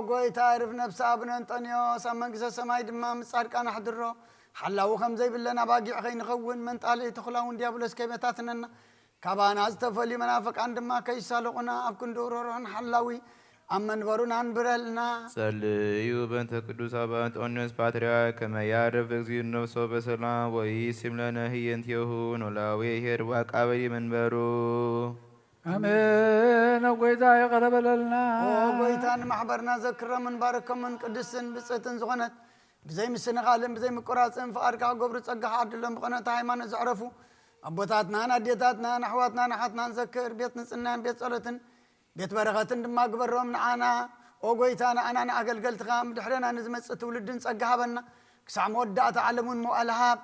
ጎይታ፣ ዕርፍ ነፍሲ ኣቡነ እንጠንዮስ ኣብ መንግስተ ሰማይ ድማ ምስ ጻድቃን ኣሕድሮ። ሓላዊ ከም ዘይብለን ኣባጊዕ ከይንኸውን፣ መንጣሊ ተኹላ እውን ዲያብሎስ ከይበታትነና፣ ካባና ዝተፈልዩ መናፍቃን ድማ ከይሳለቑና፣ ኣብ ክንዱ ርህሩህን ሓላዊ ኣብ መንበሩና ኣንብረልና። ጸልዩ በእንተ ቅዱስ ኣባ እንጦንዮስ ፓትርያርክ ከመ ያዕርፍ እግዚኡ ነፍሶ በሰላም ወይሲም ለነ ህየንቴሁ ኖላዊ ኄር ወአቃበሊ መንበሩ። ኣሜን። ኣብ ጎይታ ይቕረ በለልና። ኦ ጎይታ፣ ንማሕበርና ዘክሮምን ባርኮምን ቅድስትን ብጽእትን ዝኾነት ብዘይ ምስንኻልን ብዘይ ምቁራጽን ፍቓድካ ክገብሩ ጸጋኻ ዓድሎም። ብቐኖት ሃይማኖት ዘዕረፉ ኣቦታትናን ኣዴታትናን ኣሕዋትናን ኣሓትናን ዘክር። ቤት ንጽህናን ቤት ጸሎትን ቤት በረኸትን ድማ ግበሮም። ንዓና ኦ ጎይታ፣ ንዓና ንኣገልገልትኻ፣ ብድሕረና ንዝመጽእ ትውልድን ጸጋ ሃበና። ክሳዕ መወዳእታ ዓለም እውን መዋእለ ሃብ።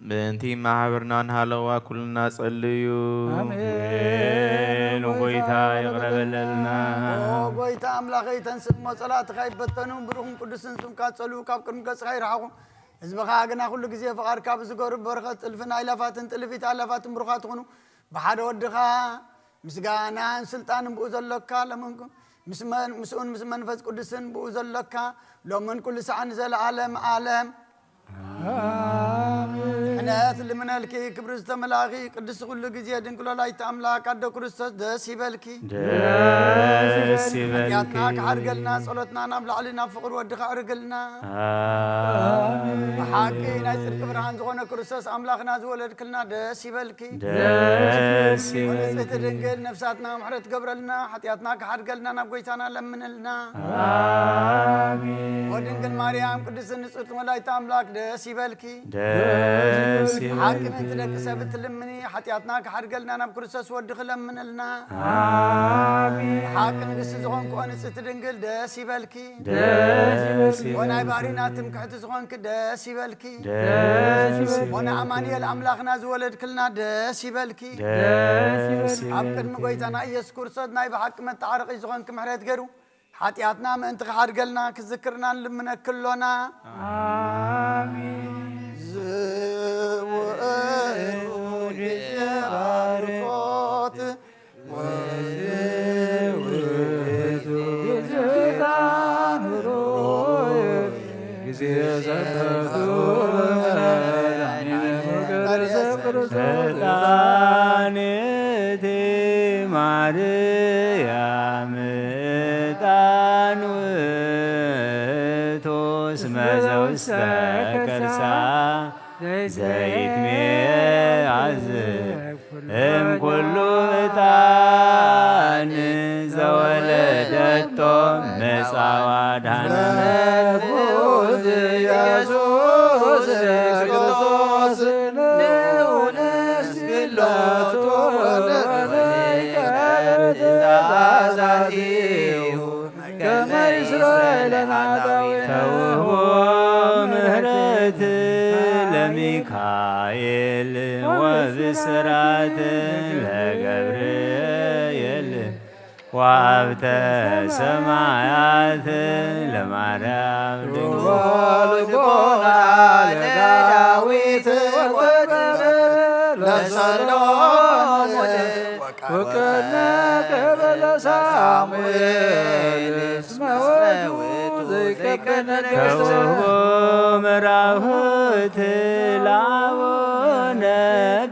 ምእንቲ ማሕበርና ንሃለዋ ኩልና ጸልዩ። ኣሜን። ኦ ጎይታ ይቕረ በለልና። ኦ ጎይታ ኣምላኸይ፣ ተንስእ እሞ ጸላእትኻ ይበተኑ፣ ብሩኽን ቅዱስን ስምካ ጸልኡ፣ ካብ ቅድሚ ገጽኻ ይርሓቑ። ህዝብኻ ግና ኩሉ ግዜ ፍቓድካ ብዝገብሩ በረኸት ጥልፍን ኣእላፋትን ጥልፊት ኣእላፋትን ብሩኻት ትኹኑ። ብሓደ ወድኻ ምስጋናን ስልጣንን ብኡ ዘሎካ፣ ሎምን ምስ መን-፣ ምስኡን ምስ መንፈስ ቅዱስን ብኡ ዘሎካ፣ ሎምን ኩሉ ሰዓት ንዘለዓለም ዓለም። ኣሜን። ልምነልኪ ክብሪ ዝተመላእኺ ቅድስቲ ኩሉ ግዜ ድንግል ወላዲተ ኣምላክ ኣዶ ክርስቶስ ደስ ይበልኪ። ደስ ይበልኪ። ሓጢኣትና ክሓድገልና ጸሎትና ናብ ላዕሊ ናብ ፍቕሪ ወድኻ ኣዕርግልና። ኣሜን። ብሓቂ ናይ ጽድቂ ብርሃን ዝኾነ ክርስቶስ ኣምላኽና ዝወለድክልና ደስ ይበልኪ። ደስ ይበልኪ። ንጽሕቲ ድንግል ነፍሳትና ምሕረት ገብረልና፣ ሓጢኣትና ክሓድገልና ናብ ጎይታና ለምንልና። ኣሜን። ወድንግል ማርያም ቅድስቲ ንጽሕቲ ወላዲተ ኣምላክ ደስ ይበልኪ። ደስ ሓቂ ይበልኪ። ምእንቲ ደቂ ሰብ እትልምኒ ሓጢኣትና ክሓድገልና ናብ ክርስቶስ ወድኺ ለምንልና። ኣሜን። ሓቂ ንግስቲ ዝኾንክኦ ንጽሕቲ ድንግል ደስ ይበልኪ። ደስ ይበልኪ። ወናይ ባህሪና ትምክሕቲ ዝኾንኪ ደስ ይበልኪ። ደስ ይበልኪ። ወና ኣማኑኤል ኣምላኽና ዝወለድክልና ደስ ይበልኪ። ደስ ይበልኪ። ኣብ ቅድሚ ጎይታና ኢየሱስ ክርስቶስ ናይ ብሓቂ መተዓረቒ ዝኾንኪ ምሕረት ገይሩ ሓጢኣትና ምእንቲ ክሓድገልና ክዝክርና ንልምነኪ ኣሎና። ኣሜን። ዝውእቱ ግዜ ባርኮት ወዝውእቱ ግዜ ታምሮ ግዜ ዘተቱ መድኃኒነ ክርስቶስ። ሕፃንት ማርያም ዕጣን ውእቱ እስመ ዘውስተ ከርሳ ዘይትሜአዝ እምኩሉ ዕጣን ዘወለደቶ መጻዋ ዳነ። ኢየሱስ ክርስቶስ ንውንስ ግላቶ ትእዛዛቲሁ ከመ ይስረይ ለነ ኃጣውኢነ። ተውህቦ ምህረት ለሚካኤል ወብስራት ለገብርኤል ወሀብተ ሰማያት ለማርያም ድንግል። ልቦና ለዳዊት ወጥበብ ለሰሎሞን ወቀነ ከበለ ሳሙኤል እስመ ውእቱ ዘይቀነ ነገሥተ። ከውቦ መራሁት ለአቡነ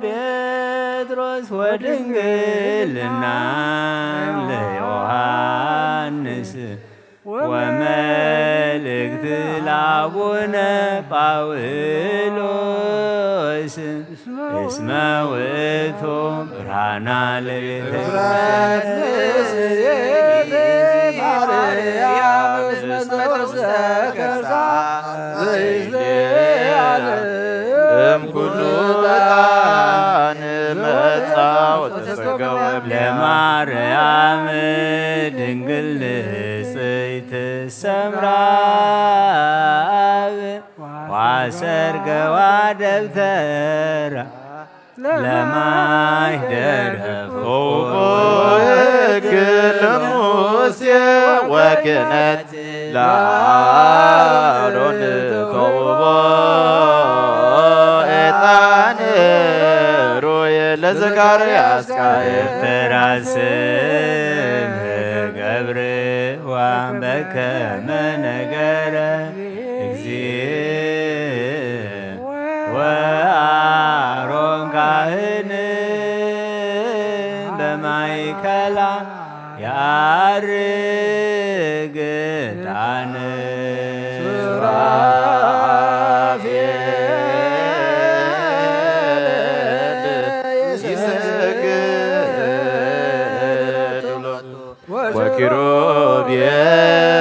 ጴጥሮስ ወድንግልና ለዮሐንስ ወመልእክት ለአቡነ ጳውሎስ እስመ ውእቱ ብርሃና ለቤተ ክርስቲያን። ንጽሕት ማርያም እስመ ውስተ ከርሳ ዘይትለዓል እምኩሉ ዕጣን መጻ ወተሰገወ ለማርያም ድንግል ንጽሕት ሰምራብ ዋሰርገዋ ደብተራ ለማይ ደረፎ ሕግ ለሙሴ ወክህነት ለአሮን ተውቦ ዕጣን ሩየ ለዘካርያስ ካህን። ተራስም ገብርዋ በከመ ነገረ እግዚእ ወአሮን ካህን በማእከላ ያርግ ዕጣን። ሱራፌል ይሰግድ ሎቱ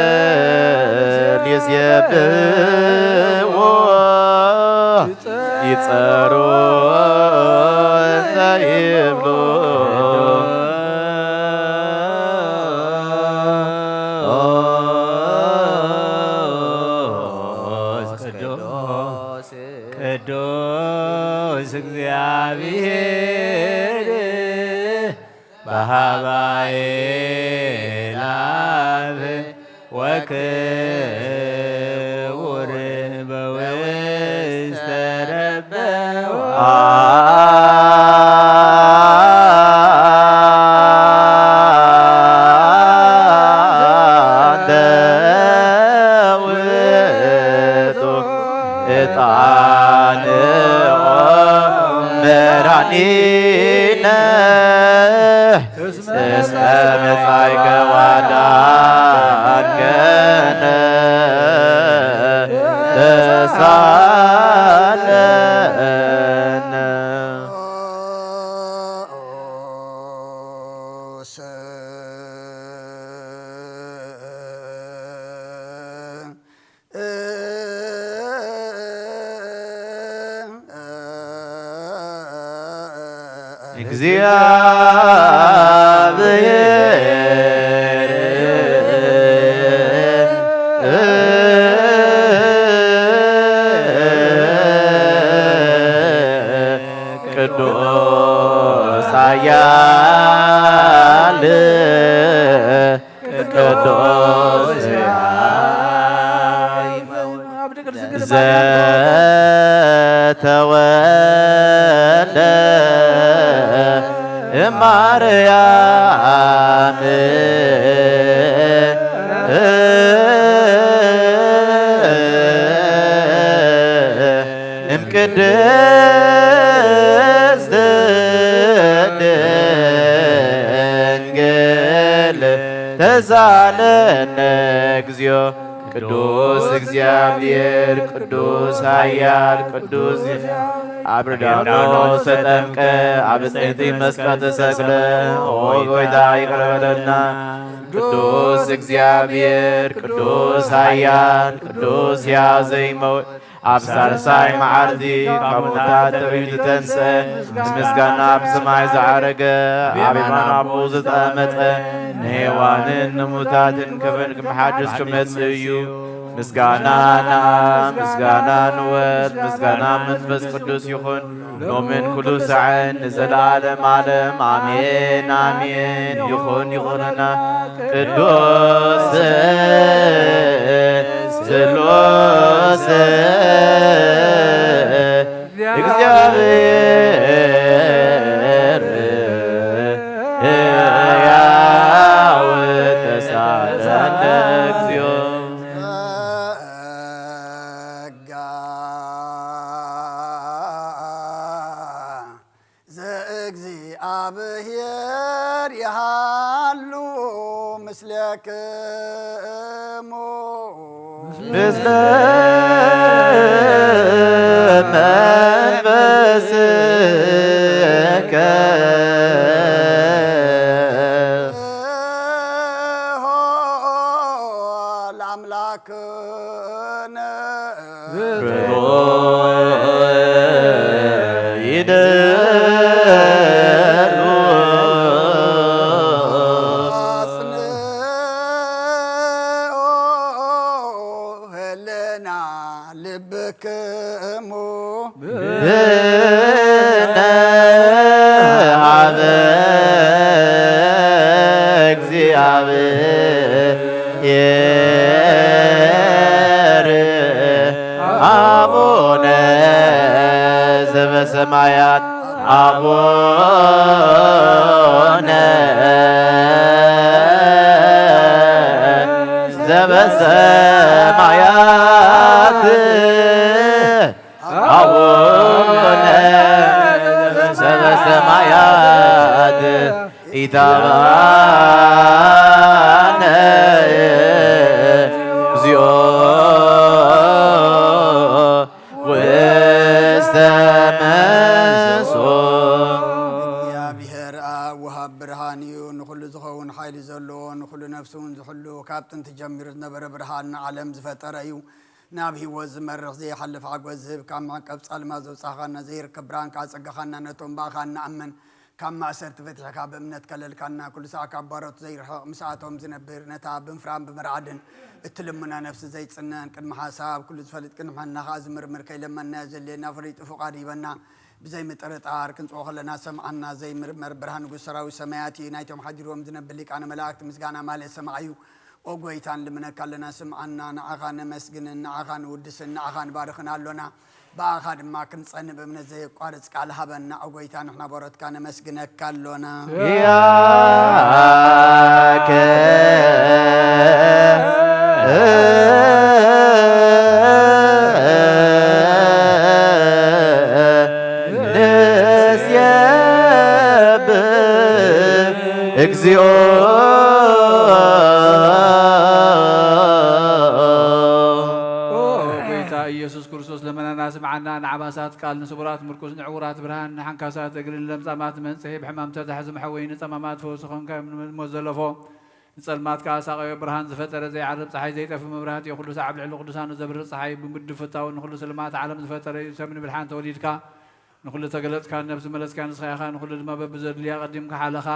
ወኪሩቤል ይሴብሕዎ ይጸሩ እንተ ይብሉ። ቅዱስ ቅዱስ ቅዱስ እግዚአብሔር በሀባኤ ለአብ ወክቡር በውስተ ረበዋ። ውእቱ ዕጣን ሳለነ እግዚአብሔር ቅዱስ ኃያል ቅዱስ ዘተወልደ እማርያም እምቅድስት ድንግል ተሳለነ እግዚኦ። ቅዱስ እግዚአብሔር ቅዱስ ኃያል ቅዱስ አብርዳኖስ ተጠምቀ አብ ዕፀይቲ መስቀል ተሰቅለ። ኦ ጎይታ ይቅር በለልና። ቅዱስ እግዚአብሔር ቅዱስ ኃያል ቅዱስ ሕያው ዘይመውት ኣብ ሳልሳይ መዓልቲ ካብ ሙታት ተቢሉ ዝተንስአ፣ ምስጋና ኣብ ሰማይ ዝዓረገ፣ ኣብ የማን ኣቦኡ ዝተቐመጠ፣ ንሄዋንን ንሙታትን ከፈን ክመሓድስ ክመጽእ እዩ። ምስጋና ንኣብ፣ ምስጋና ንወልድ፣ ምስጋና መንፈስ ቅዱስ ይኹን፣ ሎምን ኩሉ ሳዕን ንዘለዓለም ዓለም። ኣሜን፣ ኣሜን። ይኹን፣ ይኹንና። ቅዱስ ስሉስ እግዚአብሔር ሕያው ተሳለነ እግዚኦ። ጸጋ ዘእግዚኣብሔር ይሃሉ ምስሌክሙ። ምስለ መንፈስከ። ለአምላክ ክብር ይደሉ አጽንኦ ህልና ልብክሙ ብነ ሀበ እግዚአብሔር አቡነ ዘበሰማያት። አቡነ ዘበሰማያት። አቡነ ዘበሰማያት ኢታባነ እግዚኦ ውስተ መሶብ። እግዚኣብሔር ኣብ ወሃብ ብርሃን እዩ። ንኹሉ ዝኸውን ሓይሊ ዘለዎ፣ ንኹሉ ነፍሲ እውን ዝሕሉ፣ ካብ ጥንቲ ጀሚሩ ዝነበረ ብርሃን ንዓለም ዝፈጠረ እዩ። ናብ ህይወት ዝመርሕ ዘይሓልፍ ሓጎስ ዝህብ፣ ካብ መዕቀብ ጸልማት ዘውጻኻና፣ ዘይርከብ ብርሃን ከኣ ጸጋኻና ነቶም ብኣኻ እንኣምን ካብ ማእሰርቲ ፈቲሕካ ብእምነት ከለልካና፣ ኩሉ ሰዓት ካብ ባሮት ዘይርሕቕ ምስኣቶም ዝነብር፣ ነታ ብምፍራን ብምርዓድን እትልምና ነፍሲ ዘይጽነን፣ ቅድሚ ሓሳብ ኩሉ ዝፈልጥ፣ ቅድሚ ሕና ከኣ ዝምርምር፣ ከይለመንናዮ ዘድልየና ፈሊጡ ፍቓድ ይበና። ብዘይ ምጥርጣር ክንጽኦ ከለና ሰምዓና፣ ዘይምርመር ብርሃን ንጉስ ሰራዊት ሰማያት እዩ። ናይቶም ሓዲርዎም ዝነብር ሊቃነ መላእክት ምስጋና ማልእ ሰማዕ እዩ። ኦ ጎይታ፣ ንልምነካ ኣለና፣ ስምዓና። ንዓኻ ነመስግንን፣ ንዓኻ ንውድስን፣ ንዓኻ ንባርኽን ኣሎና። ብኣኻ ድማ ክንጸንእ ብእምነት ዘየቋርጽ ቃል ሃበና። ኦ ጎይታ፣ ንሕና በሮትካ ነመስግነካ ኣሎና። ያከ ንስየብህ እግዚኦ። ኦ ጌታ ኢየሱስ ክርስቶስ ለመናና ስምዓና። ንዓባሳት ቃል፣ ንስቡራት ምርኩስ፣ ንዕውራት ብርሃን፣ ንሓንካሳት እግሪ፣ ንለምጻማት መንጽሄ፣ ብሕማም ተታሕዙ መሐወይ፣ ንጸማማት ፈውሲ ኾንካ፣ ሞት ዘለፎ ንጸልማት ከኣ ሳቐዮ ብርሃን ዝፈጠረ፣ ዘይዓርብ ጸሓይ፣ ዘይጠፍእ መብራህቲ፣ ኩሉ ሳዕ ኣብ ልዕሊ ቅዱሳኑ ዘብርህ ጸሓይ፣ ብምድፍታው ንኹሉ ስልማት ዓለም ዝፈጠረ እዩ። ሰብ ንብድሓን ተወሊድካ፣ ንኹሉ ተገለጽካ፣ ነብሲ መለስካ፣ ንስኻ ኢኻ። ንኹሉ ድማ በብዘድልያ ቀዲምካ ሓለኻ።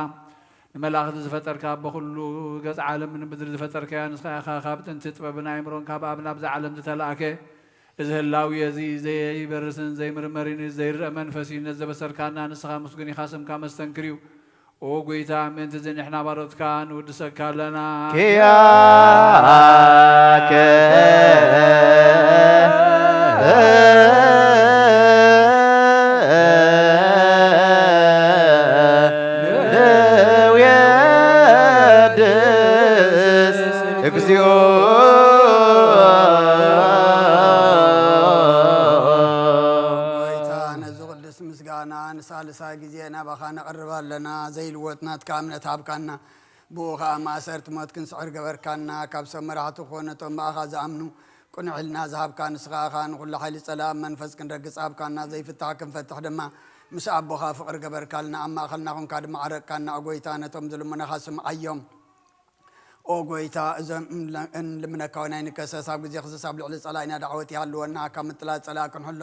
ንመላእኽቲ ዝፈጠርካ፣ ኣቦ ኩሉ ገጽ ዓለም ንምድሪ ዝፈጠርካያ ንስኻ ኢኻ። ካብ ጥንቲ ጥበብን ኣእምሮን ካብ ኣብ ናብዛ ዓለም ዝተላእከ፣ እዚ ህላዌ እዚ ዘይበርስን ዘይምርመርን እዩ፣ ዘይረአ መንፈስ እዩ። ነዚ ዘበሰርካና ንስኻ ምስጉን ኢኻ፣ ስምካ መስተንክር እዩ። ኦ ጐይታ፣ ምእንቲ እዚ ንሕና ባሮትካ ንውድሰካ ኣለና። ኪያከ ንውየድስ እግዚኦ። ጐይታ፣ ነዚ ቅዱስ ምስጋና ንሳልሳይ ግዜ ናባኻ ነቕርብ ኣለና። ዘይልወጥ ናትካ እምነት ሃብካና። ብኡ ኸኣ ማእሰርቲ ሞት ክንስዕር ገበርካና። ካብ ሰብ መራሕቲ ኮነ እቶም ብኣኻ ዝኣምኑ ቅኑዕ ሕልና ዝሃብካ ንስኻ ኢኻ። ንኹሉ ሓይሊ ጸላእን መንፈስ ክንረግጽ ሃብካና። ዘይፍታሕ ክንፈትሕ ድማ ምስ ኣቦኻ ፍቕሪ ገበርካልና። ኣብ ማእኸልና ኹንካ ድማ ዓረቅካና። ኦ ጐይታ፣ ነቶም ዝልምኑኻ ስምዓዮም። ኦ ጐይታ፣ እዞም እንለ-፣ እንልምነካ ወናይ ንከሰስ ኣብ ግዜ ክሰስ ኣብ ልዕሊ ጸላኢና ዳዕወት ይሃልወና። ካብ ምጥላል ጸላኢ ክንሕሎ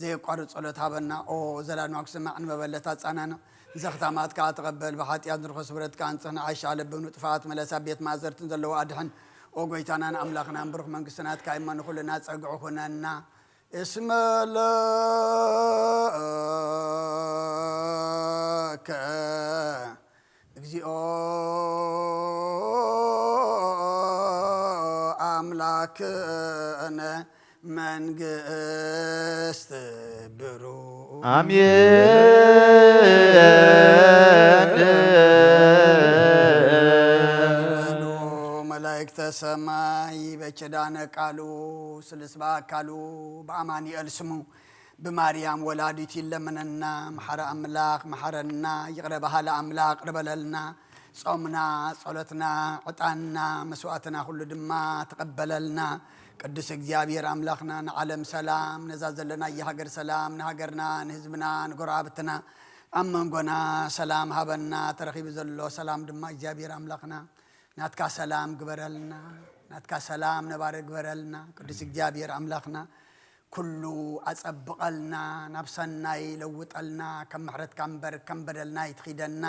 ዘየቋርጽ ጸሎት ሃበና። ኦ ዘላለማዊ ክስማዕ ንመበለት ኣጻናንዕ። ዘኽታማት ከኣ ተቐበል። ብሓጢኣት ንርኹስ ስብረት ከኣ ኣንጽህ። ንዓሻ ለብም ንጥፋኣት መለስ። ኣብ ቤት ማእሰርትን ዘለዎ ኣድሕን። ኦ ጐይታናን ኣምላኽናን ብሩኽ መንግስቲ ናትካ እሞ ንኹልና ጸግዒ ኩነና። እስመ ለከ እግዚኦ ኣምላክነ መንግስት ብሩ። ኣሜን። በሉ መላእክተ ሰማይ በኪዳነ ቃሉ ስልስ በአካሉ በአማኑኤል ስሙ ብማርያም ወላዲቱ ይለመነና። መሓረ ኣምላኽ መሓረና፣ ይቕረ በሃሊ ኣምላኽ ይቕረ በለልና። ጾምና፣ ጸሎትና፣ ዕጣንና፣ መስዋዕትና ኩሉ ድማ ተቐበለልና። ቅዱስ እግዚኣብሔር ኣምላኽና ንዓለም ሰላም፣ ነዛ ዘለናያ ሃገር ሰላም፣ ንሃገርና፣ ንህዝብና፣ ንጎረባብትና፣ ኣብ መንጎና ሰላም ሃበና። ተረኺቡ ዘሎ ሰላም ድማ እግዚኣብሔር ኣምላኽና ናትካ ሰላም ግበረልና፣ ናትካ ሰላም ነባሪ ግበረልና። ቅዱስ እግዚኣብሔር ኣምላኽና ኩሉ ኣጸብቐልና፣ ናብ ሰናይ ለውጠልና፣ ከም ምሕረትካ እምበር ከም በደልና ኣይትኺደና።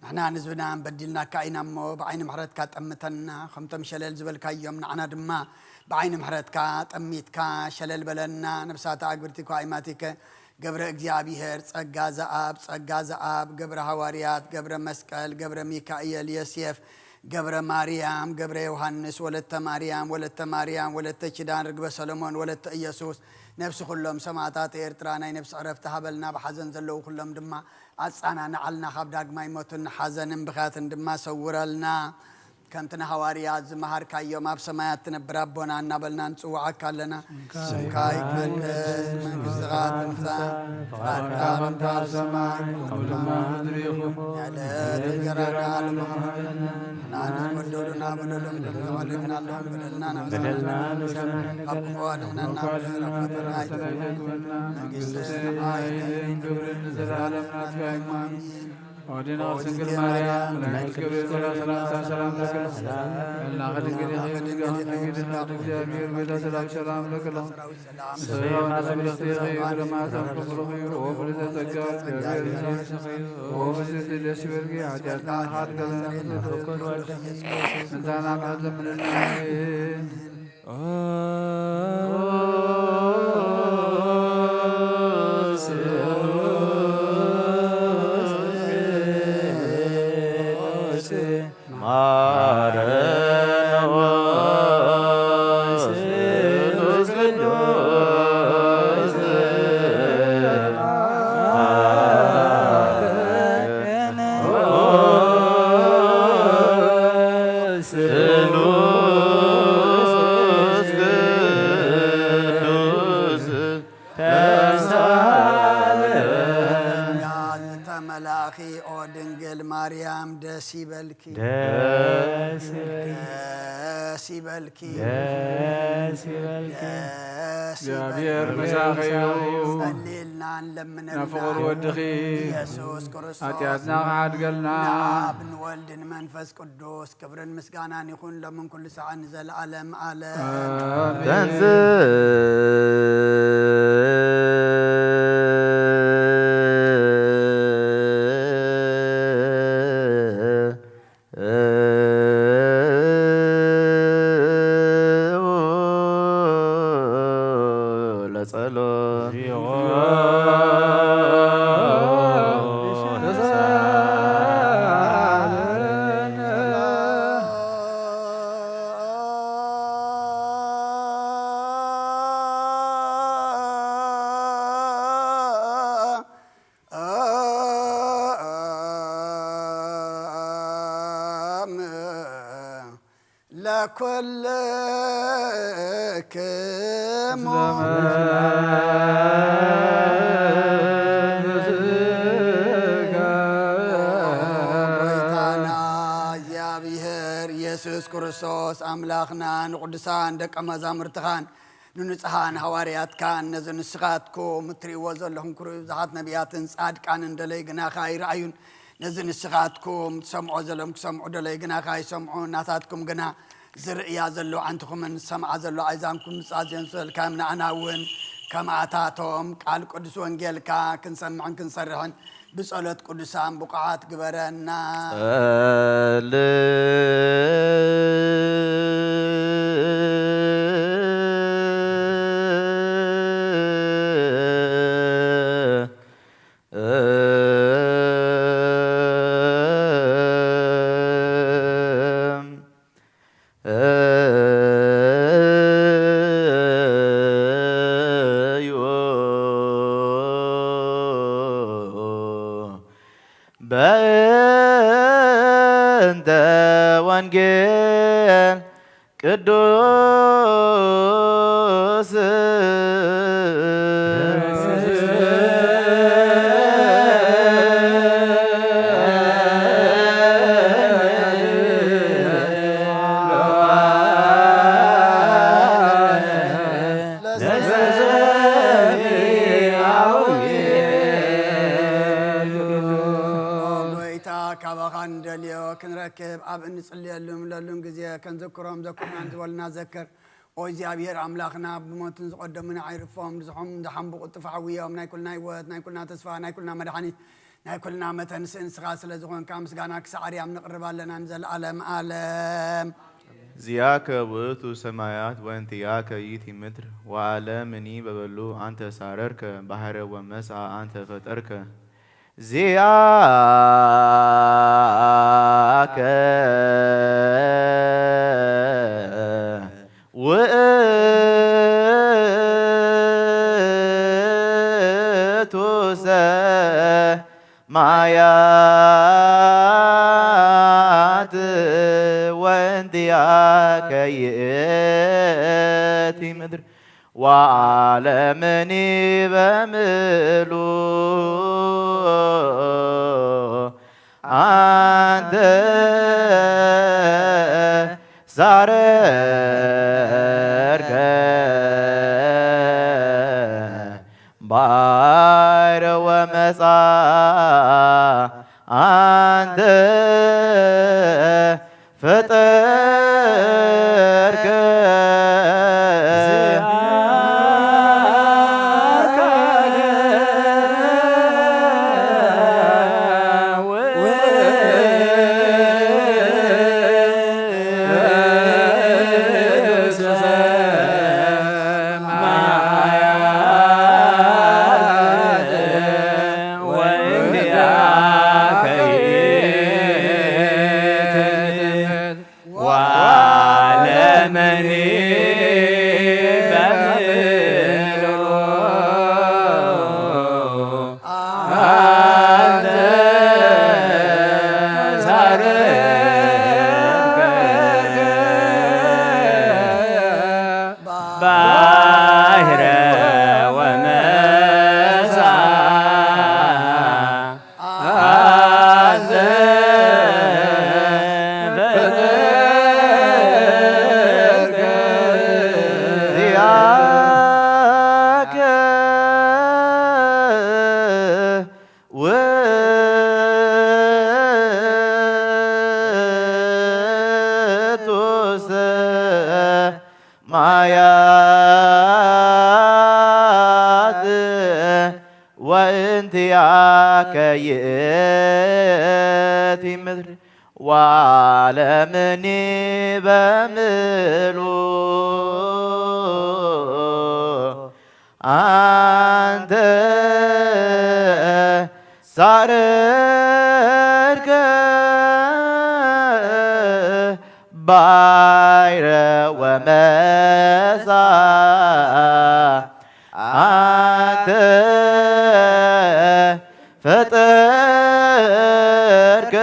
ንሕና ንህዝብና በዲልናካ ኢና እሞ ብዓይኒ ምሕረትካ ጠምተና። ከምቶም ሸለል ዝበልካዮም ንዓና ድማ ብዓይኒ ምሕረትካ ጠሚትካ ሸለል በለና። ነብሳት ኣግብርቲ እኳ ኣይማቲከ ገብረ እግዚኣብሔር፣ ጸጋ ዘኣብ፣ ጸጋ ዘኣብ፣ ገብረ ሃዋርያት፣ ገብረ መስቀል፣ ገብረ ሚካኤል፣ ዮሴፍ፣ ገብረ ማርያም፣ ገብረ ዮሃንስ፣ ወለተ ማርያም፣ ወለተ ማርያም፣ ወለተ ኪዳን፣ ርግበ ሰሎሞን፣ ወለተ ኢየሱስ፣ ነብሲ ኩሎም ሰማእታት ኤርትራ ናይ ነብሲ ዕረፍቲ ሃበልና። ብሓዘን ዘለዉ ኩሎም ድማ ኣጻናንዓልና፣ ካብ ዳግማይ ሞትን ሓዘንን ብኽያትን ድማ ሰውረልና። ከምቲ ንሃዋርያት ዝመሃርካዮም፣ ኣብ ሰማያት ትነብር ኣቦና እናበልና ንጽውዓካ ኣለና። ስምካ ይቀደስ፣ መንግስትኻ ትምጻእ፣ ፍቓድካ ከምቲ ኣብ ሰማይ ከምኡ ድማ ኣብ ምድሪ ይኹን። የዕለት እንጀራና ሃበና፣ ንሕና ንበደሉና በደሎም ከም ንበድል ንሕና ንበደልና በደልና ንሰምዕ፣ ካብ ክፉ ኣድሕነና፣ ካብ ፈተና ኣይተእትወና፣ መንግስቲ ንዓይ ክብርን ክብርን ንዘለኣለም ናትካ እዩ። ኣሜን። ኦዲና ድንግል ማርያም፣ መላእክት ቅዱስ ገብርኤል ሰላምታ ሰላም ለኪ። ሰላም ለኪ። ድንግል ኢኺ፣ ድንግል ኢኺ፣ ድንግል ኢኺ፣ እግዚኣብሔር ቤተ ሰላም ሰላም ለኪ። ሰላም ሰላም ለኪ። ሰላም ለኪ። ሰላም ለኪ። ኦ ፍሬተ ጸጋ፣ እግዚአብሔር ምስሌኪ። ኦ ፍስሕቲ ደስ ይበልኪ፣ ኃጢአትና ኃጢአትና ምሕረት ለምንልና። ተመላኺ ኦ ድንግል ማርያም ደስ ይበልኪ። ደስ ይበልኪ። ደስ ይበልኪ። ደስ ይበልኪ። ደስ እግዚኣብሔር መሳኺ እዩ። ጸልልና ንለምነልና። ናብ ፍቑር ወድኺ ኢየሱስ ክርስቶስ ሓጢኣትና ክሓድገልና። ንኣብ ንወልድ ንመንፈስ ቅዱስ ክብርን ምስጋናን ይኹን ሎምን ኩሉ ሰዓት ንዘለዓለም ዓለም። ኣሜን። ተንስ ለጸሎት። ለኩልክሙ። ጎይታና እግዚኣብሔር ኢየሱስ ክርስቶስ ኣምላኽና ንቅዱሳን ደቀ መዛሙርትኻን ንንጹሓን ሃዋርያትካን ነዚ ንስኻትኩም እትርእይዎ ዘለኹም ክሩይ ብዙሓት ነቢያትን ጻድቃንን ደለይ ግናኻ ኣይረኣዩን። ነዚ ንስኻትኩም ትሰምዖ ዘለኹም ክሰምዑ ደለይ ግናኻ ኣይሰምዑን። ናታትኩም ግና ዝርእያ ዘሎ ኣዕንትኹምን ዝሰምዓ ዘሎ ኣእዛንኩም ዝጻዝየን ዝበልካዮም ንኣና እውን ከምኣታቶም ቃል ቅዱስ ወንጌልካ ክንሰምዕን ክንሰርሕን ብጸሎት ቅዱሳን ብቑዓት ግበረና። ጸልእ። እዩ። በእንተ ወንጌል ቅዱስ ጎይታ ካባኻ ንደልዮ ክንረክብ ኣብ እንጽልየሉ ምለሉን ግዜ ከንዘክሮም ዘኩርናን ዝበሉና ዘክር። ኦ እግዚኣብሔር ኣምላኽና ብሞትን ዝቐደሙና ኣይርፎም፣ ንዝሖም ዝሓምቡ ቅልጡፍ ዓውዮም፣ ናይ ኩልና ህይወት፣ ናይ ኩልና ተስፋ፣ ናይ ኩልና መድሓኒት፣ ናይ ኩልና መተንስእ ንስኻ ስለ ዝኾንካ ምስጋና ክሳዕ ኣርያም ንቕርብ ኣለና ንዘለኣለም ኣለም። ዚኣከ ውእቱ ሰማያት ወእንቲኣከ ይእቲ ምድር ወዓለምኒ በበሉ አንተ ሳረርከ ባሕረ ወመሳ አንተ ፈጠርከ። ዚኣከ ውእቱ ሰማያት ወእንቲኣከ ይእቲ ምድር ወዓለምኒ በምሉ አንተ ሳረርከ ባሕረ ወመጻ አንተ ፈጠርከ። ከይእቲ ምድር ወዓለምኒ በምሉ ኣንተ ሳረርከ ባይረ ወመሳ ኣንተ ፈጠርከ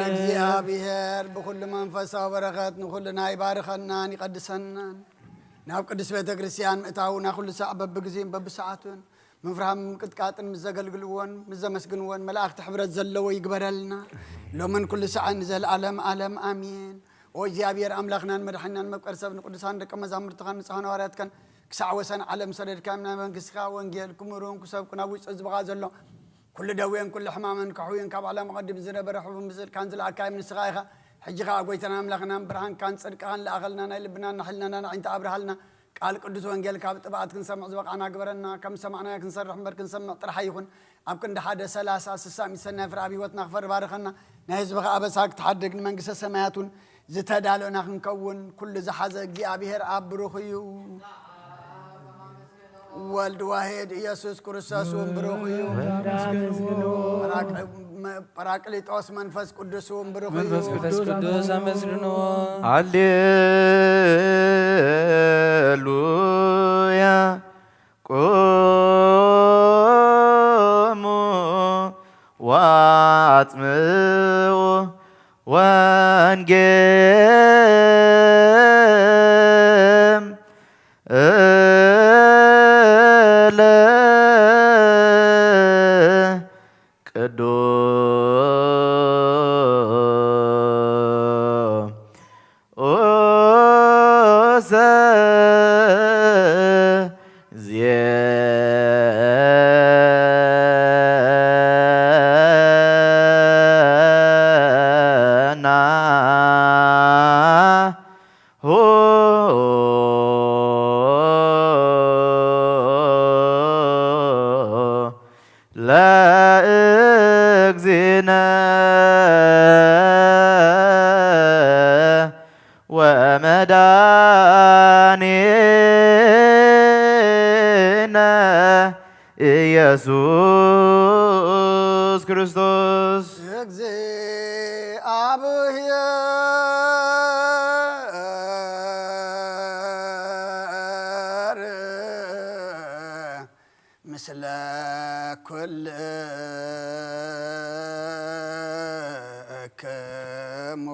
እግዚኣብሔር ብኹሉ መንፈሳዊ በረኸት ንኹልና ይባርኸናን ይቐድሰናን። ናብ ቅድስት ቤተ ክርስቲያን ምእታው ናይ ኩሉ ሳዕ በብግዜን በብሰዓቱን ምፍራህን ምቅጥቃጥን ምስ ዘገልግልዎን ምስ ዘመስግንዎን መላእኽቲ ሕብረት ዘለዎ ይግበረልና፣ ሎምን ኩሉ ሳዕን ንዘለዓለም ዓለም ኣሜን። ኦ እግዚኣብሔር ኣምላኽናን መድሓኒናን መፍቀሪ ሰብ ንቅዱሳን ደቀ መዛሙርትኻን ንጹሓን ሃዋርያትካን ክሳዕ ወሰን ዓለም ሰደድካዮም ናይ መንግስትኻ ወንጌል ክምህሩን ክሰብኩን ኣብ ውሽጢ ህዝብኻ ዘሎ ኩሉ ደዌን ኩሉ ሕማምን ከሕውዩን ካብ ዓለም ኣቐዲሙ ዝነበረ ሕቡን ብስልካን ዝለኣካዮም ንስኻ ኢኻ። ሕጂ ኸኣ ጎይታና ኣምላኽናን ብርሃንካን ጽድቅኻን ለኣኸልና ናይ ልብናን ናይ ሕልናናን ኣዒንቲ ኣብርሃልና። ቃል ቅዱስ ወንጌል ካብ ጥብኣት ክንሰምዕ ዝበቓዕና ግበረና። ከም ዝሰማዕናዮ ክንሰርሕ እምበር ክንሰምዕ ጥራሕ ኣይኹን። ኣብ ክንዲ ሓደ ሰላሳ ስሳ ሚእቲ ሰናይ ፍረ ኣብ ህይወትና ክፈሪ ባርኸና። ናይ ህዝብኻ ኣበሳ ክትሓድግ ንመንግስተ ሰማያት እውን ዝተዳለና ክንከውን ኩሉ ዝሓዘ እግዚኣብሔር ኣብ ብሩኽ እዩ። ወልድ ዋሄድ ኢየሱስ ክርስቶስ እውን ብሩኽ እዩ። ጳራቅ-፣ መ-፣ ጳራቅሊጦስ መንፈስ ቅዱስ እውን ብሩኽ እዩ። መንፈስ ቅዱስ ኣመስግንዎ። ሃሌሉያ። ቁሙ ወአጽምዑ ወንጌል እለ ቅዱስ ኡሰ ዜና ሁ ለእግዚእነ ወመድኃኒነ ኢየሱስ ክርስቶስ። እግዚአብሔር ስለ ኩልክሙ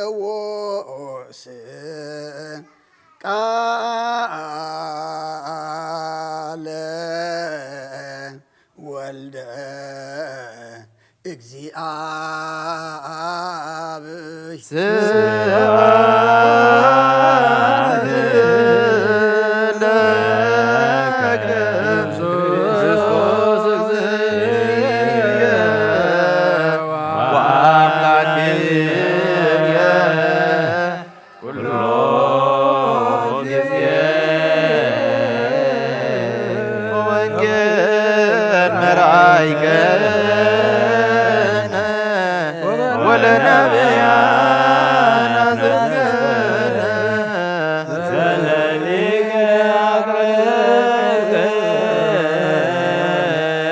ማቴዎስ ቃለ ወልደ እግዚኣብሔር። ስብሐት ለከ ክርስቶስ እግዚእነ ወአምላክነ ኩሎ ጊዜ ወንጌል መርአይከነ ወለነብያነ ዘዝከነ ዘለሊከ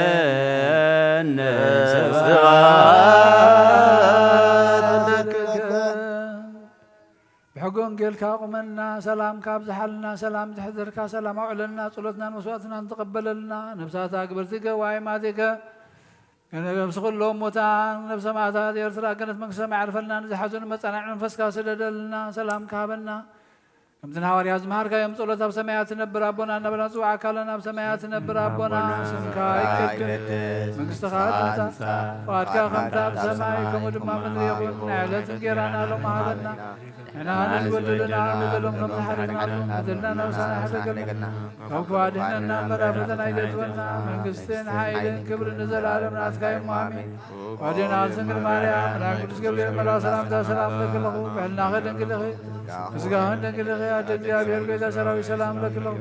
አቅረብከነ ስብሐት ለከ። ብሕጊ ወንጌልካ ቁመና፣ ሰላምካ ኣብዝሓልና፣ ሰላም ዝሕደርካ፣ ሰላም ኣውዕለልና፣ ጸሎትናን መስዋእትናን ተቐበለልና። ነፍሳት ኣግበርቲ ገባይ ማቴከ፣ ነፍሲ ኩሎም ሙታን፣ ነፍሲ ሰማዕታት ኤርትራ፣ ገነት መንግስተ ሰማይ ዓርፈልና፣ ንዝሓዘኑ መጻናዕቲ መንፈስካ ስደደልና፣ ሰላምካ ሃበና። ከምቲ ንሃዋርያት ዝመሃርካዮም ጸሎት ኣብ ሰማያት ትነብር ኣቦና እናበልና ንጽውዓካ ኣለና። ኣብ ሰማያት ትነብር ኣቦና፣ ስምካ ይቀደስ፣ መንግስትኻ ትምጻእ፣ ፍቓድካ ከምታ ኣብ ሰማይ ከምኡ ድማ ኣብ ምድሪ ይኹን። ናይ ዕለት እንጌራና ሎሚ ሃበና። ንሕና ንዝበደሉና ንበደሎም ከም ዝሓለና፣ በደልና ናብ ምሳና ኣይሕደገልና፣ ካብ ክፉእ ኣድሕነና እምበር ኣብ ፈተና ኣይተእትወና። መንግስትን ሓይልን ክብርን ንዘለኣለም ናትካ እዩ። ኣሜን። ኣዴና ድንግል ማርያም፣ ናይ ቅዱስ ገብርኤል መልኣክ ሰላምታ ሰላም እብለኪ ኣለኹ። ብሕልናኺ ድንግል ኢኺ፣ ብስጋኺ ድንግል ኢኺ። ኣደ እግዚኣብሔር፣ ጎይታ ሰራዊት፣ ሰላም እብለኪ ኣለኹ።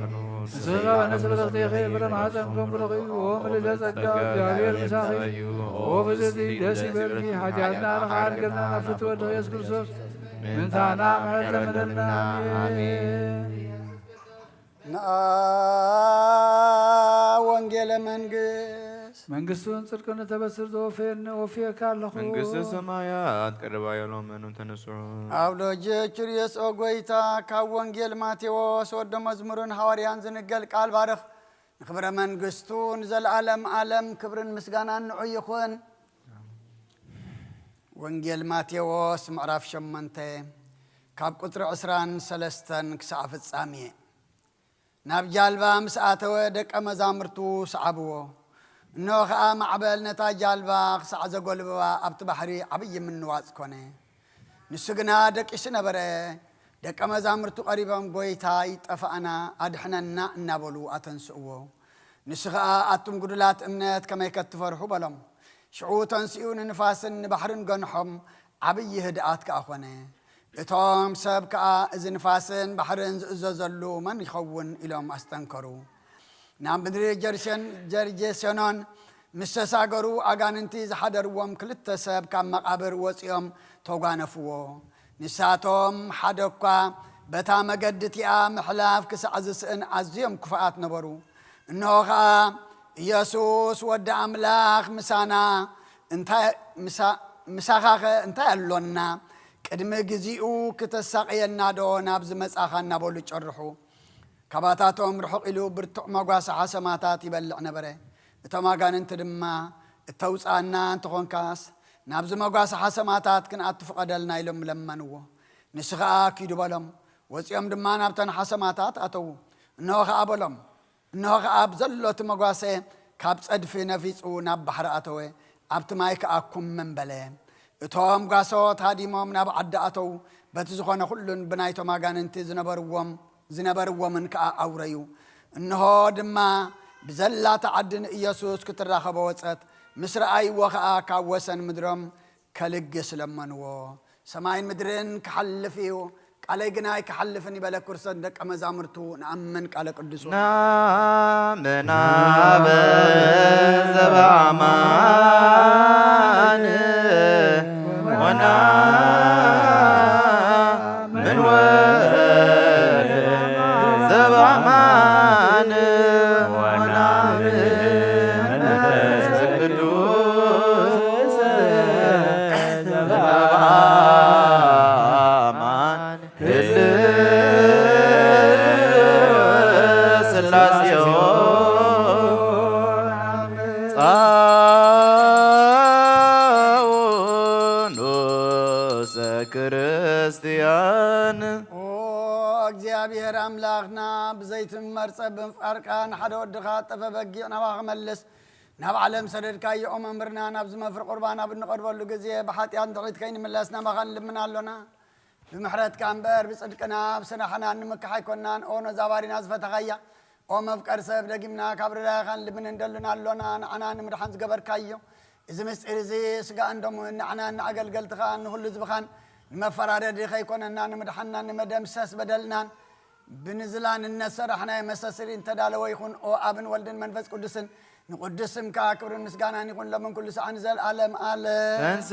ንስኺ ካብ ኣንስቲ ብርኽቲ ኢኺ፣ ፍረ ማህፀንኪ እውን ብሩኽ እዩ። ኦ ምልዕተ ጸጋ፣ እግዚኣብሔር ምሳኺ፣ ኦ ብፅቲ ደስ ይበልኪ። ሓጢኣትና ንኽሓድገልና ናብ ፍትወ ወድኺ ኢየሱስ ክርስቶስ ምእንታና ምሕረት ለምነልና። ኣሜን። ንኣ ወንጌለ መንግስት። መንግስቱን ጽድቅን እተበስር ዘወፈየኒ ወፍየካ ኣለኹ። መንግስተ ሰማያት ቀረባ እያ ሎምኑ ተነስሑ። ኣብ ሎጀ ቹርዮስ ኦ ጎይታ፣ ካብ ወንጌል ማቴዎስ ወደ መዝሙርን ሃዋርያን ዝንገል ቃል ባርኽ። ንኽብረ መንግስቱ ንዘለዓለም ዓለም ክብርን ምስጋናን ንዑ ይኹን። ወንጌል ማቴዎስ ምዕራፍ ሸሞንተ ካብ ቁጽሪ ዕስራን ሰለስተን ክሳዕ ፍጻሜ። ናብ ጃልባ ምስ ኣተወ ደቀ መዛሙርቱ ሰዓብዎ። እንሆ ኸኣ ማዕበል ነታ ጃልባ ክሳዕ ዘጎልብባ ኣብቲ ባሕሪ ዓብዪ ምንዋጽ ኮነ። ንሱ ግና ደቂሱ ነበረ። ደቀ መዛሙርቱ ቀሪቦም፣ "ጐይታይ፣ ጠፋእና፣ ኣድሕነና" እናበሉ ኣተንስእዎ። ንሱ ኸኣ፣ "ኣቱም ጉዱላት እምነት፣ ከመይ ከትፈርሑ?" በሎም። ሽዑ ተንሲኡ ንንፋስን ንባሕርን ገንሖም፣ ዓብዪ ህድኣት ከኣ ኾነ። እቶም ሰብ ከኣ፣ "እዚ ንፋስን ባሕርን ዝእዘዘሉ መን ይኸውን?" ኢሎም ኣስተንከሩ። ናብ ምድሪ ጀርሴን-፣ ጀርጀሴኖን ምስ ተሳገሩ፣ ኣጋንንቲ ዝሓደርዎም ክልተ ሰብ ካብ መቓብር ወጺኦም ተጓነፍዎ። ንሳቶም ሓደ እኳ በታ መገዲ እቲኣ ምሕላፍ ክሳዕ ዝስእን ኣዝዮም ክፉኣት ነበሩ። እንሆ ኸኣ፣ "ኢየሱስ ወዲ ኣምላኽ ምሳና እንታይ፣ ምሳ-፣ ምሳኻኸ እንታይ ኣሎና? ቅድሚ ግዜኡ ክተሳቕየናዶ ናብዚ መጻኻ?" እናበሉ ጨርሑ። ካባታቶም ርሑቕ ኢሉ ብርቱዕ መጓሰ ሓሰማታት ይበልዕ ነበረ። እቶም ኣጋንንቲ ድማ፣ እተውጽኣና እንተኾንካስ፣ ናብዚ መጓሰ ሓሰማታት ክንኣቱ ፍቐደልና ኢሎም ለመንዎ። ንሱ ኸኣ ኪዱ በሎም። ወጺኦም ድማ ናብተን ሓሰማታት ኣተዉ። እንሆ ኸኣ በሎም፣ እንሆ ኸኣ ብዘሎ እቲ መጓሰ ካብ ጸድፊ ነፊጹ ናብ ባሕሪ ኣተወ፣ ኣብቲ ማይ ከኣ ኩምም በለ። እቶም ጓሶት ሃዲሞም ናብ ዓዲ ኣተዉ፣ በቲ ዝኾነ ኩሉን ብናይቶም ኣጋንንቲ ዝነበርዎም ዝነበርዎምን ከኣ ኣውረዩ። እንሆ ድማ ብዘላታ ዓዲ ንኢየሱስ ክትራኸቦ ወጸት። ምስ ረኣይዎ ከኣ ካብ ወሰን ምድሮም ከልግስ ለመንዎ። ሰማይን ምድርን ክሓልፍ እዩ፣ ቃለይ ግና ኣይክሓልፍን እዩ በለ። ክርስቶስ ንደቀ መዛሙርቱ ንኣምን ቃለ ቅዱስ ወንጌል። ናምናበ ዘበኣማን ወናምን ወልድ ዘበኣማን ወናምን መንፈስ ቅዱስ ዘበኣማን ህልው ስላሴዮ ጻኡ ንኡሰ ክርስቲያን። ኦ እግዚኣብሔር ኣምላኽና፣ ብዘይትምመር ጸብን ፍቃርካ ንሓደ ወድኻ ጠፈ በጊዕ ናባኻ መልስ። ናብ ዓለም ሰደድካዮ፣ ኦ መምህርና፣ ናብዚ መፍሪ ቁርባን ኣብ እንቐርበሉ ግዜ ብሓጢኣት ንድሕሪት ከይንምለስ ናባኻ ንልምን ኣሎና። ብምሕረትካ እምበር ብጽድቅና ብስራሕና እንምካሕ ኣይኮንናን። ኦ ነዛ ባሪና ዝፈተኻያ፣ ኦ መፍቀር ሰብ፣ ደጊምና ካብ ርዳይኻን ልምን እንደሉን ኣሎና። ንዓና ንምድሓን ዝገበርካዮ እዚ ምስጢር እዚ፣ ስጋን ደሙን ንዓናን ንኣገልገልትኻን ንኹሉ ህዝብኻን ንመፈራረዲ ከይኮነና፣ ንምድሓንናን ንመደምሰስ በደልናን ብንዝላንነት ሰራሕናዮ መሰስሪ እንተዳለወ ይኹን። ኦ ኣብን ወልድን መንፈስ ቅዱስን፣ ንቅዱስ ስምካ ክብርን ምስጋናን ይኹን ሎምን ኩሉ ሰዓን ዘልኣለም ኣለም። ተንስ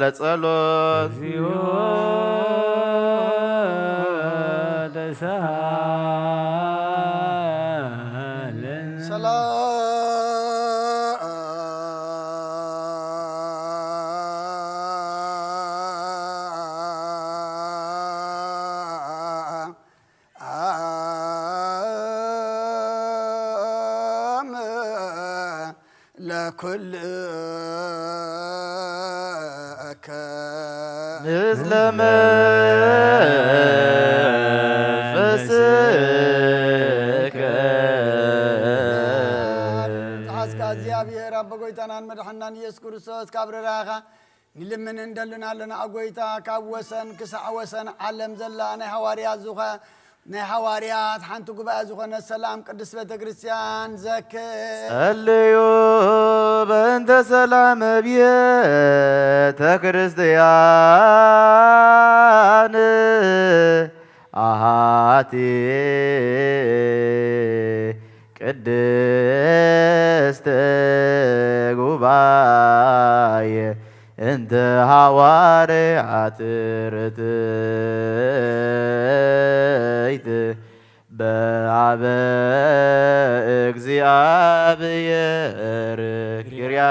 ለጸሎት እግዚኦ ተሳለን። ሰላም ለኩልከ ምስለ መንፈስከ። ዝሓዝካ እግዚኣብሔር ኣቦ ጎይታናን መድሓናን ኢየሱስ ክርስቶስ ካብ ርራኻ ንልምን እንደልን ኣለና። ኣ ጎይታ፣ ካብ ወሰን ክሳዕ ወሰን ዓለም ዘላ ናይ ሃዋርያት ዝኾ-፣ ናይ ሃዋርያት ሓንቲ ጉባኤ ዝኾነ ሰላም ቅድስት ቤተ ክርስቲያን ዘክር። ጸልዩ በእንተ ሰላም ቤተ ክርስቲያን ኣሃቲ ቅድስት ጉባኤ እንተ ሃዋርያት ርትዕት በአበ እግዚኣብሔር ክርያ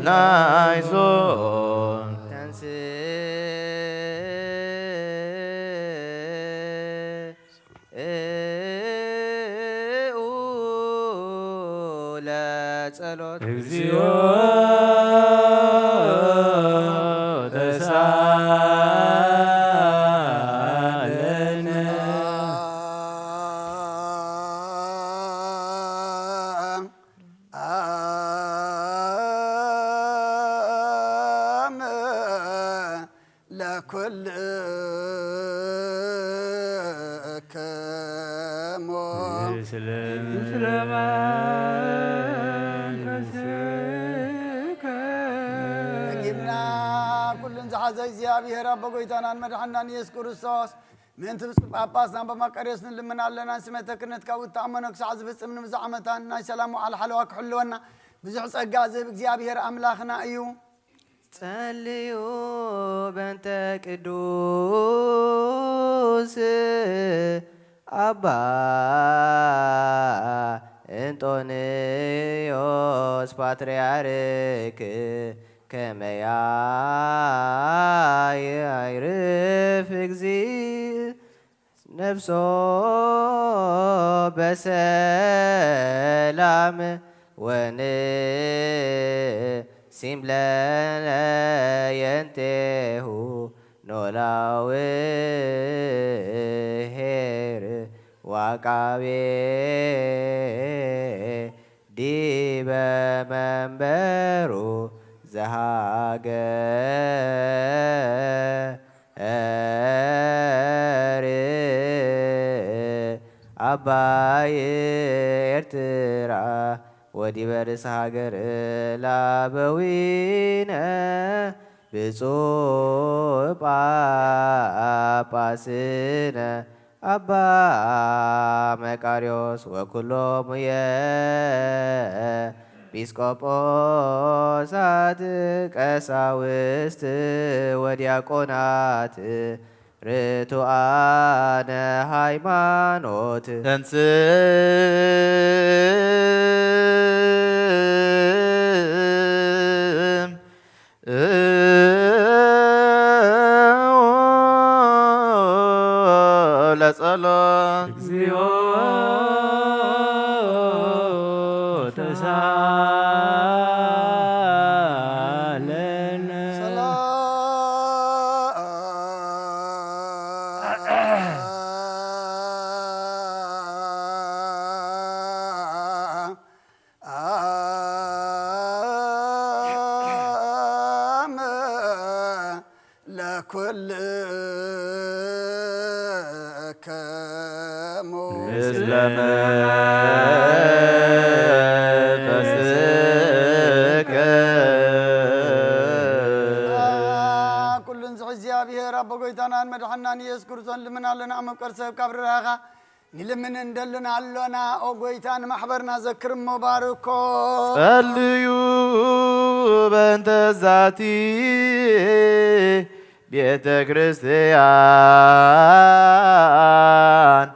ናይሶን ተንስ ለጸሎት እግዚኦ ተሳለነ። ለኩልክሙ። ምስለ መንፈስከ። ደጊምና ኩሉን ዝሓዘ እግዚኣብሔር ኣቦ ጎይታናን መድሓናን ኢየሱስ ክርስቶስ፣ ምእንቲ ብፁዕ ጳጳስና ኣባ መቃርዮስ ንልምን ኣለና። ስመተ ክህነትካ ውታእመኖ ክሳዕ ዝፍጽም ንብዙሕ ዓመታን ናይ ሰላም ወዓል ሓለዋ ክሕልወና ብዙሕ ጸጋ ዝህብ እግዚኣብሔር ኣምላኽና እዩ። ጸልዩ በእንተ ቅዱስ ኣባ እንጦንዮስ ፓትርያርክ ከመያ የዕርፍ እግዚእ ነፍሶ በሰላም ወንሲም ለነ የንቴሁ ኖላዊ ኄር ዋቃቤ ዲበ መንበሩ ዘሃገር አባይ ኤርትራ ወዲበ ርእሰ ሃገር ላበዊነ ብፁዕ ጳጳስነ አባ መቃርዮስ ወኩሎሙ የጲስቆጶሳት ቀሳውስት ወዲያቆናት ርቱዓነ ሃይማኖት። ተንስእ ለጸሎት። እግዚኦ ተሳለነ። ሰላም ለኩልክሙ። ምስለ መንፈስከ። ኩሉ ንዝሒ እግዚኣብሔር ኣቦ ጎይታናን መድሓናን ኢየሱስ ክርስቶስ ልምን ኣለና። መቀር ሰብ ካብ ርራኻ ንልምን እንደልን ኣሎና። ኦ ጎይታ ንማሕበርና ዘክር እሞ ባርኮ። ጸልዩ በእንተ ዛቲ ቤተ ክርስቲያን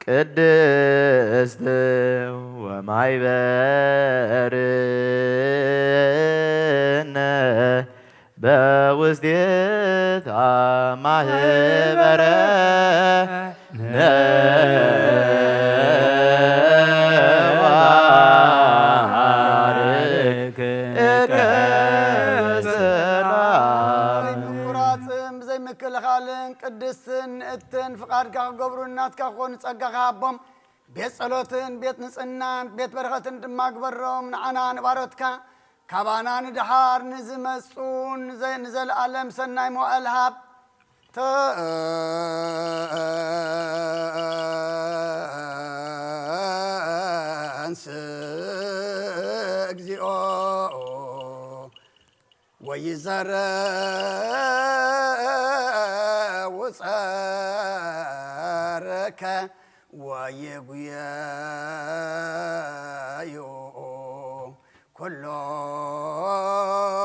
ቅድስት ወማይበርነ በውስቴታ ማህበረ ነባርክ እከ ሰላም። ብዘይ ምቁራጽን ብዘይ ምክልኻልን ቅድስትን ንእትን ፍቓድካ ክገብሩ ናትካ ክኾኑ ጸጋኻ ሃቦም። ቤት ጸሎትን ቤት ንጽህናን ቤት በረኸትን ድማ ግበሮም። ንዓና ንባሮትካ ካባና ንድሓር ንዝመጹ ንዘ-፣ ንዘለኣለም ሰናይ መዋእል ሃብ። ተንስ እግዚኦ ወይዘረው ጸርከ ወይጉየዩ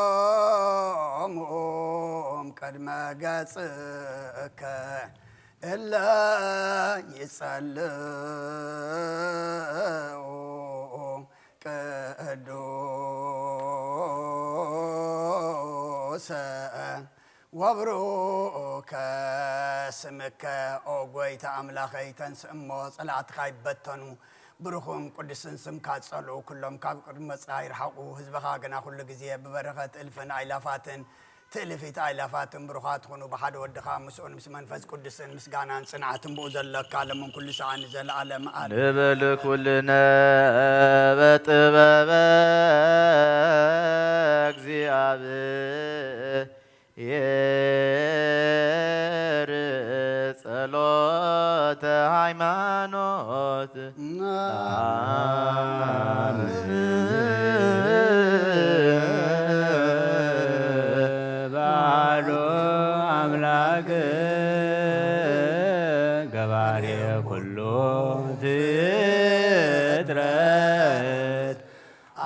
ኩሎሙ እም ቅድመ ገጽከ እለ ይጸልኡ ቅዱሰ ወብሩከ ስምከ። ኦ ጎይታ ኣምላኸይ፣ ተንስእ እሞ ጸላእትኻ ይበተኑ። ብሩኽን ቅዱስን ስምካ ጸልኡ፣ ኩሎም ካብ ቅድሚ መጽኻ ይርሓቑ። ህዝብኻ ግና ኩሉ ግዜ ብበረኸት እልፍን ኣይላፋትን ትእልፊት ኣይላፋትን ብሩኻት ኩኑ። ብሓደ ወድኻ ምስኡን ምስ መንፈስ ቅዱስን ምስጋናን ጽንዓትን ብኡ ዘለካ ለምን ኩሉ ሰዓት ንዘለኣለም ኣለ። ንብል ኩልነ በጥበበ እግዚኣብሔር ጸሎተ ሃይማኖት ባዶ ኣምላክ ገባሬ ኩሉ ፍጥረት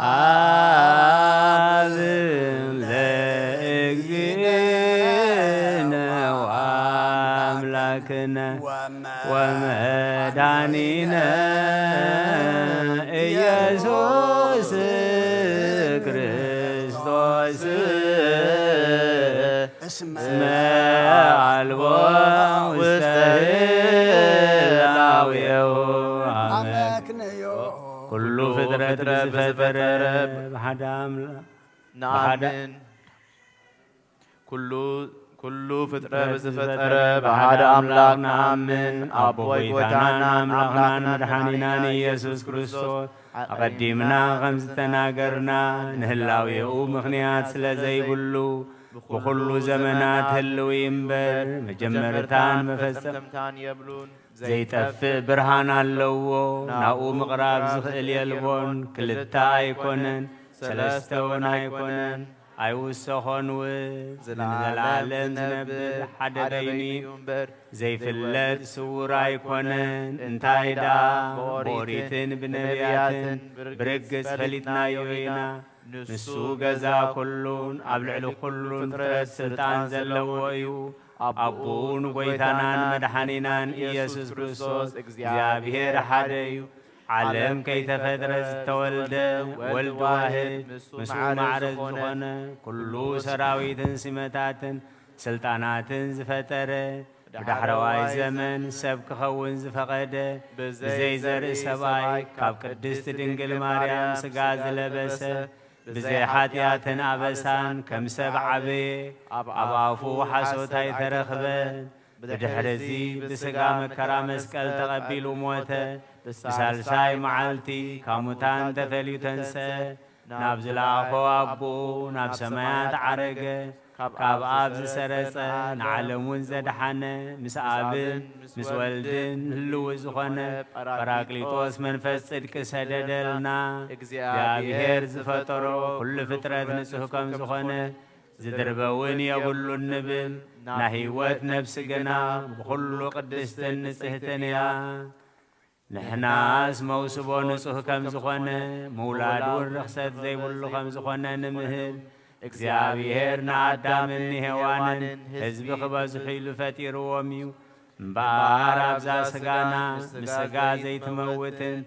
ኣብ ለእግዚእነ ወአምላክነ ወመድኃኒነ ኢየሱስ ክርስቶስ እስመ አልቦ ውስተ ህላዌሁ አመክንዮ። ኩሉ ፍጥረት ብዝፈጠረ ብሓደ ኣምላኽ፣ ብሓደ ንኣምን። ኩሉ፣ ኩሉ ፍጥረት ብዝፈጠረ ብሓደ ኣምላኽ ንኣምን። ኣቦይ ጎይታናን ኣምላኽናን መድሓኒናን ኢየሱስ ክርስቶስ ኣቐዲምና ከም ዝተናገርና፣ ንህላዌኡ ምኽንያት ስለ ዘይብሉ፣ ብኹሉ ዘመናት ህልው እምበር፣ መጀመርታን መፈጸምታን የብሉን። ዘይጠፍእ ብርሃን ኣለዎ። ናብኡ ምቕራብ ዝኽእል የልቦን። ክልተ ኣይኮነን፣ ሰለስተ እውን ኣይኮነን፣ ኣይውሰኾን እውን። ንዘለዓለም ዝነብር ሓደ በይኑ እዩ እምበር፣ ዘይፍለጥ ስውር ኣይኮነን። እንታይ ደኣ ብኦሪትን ብነቢያትን ብርግጽ ፈሊጥናዮ ኢና። ንሱ ገዛ ኩሉን ኣብ ልዕሊ ኩሉን ፍጥረት ስልጣን ዘለዎ እዩ። ኣቦኡ ንጎይታናን መድሓኒናን ኢየሱስ ክርስቶስ እግዚኣብሔር ሓደ እዩ። ዓለም ከይተፈጥረ ዝተወልደ ወልድ ዋህድ፣ ምስኡ ማዕረ ዝኾነ፣ ኩሉ ሰራዊትን ሲመታትን ስልጣናትን ዝፈጠረ፣ ብዳሕረዋይ ዘመን ሰብ ክኸውን ዝፈቐደ፣ ብዘይ ዘርኢ ሰብኣይ፣ ካብ ቅድስት ድንግል ማርያም ሥጋ ዝለበሰ፣ ብዘይ ኃጢኣትን ኣበሳን ከም ሰብ ዓበየ። ኣብ ኣፉ ሓሶት ኣይተረኽበን። ብድሕርዚ ብሥጋ መከራ መስቀል ተቐቢሉ ሞተ። ብሳልሳይ መዓልቲ ካብ ሙታን ተፈልዩ ተንስአ። ናብ ዝለኣኾ ኣቦኡ ናብ ሰማያት ዓረገ። ካብ ኣብ ዝሰረጸ ንዓለም እውን ዘድሓነ፣ ምስ ኣብን ምስ ወልድን ህልው ዝኾነ ጳራቅሊጦስ መንፈስ ጽድቂ ሰደደልና። እግዚኣብሔር ዝፈጠሮ ኩሉ ፍጥረት ንጹሕ ከም ዝኾነ፣ ዝድርበ እውን የብሉን ንብል። ናይ ህይወት ነፍሲ ግና ብኹሉ ቅድስትን ንጽሕትን እያ። ንሕናስ መውስቦ ንጹሕ ከም ዝኾነ፣ ምውላድ እውን ርኽሰት ዘይብሉ ከም ዝኾነ ንምህል። እግዚኣብሔር ንኣዳምን ንሄዋንን ህዝቢ ክበዝሑ ኢሉ ፈጢርዎም እዩ። እምበኣር ኣብዛ ሥጋና፣ ምስ ሥጋ ዘይትመውትን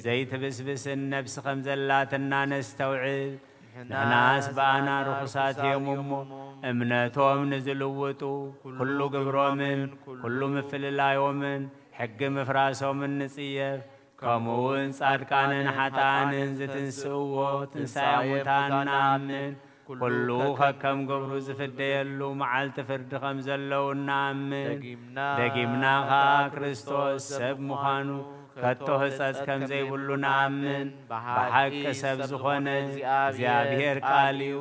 ዘይትብስብስን ነፍሲ ከም ዘላትና ነስተውዕል። ንሕናስ ብኣና ርኹሳት እዮም እሞ፣ እምነቶም ንዝልውጡ፣ ኩሉ ግብሮምን ኩሉ ምፍልላዮምን ሕጊ ምፍራሶምን ንጽየፍ። ከምኡውን ጻድቃንን ሓጥኣንን ዝትንስእዎ ትንሳኤ ሙታን ንኣምን። ኩሉ ከከም ግብሩ ዝፍደየሉ መዓልቲ ፍርዲ ከም ዘለዉ ንኣምን። ደጊምና፣ ደጊምና ኸኣ ክርስቶስ ሰብ ምዃኑ ከቶ ህጸጽ ከም ዘይብሉ ንኣምን። ብሓቂ ሰብ ዝኾነ እግዚኣብሔር ቃል እዩ።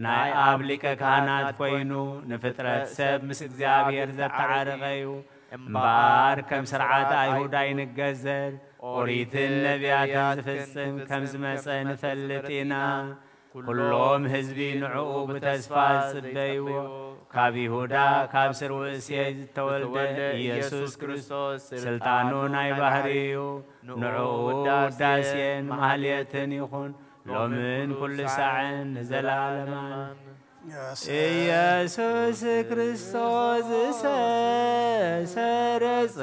ናይ ኣብ ሊቀ ካህናት ኮይኑ ንፍጥረት ሰብ ምስ እግዚኣብሔር ዘተዓረቐ እዩ። እምበኣር ከም ስርዓት ኣይሁድ ኣይንገዘር፣ ኦሪትን ነቢያትን ዝፍጽም ከም ዝመጸ ንፈልጥ ኢና። ኩሎም ህዝቢ ንዕኡ ብተስፋ ዝጽበይዎ፣ ካብ ይሁዳ ካብ ስርዊ እሴይ ዝተወልደ ኢየሱስ ክርስቶስ ስልጣኑ ናይ ባህሪ እዩ። ንዕኡ ውዳሴን ማህሌትን ይኹን፣ ሎምን ኩሉ ሳዕን ንዘላለማን። ኢየሱስ ክርስቶስ ዝሰሰረጸ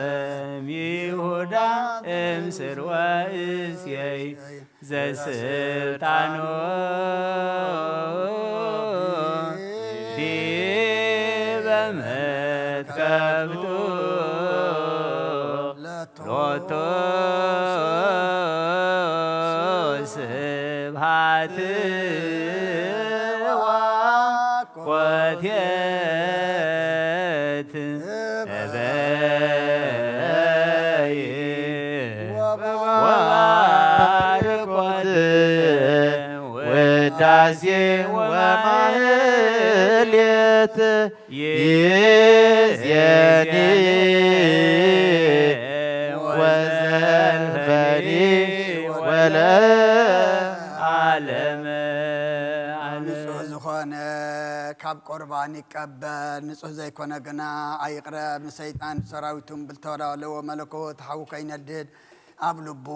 እምይሁዳ እምስርወ እሴይ ዘስልጣኑ ዲበ መትከፍቱ ሎቱ ስብሐት ወኮቴት እበይ ወባርኮት ውዳሴ ወማህሌት ይእዜኒ ወዘልፈኒ ወለዓለመ ዓለም። ንጹሕ ዝኾነ ካብ ቁርባን ይቀበል፣ ንጹሕ ዘይኮነ ግና ኣይቕረብ። ንሰይጣን ሰራዊቱን ብልተዳለዎ መለኮት ሓዊ ከይነድድ ኣብ ልቡ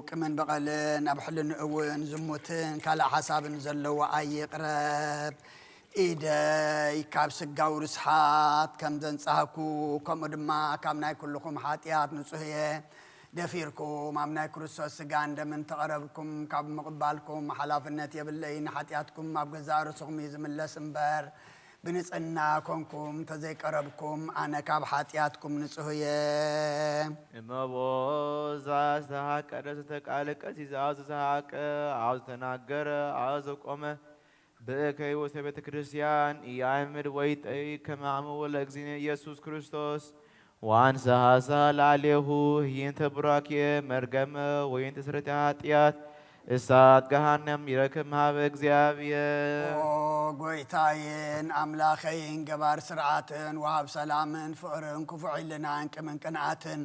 ቅምን በቐልን ኣብ ሕልንኡ እውን ዝሙትን ካልእ ሓሳብን ዘለዎ ኣይቕረብ። ኢደይ ካብ ስጋዊ ርስሓት ከም ዘንጻህኩ፣ ከምኡ ድማ ካብ ናይ ኩልኹም ሓጢኣት ንጹህ እየ። ደፊርኩም ኣብ ናይ ክርስቶስ ስጋን ደምን ተቐረብኩም፣ ካብ ምቕባልኩም ሓላፍነት የብለይን። ሓጢኣትኩም ኣብ ገዛእ ርእስኹም እዩ ዝምለስ እምበር፣ ብንጽህና ኮንኩም እንተዘይቀረብኩም፣ ኣነ ካብ ሓጢኣትኩም ንጹህ እየ። እመቦ፣ እዛ ዝተሃቀረ ዝተቃለቀ፣ እዛ ዝተሃቀ ኣብ ዝተናገረ ኣብ ዘቆመ፣ ብእከይ ውስተ ቤተ ክርስቲያን ኢያእምር ወይጠይ ከመ አምኡ ለእግዚእነ ኢየሱስ ክርስቶስ ወአንሰሐ ላዕሌሁ ህይንተ ቡራኬ መርገመ ወይንተ ስርየተ ኃጢአት እሳት ገሃነም ይረክብ መሃበ እግዚኣብሔር። ኦ ጎይታዬን ኣምላኸይን ገባር ስርዓትን ወሃብ ሰላምን ፍቕርን ክፉዕ ኢልናን ቅምን ቅንኣትን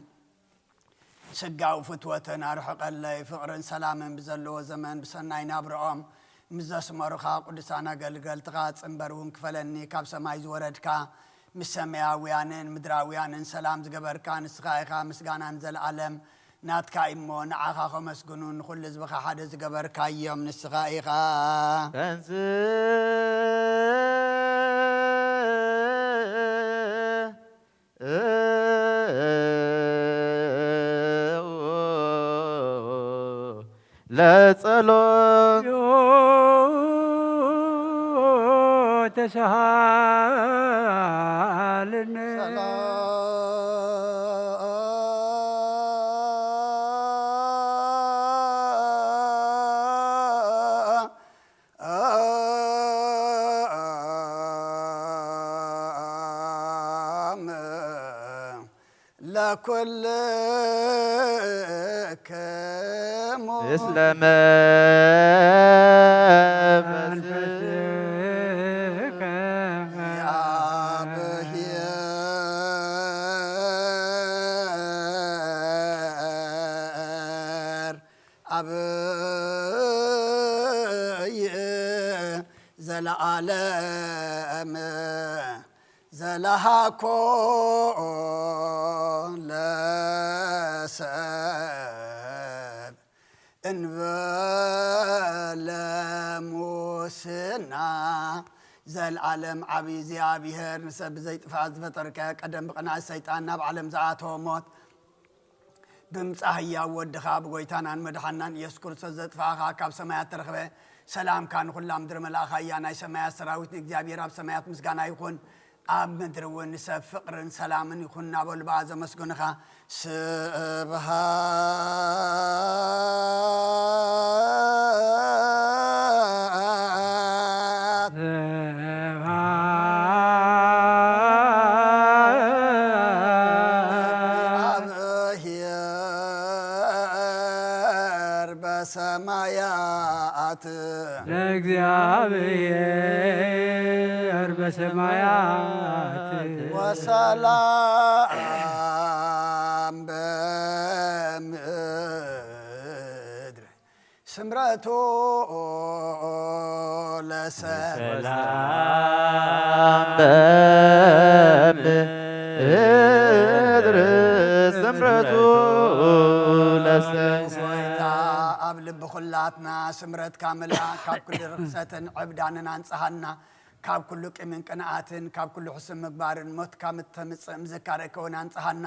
ስጋዊ ፍትወትን ኣርሕቐለይ። ፍቕርን ሰላምን ብዘለዎ ዘመን ብሰናይ ናብርኦም ምስ ዘስመሩኻ ቅዱሳን ኣገልገልትኻ ጽንበር እውን ክፈለኒ። ካብ ሰማይ ዝወረድካ ምስ ሰማያውያንን ምድራውያንን ሰላም ዝገበርካ ንስኻ ኢኻ። ምስጋናን ዘለዓለም ናትካ እሞ ንዓኻ ከመስግኑ ንኹሉ ህዝብኻ ሓደ ዝገበርካዮም ንስኻ ኢኻ። ተንስ ለጸሎት ተሳሃልነ። ሰላም ለኩልክሙ እስለ መንፈስከ እግዚአብሔር አብይ ዘለዓለም ዘለሃኮ ለሰብ እንበለ ሙስና። ዘልዓለም ዓብዪ እግዚኣብሔር ንሰብ ብዘይጥፍኣት ዝፈጠርከ ቀደም ብቕንኣት ሰይጣን ናብ ዓለም ዝኣተወ ሞት ብምጻእ ህያው ወድኻ ብጎይታናን መድሓናን ኢየሱስ ክርስቶስ ዘጥፋእኻ ካብ ሰማያት ተረኽበ። ሰላምካ ንኹላ ምድሪ መልኣኻ እያ። ናይ ሰማያት ሰራዊት ንእግዚኣብሔር ኣብ ሰማያት ምስጋና ይኹን፣ ኣብ ምድሪ እውን ንሰብ ፍቕርን ሰላምን ይኹን እናበሉ ብኣ ዘመስግኑኻ። ስብሃት ስብሃት ለእግዚኣብሔር በሰማያት ለእግዚኣብሔር በሰማያት ወሰላም በምድር ስምረቱ ለሰብ ሰላም በምድር ስምረቱ ለሰብ። ጎይታ ኣብ ልቢ ኩላትና ስምረትካ ምልኣ፣ ካብ ኩሉ ርኽሰትን ዕብዳንን ኣንጽሃና። ካብ ኩሉ ቂምን ቅንኣትን፣ ካብ ኩሉ ሕሱም ምግባርን ሞት ካብ እተምጽእ ምዝካር እከውን ኣንጽሃና።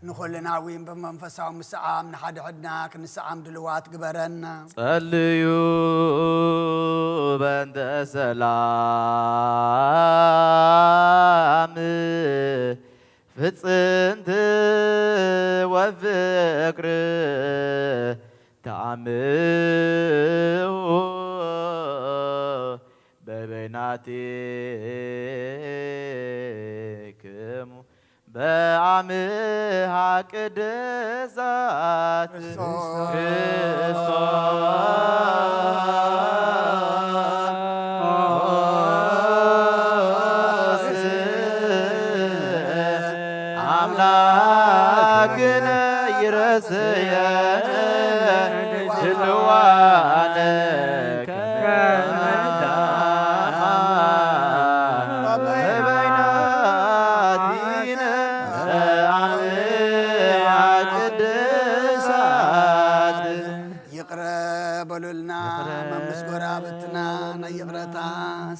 ንኹልና እውን ብመንፈሳዊ ምስዓም ንሓድሕድና ክንስዓም ድልዋት ግበረና። ጸልዩ በእንተ ሰላም ፍጽምቲ ወፍቅር ተአምሁ በበይናቲክሙ በአምሃ ቅድሳት ክርስቶስ። አምላክነ ይረስየነ ድልዋነ ከመ ንታመን በበይናቲነ አምሃ ቅድሳት። ይቕረ በሉልና ይቕረ መምስ ጎረባብትና ናይ ይቕረታ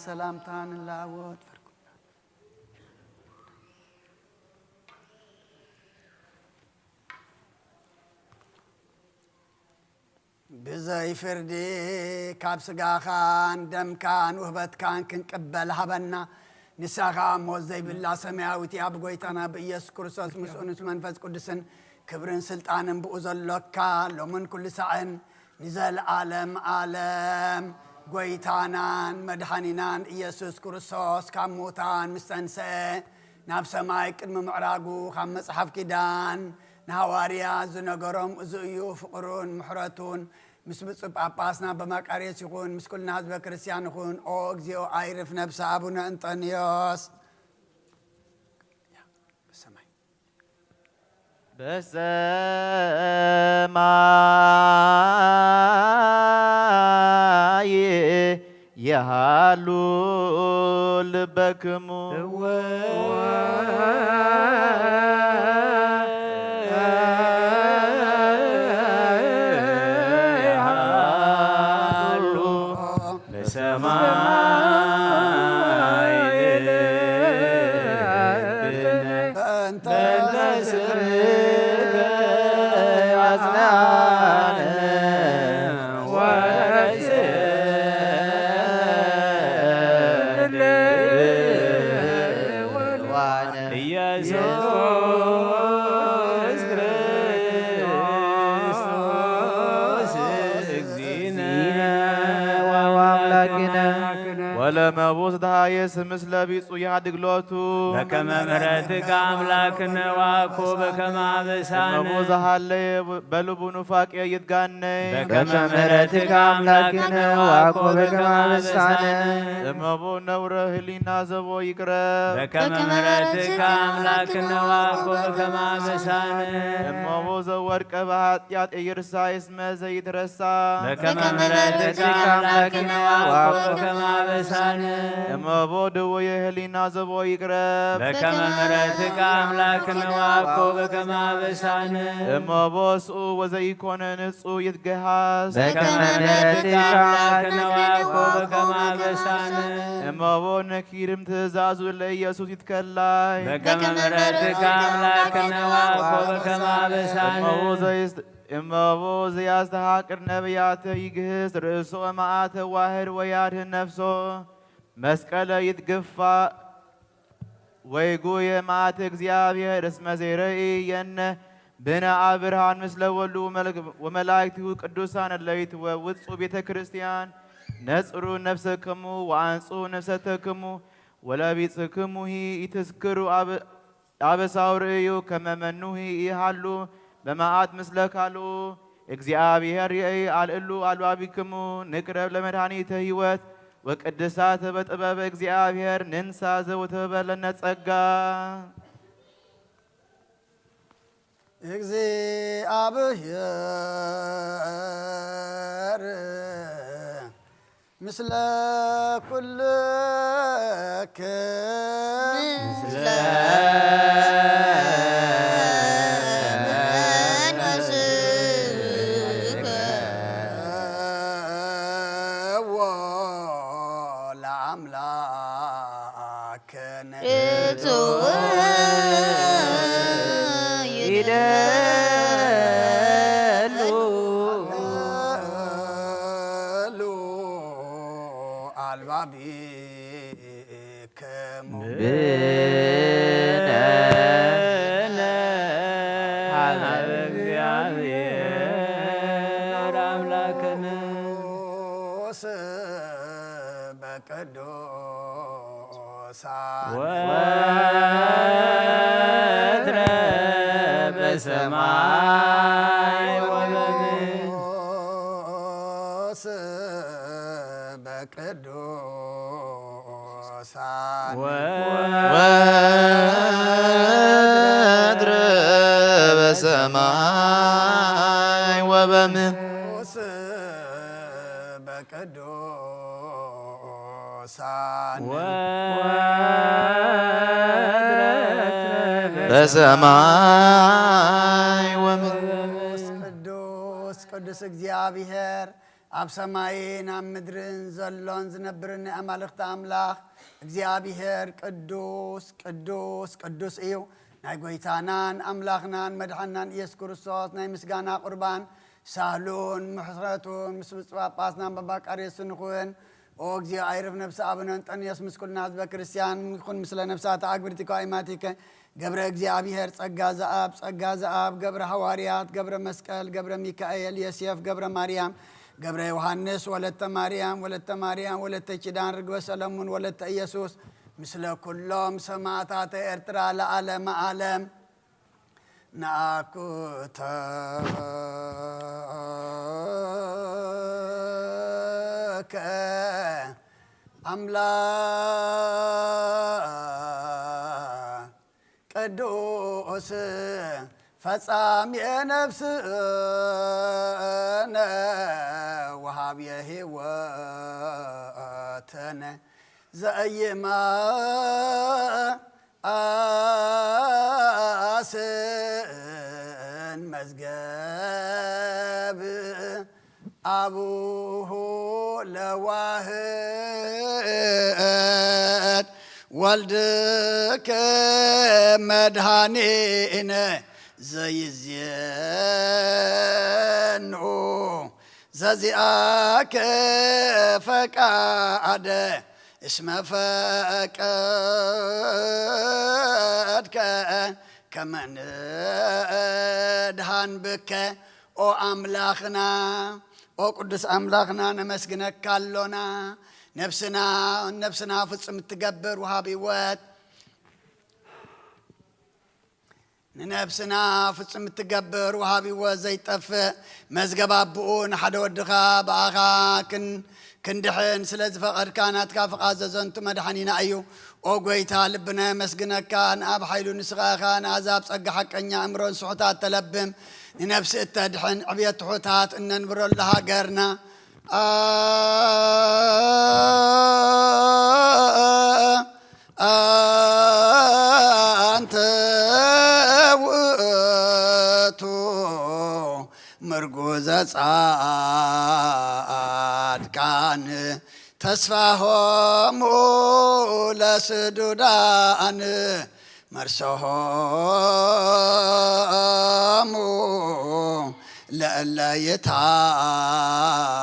ሰላምታ ንላወጥ። ብዘይ ፍርዲ ካብ ስጋኻን ደምካን ውህበትካን ክንቅበል ሃበና። ንሳኻ ሞት ዘይብላ ሰማያዊት ኣብ ጎይታና ብኢየሱስ ክርስቶስ ምስኡ ምስ መንፈስ ቅዱስን ክብርን ስልጣንን ብኡ ዘሎካ ሎምን ኩሉ ሳዕን ንዘለዓለም ዓለም። ጎይታናን መድሓኒናን ኢየሱስ ክርስቶስ ካብ ሙታን ምስ ተንስአ ናብ ሰማይ ቅድሚ ምዕራጉ ካብ መጽሓፍ ኪዳን ንሃዋርያ ዝነገሮም እዚ እዩ። ፍቕሩን ምሕረቱን ምስ ብፁዕ ጳጳስና በማቃርዮስ ይኹን፣ ምስ ኩልና ህዝበ ክርስቲያን ይኹን። ኦ እግዚኦ ኣይርፍ ነብሰ ኣቡነ እንጠንዮስ በሰማይ። በሰማይ የሃሉ ልበክሙ። እወ የሃሉ በሰማይ ልብነ በእንተ ስምከ አጽናነ ወረስነ ኢየሱስ ክርስቶስ እግዚእነ ወአምላክነ። ወለመቡስ ደሃየስ ምስለ ቢጹ ያድግሎቱ። በከመ ምሕረትከ አምላክነ ወአኮ በከመ አበሳነ። እመቦ ዘሃለየ በልቡ ኑፋቄ ይትጋነይ። በከመ ምሕረትከ አምላክነ ወአኮ በከመ አበሳነ። እመቦ ነውረ ህሊና ዘቦ ይቅረብ። በከመ ምሕረትከ አምላክነ ወአኮ በከመ አበሳነ። እመቦ ዘወድቀ በኃጢአት ይርሳ እስመ ዘይትረሳ። በከመ ምሕረትከ አምላክነ ወአኮ በከመ አበሳነ። እመቦ ድውየ ህሊና ዘቦ ይቅረብ። በከመ ምሕረትከ አምላክነ ወአኮ በከመ አበሳነ። እመቦ ስኡ ወዘኢኮነ ንጹ ይትገሃስ። በከመ ምሕረትከ አምላክነ ወአኮ በከመ አበሳነ። እመቦ ነኪርም ትእዛዙ ለኢየሱስ ይትከላይ። በከመ ምሕረትከ አምላክነ ወአኮ በከመ አበሳነ። እመቦ ዘይስ-፣ እመቦ ዘያስተሃቅር ነቢያተ ይግህስ ርእሶ መዓተ ዋህድ ወያድህን ነፍሶ መስቀለ ይትግፋ ወይጉየ መዓተ እግዚአብሔር እስመ ዘይረኢ የነ ብነ አብርሃን ምስለ ወሉ ወመላእክቲሁ ቅዱሳን እለ ይትወውጹ ቤተ ክርስቲያን ነጽሩ ነፍሰክሙ ወአንጹ ነፍሰተክሙ ወለቢጽክሙሂ ኢትስክሩ አብ-፣ አበሳው ርእዩ ከመ መኑሂ ኢሃሉ በመዓት ምስለ ካልኡ እግዚአብሔር ይእይ አልእሉ አልባቢክሙ ንቅረብ ለመድኃኒተ ሕይወት ወቅድሳት በጥበብ እግዚአብሔር ንንሳ ዘውተበለነ ጸጋ። እግዚአብሔር ምስለ ኩልክ ምስለ መንፈስከ ለአምላክ ርቱዕ ይደሉ አልባቢክሙ ብነ ሀበ እግዚአብሔር አምላክነ። ቅዱሳን ወትረ በሰማይ ወበምድር። ቅዱስ በቅዱሳን ወትረ በሰማይ ወበምድር። ቅዱስ በቅዱሳን ወትረ በሰማይ ወምድር። ቅዱስ ቅዱስ እግዚአብሔር ኣብ ሰማይን ኣብ ምድርን ዘሎን ዝነብርን ናይ ኣማልኽቲ ኣምላኽ እግዚኣብሔር ቅዱስ፣ ቅዱስ፣ ቅዱስ እዩ። ናይ ጐይታናን ኣምላኽናን መድሓናን ኢየሱስ ክርስቶስ ናይ ምስጋና ቁርባን ሳህሉን ምሕረቱን ምስ ብፁዕ ጳጳስናን በባ ቀሬስን ይኹን። ኦ እግዚኦ፣ ኣይርፍ ነፍሲ ኣቡነ እንጠንዮስ ምስ ኩልና ህዝበ ክርስቲያን ይኹን፣ ምስለ ነፍሳተ ኣግብርቲከ ኣይማቲከ። ገብረ እግዚኣብሔር፣ ጸጋ ዘኣብ፣ ጸጋ ዘኣብ፣ ገብረ ሃዋርያት፣ ገብረ መስቀል፣ ገብረ ሚካኤል፣ ዮሴፍ፣ ገብረ ማርያም፣ ገብረ ዮሃንስ፣ ወለተ ማርያም፣ ወለተ ማርያም፣ ወለተ ኪዳን፣ ርግበ ሰለሙን፣ ወለተ ኢየሱስ፣ ምስለ ኩሎም ሰማዕታተ ኤርትራ ለዓለመ ዓለም። ነኣኩተከ ኣምላክ ቅዱስ ፈጻሚ ነፍስነ ወሃብየ ህይወትነ ዘእይማ ኣስን መዝገብ ኣቡሁ ለዋህድ ወልድከ መድኃኒነ ዘይዜኑ ዘዚኣከ ፈቃደ እስመ ፈቀድከ ከመ ንድሃን ብከ። ኦ ኣምላኽና፣ ኦ ቅዱስ ኣምላኽና፣ ነመስግነካ ኣሎና። ነፍስና፣ ነፍስና ፍጹም እትገብር ወሃብ ህይወት፣ ንነፍስና ፍጹም እትገብር ወሃብ ህይወት ዘይጠፍእ መዝገብ ኣቦኡ ንሓደ ወድኻ ብኣኻ ክን-፣ ክንድሕን ስለ ዝፈቐድካ ናትካ ፍቓድ ዘዘንቱ መድሓኒና እዩ። ኦ ጐይታ፣ ልብና የመስግነካ። ንኣብ ሓይሉ ንስኻ ኢኻ፣ ንኣዛብ ጸጋ ሓቀኛ እምሮን ስሑታት ተለብም፣ ንነፍሲ እተድሕን ዕብየት ትሑታት እነንብረሉ ሃገርና። ኣ-፣ ኣንተ ውእቱ ምርጉዘ ጻድቃን ተስፋሆሙ ለስዱዳን መርሶሆሙ ለእለ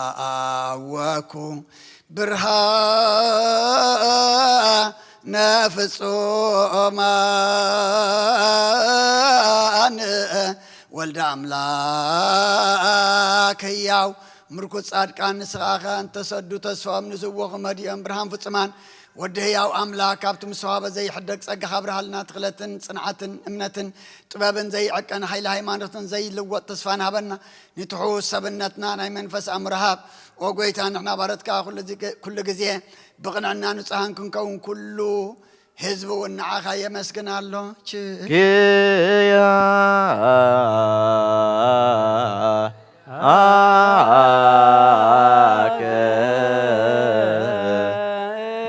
ይታወኩ ብርሃነ ፍጹማን። ወልደ ኣምላክ ህያው ምርኩስ ጻድቃን ንስኻ ኢኻ። እንተሰዱ ተስፋኦም ንዝወኹ መዲኦም ብርሃን ፍጹማን። ወዲ ህያው ኣምላክ ካብቲ ምስተዋህበ ዘይሕደግ ጸጋኻ ኣብርሃልና። ትኽለትን ጽንዓትን እምነትን ጥበብን ዘይዕቀን ሓይሊ ሃይማኖትን ዘይልወጥ ተስፋን ሃበና። ንትሑት ሰብነትና ናይ መንፈስ ኣእምሮ ሃብ። ኦ ጐይታ፣ ንሕና ባሮትካ ኩሉ ዚ-፣ ኩሉ ግዜ ብቕንዕና ንጹሃን ክንከውን ኩሉ ህዝቢ እውን ንዓኻ የመስግን ኣሎ። ች- ኪያ ኣከ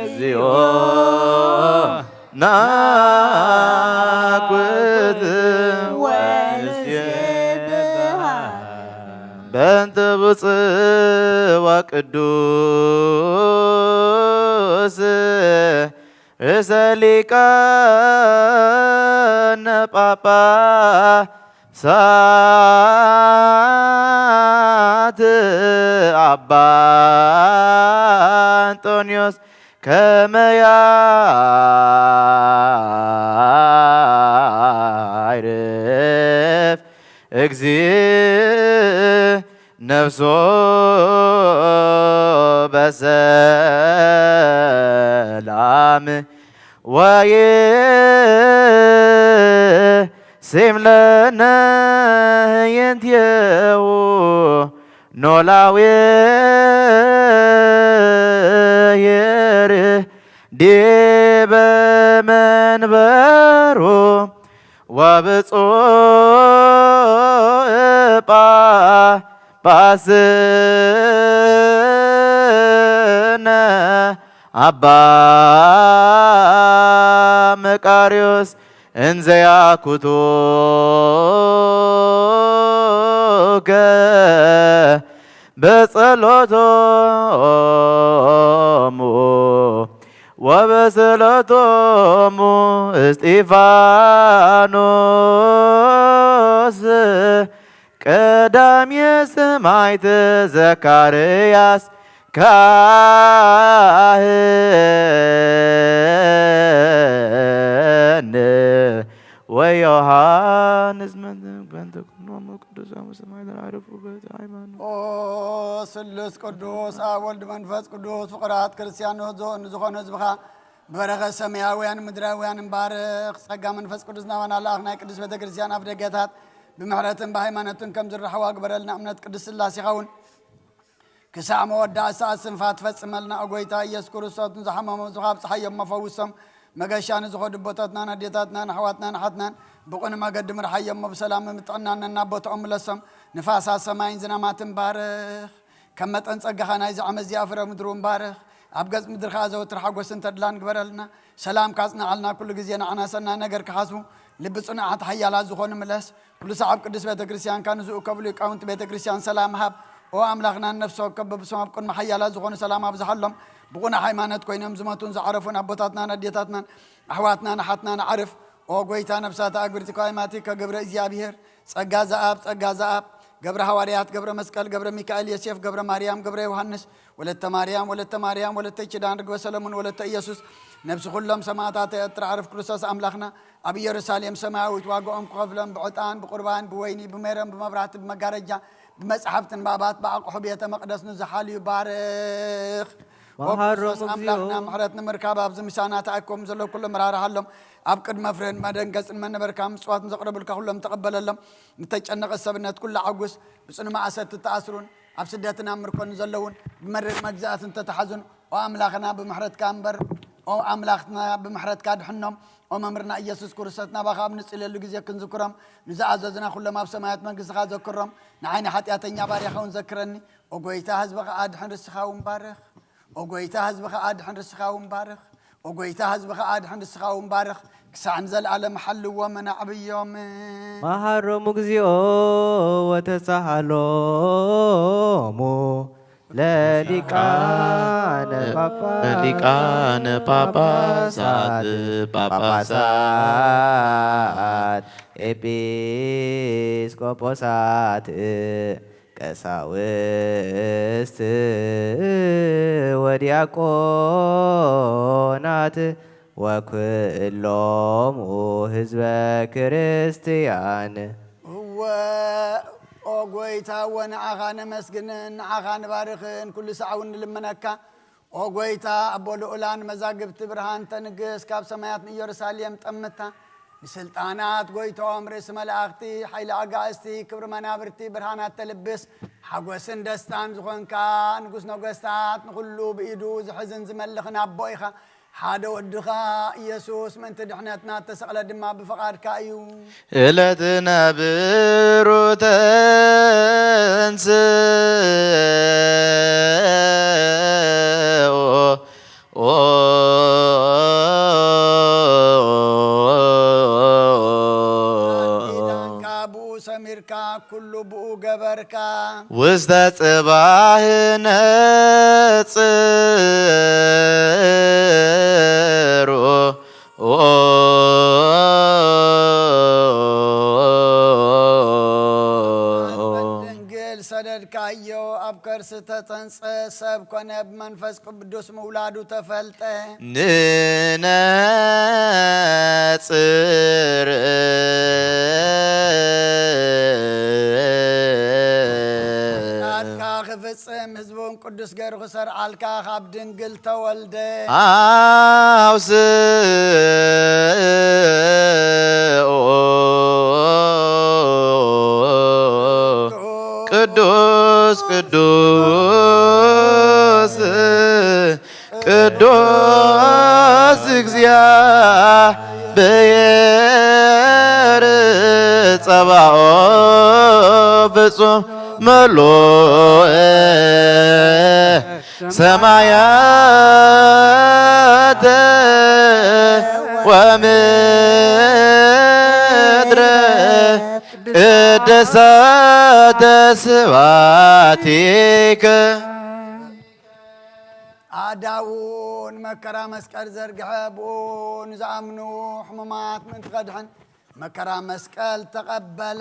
እግዚኦ ናኩት ወንስየብሃ በእንተ ብፁዕ ወቅዱስ ርእሰ ሊቃነ ጳጳሳት ኣባ እንጦንዮስ ከመ ያዕርፍ እግዚእ ነፍሶ በሰላም ወይሴም ለነ ህየንቴሁ ኖላዊ ሄር ዲበ መንበሩ ወብፁዕ ጳጳስነ አባ መቃርዮስ እንዘ ያኩቱከ በጸሎቶሙ ወበስእለቶሙ እስጢፋኖስ ቀዳሜ ሰማዕት ዘካርያስ ካህን ወዮሃንስ መጥምቅ በእንተ ኩሎሙ ቅዱሳን ወሰማዕት ለዐረፉ በእንተ ሃይማኖት። ኦ ስሉስ ቅዱስ ኣብ ወልድ መንፈስ ቅዱስ ፍቕራት ክርስቲያን ንዝኾኑ ህዝብኻ በረኸት ሰማያውያን ምድራውያን እምባርኽ። ጸጋ መንፈስ ቅዱስ ናባና ለኣኽ ናይ ቅዱስ ቤተ ክርስቲያን ኣፍ ደገታት ብምሕረትን ብሃይማኖትን ከም ዝረሓዋ ግበረልና። እምነት ቅዱስ ስላሴኻ እውን ክሳዕ መወዳእታ ሰዓት ስንፋ ትፈጽመልና። ኦ ጎይታ ኢየሱስ ክርስቶስ ንዝሓመሙ ህዝብኻ ኣብጽሓዮም እሞ ፈውሶም። መገሻ ንዝኸዱ ኣቦታትናን ኣዴታትናን ኣሕዋትናን ኣሓትናን ብቕኑዕ መገዲ ምርሓዮም እሞ ብሰላም ብምጥዕና ነናብ ቦታኦም ምለሶም። ንፋሳት ሰማይን ዝናማትን ባርኽ። ከም መጠን ጸጋኻ ናይዚ ዓመት እዚኣ ፍረ ምድሪ እውን ባርኽ። ኣብ ገጽ ምድሪ ከኣ ዘወትር ሓጎስን ተድላን ግበረልና። ሰላም ካጽንዓልና፣ ኩሉ ግዜ ንዓና ሰናይ ነገር ክሓስቡ ልቢ ጽኑዓት ሓያላት ዝኾኑ ምለስ። ኩሉ ሰዓብ ቅዱስ ቤተ ክርስቲያንካ ንዝእከብሉ ሊቃውንቲ ቤተ ክርስቲያን ሰላም ሃብ። ኦ ኣምላኽና፣ ንነፍሲ ወከፍ በብስም ኣብ ቅድሚ ሓያላት ዝኾኑ ሰላም ኣብዝሓሎም። ብቑኑዕ ሃይማኖት ኮይኖም ዝሞቱን ዝዓረፉን ኣቦታትናን ኣዴታትናን ኣሕዋትናን ኣሓትናን ኣዕርፍ። ኦ ጎይታ፣ ነፍሳት ኣግብርቲ ከዋይማቲ ከገብረ እግዚኣብሔር፣ ጸጋ ዘኣብ፣ ጸጋ ዘኣብ፣ ገብረ ሃዋርያት፣ ገብረ መስቀል፣ ገብረ ሚካኤል፣ ዮሴፍ፣ ገብረ ማርያም፣ ገብረ ዮሃንስ፣ ወለተ ማርያም፣ ወለተ ማርያም፣ ወለተ ኪዳን፣ ርግበ ሰለሙን፣ ወለተ ኢየሱስ፣ ነብሲ ኩሎም ሰማዕታት ኤርትራ፣ ዕርፍ ክርስቶስ ኣምላኽና፣ ኣብ ኢየሩሳሌም ሰማያዊት ዋጋኦም ክኸፍሎም ብዕጣን፣ ብቁርባን፣ ብወይኒ፣ ብሜሮን፣ ብመብራህቲ፣ ብመጋረጃ፣ ብመጻሕፍቲ ንባባት፣ ብኣቕሑ ቤተ መቕደስ ንዝሓልዩ ባርኽ። መሃሮም ኦ ክርስቶስ ኣምላኽና፣ እግዚኦ። ምሕረት ንምርካብ ኣብዚ ምሳና ተኣኪቦም ዘለዉ ኩሎም ራርሃሎም። ኣብ ቅድመ ፍሬን መደንገጽን መነበርካ ምጽዋት ንዘቕረቡልካ ኩሎም ተቐበለሎም። ንተጨነቐ ሰብነት ኩሉ ዓጉስ። ብጽኑ ማእሰርቲ እተኣስሩን ኣብ ስደትን ኣብ ምርኮን ዘለዉን ብመድረቕ መግዛእትን ተተሓዙን ኦ ኣምላኽና ብምሕረትካ እምበር፣ ኦ ኣምላኽና ብምሕረትካ ድሕኖም። ኦ መምህርና ኢየሱስ ክርስቶስ ናባኻ ኣብ ንጽልየሉ ግዜ ክንዝክሮም ንዝኣዘዙና ኩሎም ኣብ ሰማያት መንግስትኻ ዘክሮም። ንዓይ ንሓጢኣተኛ ባርያኻ እውን ዘክረኒ። ኦ ጎይታ ህዝብኻ ኣድሕን ርስኻ እውን ባርኽ። ኦ ጎይታ ህዝብኻ ኣድሕን ርስኻ እውን ባርኽ። ኦ ጎይታ ህዝብኻ ኣድሕን ርስኻ እውን ባርኽ። ክሳዕ ንዘለኣለም ሓልዎምን ኣዕብዮምን። መሃሮሙ እግዚኦ ወተሳሃሎሙ ለሊቃነ ጳጳሳት ሊቃነ ጳጳሳት ጳጳሳት ኤጲስቆጶሳት ቀሳውስት ወዲያቆናት ወኩሎሙ ህዝበ ክርስቲያን። እወ ኦ ጎይታ፣ እወ ንዓኻ ነመስግንን ንዓኻ ንባርኽን፣ ኩሉ ሳዕ እውን ንልምነካ። ኦ ጎይታ፣ ኣቦ ልኡላን መዛግብቲ ብርሃን ተንግስ፣ ካብ ሰማያት ንኢየሩሳሌም ጠምታ። ንስልጣናት ጎይቶም፣ ርእሲ መላእኽቲ፣ ሓይሊ ኣጋእዝቲ፣ ክብሪ መናብርቲ ብርሃናት ተልብስ፣ ሓጎስን ደስታን ዝኾንካ ንጉስ ነገስታት፣ ንኹሉ ብኢዱ ዝሕዝን ዝመልኽን ኣቦ ኢኻ። ሓደ ወድኻ ኢየሱስ ምእንቲ ድሕነትና እተሰቕለ ድማ ብፍቓድካ እዩ። እለ ትነብር ወተንሥእ። ቃል ኪዳንካ ብኡ ሰሚርካ፣ ኩሉ ብኡ ገበርካ። ውስተ ጽባሕ ነጽሩ። ድንግል ሰደድካዮ፣ ኣብ ከርሲ ተጸንጸ፣ ሰብ ኮነ፣ ብመንፈስ ቅዱስ ምውላዱ ተፈልጠ። ንነጽር። ናትካ ክፍጽም ህዝቡን ቅዱስ ገይሩ ክሰርዓልካ ካብ ድንግል ተወልደ። ኣውስኡ ቅዱስ ቅዱስ ቅዱስ እግዚኣብሔር ጸባኦት ፍጹም ምሉእ ሰማያተ ወምድረ ቅድሳተ ስብሐቲከ። ኣእዳዉ ንመከራ መስቀል ዘርግሐ፣ ብኡ ንዝኣምኑ ሕሙማት ምእንቲ ከድሕን መከራ መስቀል ተቐበለ።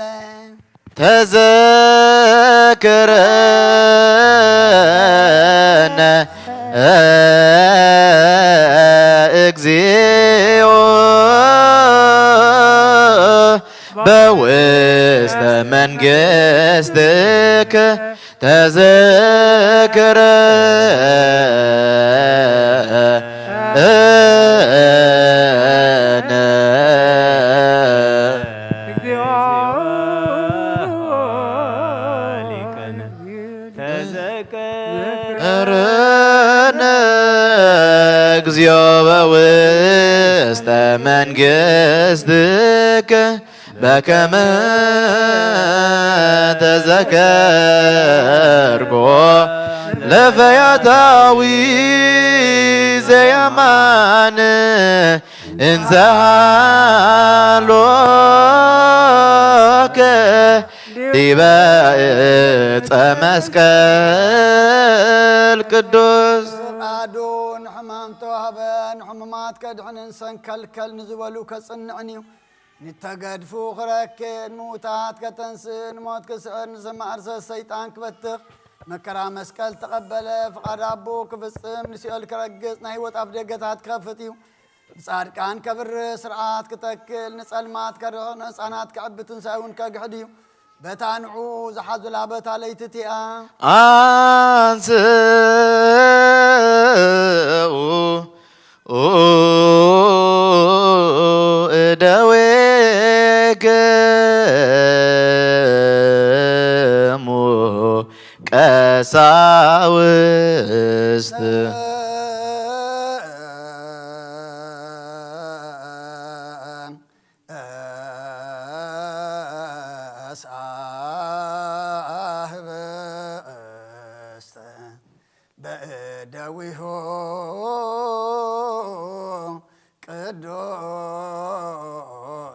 ተዘክረነ እግዚኦ በውስተ መንግስትከ ተዘክረነ ተዘክረነ እግዚኦ በውስተ መንግስትከ በከመ ተዘከርኮ ለፈያታዊ ዘየማን እንዘ ሃሎከ ዲበ ዕፀ መስቀል ቅዱስ። ፍቓዱ ንሕማም ተዋህበ፣ ንሕሙማት ከድሕንን ሰንከልከል ንዝበሉ ከጽንዕን እዩ። ንተገድፉ ክረክብ፣ ንሙታት ከተንስእ፣ ንሞት ክስዕር፣ ንስማዕ ርሰት ሰይጣን ክበትኽ፣ መከራ መስቀል ተቐበለ፣ ፍቓድ ኣቦ ክፍጽም፣ ንሲኦል ክረግጽ፣ ናይ ህይወት ኣፍ ደገታት ክኸፍት እዩ። ንጻድቃን ከብርህ፣ ስርዓት ክተክል፣ ንጸልማት ከርቕ፣ ንህጻናት ከዕቢ፣ ትንሳኤ እውን ከግሕድ እዩ። በታ ንዑ ዝሓዙላ በታ ለይቲ እቲኣ ኣንስኡ እደዊክሙ ቀሳውስት። ሳህብስተ በእደዊሁ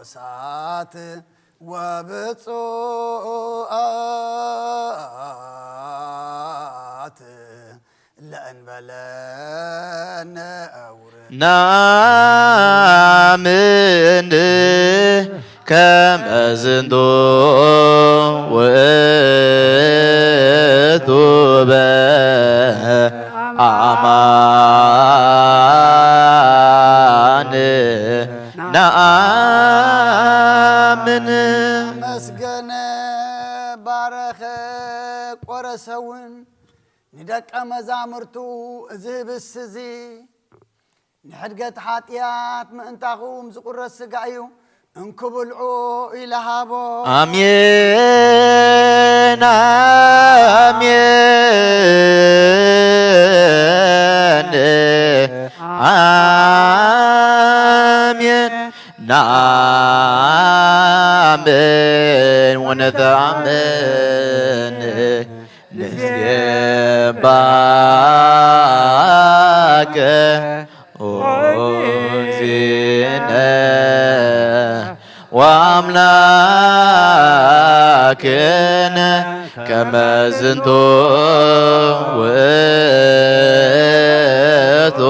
ቅዱሳት ወብፁዓት ለእንበለ ነውር። ናምን ከመ ዝንቱ ውእቱ በአማን ነአምን። መስገነ ባረኸ ቆረሰውን ንደቀ መዛሙርቱ፣ እዚ ህብስት እዚ ንሕድገት ሓጢኣት ምእንታኹም ዝቑረስ ሥጋ እዩ፣ እንኩ ብልዑ ኢለ ሃቦ። ኣሜን፣ ኣሜን፣ ኣሜን። ንኣምን ወነተኣምን። ንሴባከ ኦ እግዚእነ ወአምላክነ ከመ ዝንቱ ውእቱ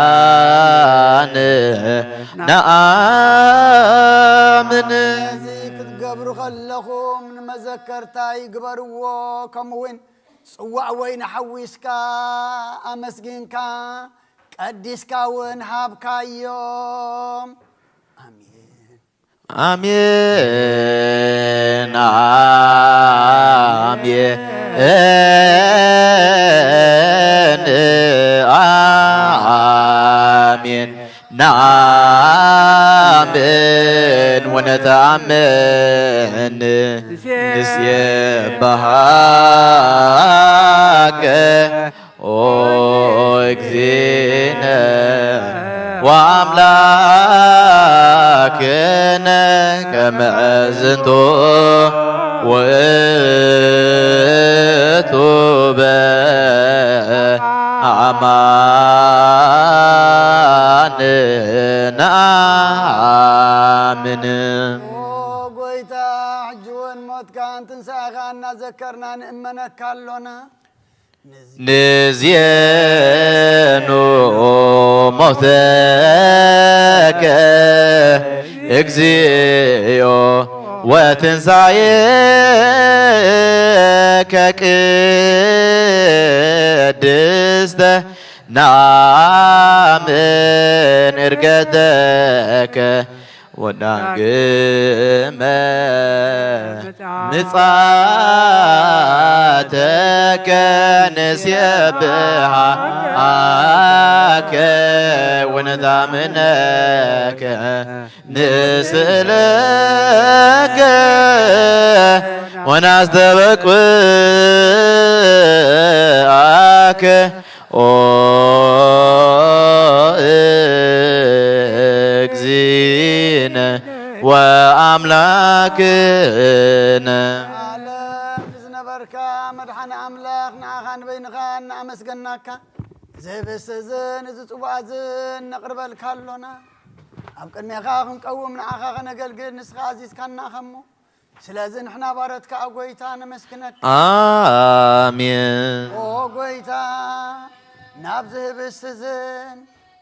በአማን ነአምን። እዚ ክትገብሩ ከለኹም ንመዘከርታይ ግበርዎ። ከምኡውን ጽዋእ ወይኒ ሓዊስካ ኣመስጊንካ ቀዲስካ እውን ሃብካዮም። ኣሜን። ኣሜን፣ ኣሜን፣ ኣሜን። ንኣምን ወነተኣምን ንሴብሐከ ኦ እግዚእነ ወአምላክነ ከመ ዝንቱ ውእቱ በአማን ነአ ምን ኦ ጎይታ፣ ሕጂ እውን ሞትካን ትንሳኤኻን እናዘከርና ንእመነካ ኣሎና። ንዜኑ ሞተከ እግዚኦ ወትንሳኤከ ቅድስተ ናምን እርገተከ ወዳግመ ምጻተከ ንሴብሃከ ወነታምነከ ንስእለከ ወናስተበቅዓከ ኦ እግዚእነ ወኣምላክነ። ዓለም ዝነበርካ መድሓኒ ኣምላኽ፣ ንዓኻ ንበይንኻ እናኣመስገናካ፣ እዚ ህብስቲ እዝን እዚ ጽዋእ እዝን ነቕርበልካ ኣሎና። ኣብ ቅድሜኻ ክንቀውም፣ ንዓኻ ከነገልግል ንስኻ ኣዚዝካና ኸሞ፣ ስለዚ ንሕና ባሮትካ፣ ኣ ጎይታ፣ ነመስግነካ። ኣሜን። ኦ ጎይታ፣ ናብዚ ህብስቲ እዝን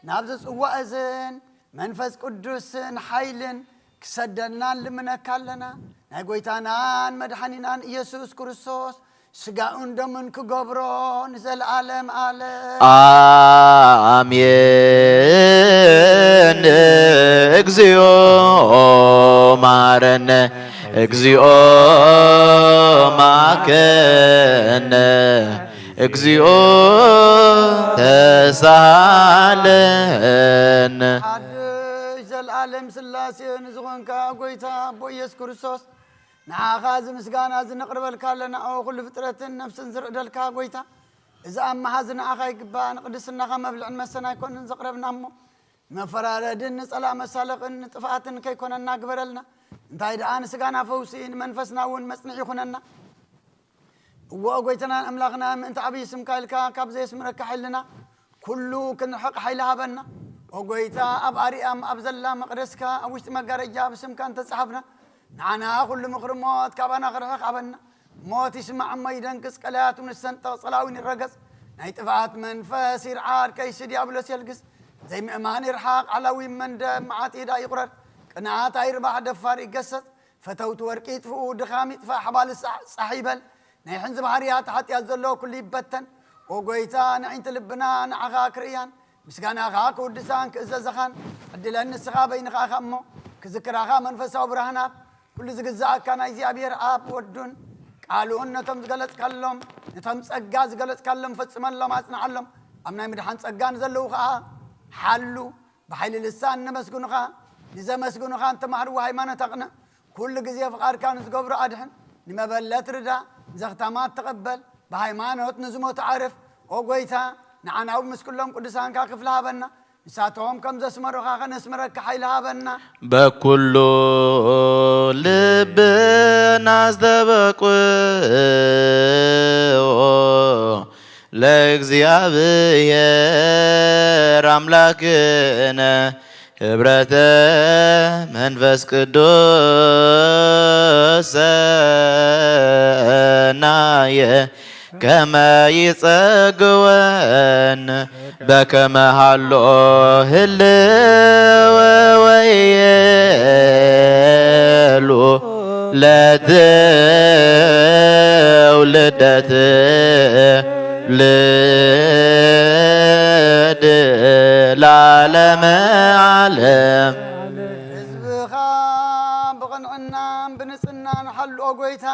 ናብዚ ጽዋእ እዝን መንፈስ ቅዱስን ሓይልን ክሰደልና ንልምነካ ኣለና። ናይ ጎይታናን መድሓኒናን ኢየሱስ ክርስቶስ ስጋኡን ደሙን ክገብሮ ንዘለኣለም ኣለም። ኣሜን። እግዚኦ ማረነ፣ እግዚኦ ማከነ፣ እግዚኦ ተሳለነ። ሓድሽ ዘለኣለም ስላሴ ንዝኾንካ ጎይታ ኣቦ ኢየሱስ ክርስቶስ፣ ንዓኻ እዚ ምስጋና እዚ ነቕርበልካ ኣለና። ኦ ኩሉ ፍጥረትን ነፍስን ዝርዕደልካ ጎይታ፣ እዚ ኣመሃዚ ንዓኻ ይግባእ፣ ንቅድስናኻ መብልዕን መስተን ኣይኮንን ዘቕረብና እሞ፣ ንመፈራረድን ንጸላእ መሳለቕን ንጥፍኣትን ከይኮነና ግበረልና። እንታይ ደኣ ንስጋና ፈውሲ፣ ንመንፈስና እውን መጽንዒ ይኹነና። እወ ጎይታናን ኣምላኽና፣ ምእንቲ ዓብዪ ስምካ ኢልካ ካብ ዘየስምረካ ሓይልና ኩሉ ክንርሕቕ ሓይሊ ሃበና። ኦ ጎይታ፣ ኣብ ኣርያም ኣብ ዘላ መቕደስካ፣ ኣብ ውሽጢ መጋረጃ ብስምካ እንተጸሓፍና፣ ንዓና ኩሉ ምኽሪ ሞት ካባና ክርሕቕ ሃበና። ሞት ይስማዕ እሞ ይደንግጽ፣ ቀላያቱ ንሰንጠቕ፣ ጸላዊን ይረገጽ። ናይ ጥፍኣት መንፈስ ይርዓድ፣ ከይሲ ዲያብሎስ የልግስ። ዘይምእማን ይርሓቕ፣ ዓላዊ መንደብ መዓት ኢዳ ይቑረር። ቅንኣት ኣይርባሕ፣ ደፋር ይገሰጽ። ፈተውቲ ወርቂ ይጥፍኡ፣ ድኻም ይጥፋእ፣ ሓባል ጻሕ ይበል። ናይ ሕንዚ ባህርያት ሓጢኣት ዘሎ ኩሉ ይበተን። ኦ ጎይታ፣ ንዒንቲ ልብና ንዓኻ ክርእያን ምስጋናኻ ክውድሳን ክእዘዘኻን ዕድለን ንስኻ በይንኻ ኢኻ እሞ፣ ክዝክራኻ መንፈሳዊ ብርሃናት ኩሉ ዝግዛኣካ ናይ እግዚኣብሔር ኣብ ወዱን ቃሉን ነቶም ዝገለጽካሎም፣ ነቶም ጸጋ ዝገለጽካሎም ፈጽመሎም ኣጽንዓሎም። ኣብ ናይ ምድሓን ጸጋ ንዘለዉ ኸኣ ሓሉ። ብሓይሊ ልሳን ነመስግኑኻ፣ ንዘመስግኑኻ ንተማህርዎ ሃይማኖት ኣቕንዕ። ኩሉ ግዜ ፍቓድካ ንዝገብሩ ኣድሕን፣ ንመበለት ርዳ፣ ንዘኽታማት ተቐበል፣ ብሃይማኖት ንዝሞቱ ዓርፍ። ኦ ጎይታ፣ ንዓና እውን ምስ ኩሎም ቅዱሳንካ ክፍሊ ሃበና፣ ንሳቶም ከም ዘስመሩኻ ከነስምረካ ሓይሊ ሃበና። በኩሉ ልብና ኣስተበቅዖ ለእግዚኣብሔር ኣምላክነ ህብረተ መንፈስ ቅዱስ ሰናየ ከመ ይጸግወን በከመ ሃሎ ህልወ ወየሉ ለትውልደት ልድ ላለመ ዓለም። ህዝብኻ ብቕንዕናን ብንጽህናን ሓልኦ ጎይታ፣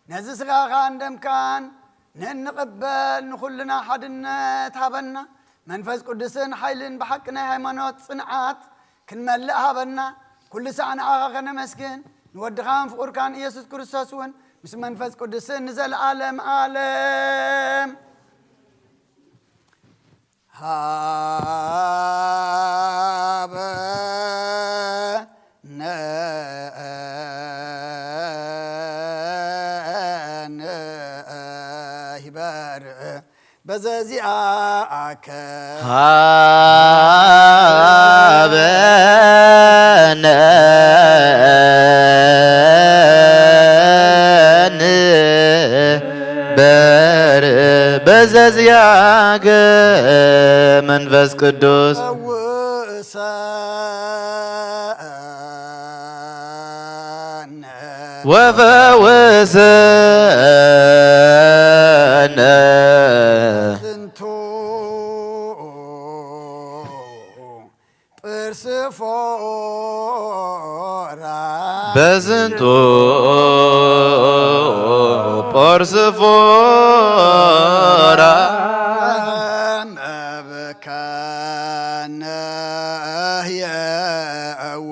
ነዚ ስጋኻ እንደምካን ንንቕበል ንኹልና ሓድነት ሃበና። መንፈስ ቅዱስን ሓይልን ብሓቂ ናይ ሃይማኖት ጽንዓት ክንመልእ ሃበና። ኩሉ ሳዕ ንዓኻ ከነመስግን፣ ንወድኻን ፍቑርካን ኢየሱስ ክርስቶስ እውን ምስ መንፈስ ቅዱስን ንዘለኣለም ኣለም። ሃበነ ይበርእ በዘዚኣከ ሃበነ ዘዝያገ መንፈስ ቅዱስ። ወፈውሰነ። ጵርስፎራ። በዝንቱ ጶርስፎራ። መብከነ ህየው።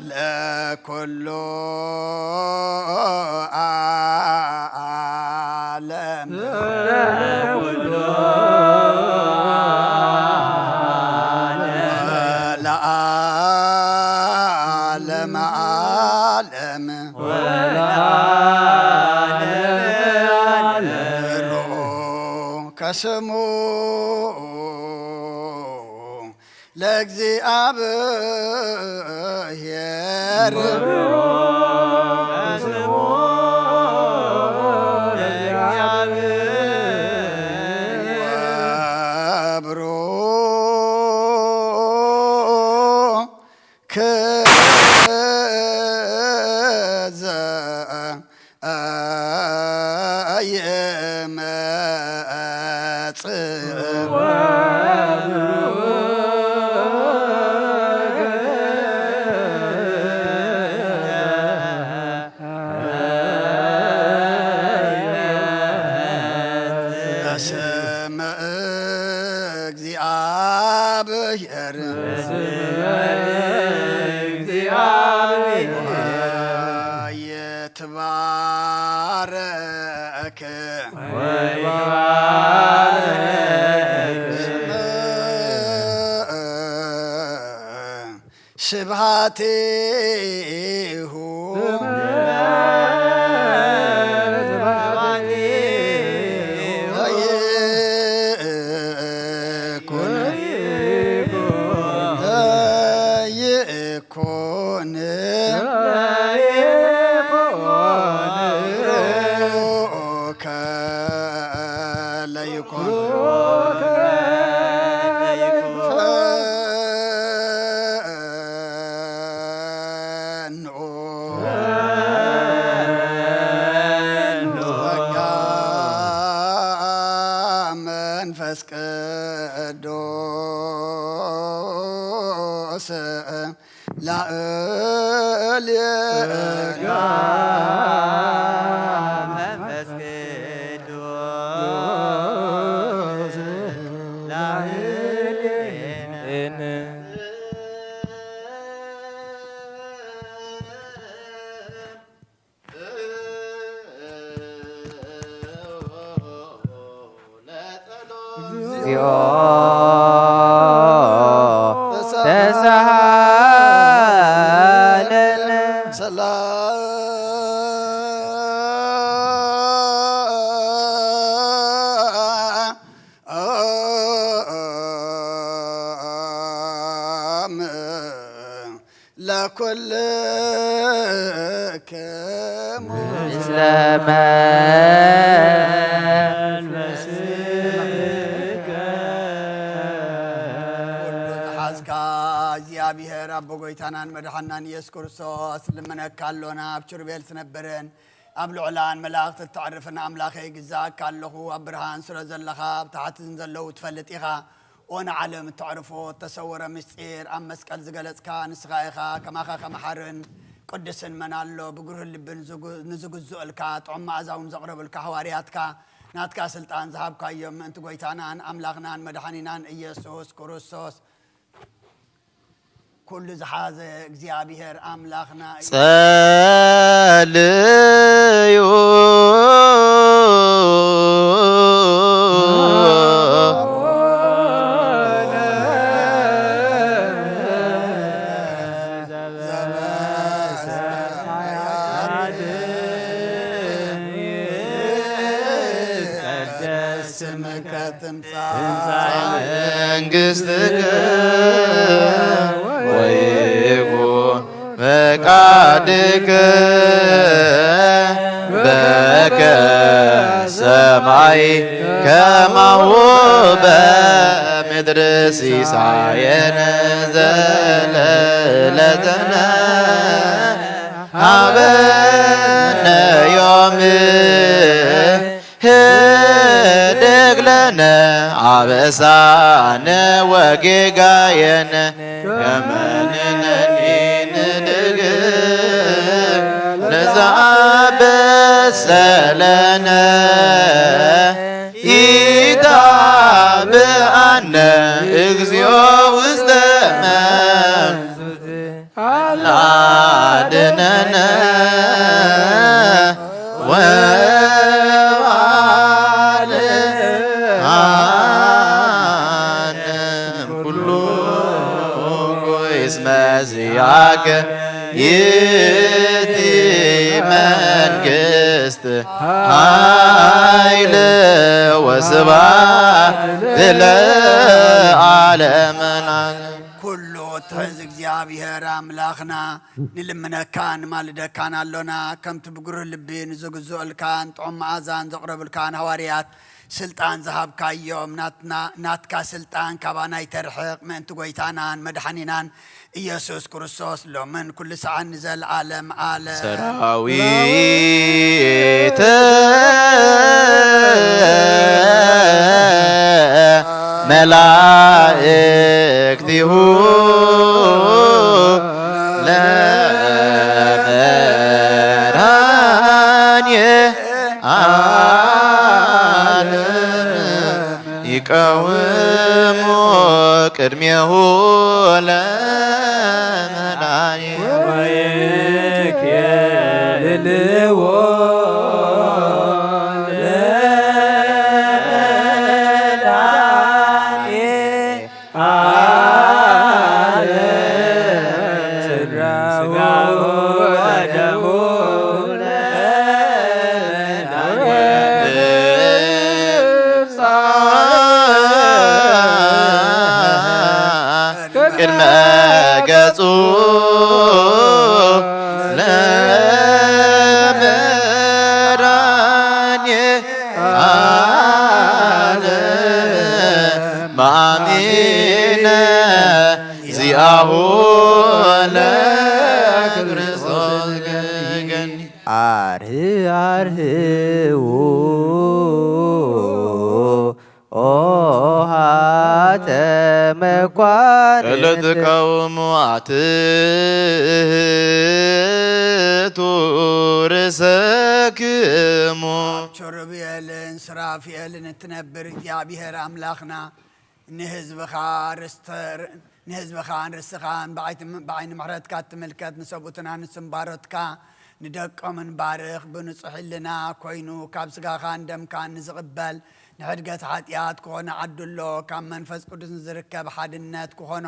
ዘለኩሉ ዓለም። ለዓለመ ዓለም። ብሩክ ስሙ ለእግዚኣብሔር። ወብሩክ ዘ- በስመ እግዚአብሔር። በስመ እግዚአብሔር። ይትባረክ። ወይትባረክ። ስምዕ ስብሐቲሁ። ለይኩን። ለይኩን። ለይኩን። መንፈስ ቅዱስ ላዕሌነ። መንፈስ ቅዱስ ላዕሌነ። እግዚኦ ተሳሃለነ። ሰላም ለኩልክሙ። ምስለ መንፈስከ። ኩሉ ዝሓዝካ እግዚኣብሔር ኣቦ ጎይታናን መድሓናን ኢየሱስ ክርስቶስ ልመነካ ኣሎና። ኣብ ችሩቤል ትነብርን ኣብ ልዑላን መላእኽቲ እተዕርፍን ኣምላኸይ፣ ግዛኣካ ኣለኹ። ኣብ ብርሃን ስለ ዘለኻ፣ ኣብ ታሕቲ ዘለዉ ትፈልጥ ኢኻ። ኦነ ዓለም እተዕርፎ እተሰወረ ምስጢር ኣብ መስቀል ዝገለጽካ ንስኻ ኢኻ። ከማኻ ከመሓርን ቅዱስን መን ኣሎ? ብግሩህ ልቢ ንዝጉ-፣ ንዝግዝኡልካ፣ ጥዑም መኣዛ እውን ዘቕረቡልካ ሃዋርያትካ፣ ናትካ ስልጣን ዝሃብካዮም ምእንቲ ጎይታናን ኣምላኽናን መድሓኒናን ኢየሱስ ክርስቶስ። ኩሉ ዝሓዘ እግዚኣብሔር ኣምላኽና እዩ። ጸልዩ። ስምከ ትምጻእ መንግሥትከ ወይኩን ፈቃድከ ጻድቅ በከ ሰማይ ከማሁ በምድር ሲሳየነ ዘለለተነ ሀበነ ዮም ህደግ ለነ አበሳነ ወጌጋየነ ከመ ንሕነኒ ንድግ ለዘአበሰ ለነ ኢታብአነ እግዚኦ ውስተ መንሱት አላድነነ ወአልአነ ኩሉ እስመ ዚአከ ይእቲ መንግስት ኃይል ወስብሐት ለዓለመ ዓለም። ኩሉ ትሕዝ እግዚኣብሔር ኣምላኽና፣ ንልምነካን ንማልደካን ኣሎና። ከምቲ ብግሩህ ልቢ ንዝግዝኦልካን ጥዑም መኣዛን ዘቕረብልካን ሃዋርያት ስልጣን ዝሃብካዮም፣ ናትና፣ ናትካ ስልጣን ካባና ይተርሕቕ። ምእንቲ ጐይታናን መድሓኒናን ኢየሱስ ክርስቶስ፣ ሎምን ኩሉ ሰዓት ንዘለዓለም ዓለም። ሰራዊተ መላእክቲሁ ለመድኃኔ ዓለም ይቀውሙ ቅድሜሁ ለመድኃኔ ወይኬልልዎ ለመድኃኔ ዓለም ስጋሁ ወደሙ ለመድኃኔ ቅድመ ገጹ ለመድኃኔ ዓለም አሚነ ዚአሁ ለክርስቶስ ገኒ። አርህ አርህዉ ኦ ሃተ መኳንንት ለትቀውሙ አትሕቱ ርእሰክሙ። ኣብ ኪሩቤልን ሱራፌልን እትነብር እግዚኣብሔር ኣምላኽና፣ ንህዝብኻ ርስተ-፣ ንህዝብኻን ርስኻን ብዓይት-፣ ብዓይኒ ምሕረትካ እትምልከት፣ ንሰብኡትን ኣንስትን ባሮትካ ንደቆምን ባርኽ። ብንጹሕ ሕልና ኮይኑ ካብ ስጋኻን ደምካን ንዝቕበል፣ ንሕድገት ሓጢኣት ክኾነ ዓድሎ፣ ካብ መንፈስ ቅዱስ ንዝርከብ ሓድነት ክኾኖ፣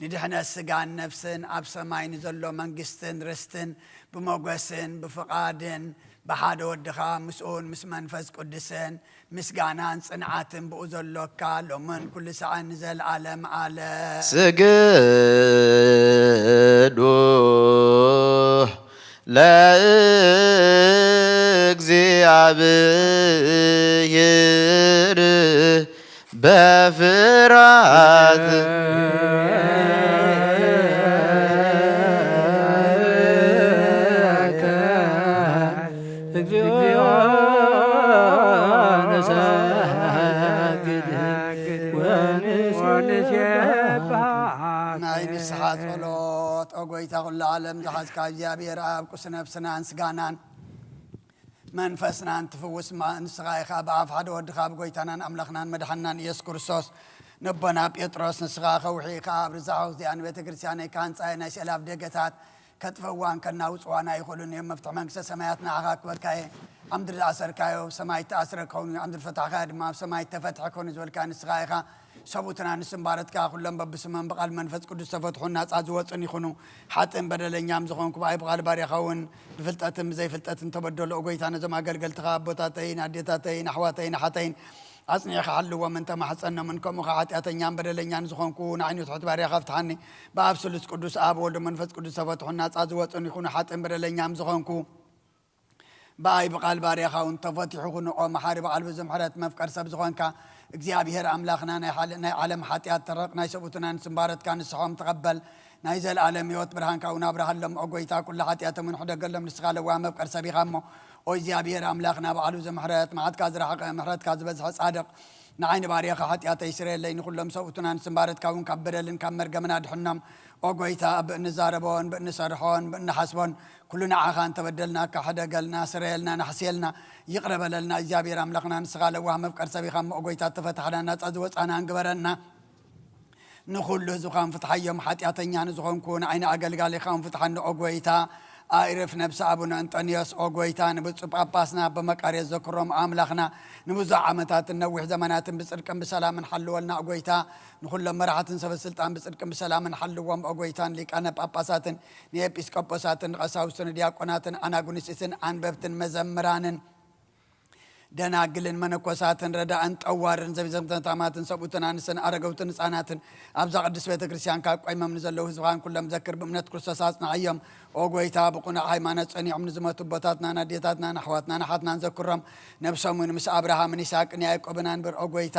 ንድሕነት ስጋን ነፍስን ኣብ ሰማይ ንዘሎ መንግስትን ርስትን ብሞገስን ብፍቓድን ብሓደ ወድኻ ምስኡን ምስ መንፈስ ቅዱስን ምስጋናን ጽንዓትን ብኡ ዘሎካ ሎምን ኩሉ ሰዓን ንዘለዓለም ዓለም። ስግዱ ለእግዚኣብሔር በፍርሃት እግዚኦ ንሰግድ ወንሴብሐካ። ናይ ንስሓ ጸሎት። ኦ ጐይታ ኩሉ ዓለም ዝሓዝካ እግዚኣብሔር ኣብ ቁስ ነፍስናን ስጋናን መንፈስናን ትፍውስ ማ-፣ ንስኻ ኢኻ። ብኣፍ ሓደ ወድኻ ብጎይታናን ኣምላኽናን መድሓንናን ኢየሱስ ክርስቶስ ነቦና ጴጥሮስ ንስኻ ከውሒ ኢኻ። ኣብ ርዛዖ እዚኣ ንቤተ ክርስቲያነይ ክሃንጻ እየ፣ ናይ ስእሊ ኣፍደገታት ከጥፈዋን ከናውጽዋን ኣይኽእሉን እዮም። መፍትሒ መንግስተ ሰማያት ንዓኻ ክበካ እየ። ኣብ ምድሪ ዝኣሰርካዮ ኣብ ሰማይ እተኣስረ ክኸውን እዩ፣ ኣብ ምድሪ ፈታሕካዮ ድማ ኣብ ሰማይ እተፈትሐ ክኸውን እዩ ዝበልካ ንስኻ ኢኻ። ሰብኡትን ኣንስትን ባሮትካ ኩሎም በብስሞም ብቓል መንፈስ ቅዱስ ዝተፈትሑን ናጻ ዝወጹን ይኹኑ። ሓጥእን በደለኛም ዝኾንኩ ብኣይ ብቓል ባርያኻ እውን ብፍልጠትን ብዘይፍልጠትን ተበደሉ። ኦ ጐይታ፣ ነዞም ኣገልገልትኻ ኣቦታተይን ኣዴታተይን ኣሕዋተይን ኣሓተይን ኣጽኒዕኻ ሓልዎም እንተ ማሕጸኖምን፣ ከምኡ ኸዓ ሓጢኣተኛን በደለኛን ዝኾንኩ ንዓይኑ ትሑት ባርያኻ ፍትሓኒ። ብኣብ ስሉስ ቅዱስ ኣብ ወልድ መንፈስ ቅዱስ ተፈትሑ ናጻ ዝወጹን ይኹኑ ሓጥእን በደለኛም ዝኾንኩ ብኣይ ብቓል ባርያኻ እውን ተፈቲሑ ኩንኦ። መሓሪ በዓል ብዙ ምሕረት መፍቀር ሰብ ዝኾንካ እግዚኣብሔር ኣምላኽና ናይ ሓል-፣ ናይ ዓለም ሓጢኣት ተረቕ ናይ ሰብኡትናን ስምባረትካ ንስሖም ተቐበል። ናይ ዘለኣለም ህይወት ብርሃንካ እውን ኣብርሃሎም። ኦ ጎይታ፣ ኩሉ ሓጢኣቶም እውን ሕደገሎም፣ ንስኻ ለዋህ መፍቀር ሰብ ኢኻ እሞ። ኦ እግዚኣብሔር ኣምላኽና በዓል ብዙ ምሕረት፣ መዓትካ ዝረሓቐ ምሕረትካ ዝበዝሐ ጻድቕ፣ ንዓይ ንባርያኻ ሓጢኣተይ ስረየለይ፣ ንኹሎም ሰብኡትናን ስምባረትካ እውን ካብ በደልን ካብ መርገምን ኣድሕኖም። ኦ ጎይታ፣ ብእንዛረቦን ብእንሰርሖን ብእንሓስቦን ኩሉ ንዓኻ እንተበደልናካ ሕደገልና፣ ስረየልና፣ ናሕስየልና፣ ይቕረ በለልና። እግዚኣብሔር ኣምላኽና ንስኻ ለዋህ መፍቀር ሰብ ኢኻ እሞ፣ ኦ ጎይታ፣ እተፈታሕና ናጻ ዝወጻና እንግበረና። ንኹሉ ህዝብኻ ፍትሓዮም፣ ሓጢኣተኛ ንዝኾንኩ ንዓይኒ ኣገልጋሊኻ እውን ፍትሓኒ ኦ ጎይታ። ኣዕርፍ ነብሲ ኣቡነ እንጠንዮስ ኦ ጎይታ፣ ንብፁዕ ጳጳስና ኣቦ መቃርዮስ ዘክሮም ኣምላኽና ንብዙሕ ዓመታትን ነዊሕ ዘመናትን ብጽድቅን ብሰላምን ሓልወልና ኦ ጎይታ። ንኹሎም መራሕትን ሰበ ስልጣን ብጽድቅን ብሰላምን ሓልዎም ኦ ጎይታ። ንሊቃነ ጳጳሳትን ንኤጲስቆጶሳትን ንቐሳውስትን ንዲያቆናትን ኣናጉንስትን ኣንበብትን መዘምራንን ደናግልን መነኮሳትን ረዳእን ጠዋርን ዘቢዘም ተታማትን ሰብኡትን ኣንስትን ኣረገውትን ህፃናትን ኣብዛ ቅድስት ቤተ ክርስቲያን ካብ ቆይሞም ንዘለዉ ህዝብኻን ኩሎም ዘክር። ብእምነት ክርስቶስ ኣጽንዓዮም። ኦ ጎይታ፣ ብቕኑዕ ሃይማኖት ጸኒዖም ንዝሞቱ ኣቦታትናን ኣዴታትናን ኣሕዋትናን ኣሓትናን ዘክሮም። ነብሶም እውን ምስ ኣብርሃምን ይስሐቅን ያዕቆብን ኣንብር። ኦ ጎይታ፣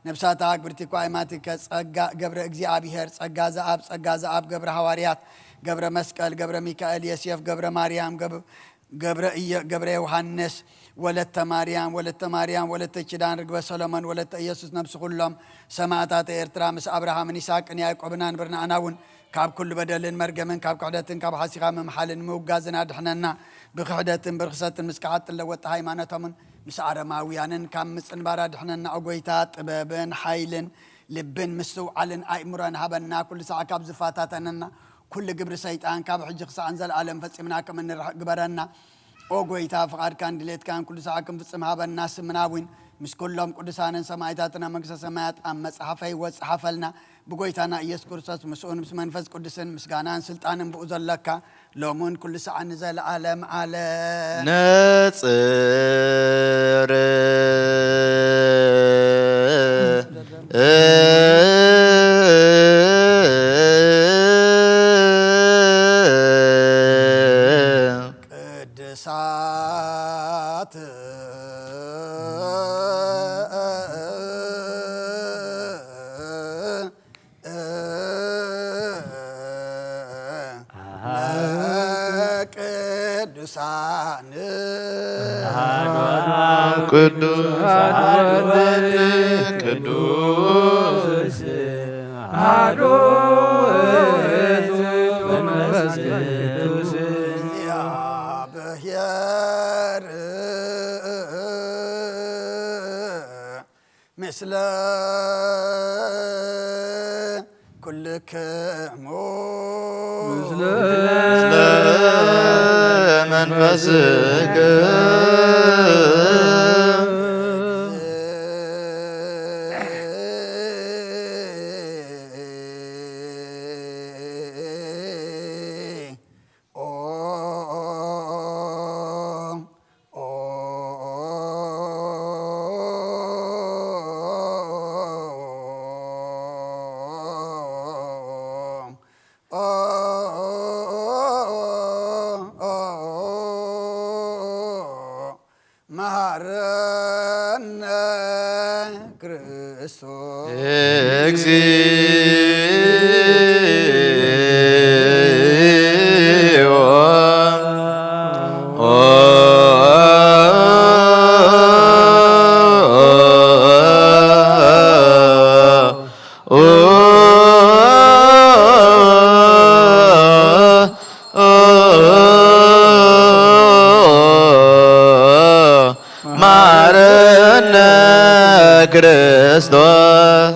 ነብሳታ ኣግብርቲ እኳ ኣይማቲከ ጸጋ ገብረ እግዚኣብሔር፣ ጸጋ ዘኣብ፣ ጸጋ ዘኣብ ገብረ ሃዋርያት፣ ገብረ መስቀል፣ ገብረ ሚካኤል፣ የስየፍ፣ ገብረ ማርያም፣ ገብ-፣ ገብረ እየ-፣ ገብረ ዮሃንስ፣ ወለተ ማርያም፣ ወለተ ማርያም፣ ወለተ ኪዳን፣ ርግበ ሰሎሞን፣ ወለተ ኢየሱስ፣ ነብሲ ኩሎም ሰማእታተ ኤርትራ ምስ ኣብርሃምን ይስሐቅን ያዕቆብን ኣንብር። ንኣና እውን ካብ ኩሉ በደልን መርገምን ካብ ክሕደትን ካብ ሓሲኻ ምምሓልን ምውጋዝን ኣድሕነና። ብክሕደትን ብርኽሰትን ምስ ከሓድቲ ለወጥቲ ሃይማኖቶምን ምስ ኣረማውያንን ካብ ምጽንባር ኣድሕነና። ኦ ጎይታ፣ ጥበብን ሓይልን ልብን ምስትውዓልን ኣእምሮን ሃበና። ኩሉ ሳዕ ካብ ዝፈታተነና ኩሉ ግብሪ ሰይጣን ካብ ሕጂ ክሳዕ ንዘለኣለም ፈጺምና ከም እንርሕቕ ግበረና። ኦ ጎይታ፣ ፍቓድካን ድሌትካን ኩሉ ሳዕ ክንፍጽም ሃበና። ስምና እውን ምስ ኩሎም ቅዱሳንን ሰማእታትን ኣብ መንግስተ ሰማያት ኣብ መጽሓፈ ህይወት ጸሓፈልና። ብጎይታና ኢየሱስ ክርስቶስ ምስኡን ምስ መንፈስ ቅዱስን ምስጋናን ስልጣንን ብኡ ዘለካ ሎሙን ኩሉ ሰዓት ንዘለዓለም ዓለም። ነጽር ቅድሳት ቅዱሳን ቅዱስ ቅዱስ አሐዱ ውእቱ መንፈስ ቅዱስ እግዚአብሔር ምስለ ኩልክሙ ምስለ መንፈስክ መሃረነ ክርስቶስ። እግዚኦ ማረነ ክርስቶስ።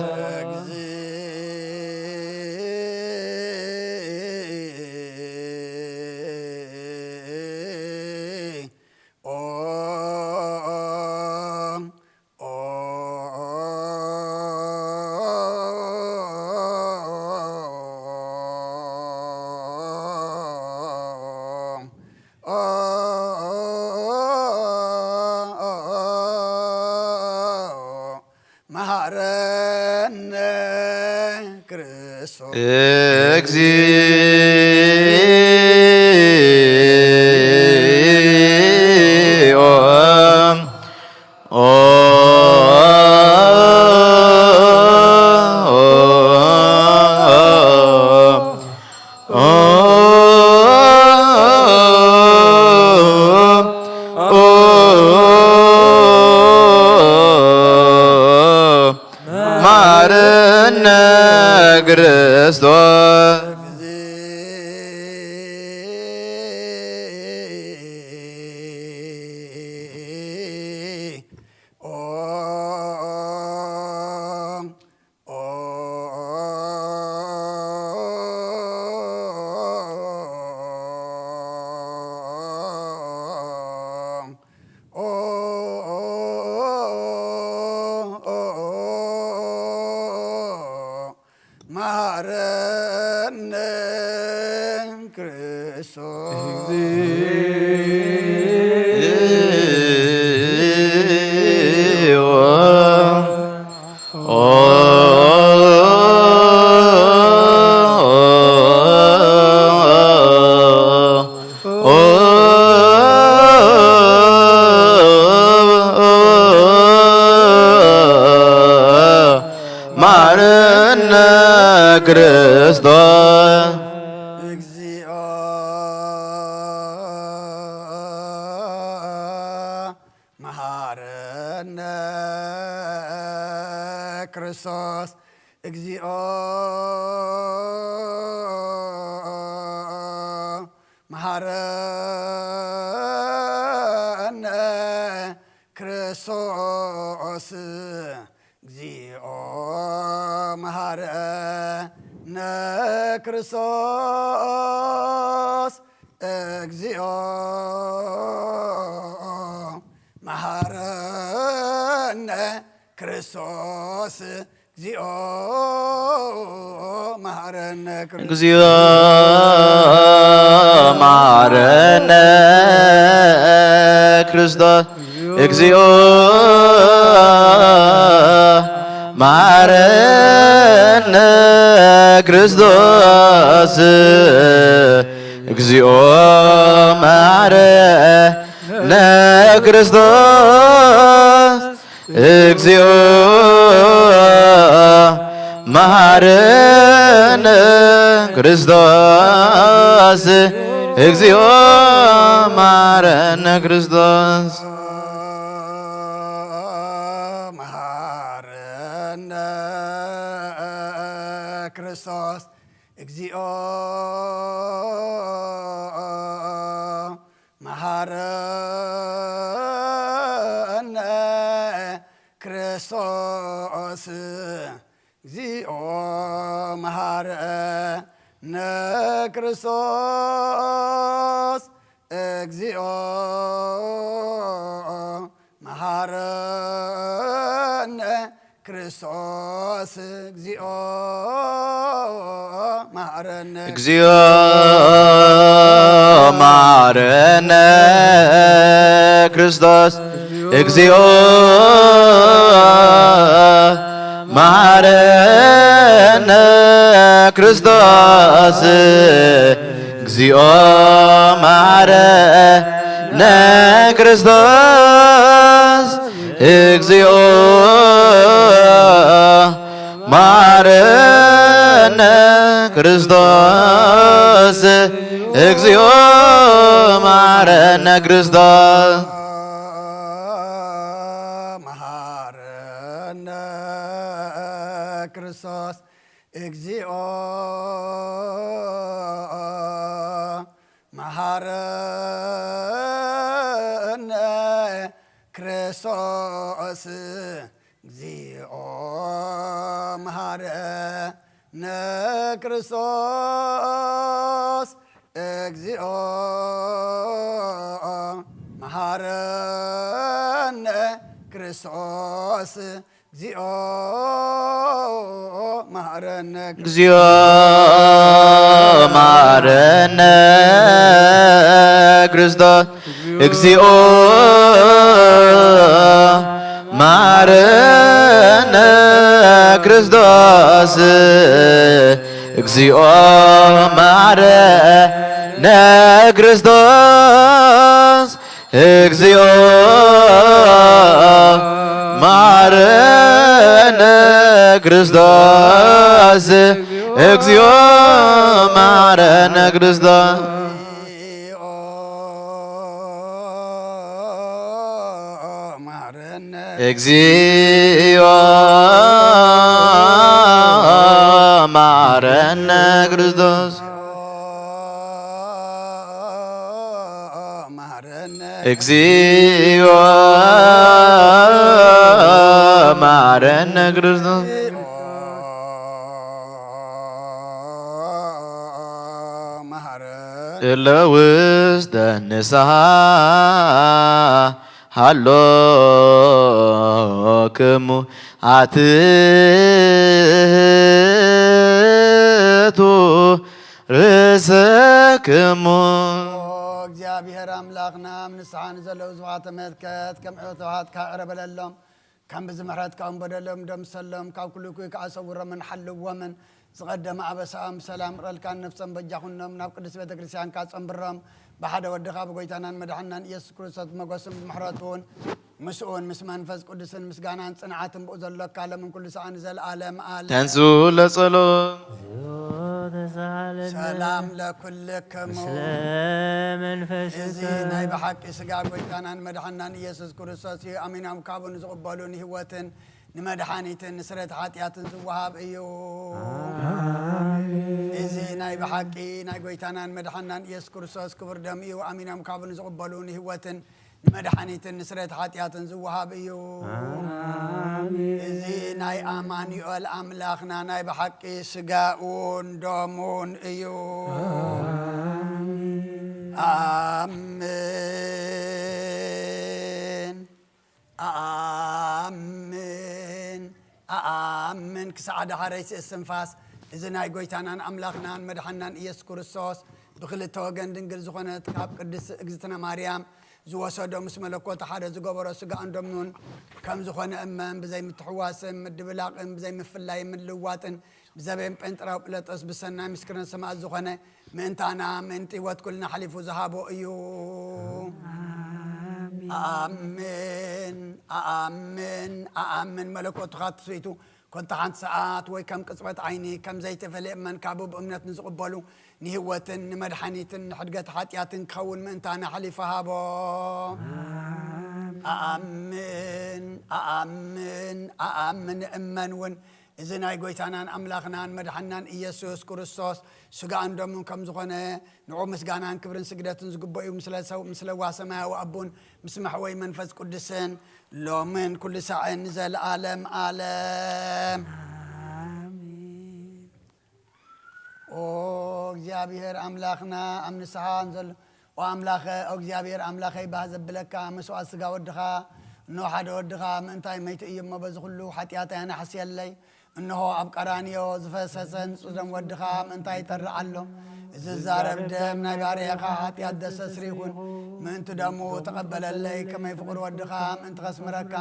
እግዚኦ። መሐረነ ክርስቶስ። መሐረነ ክርስቶስ። መሐረነ ክርስቶስ። እግዚኦ መሐረነ ክርስቶስ። እግዚኦ መሐረነ ክርስቶስ። እግዚኦ መሐረነ ክርስቶስ። እግዚኦ መሐረነ ክርስቶስ። እግዚኦ መሐረነ ክርስቶስ። እግዚኦ መሐረነ ክርስቶስ። እግዚኦ መሐረነ ክርስቶስ። እግዚኦ መሐረነ ክርስቶስ። እግዚኦ መሐረነ ክርስቶስ። እግዚኦ መሐረነ ክርስቶስ። መሐረነ ክርስቶስ። እግዚኦ መሐረነ ክርስቶስ። እግዚኦ መሐረነ ክርስቶስ። እግዚኦ መሐረነ ክርስቶስ። እግዚኦ መሐረነ። እግዚኦ መሐረነ ክርስቶስ። እግዚኦ መሐረነ ክርስቶስ። እግዚኦ መሐረነ ክርስቶስ። እግዚኦ መሐረነ ክርስቶስ። እግዚኦ መሐረነ ክርስቶስ። መሐረነ ክርስቶስ። እግዚኦ መሐረነ ክርስቶስ። እግዚኦ መሐረነ ክርስቶስ። እግዚኦ መሐረነ ክርስቶስ። እግዚኦ መሐረነ። እግዚኦ መሐረነ ክርስቶስ። እግዚኦ ማረነ ክርስቶስ፣ እግዚኦ ማረነ ክርስቶስ፣ እግዚኦ ማረነ ክርስቶስ፣ እግዚኦ ማረነ ክርስቶስ። እግዚኦ ማረነ ክርስቶስ። እግዚኦ ማረነ ክርስቶስ። እለ ውስተ ንስሓ ሃሎክሙ ኣትሕቱ ርእሰክሙ። እግዚኣብሔር ኣምላኽና፣ ኣብ ንስሓ ንዘለዉ ህዝብኻ ተመልከት፣ ከም ዕዮታትካ ይቕረ በለሎም። ከም ብዚ ምሕረትካ እውን በደሎም ደምሰሎም፣ ካብ ኩሉ እኩይ ከኣ ሰውሮምን ሓልዎምን። ዝቐደመ ኣበሳኦም ብሰላም ይቕረልካን ነፍሶም በጃ ኩኖም፣ ናብ ቅድስት ቤተ ክርስቲያንካ ጸንብሮም። ብሓደ ወድኻ ብጎይታናን መድሓንናን ኢየሱስ ክርስቶስ ብመጎስን ብምሕረቱን ምስኡን ምስ መንፈስ ቅዱስን ምስጋናን ጽንዓትን ብኡ ዘሎካ ሎምን ኩሉ ሰዓን ንዘለኣለም ኣለ። ተንሱ ለጸሎት። ተሳሃለነ ሰላም ለኩልክሙ። ምስለ መንፈስከ። እዚ ናይ ብሓቂ ስጋ ጎይታናን መድሓንናን ኢየሱስ ክርስቶስ እዩ። ኣሚኖም ካብኡ ንዝቕበሉ ንህይወትን ንመድሓኒትን ንስረት ሓጢኣትን ዝወሃብ እዩ። ኣሜን። እዚ ናይ ብሓቂ ናይ ጎይታናን መድሓንናን ኢየሱስ ክርስቶስ ክቡር ደም እዩ። ኣሚኖም ካብኡ ንዝቕበሉ ንህይወትን ንመድሓኒትን ንስረት ሓጢኣትን ዝወሃብ እዩ። ኣሜን። እዚ ናይ ኣማኑኤል ኣምላኽና ናይ ብሓቂ ስጋኡን ደሙን እዩ። ኣሜን። ኣሜን። ኣኣምን፣ ኣኣምን ክሳዕ ዳሕረይቲ እስትንፋስ፣ እዚ ናይ ጎይታናን ኣምላኽናን መድሓንናን ኢየሱስ ክርስቶስ ብኽልተ ወገን ድንግል ዝኾነት ካብ ቅድስት እግዝእትነ ማርያም ዝወሰዶ ምስ መለኮት ሓደ ዝገበሮ ስጋኡን ደሙን ከም ዝኾነ እመን፣ ብዘይምትሕዋስን ምድብላቕን ብዘይምፍላይን ምልዋጥን ብዘበን ጴንጥራው ጲላጦስ ብሰናይ ምስክርነት ሰማዕት ዝኾነ ምእንታና ምእንቲ ህይወት ኩልና ሓሊፉ ዝሃቦ እዩ። ኣሜን። ኣኣምን፣ ኣኣምን፣ ኣኣምን መለኮቱ ካብ ትስብእቱ ኮንታ ሓንቲ ሰዓት ወይ ከም ቅጽበት ዓይኒ ከም ዘይተፈልየ እመን፣ ካብኡ ብእምነት ንዝቕበሉ ንህይወትን ንመድሓኒትን ንሕድገት ሓጢኣትን ክኸውን ምእንታና ሓሊፉ ሃቦ። ኣኣምን፣ ኣኣምን፣ ኣኣምን እመን እውን እዚ ናይ ጎይታናን ኣምላኽናን መድሓንናን ኢየሱስ ክርስቶስ ስጋኡን ደሙን ከም ዝኾነ፣ ንዑ ምስጋናን ክብርን ስግደትን ዝግበኡ ምስለ ሰው-፣ ምስለ ዋ ሰማያዊ ኣቦን ምስ መሕወይ መንፈስ ቅዱስን ሎምን ኩሉ ሳዕን ንዘለኣለም ኣለም። ኣሜን። ኦ እግዚኣብሔር ኣምላኽና፣ ኣብ ንስሓ እንዘሎ፣ ኦ ኣምላኸ፣ ኦ እግዚኣብሔር ኣምላኸይ፣ ባህ ዘብለካ መስዋዕት ስጋ ወድኻ፣ እነሆ ሓደ ወድኻ ምእንታይ መይቱ እዩ እሞ፣ በዚ ኩሉ ሓጢኣተይ ኣናሕስየለይ። እነሆ ኣብ ቀራንዮ ዝፈሰሰ ንጹህ ደም ወድኻ ምእንታይ ይጠርዕ ኣሎ። እዚ ዝዛረብ ደም ናይ ባርያኻ ሓጢኣት ደሰስሪ ይኹን። ምእንቲ ደሙ ተቐበለለይ፣ ከመይ ፍቕሪ ወድኻ ምእንቲ ከስምረካ፣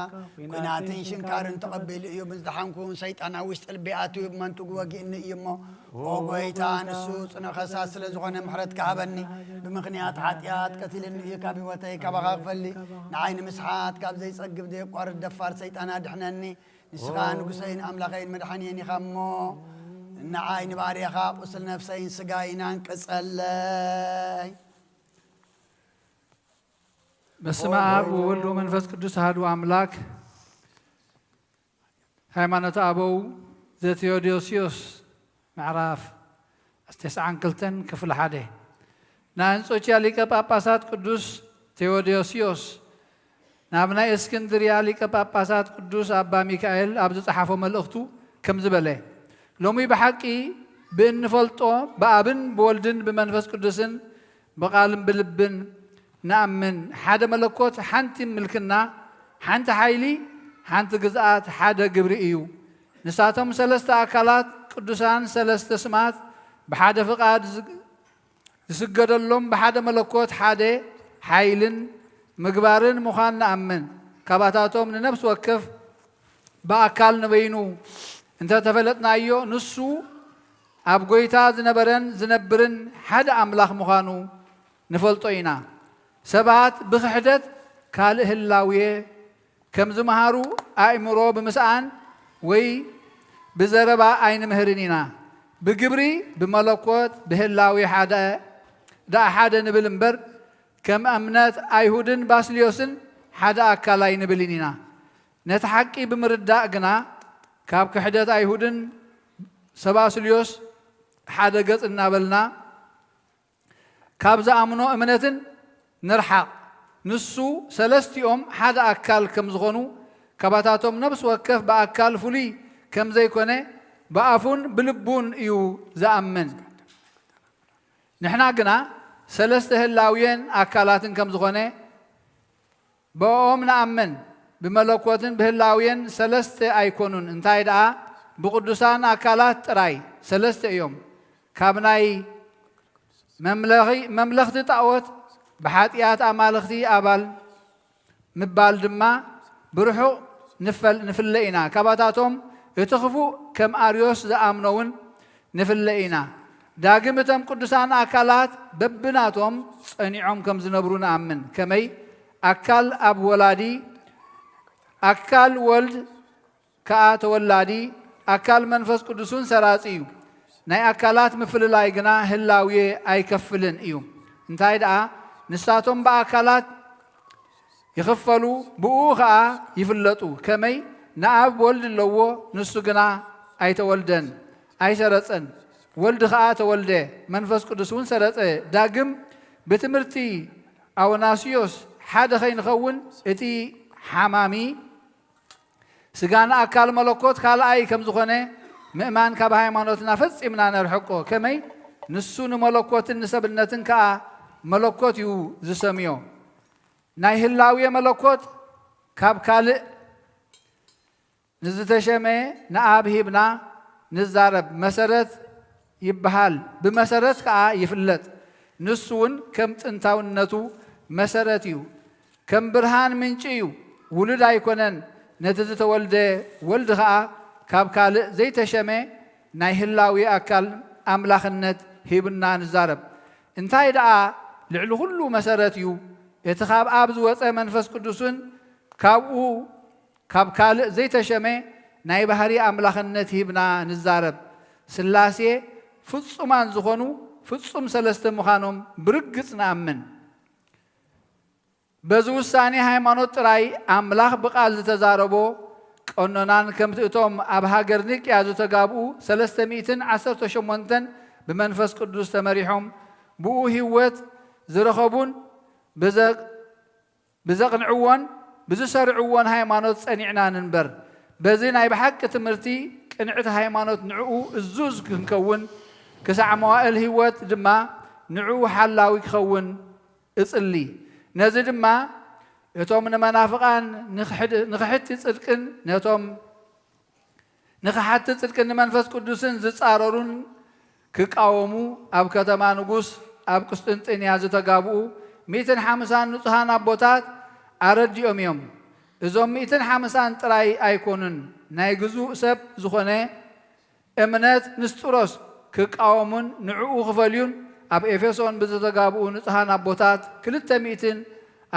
ኲናትን ሽንካርን ተቐቢሉ እዩ። ብዝደሓንኩ ሰይጣን ኣብ ውሽጢ ልቢ ኣትዩ ብመንትጉ ወጊእኒ እዩ እሞ፣ ኦ ጎይታ፣ ንሱ ጽኑዕ ከሳስ ስለ ዝኾነ ምሕረትካ ሃበኒ። ብምኽንያት ሓጢኣት ቀቲልኒ እዩ ካብ ህይወተይ ካባኻ ክፈሊ። ንዓይ ንምስሓት ካብ ዘይጸግብ ዘየቋርጥ ደፋር ሰይጣን ኣድሕነኒ። ንስኻ ንጉሰይን ኣምላኸይን መድሓንየን ኢኻ እሞ፣ ንዓይ ንባርያኻ ቁስል ነፍሰይን ስጋይን ኣንቅጸለይ። በስመ ኣብ ወወልድ ወመንፈስ ቅዱስ ኣሐዱ ኣምላክ። ሃይማኖተ ኣበው ዘቴዎዶስዮስ ምዕራፍ ተስዓን ክልተን ክፍሊ ሓደ። ናይ ኣንጾኪያ ሊቀ ጳጳሳት ቅዱስ ቴዎዶስዮስ ናብ ናይ እስክንድርያ ሊቀ ጳጳሳት ቅዱስ ኣባ ሚካኤል ኣብ ዝጸሓፎ መልእኽቱ ከምዚ በለ፣ ሎሚ ብሓቂ ብእንፈልጦ ብኣብን ብወልድን ብመንፈስ ቅዱስን ብቓልን ብልብን ንኣምን። ሓደ መለኮት፣ ሓንቲ ምልክና፣ ሓንቲ ሓይሊ፣ ሓንቲ ግዝኣት፣ ሓደ ግብሪ እዩ። ንሳቶም ሰለስተ ኣካላት ቅዱሳን ሰለስተ ስማት ብሓደ ፍቓድ ዝግ-፣ ዝስገደሎም ብሓደ መለኮት ሓደ ሓይልን ምግባርን ምዃን ንኣምን። ካባታቶም ንነፍሲ ወከፍ ብኣካል ንበይኑ እንተተፈለጥናዮ፣ ንሱ ኣብ ጐይታ ዝነበረን ዝነብርን ሓደ ኣምላኽ ምዃኑ ንፈልጦ ኢና። ሰባት ብኽሕደት ካልእ ህላዌ ከም ዝመሃሩ፣ ኣእምሮ ብምስኣን ወይ ብዘረባ ኣይንምህርን ኢና። ብግብሪ፣ ብመለኮት፣ ብህላዌ ሓደ ደኣ ሓደ ንብል እምበር፣ ከም እምነት ኣይሁድን ባስልዮስን ሓደ ኣካል ኣይንብልን ኢና። ነቲ ሓቂ ብምርዳእ ግና፣ ካብ ክሕደት ኣይሁድን ሰባስልዮስ ሓደ ገጽ እናበልና፣ ካብ ዝኣምኖ እምነትን ንርሓቕ። ንሱ ሰለስቲኦም ሓደ ኣካል ከም ዝኾኑ፣ ካባታቶም ነፍሲ ወከፍ ብኣካል ፍሉይ ከም ዘይኮነ፣ ብኣፉን ብልቡን እዩ ዝኣምን። ንሕና ግና ሰለስተ ህላውየን ኣካላትን ከም ዝኾነ ብኦም ንኣምን። ብመለኮትን ብህላውየን ሰለስተ ኣይኮኑን፣ እንታይ ደኣ ብቕዱሳን ኣካላት ጥራይ ሰለስተ እዮም። ካብ ናይ መምለኺ-፣ መምለኽቲ ጣዖት ብሓጢኣት ኣማልኽቲ ኣባል ምባል ድማ ብርሑቕ ንፈል-፣ ንፍለ ኢና። ካባታቶም እቲ ክፉእ ከም ኣርዮስ ዝኣምኖ እውን ንፍለ ኢና። ዳግም እቶም ቅዱሳን ኣካላት በብናቶም ጸኒዖም ከም ዝነብሩ ንኣምን። ከመይ? ኣካል ኣብ ወላዲ፣ ኣካል ወልድ ከኣ ተወላዲ፣ ኣካል መንፈስ ቅዱስ እውን ሰራጺ እዩ። ናይ ኣካላት ምፍልላይ ግና ህላዌ ኣይከፍልን እዩ። እንታይ ደኣ? ንሳቶም ብኣካላት ይኽፈሉ፣ ብኡ ኸኣ ይፍለጡ። ከመይ? ንኣብ ወልድ ኣለዎ፣ ንሱ ግና ኣይተወልደን፣ ኣይሰረጸን። ወልድ ኸኣ ተወልደ፣ መንፈስ ቅዱስ እውን ሰረጸ። ዳግም ብትምህርቲ ኣውናስዮስ ሓደ ኸይንኸውን፣ እቲ ሓማሚ ስጋና ኣካል መለኮት ካልኣይ ከም ዝኾነ ምእማን ካብ ሃይማኖትና ፈጺምና ነርሕቆ። ከመይ? ንሱ ንመለኮትን ንሰብነትን ከኣ መለኮት እዩ ዝሰምዮ። ናይ ህላዌ መለኮት ካብ ካልእ ንዝተሸመ ንኣብ ሂብና ንዛረብ። መሰረት ይበሃል፣ ብመሰረት ከኣ ይፍለጥ። ንሱ እውን ከም ጥንታውነቱ መሰረት እዩ። ከም ብርሃን ምንጪ እዩ። ውሉድ ኣይኮነን፣ ነቲ ዝተወልደ ወልድ ኸኣ ካብ ካልእ ዘይተሸመ ናይ ህላዌ ኣካል ኣምላኽነት ሂብና ንዛረብ። እንታይ ደኣ ልዕሊ ኩሉ መሰረት እዩ፣ እቲ ካብ ኣብ ዝወጸ መንፈስ ቅዱስን ካብኡ ካብ ካልእ ዘይተሸመ ናይ ባህሪ ኣምላኽነት ሂብና ንዛረብ። ስላሴ ፍጹማን ዝኾኑ ፍጹም ሰለስተ ምዃኖም ብርግጽ ንኣምን። በዚ ውሳኔ ሃይማኖት ጥራይ ኣምላኽ ብቓል ዝተዛረቦ ቀኖናን ከምቲ እቶም ኣብ ሃገር ኒቅያ ዝተጋብኡ ሰለስተ ሚእትን ዓሰርተ ሸሞንተን ብመንፈስ ቅዱስ ተመሪሖም ብኡ ህይወት ዝረኸቡን ብዘ-፣ ብዘቕንዕዎን ብዝሰርዕዎን ሃይማኖት ጸኒዕና ንንበር። በዚ ናይ ብሓቂ ትምህርቲ ቅንዕቲ ሃይማኖት ንዕኡ እዙዝ ክንከውን፣ ክሳዕ መዋእል ህይወት ድማ ንዕኡ ሓላዊ ክኸውን እጽሊ። ነዚ ድማ እቶም ንመናፍቓን ንኽሕድ-፣ ንኽሕድቲ ጽድቅን ነቶም ንኽሓቲ ጽድቅን ንመንፈስ ቅዱስን ዝጻረሩን ክቃወሙ ኣብ ከተማ ንጉስ ኣብ ቁስጥንጥንያ ዝተጋብኡ ሚእትን ሓምሳን ንጹሃን ኣቦታት ኣረዲኦም እዮም። እዞም ሚእትን ሓምሳን ጥራይ ኣይኮኑን፣ ናይ ግዙእ ሰብ ዝኾነ እምነት ንስጥሮስ ክቃወሙን ንዕኡ ክፈልዩን ኣብ ኤፌሶን ብዝተጋብኡ ንጹሃን ኣቦታት ክልተ ሚእትን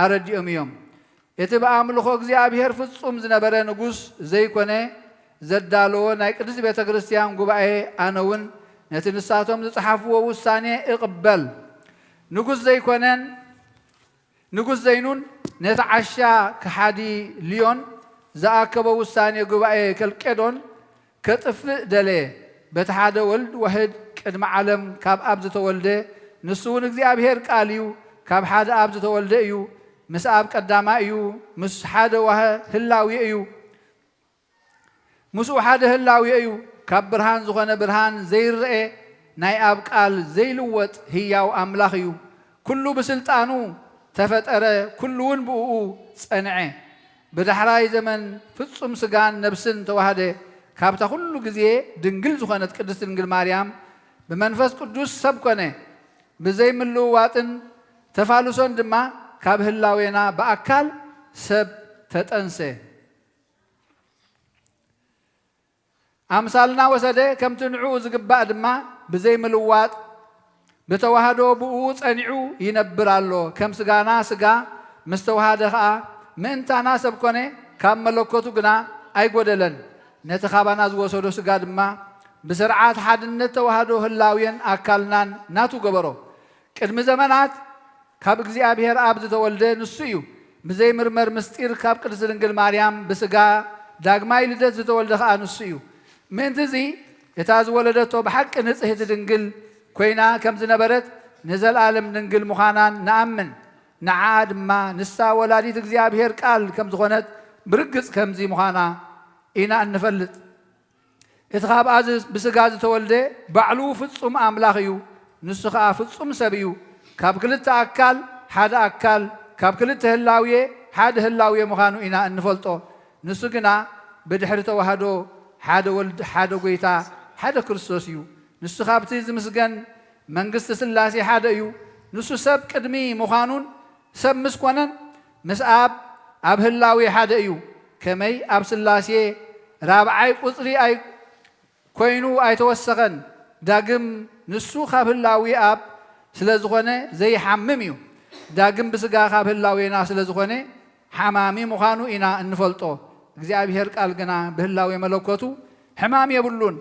ኣረዲኦም እዮም። እቲ ብኣምልኾ እግዚኣብሔር ፍጹም ዝነበረ ንጉስ ዘይኮነ ዘዳለዎ ናይ ቅድስት ቤተ ክርስቲያን ጉባኤ ኣነ እውን ነቲ ንሳቶም ዝጸሓፍዎ ውሳኔ እቕበል። ንጉስ ዘይኮነን ንጉስ ዘይኑን ነቲ ዓሻ ከሓዲ ልዮን ዝኣከቦ ውሳኔ ጉባኤ ከልቄዶን ከጥፍእ ደለየ። በቲ ሓደ ወልድ ዋህድ ቅድሚ ዓለም ካብ ኣብ ዝተወልደ፣ ንሱ እውን እግዚኣብሔር ቃል እዩ፣ ካብ ሓደ ኣብ ዝተወልደ እዩ፣ ምስ ኣብ ቀዳማይ እዩ፣ ምስ ሓደ ዋህ ህላዌ እዩ፣ ምስኡ ሓደ ህላዌ እዩ። ካብ ብርሃን ዝኾነ ብርሃን ዘይረኤ ናይ ኣብ ቃል ዘይልወጥ ህያው ኣምላኽ እዩ። ኩሉ ብስልጣኑ ተፈጠረ፣ ኩሉ እውን ብእኡ ጸንዐ። ብዳሕራይ ዘመን ፍጹም ስጋን ነብስን ተዋህደ። ካብታ ኩሉ ግዜ ድንግል ዝኾነት ቅድስት ድንግል ማርያም ብመንፈስ ቅዱስ ሰብ ኮነ። ብዘይ ምልውዋጥን ተፋልሶን ድማ ካብ ህላዌና ብኣካል ሰብ ተጠንሰ። ኣምሳልና ወሰደ፣ ከምቲ ንዕኡ ዝግባእ ድማ ብዘይምልዋጥ ብተዋህዶ ብእኡ ጸኒዑ ይነብር ኣሎ። ከም ስጋና ስጋ ምስ ተዋሃደ ኸኣ ምእንታና ሰብ ኮነ፣ ካብ መለኮቱ ግና ኣይጎደለን። ነቲ ካባና ዝወሰዶ ስጋ ድማ ብስርዓት ሓድነት ተዋህዶ ህላዌን ኣካልናን ናቱ ገበሮ። ቅድሚ ዘመናት ካብ እግዚኣብሔር ኣብ ዝተወልደ ንሱ እዩ። ብዘይምርመር ምስጢር ካብ ቅድስቲ ድንግል ማርያም ብስጋ ዳግማይ ልደት ዝተወልደ ኸኣ ንሱ እዩ። ምእንቲ እዚ እታ ዝወለደቶ ብሓቂ ንጽሕቲ ድንግል ኮይና ከም ዝነበረት ንዘለዓለም ድንግል ምዃናን ንኣምን። ንዓ ድማ ንሳ ወላዲት እግዚኣብሔር ቃል ከም ዝኾነት ብርግጽ ከምዚ ምዃና ኢና እንፈልጥ። እቲ ካብኣ ዝ-፣ ብስጋ ዝተወልደ ባዕሉ ፍጹም ኣምላኽ እዩ፣ ንሱ ኸኣ ፍጹም ሰብ እዩ። ካብ ክልተ ኣካል ሓደ ኣካል፣ ካብ ክልተ ህላዌ ሓደ ህላዌ ምዃኑ ኢና እንፈልጦ። ንሱ ግና ብድሕሪ ተዋህዶ ሓደ ወልድ፣ ሓደ ጐይታ፣ ሓደ ክርስቶስ እዩ። ንሱ ካብቲ ዝምስገን መንግስቲ ሥላሴ ሓደ እዩ። ንሱ ሰብ ቅድሚ ምዃኑን ሰብ ምስ ኮነን ምስ ኣብ ኣብ ህላዌ ሓደ እዩ። ከመይ ኣብ ሥላሴ ራብዓይ ቁጽሪ ኣይ-፣ ኮይኑ ኣይተወሰኸን። ዳግም ንሱ ካብ ህላዌ ኣብ ስለ ዝኾነ ዘይሓምም እዩ። ዳግም ብስጋ ካብ ህላዌና ስለ ዝኾነ ሓማሚ ምዃኑ ኢና እንፈልጦ። እግዚኣብሔር ቃል ግና ብህላዌ መለኮቱ ሕማም የብሉን።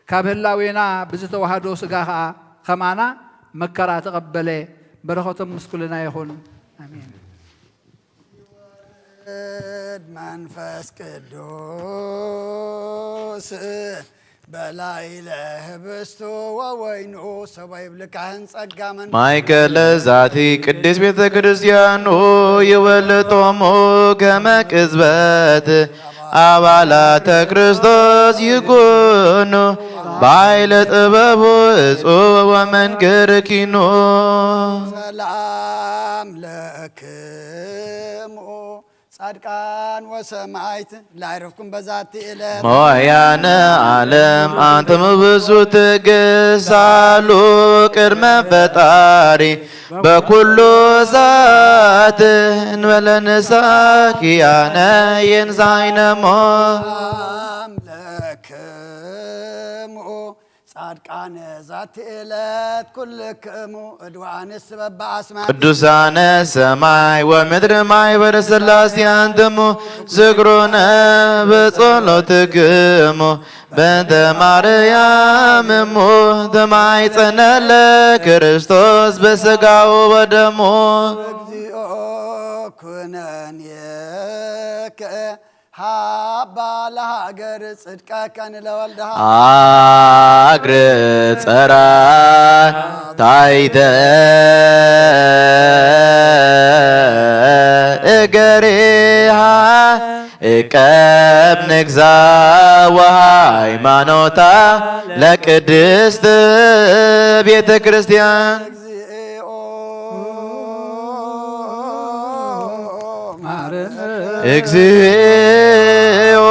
ካብ ህላዌና ብዝተዋህዶ ስጋ ኸኣ ኸማና መከራ ተቐበለ። በረኸቶም ምስ ኩልና ይኹን። ኣሜን። ወልድ መንፈስ ቅዱስ በላዕለ ህብስቱ ወወይኑ ሰባ ይብልካህን ጸጋ መንፈስ ማእከለ ዛቲ ቅድስት ቤተ ክርስቲያኑ ይወልጦሙ ከመ ቅጽበት አባላተ ክርስቶስ ይኩኑ በኃይለ ጥበቡ እጹብ ወመንክር ኪኑ። ሰላም ለክሙ ጻድቃን ወሰማዕት ላዕረፍኩም በዛቲ ዕለት። ሞያነ ዓለም አንትሙ ብዙ ትግሳሉ ቅድመ ፈጣሪ በኩሉ ሰዓት እንበለ ንስሐ ኪያነ የንሳይነሞ። ሰላም ለክሙ ጻድቃነ ዛቲ ዕለት ኩልክሙ እድወ አንስት በበአስማት። ቅዱሳነ ሰማይ ወምድር ማይበረ ሥላሴ አንትሙ ዝክሩነ በጸሎትክሙ በእንተ ማርያም እሙ ተማይጸነለ ክርስቶስ በሥጋው ወደሙ። እግዚኦ ኩነኔከ ሃባ ለሃገር ጽድቀከ ንለወልድሃ። አግር ጸራ ታይተ እገሪሃ እቀብ ንግዛ ወሃይማኖታ ለቅድስት ቤተ ክርስቲያን። እግዚኦ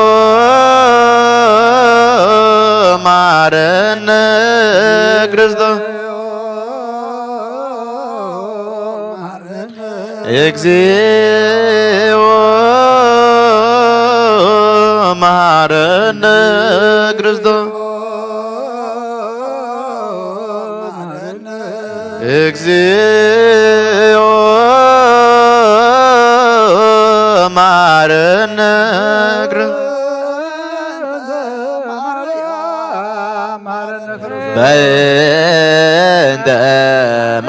መሐረነ ክርስቶስ። እግዚኦ መሐረነ ክርስቶስ። እግዚኦ መሐረነ ክርስቶስ። በእንተ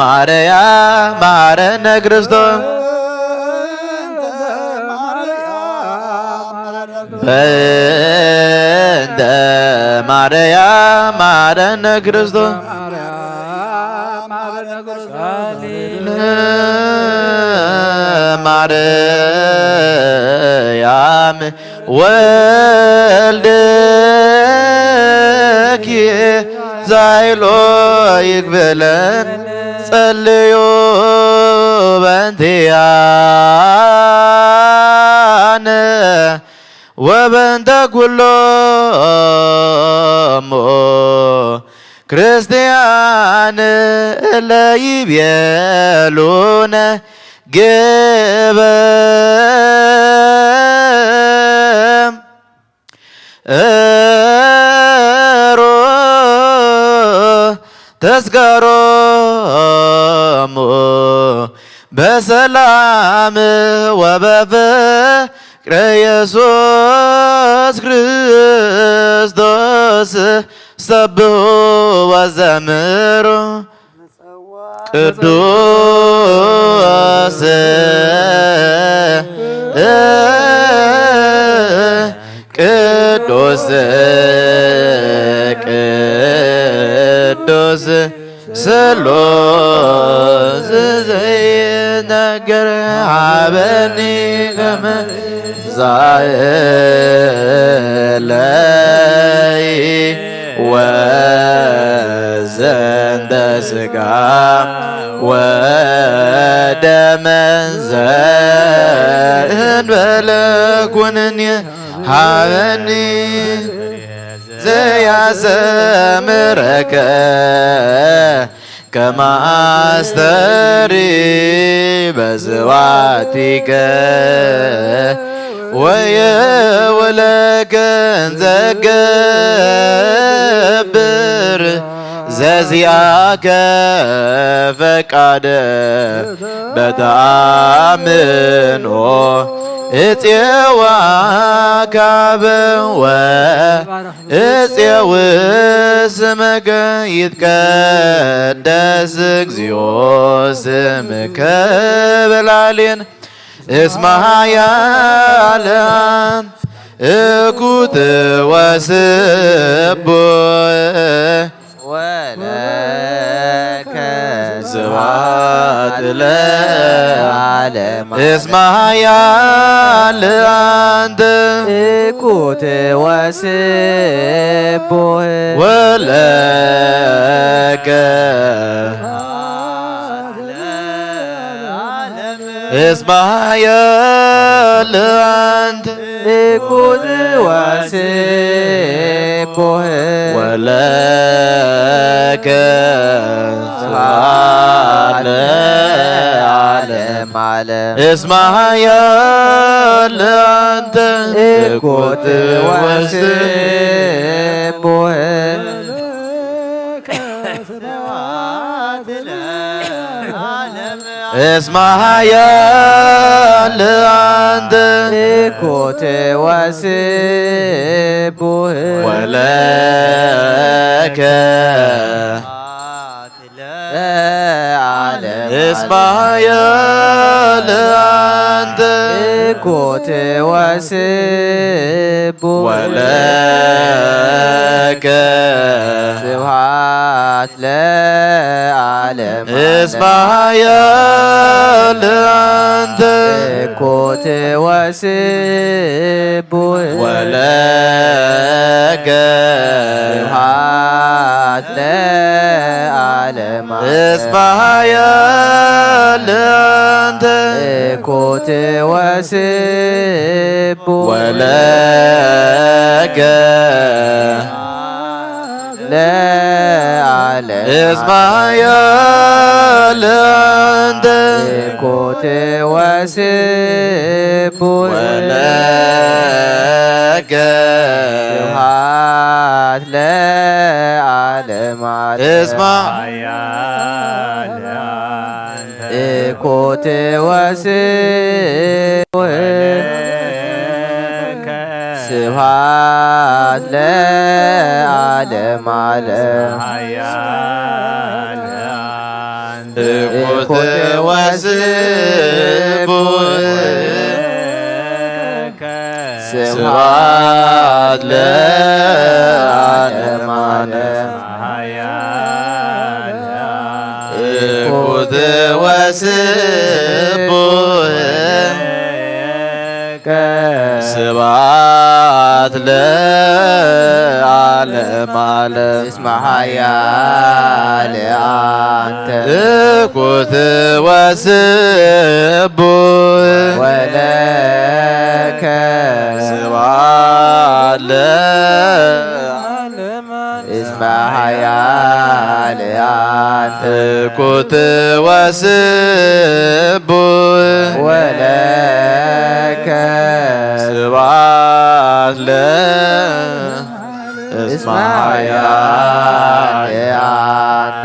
ማርያም መሐረነ ክርስቶስ። በእንተ ማርያም መሐረነ ክርስቶስ። ማርያም ወልድኪ ዛይሎ ይግበለን ጸልዩ በእንቲኣነ ወበእንተ ኩሎሙ ክርስቲያን እለ ይቤሉነ ግበ ተስገሮሙ በሰላም ወበፍቅረ ኢየሱስ ክርስቶስ ሰብሑ ወዘምሩ ቅዱስ ቅዱስ ቅዱስ ስሉስ ዘይነገር ሀበኒ ከመ ዛእለይ ወዘንተ ስጋ ወደመ ዘእንበለ ኩነኔ ሀበኒ ዘያስተምረከ ከመ አስተሪ በስብሐቲከ ወየውለከ እንዘገብር ዘዚአከ ፈቃደ በተአምኖ እፄዋ ካበ ወእፄው ስመከ ይትቀደስ እግዚኦ ስምከ በላሌን እስመ ኃያል እኩት ወስቡሕ ወለከ ስብሐት ለዓለመ እስመ ኃያል አንተ እኩት ወስቡሕ ወለከ እስመ ኃያል አንተ እኩት ወስቡሕ ወለከ ስብሐት ለዓለመ ዓለም። እስመ ኃያል አንተ እኩት ወስቡሕ እስመ ኃያል አንተ እኩት ወስቡሕ ወለከ ለዓለም እስመ ኃያል አንተ እኩት ወስቡሕ ወለከ ስብሐት ለዓለም እስመ ኃያል አንተ እኩት ወስቡሕ ወለከ ስብሐት ለዓለም እስመ ኃያል አንተ እኩት ወስቡሕ ወለከ ለዓለም እስመ ኃያል አንተ እኩት ወስቡሕ ወለከ ስብሐት ለዓለም ዓለም እስመ ኃያል አንተ እኩት ወስቡሕ ስብሐት ለዓለም ዓለም። እኩት ወስቡሕ ስብሐት ለዓለም ዓለም። እኩት ወስቡሕ ስብሐት ለዓለም ዓለም። እስመ ኃያል አንተ እኩት ወስቡሕ ወለከ ስብሐት ለዓለም እስመ ኃያል አንተ እኩት ወስቡሕ ወለከ ስብሐት ለ እስመ ኃያል አንተ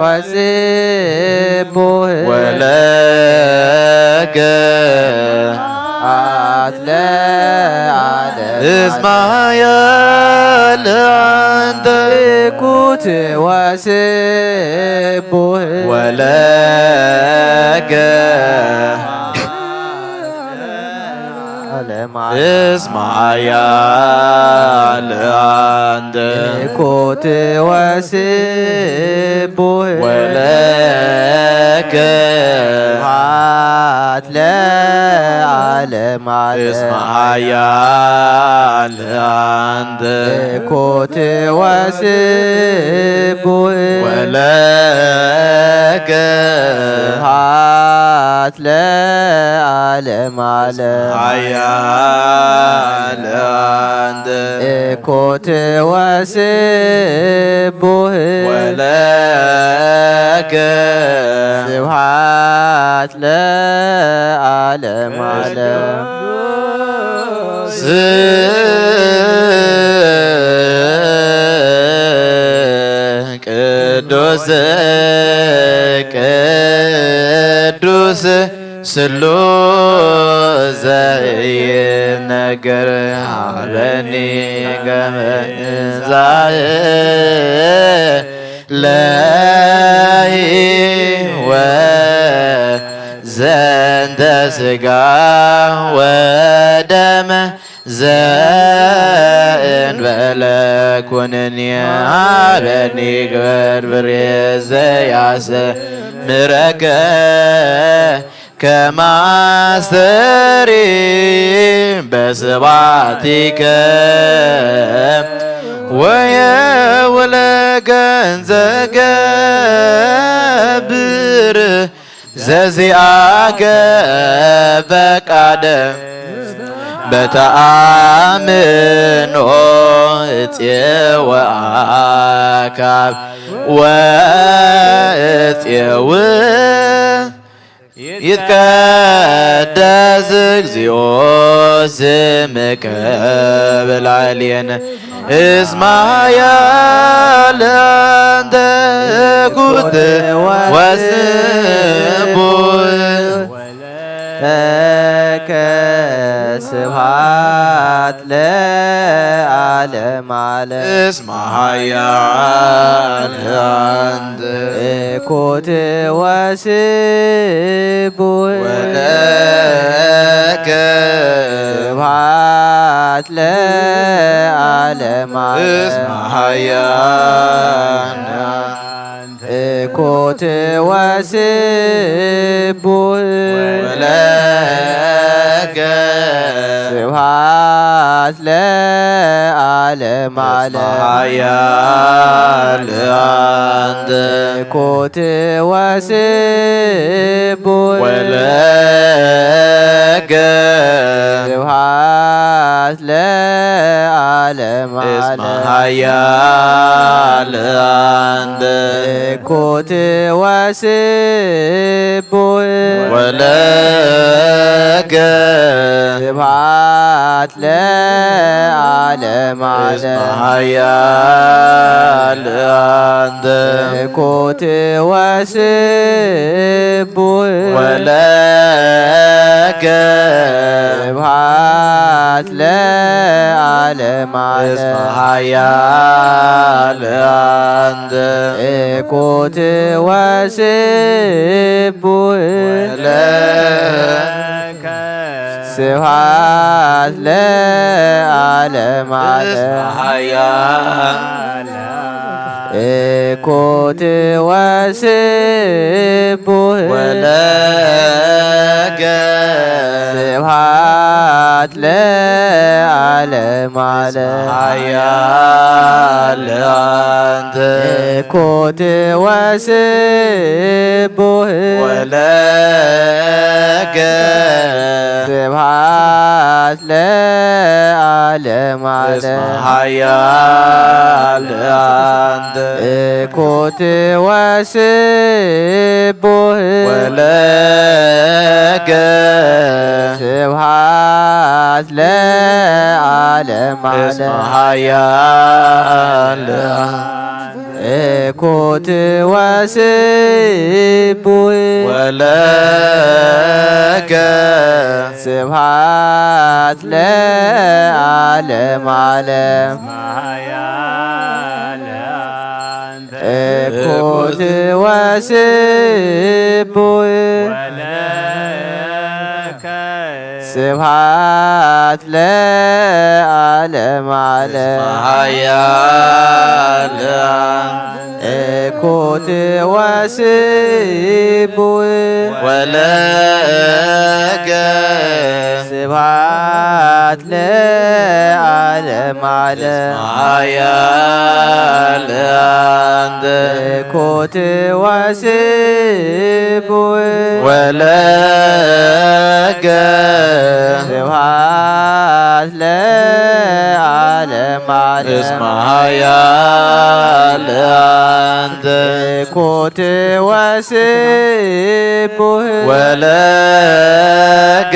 ወስቡህ ወለከ አትለ አለ እስማ ያለ አንተ ኩት ወስቡህ ወለከ ዓለም እስማ ያለ አንተ ኮት ወስቡህ ወለከ ስብሐት ለዓለም ዓለም። እስማ ያለ አንተ ኮት ወስቡህ ወለከ ስብሐት ለዓለም ዓለም። ኃያል አንተ ኮት ወስቡህ ወለከ ስብሐት ለዓለም ዓለም። ቅዱስ ቅዱስ ስሉስ ዘይነገር ሀበኒ ከመ እንዛእ ለህይወት ዘንተ ስጋ ወደመ ዘእንበለ ኩነኔ ሀበኒ ግበር ብሬ ዘያሰምረከ ከማስተሪ በስባቲከ ወየውለ ገንዘ ገብር ዘዚአከ ፈቃደ በተአምኖ እፄወ አካብ ወእፄው ይትቀደስ እግዚኦ ስምከ በላዕሌነ እስማ ያለ አንተ ኩት ወስቡህ ለከ ስብሐት ለዓለም ዓለም። እስማ ኃያል አንተ ኮት ወስቡህ ወለከ ስብሐት ለዓለም ዓለም። እስማ ኃያል ኮት ወስቡህ ወለከ ስብሐት ለዓለም ዓለም። ኃያል አንተ ኮት ወስቡህ ወለከ ስብሐት ለዓለም እስማ ዓለም። ኃያል አንተ ኮት ወስቡህ ወለከ ስብሐት ለዓለም እስማ ዓለም። ኃያል አንተ ኮት ወስቡህ ወለከ ስብሐት ለዓለም ዓለም። እስማ ኃያል አንተ ኮት ወስቡህ ወለከ ስብሐት ለዓለም ዓለም። እስማ ኃያል ኮት ወስቡህ ወለከ ስብሐት ለዓለም ዓለም። ኃያል አንተ ኮት ወስቡህ ወለከ ስብሐት ለዓለም ዓለም። ኃያል አንተ ኮት ወስቡህ ወለከ ስብሐት ለዓለም ዓለም። ኃያል እኩት ወስቡህ ወለከ ስብሐት ለዓለመ ዓለም። እኩት ወስቡህ ስብሐት ለዓለመ ዓለም። ኃያል እኩት ወስቡህ ወለከ ስብሐት ለዓለመ ዓለም። ኃያል አንተ እኩት ወስቡህ ወለከ ስብሐት ለዓለመ ዓለም። እስመ ኃያል አንተ እኩት ወስቡህ ወለከ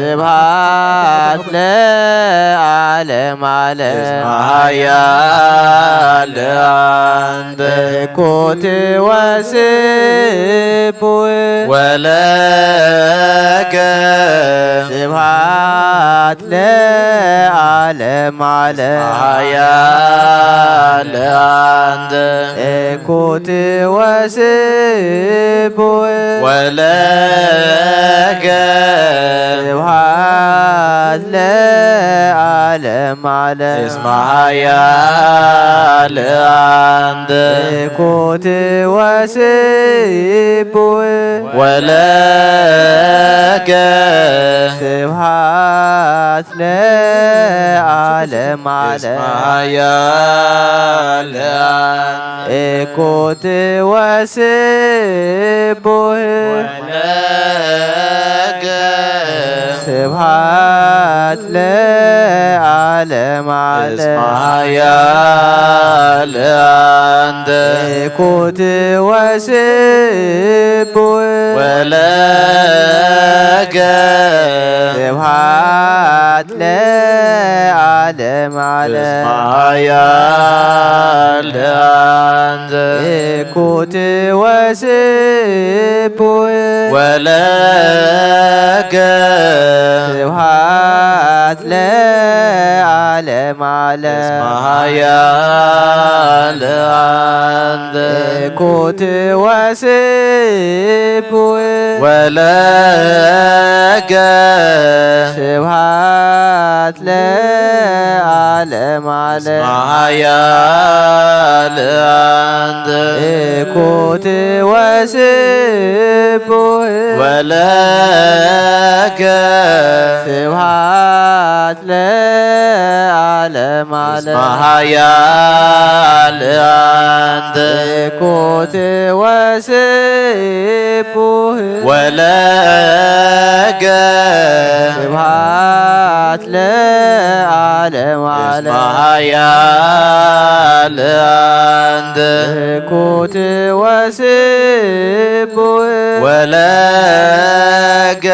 ስብሐት ለዓለመ ዓለም። እስመ ኃያል አንተ እኩት ወስቡህ ወለከ ስብሐት ለዓለመ ዓለም። ኃያል አንተ እኩት ወስቡህ ወለከ ስብሐት ለዓለመ ዓለም። እስመ ኃያል አንተ እኩት ወስቡህ ወለከ ስብሐት ለዓለመ ዓለም። እስመ ኃያል አንተ እኩት ወስቡህ ወለከ ስብሐት ለዓለመ ዓለም። እስመ ኃያል አንተ እኩት ወስቡህ ወለከ ስብሐት ለዓለመ ዓለም። እስመ ኃያል አንተ እኩት ወስቡህ ወለከ ስብሐት ለዓለመ ዓለም። እስመ ኃያል አንተ እኩት ወስቡህ ወለከ ስብሐት ለዓለመ ዓለም። እስመ ኃያል አንተ እኩት ወስቡህ ወለከ ስብሐት ለዓለመ ዓለም። እስመ ኃያል አንተ እኩት ወስቡህ ወለከ ስብሐት ለዓለመ ዓለም። እስመ ኃያል አንተ እኩት ወስቡህ ወለከ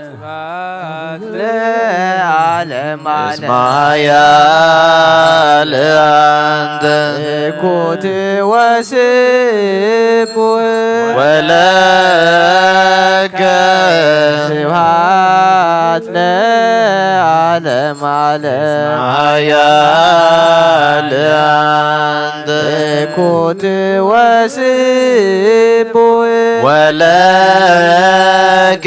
ስብሐት ለዓለመ ዓለም። እስመ ኃያል አንተ እኩት ወስቡህ ወለከ ስብሐት ለዓለመ ዓለም። እስመ ኃያል አንተ እኩት ወስቡህ ወለከ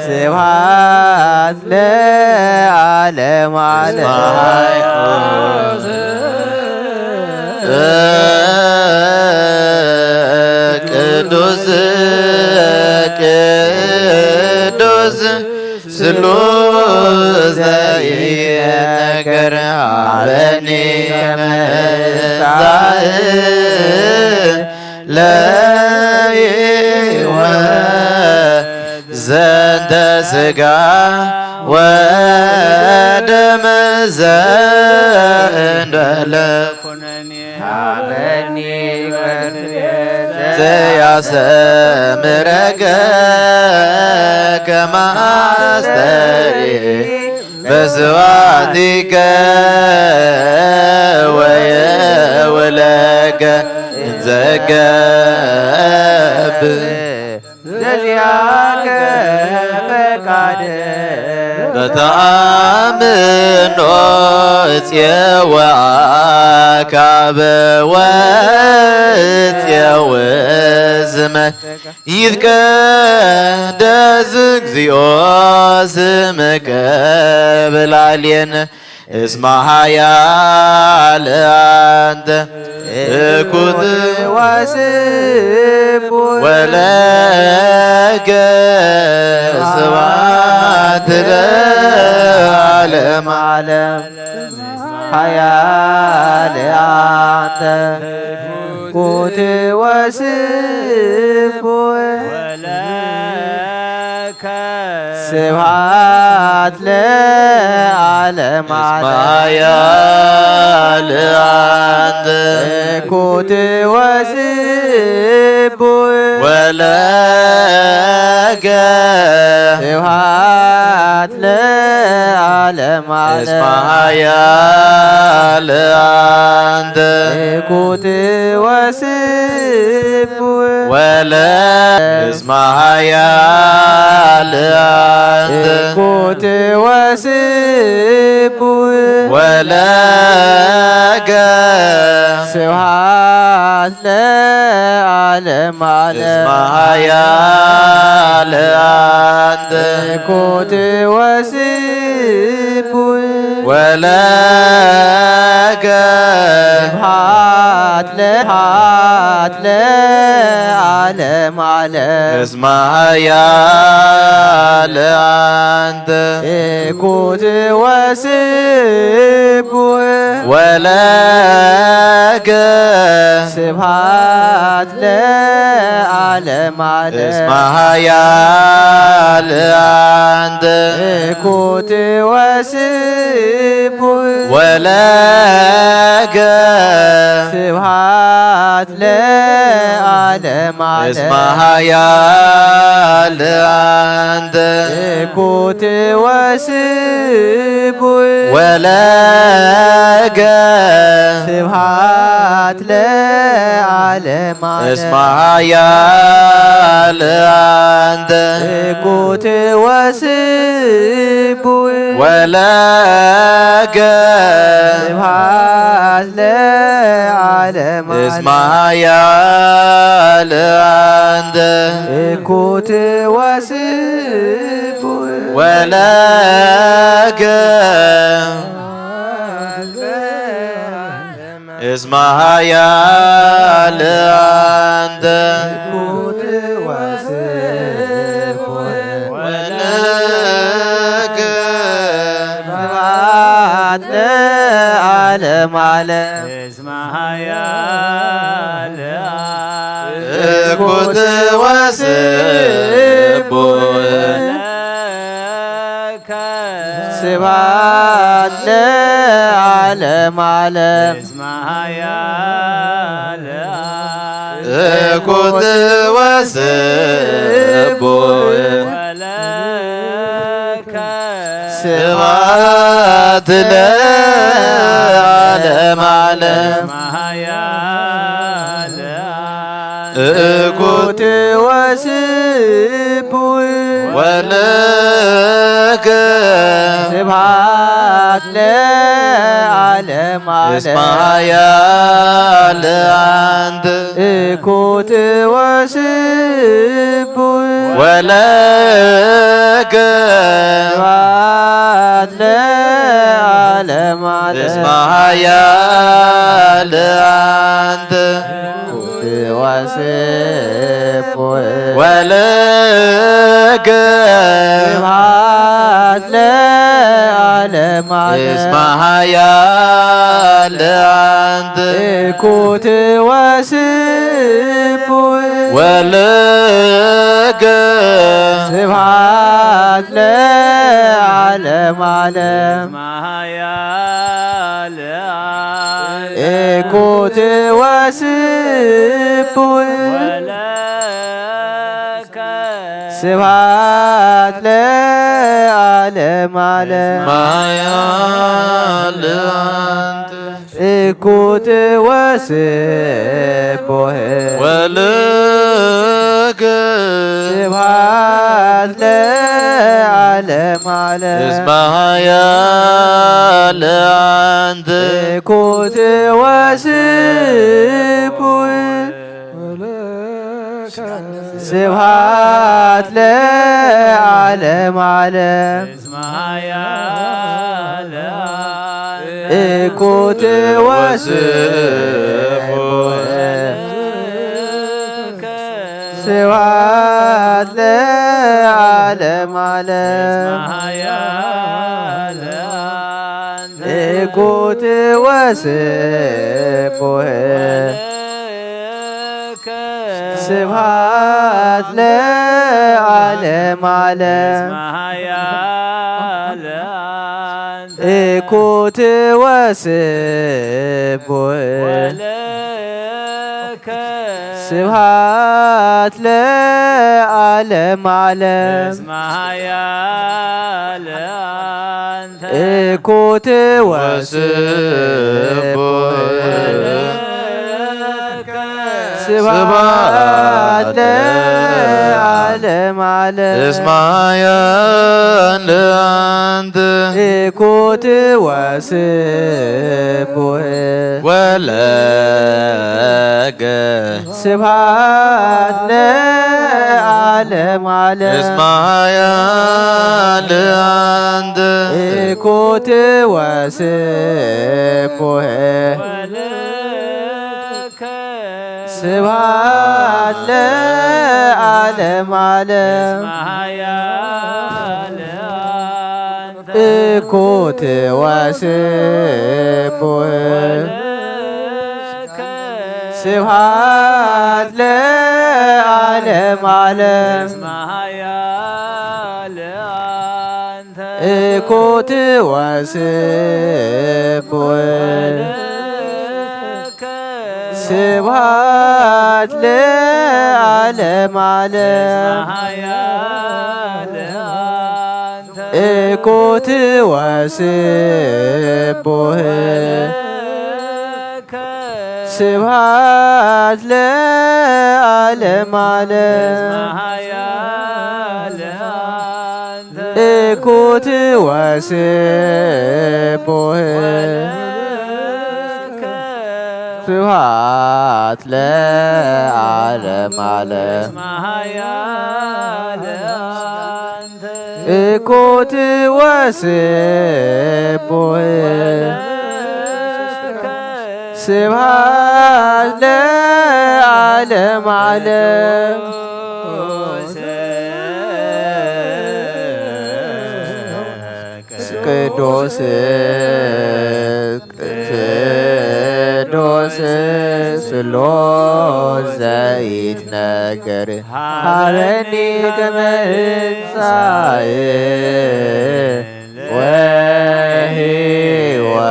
ስብሐት ለዓለመ ዓለም። ቅዱስ ቅዱስ ስሉስ ዘይነገር ሀበኒ ከመ እብጻሕ ለሕይወት ዘንተ ሥጋ ወደም ዘእንበለ ኩነኔ ሀበኒ በትቤት ዘያስተምረከ ከመ አስተርኢ በስብሐቲከ ወየውለከ እንዘገብእ ዘዚአከ ፈቃድ በተአምኖ እፄወአከ አበ ወእፄው ስመ ይትቀደስ እግዚኦ ስምከ በላዕሌነ እስመ ኃያል አንተ እኩት ወስፉ ወለከ ስብሐት ለዓለመ ዓለም። ኃያል አንተ ኩት ወስፉ ወለከ ስብሐት ለዓለመ ዓለም። ኃያል አንተ ኩት ወስፉ ወለከ ስብሐት ለዓለመ ዓለም። እስመ ኃያል አንተ ኩት ወስፉ ወለ እስመ ኃያል አንተ ኩት ወስፉ ወለከ ስብሐት ለዓለመ ዓለም። እስመ ኃያል አንተ ኩት ወስፉ ወለከ ስብሐት ለዓለመ ዓለም። እስመ ኃያል አንተ ኩት ወስፉ ወለከ ስብሐት ለዓለመ ዓለም። እስመ ኃያል አንተ ኩት ወስፉ ወለከ ስብሐት ለዓለመ ዓለም። እስመ ኃያል አንተ ኩት ወስፉ ወለከ ስብሐት ለዓለመ ዓለም። እስመ ኃያል አንተ ኩት ወስፉ ወለከ ስብሐት ለዓለመ እስመ ዓለም። ኃያል አንተ ኩት ወስፉ ወለከ እስመ ኃያል አንተ ኩት ወስፉ ወለከ ስብሐት ለዓለመ ዓለም። እስመ ኃያል ኩት ወስፉ ወለከ ስብሐት ለዓለመ ዓለም። እስመ ኃያል ኩት ወስፉ ወለከ ስብሐት ለዓለመ ዓለም። እስመ ኃያል ኩት ወስፉ ወለከ ስብሐት ለዓለመ ዓለም። እስመ ኃያል አንተ ኩት ወስፉ ወለከ ስብሐት ለዓለመ ዓለም። እስመ ኃያል አንተ ኩት ወስፉ ወለከ ስብሐት ለዓለመ ዓለም። እስመ ኃያል አንተ ኩት ወስፉ ወለከ ስብሐት ለዓለመ ዓለም። ኃያል ኩት ወስፉ ወለከ ስብሐት ለዓለመ ለዓለመ ዓለም። እስመ ኃያል አንተ እኩት ወስቡሕ ወልከ ስብሐት ለዓለመ ዓለም። እስመ ኃያል አንተ እኩት ወስቡሕ ስብሐት ለዓለመ ዓለም። እስመ ኃያል እኩት ወስቡሕ ስብሐት ለዓለመ ዓለም። እስመ ኃያል እኩት ወስቡሕ ስብሐት ለዓለመ ዓለም። እኩት ወስቡሕ ስብሐት ለዓለመ ዓለም። እኩት ወስቡሕ ስብሐት ለዓለመ ዓለም። እስመ ኃያል አንተ እኩት ወስቡሕ ወለከ ስብሐት ለዓለመ ዓለም። እስመ ኃያል አንተ እኩት ወስቡሕ ስብሐት ለዓለመ ዓለም። እኩት ወስቡሕ ስብሐት ለዓለመ ዓለም። እኩት ወስቡሕ ስብሐት ለዓለመ ዓለም። እኩት ወስቡሕ ስብሐት ለዓለመ ዓለም። እኩት ወስቡሕ ስብሐት ለዓለመ ዓለም። እኩት ወስቡሕ ስብሐት ለዓለመ ዓለም። ቅዱስ ቅዱስ ስሉስ ዘይትነገር ሀበኒ ከመ እንሳኤ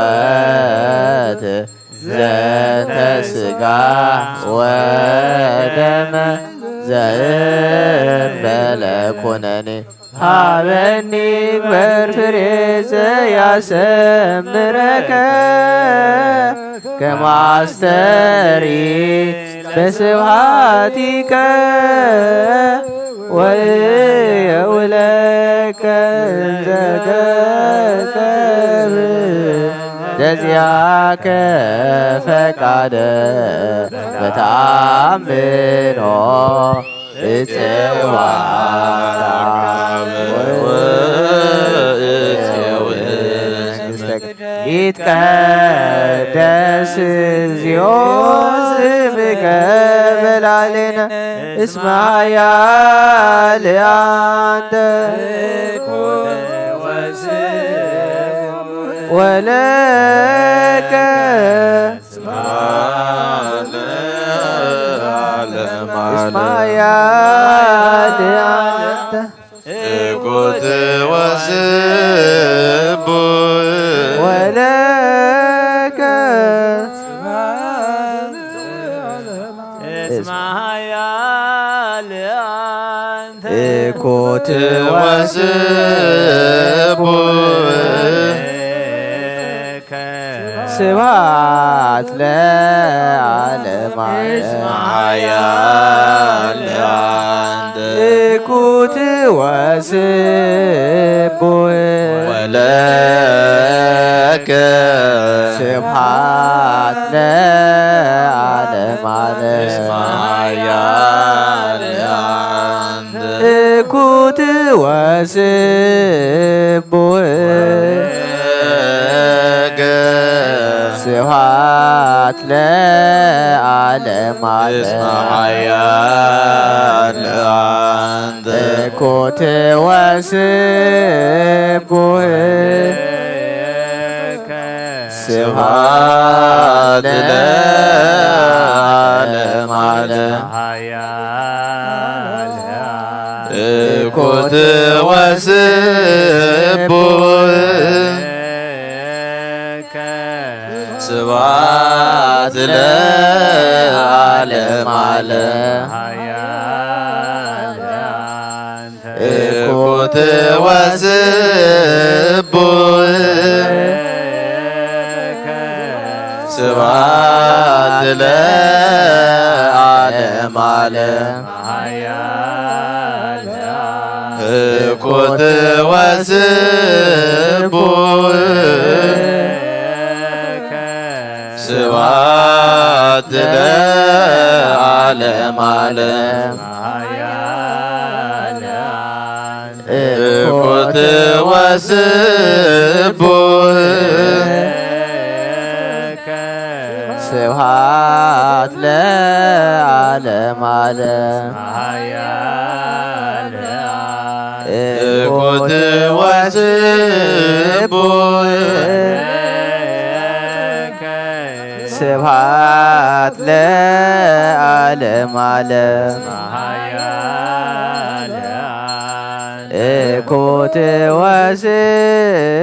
ወሕይወት ዘንተ ሥጋ ወደመ ዘእንበለ ኩነኔ ሀበኒ ግበር ፍሬ ዘያሰምረከ ከመ አስተሪ በስብሐቲከ ወእየውለከ እንዘ ተከብር ዘዚአከ ፈቃደ በተአምኖ እጽዋ ይትቀደስ እግዚኦ ስምከ በላዕሌነ እስመ ኃያል አንተ ወለከ እስመ ኃያል አንተ እኩት ወስቡሕ ወለከ እስመ ኃያል አንተ እኩት ወስቡሕ ስብሐት ለዓለመ ዓለም። ኃያል ለአንተ እኩት ወስቡሕ ወለከ ስብሐት ለዓለመ ዓለም። ኃያል ለአንተ እኩት ወስቡሕ ወለከ ስብሐት ለዓለመ ዓለም። ኃያል ለአንተ እኩት ወስቡሕ ስብሐት ለዓለመ ዓለም። እኩት ወስቡሕ ስብሐት ለዓለመ ዓለም። እኩት ወስቡሕ ስብሐት ለዓለመ ዓለም። እኩት ወስቡሕ ስብሐት ለዓለመ ዓለም። እኩት ወስቡሕ ስብሐት ለዓለመ ዓለም። እኩት ወስቡሕ ስብሐት ለዓለመ ዓለም። እኩት ወስቡሕ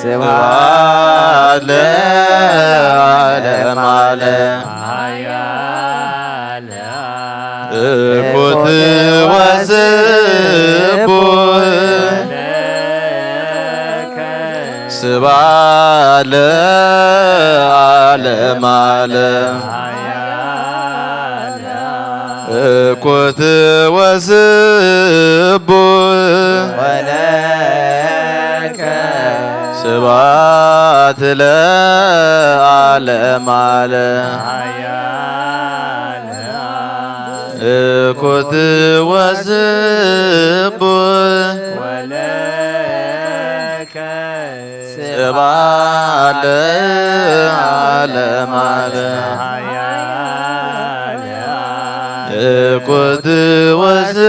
ስብሐት ለዓለመ ዓለም። እኩት ወስቡሕ ስብሐት ለዓለመ ዓለም። እኩት ወስቡሕ ወለከ ስብሐት ለዓለመ ዓለም። እኩት ወስቡሕ ወለከ ስብሐት ለዓለመ ዓለም። እኩት ወስቡሕ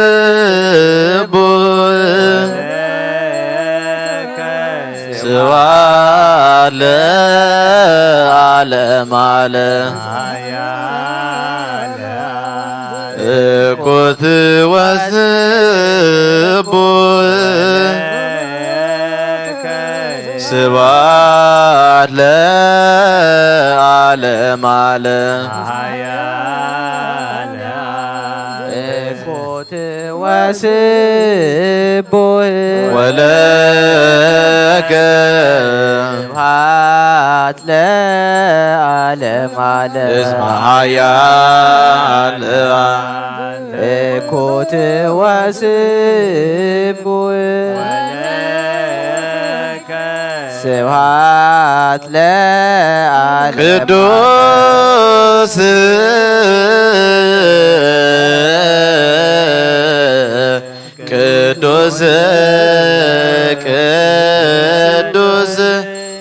ስብሐት ለዓለመ ዓለም። እኩት ወስቡሕ ስብሐት ለዓለመ ዓለም። እኩት ወስቡሕ ወለከ ስብሐት ለዓለመ ዓለም። እስመ ኃያል እኩት ወስቡሕ ስብሐት ለዓለመ ቅዱስ ቅዱስ ቅዱስ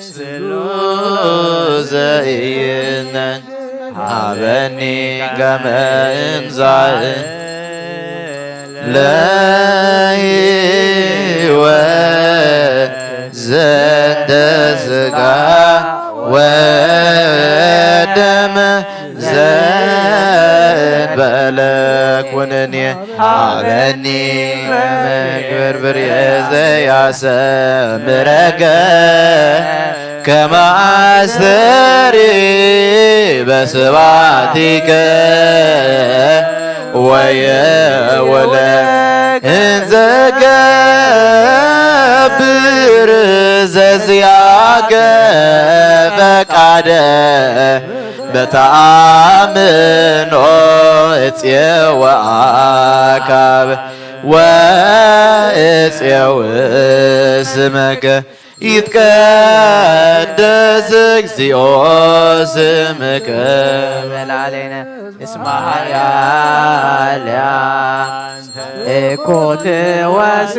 ስሉስ ዘኢይእመን ሀበኒ ከመ እንዛእ ለሕይወት ዘንተ ሥጋ ወደመ ዘእንበለ ኩነኔ ሀበኒ መግብር ብርየ ዘያሰምረከ ከመ ኣስተሪ በስባቲከ ወየውለ እንዘገብር ዘዚኣከ ፈቃደ በተኣምኖ እጽየወ ኣካብ ወእጽየው ስመከ ይትቀደስ እግዚኦ ስምከ። በላሌነ እስመ ኃያል እኮት ወስቡህ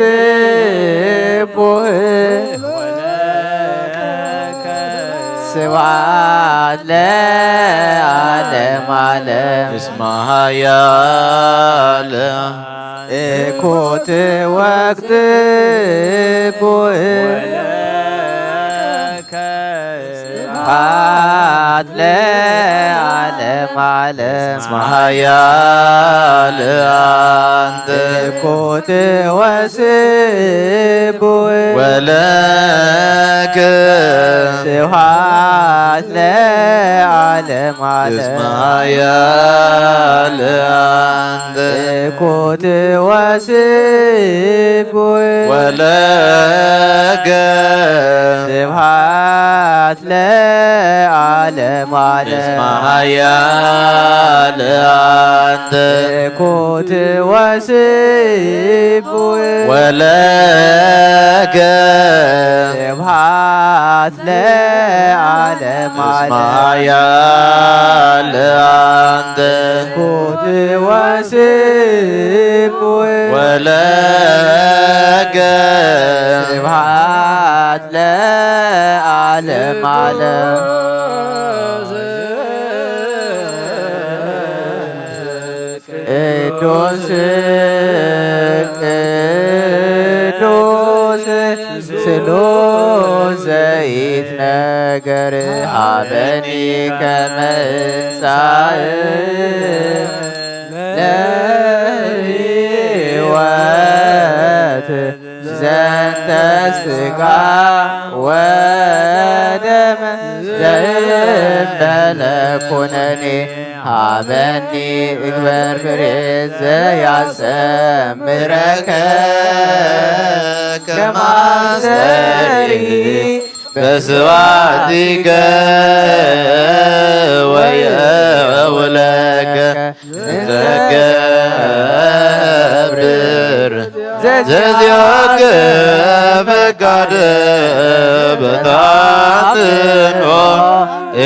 ስብሐት ለዓለመ ዓለም። እስመ ኃያል እኮት ወክትቦ ስብሐት ለዓለመ ዓለም። እስመ ኃያል አንተ እኮት ወስቡህ ወለከ ስብሐት ለዓለመ ዓለም። እስመ ኃያል አንተ እኮት ወስቡህ ወለከ ስብሐት ለዓለመ ዓለም። እስመ ኃያል አንተ እኮት ወስቡህ ወለከ ስብሐት ለዓለመ እስመ ዓለም። ኃያል አንተ እኮት ወስቡህ ወለከ ስብሐት ለዓለመ ዓለም። ቅዱስ ቅዱስ ስሉስ ዘይትነገር ሀበኒ ከመ እንሳእ ለህይወት ዘንተ ስጋ ወደም ዘእንበለ ኩነኔ ሀበኒ እግበር ፍሬ ዘያሰምረከ ከማስተሪ በስብሐቲከ ወየውለከ እንዘገብር ዘዚአከ ፈቃደ በታምኖ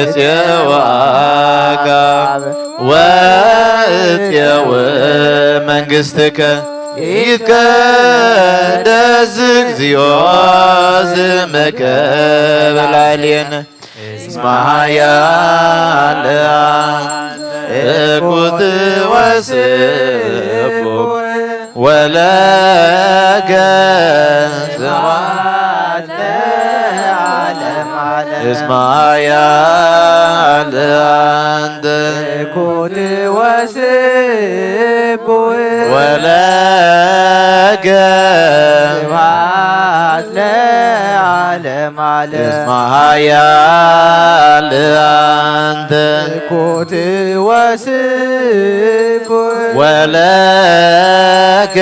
እጽየወ አካብ ወእጽየወ መንግሥትከ ይትቀደስ እግዚኦ ስምከ በላዕሌነ። እስመ ኃያል እኩት ወስቡሕ ወለከ ስብሐት ለዓለመ ዓለም። እስመ ኃያል አንተ እኩት ወስቡሕ ወለከ ስብሐት ለዓለመ ዓለም። እስመ ኃያል አንተ እኩት ወስቡሕ ወለከ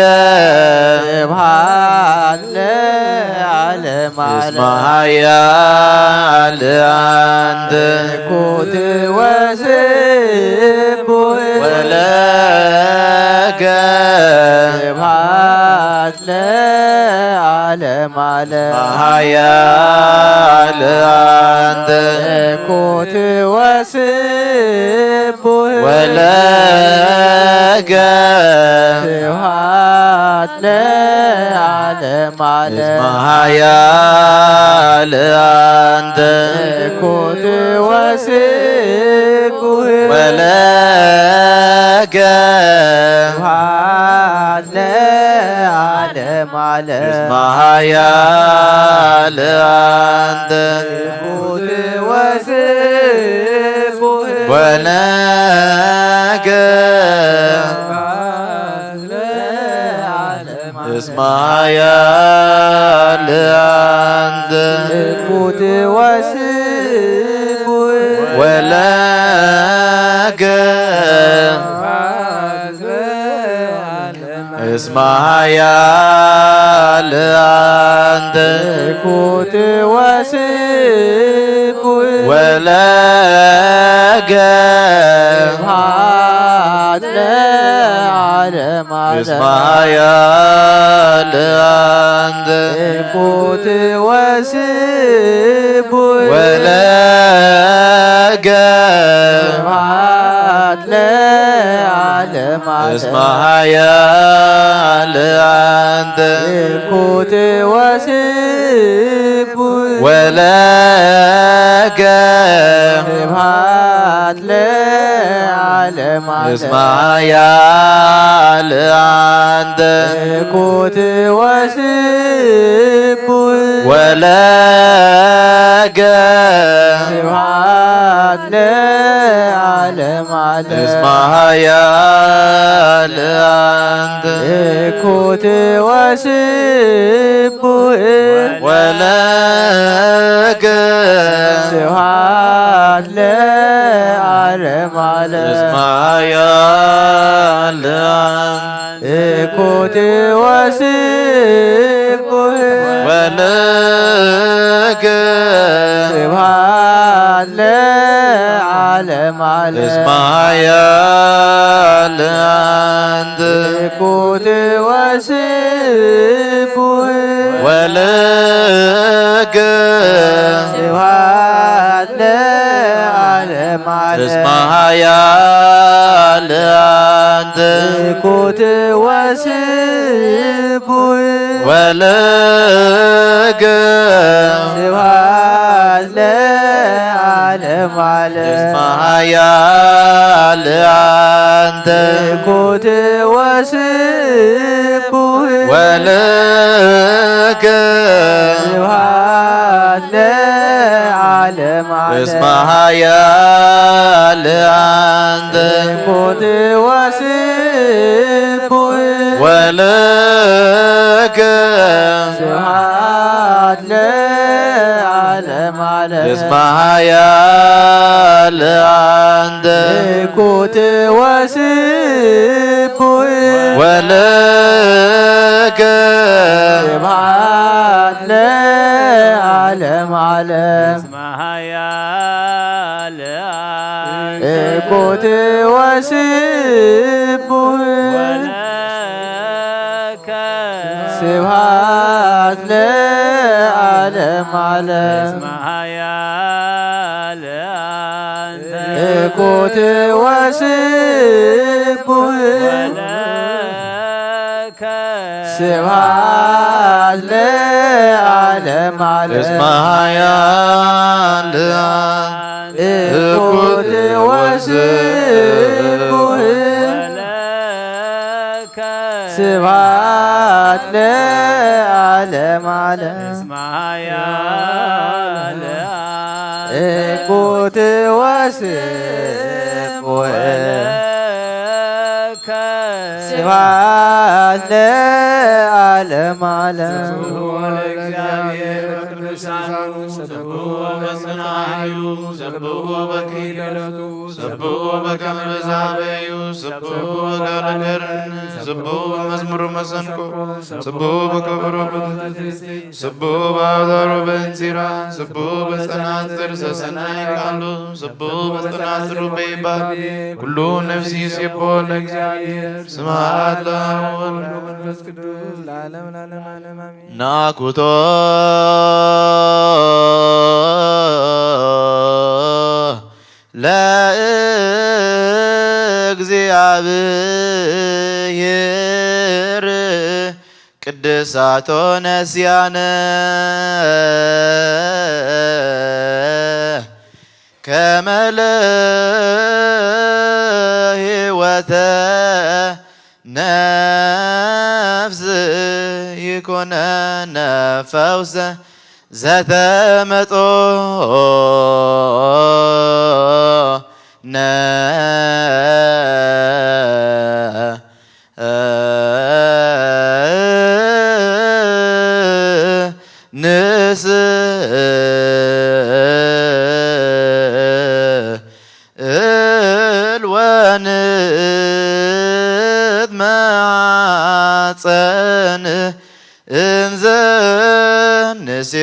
ስብሐት ለዓለመ ዓለም። እስመ ኃያል አንተ እኩት ወስቡሕ ወለከ ስብሐት ለዓለመ ዓለም። ኃያል አንተ እኩት ወስቡሕ ወለከ ስብሐት ለዓለመ ዓለም። እስመ ኃያል አንተ እኩት ወስቡሕ ወለከ ስብሐት ለዓለመ ዓለም። እስመ ኃያል አንተ እኩት ወስቡሕ ወለከ ስብሐት ለዓለመ ዓለም። እስመ ኃያል አንተ እኩት ወስቡሕ ወለገ እስመ ኃያል አንተ ኩት ወስብ ወለገ ስብሐት ለዓለመ ዓለም። እስመ ኃያል አንተ ኩት ወስብ ወለገ ስብሐት ለዓለመ ዓለም። እስመ ኃያል አንተ ኩት ወስብ ወለገ ስብሐት ለዓለመ ዓለም። እስመ ኃያል አንተ ኩት ወስብ ወለገ ስብሐት ለዓለመ ዓለም። እስመ ኃያል አንተ ኩት ወስብ ወለገ ስብሐት ለዓለመ ዓለም። እስመ ኃያል አንተ ኩት ወስብ ወለገ ስብሐት ለዓለመ ዓለም። እስመ ኃያል አንተ ኩት ወስብ ወለገ ስብሐት ለዓለመ ዓለም። እስመ ኃያል አንተ ኩት ወስብ ወለገ ስብሐት ለዓለመ ዓለም። እስመ ኃያል አንተ ኩት ወስብ ወለገ ስብሐት ለዓለመ ዓለም። እስመ ኃያል አንተ ኩት ወስብ ወለገ ስብሐት ለዓለመ ዓለም። እስመ ኃያል አንተ ኩት ወስብ ወለገ ስብሐት ለዓለመ ዓለም። እስመ ኃያል አንተ ኩት ወስብ ወለገ ስብሐት ለዓለመ ዓለም። እስመ ኃያል አንተ ኩት ወስብ ወለገ ስብሐት ለዓለመ ዓለም። እስመ ኃያል ኩት ወስብ ስብሐት ለዓለመ ዓለም። እስመ ኃያል ኩት ወስብ ስብሐት ለዓለመ ዓለም። ስብሐ ለእግዚአብሔር በቅዱሳኑ፣ ስብሐ በጽንዓዩ፣ ስብሐ በኪደቱ፣ ስብሐ በከመ በዛበዩ፣ ስብሐ በቃለ ገርነ፣ ስብሐ በመዝሙር መሰንቆ፣ ስብሐ በከበሮ በትዝታ፣ ስብሖ በአውታሩ በእንዚራ፣ ስብሖ በጸናጽል ዘሰናይ ቃሉ፣ ስብሖ በጸናጽሉ በይባቤ፣ ኩሉ ነፍሲ ይሴብሖ ለእግዚአብሔር። ስብሐት ለአብ ወወልድ ወመንፈስ ቅዱስ ለዓለም ለዓለም ዓለም አሜን። ናኩቶ ለእግዚአብሔር ቅድሳቶ ነስያነ ከመ ለህይወተ ነፍስ ይኩነነ ፈውሰ ዘተመጦ ነ ንስ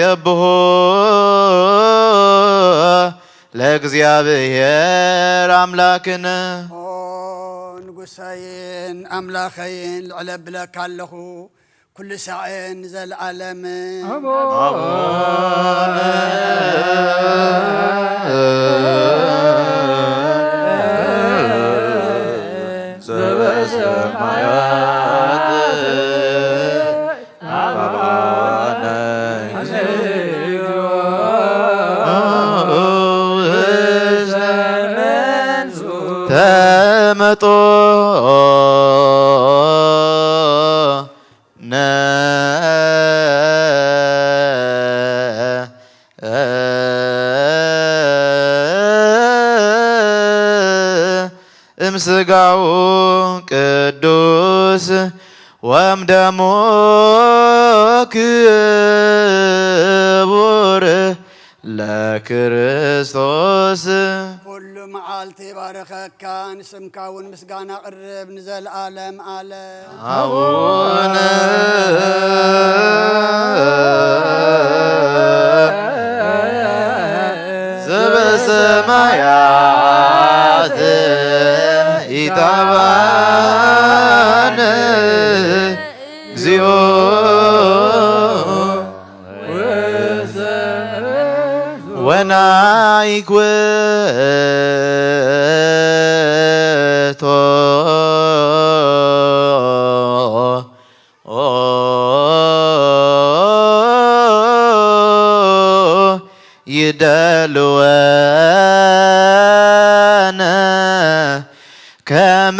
ሰብሖ ለእግዚኣብሔር ኣምላክነ። ኦ ንጉሰይን ኣምላኸይን ልዕለ ብለካ ኣለኹ፣ ኩሉ ሳዕን ንዘለዓለም። ኣቡነ ዘበሰማያት ኣባነ ተመጦ ነ እምስጋው ቅዱስ ወምደሙ ክቡር ለክርስቶስ። ኩሉ መዓልቲ ባረኸካ፣ ንስምካ እውን ምስጋና ቅርብ ንዘለዓለም ዓለም። ኣቡነ ዘበሰማያት ኢታባነ እግዚኦ ወናይክ ውእቶ ይደልወነ ከመ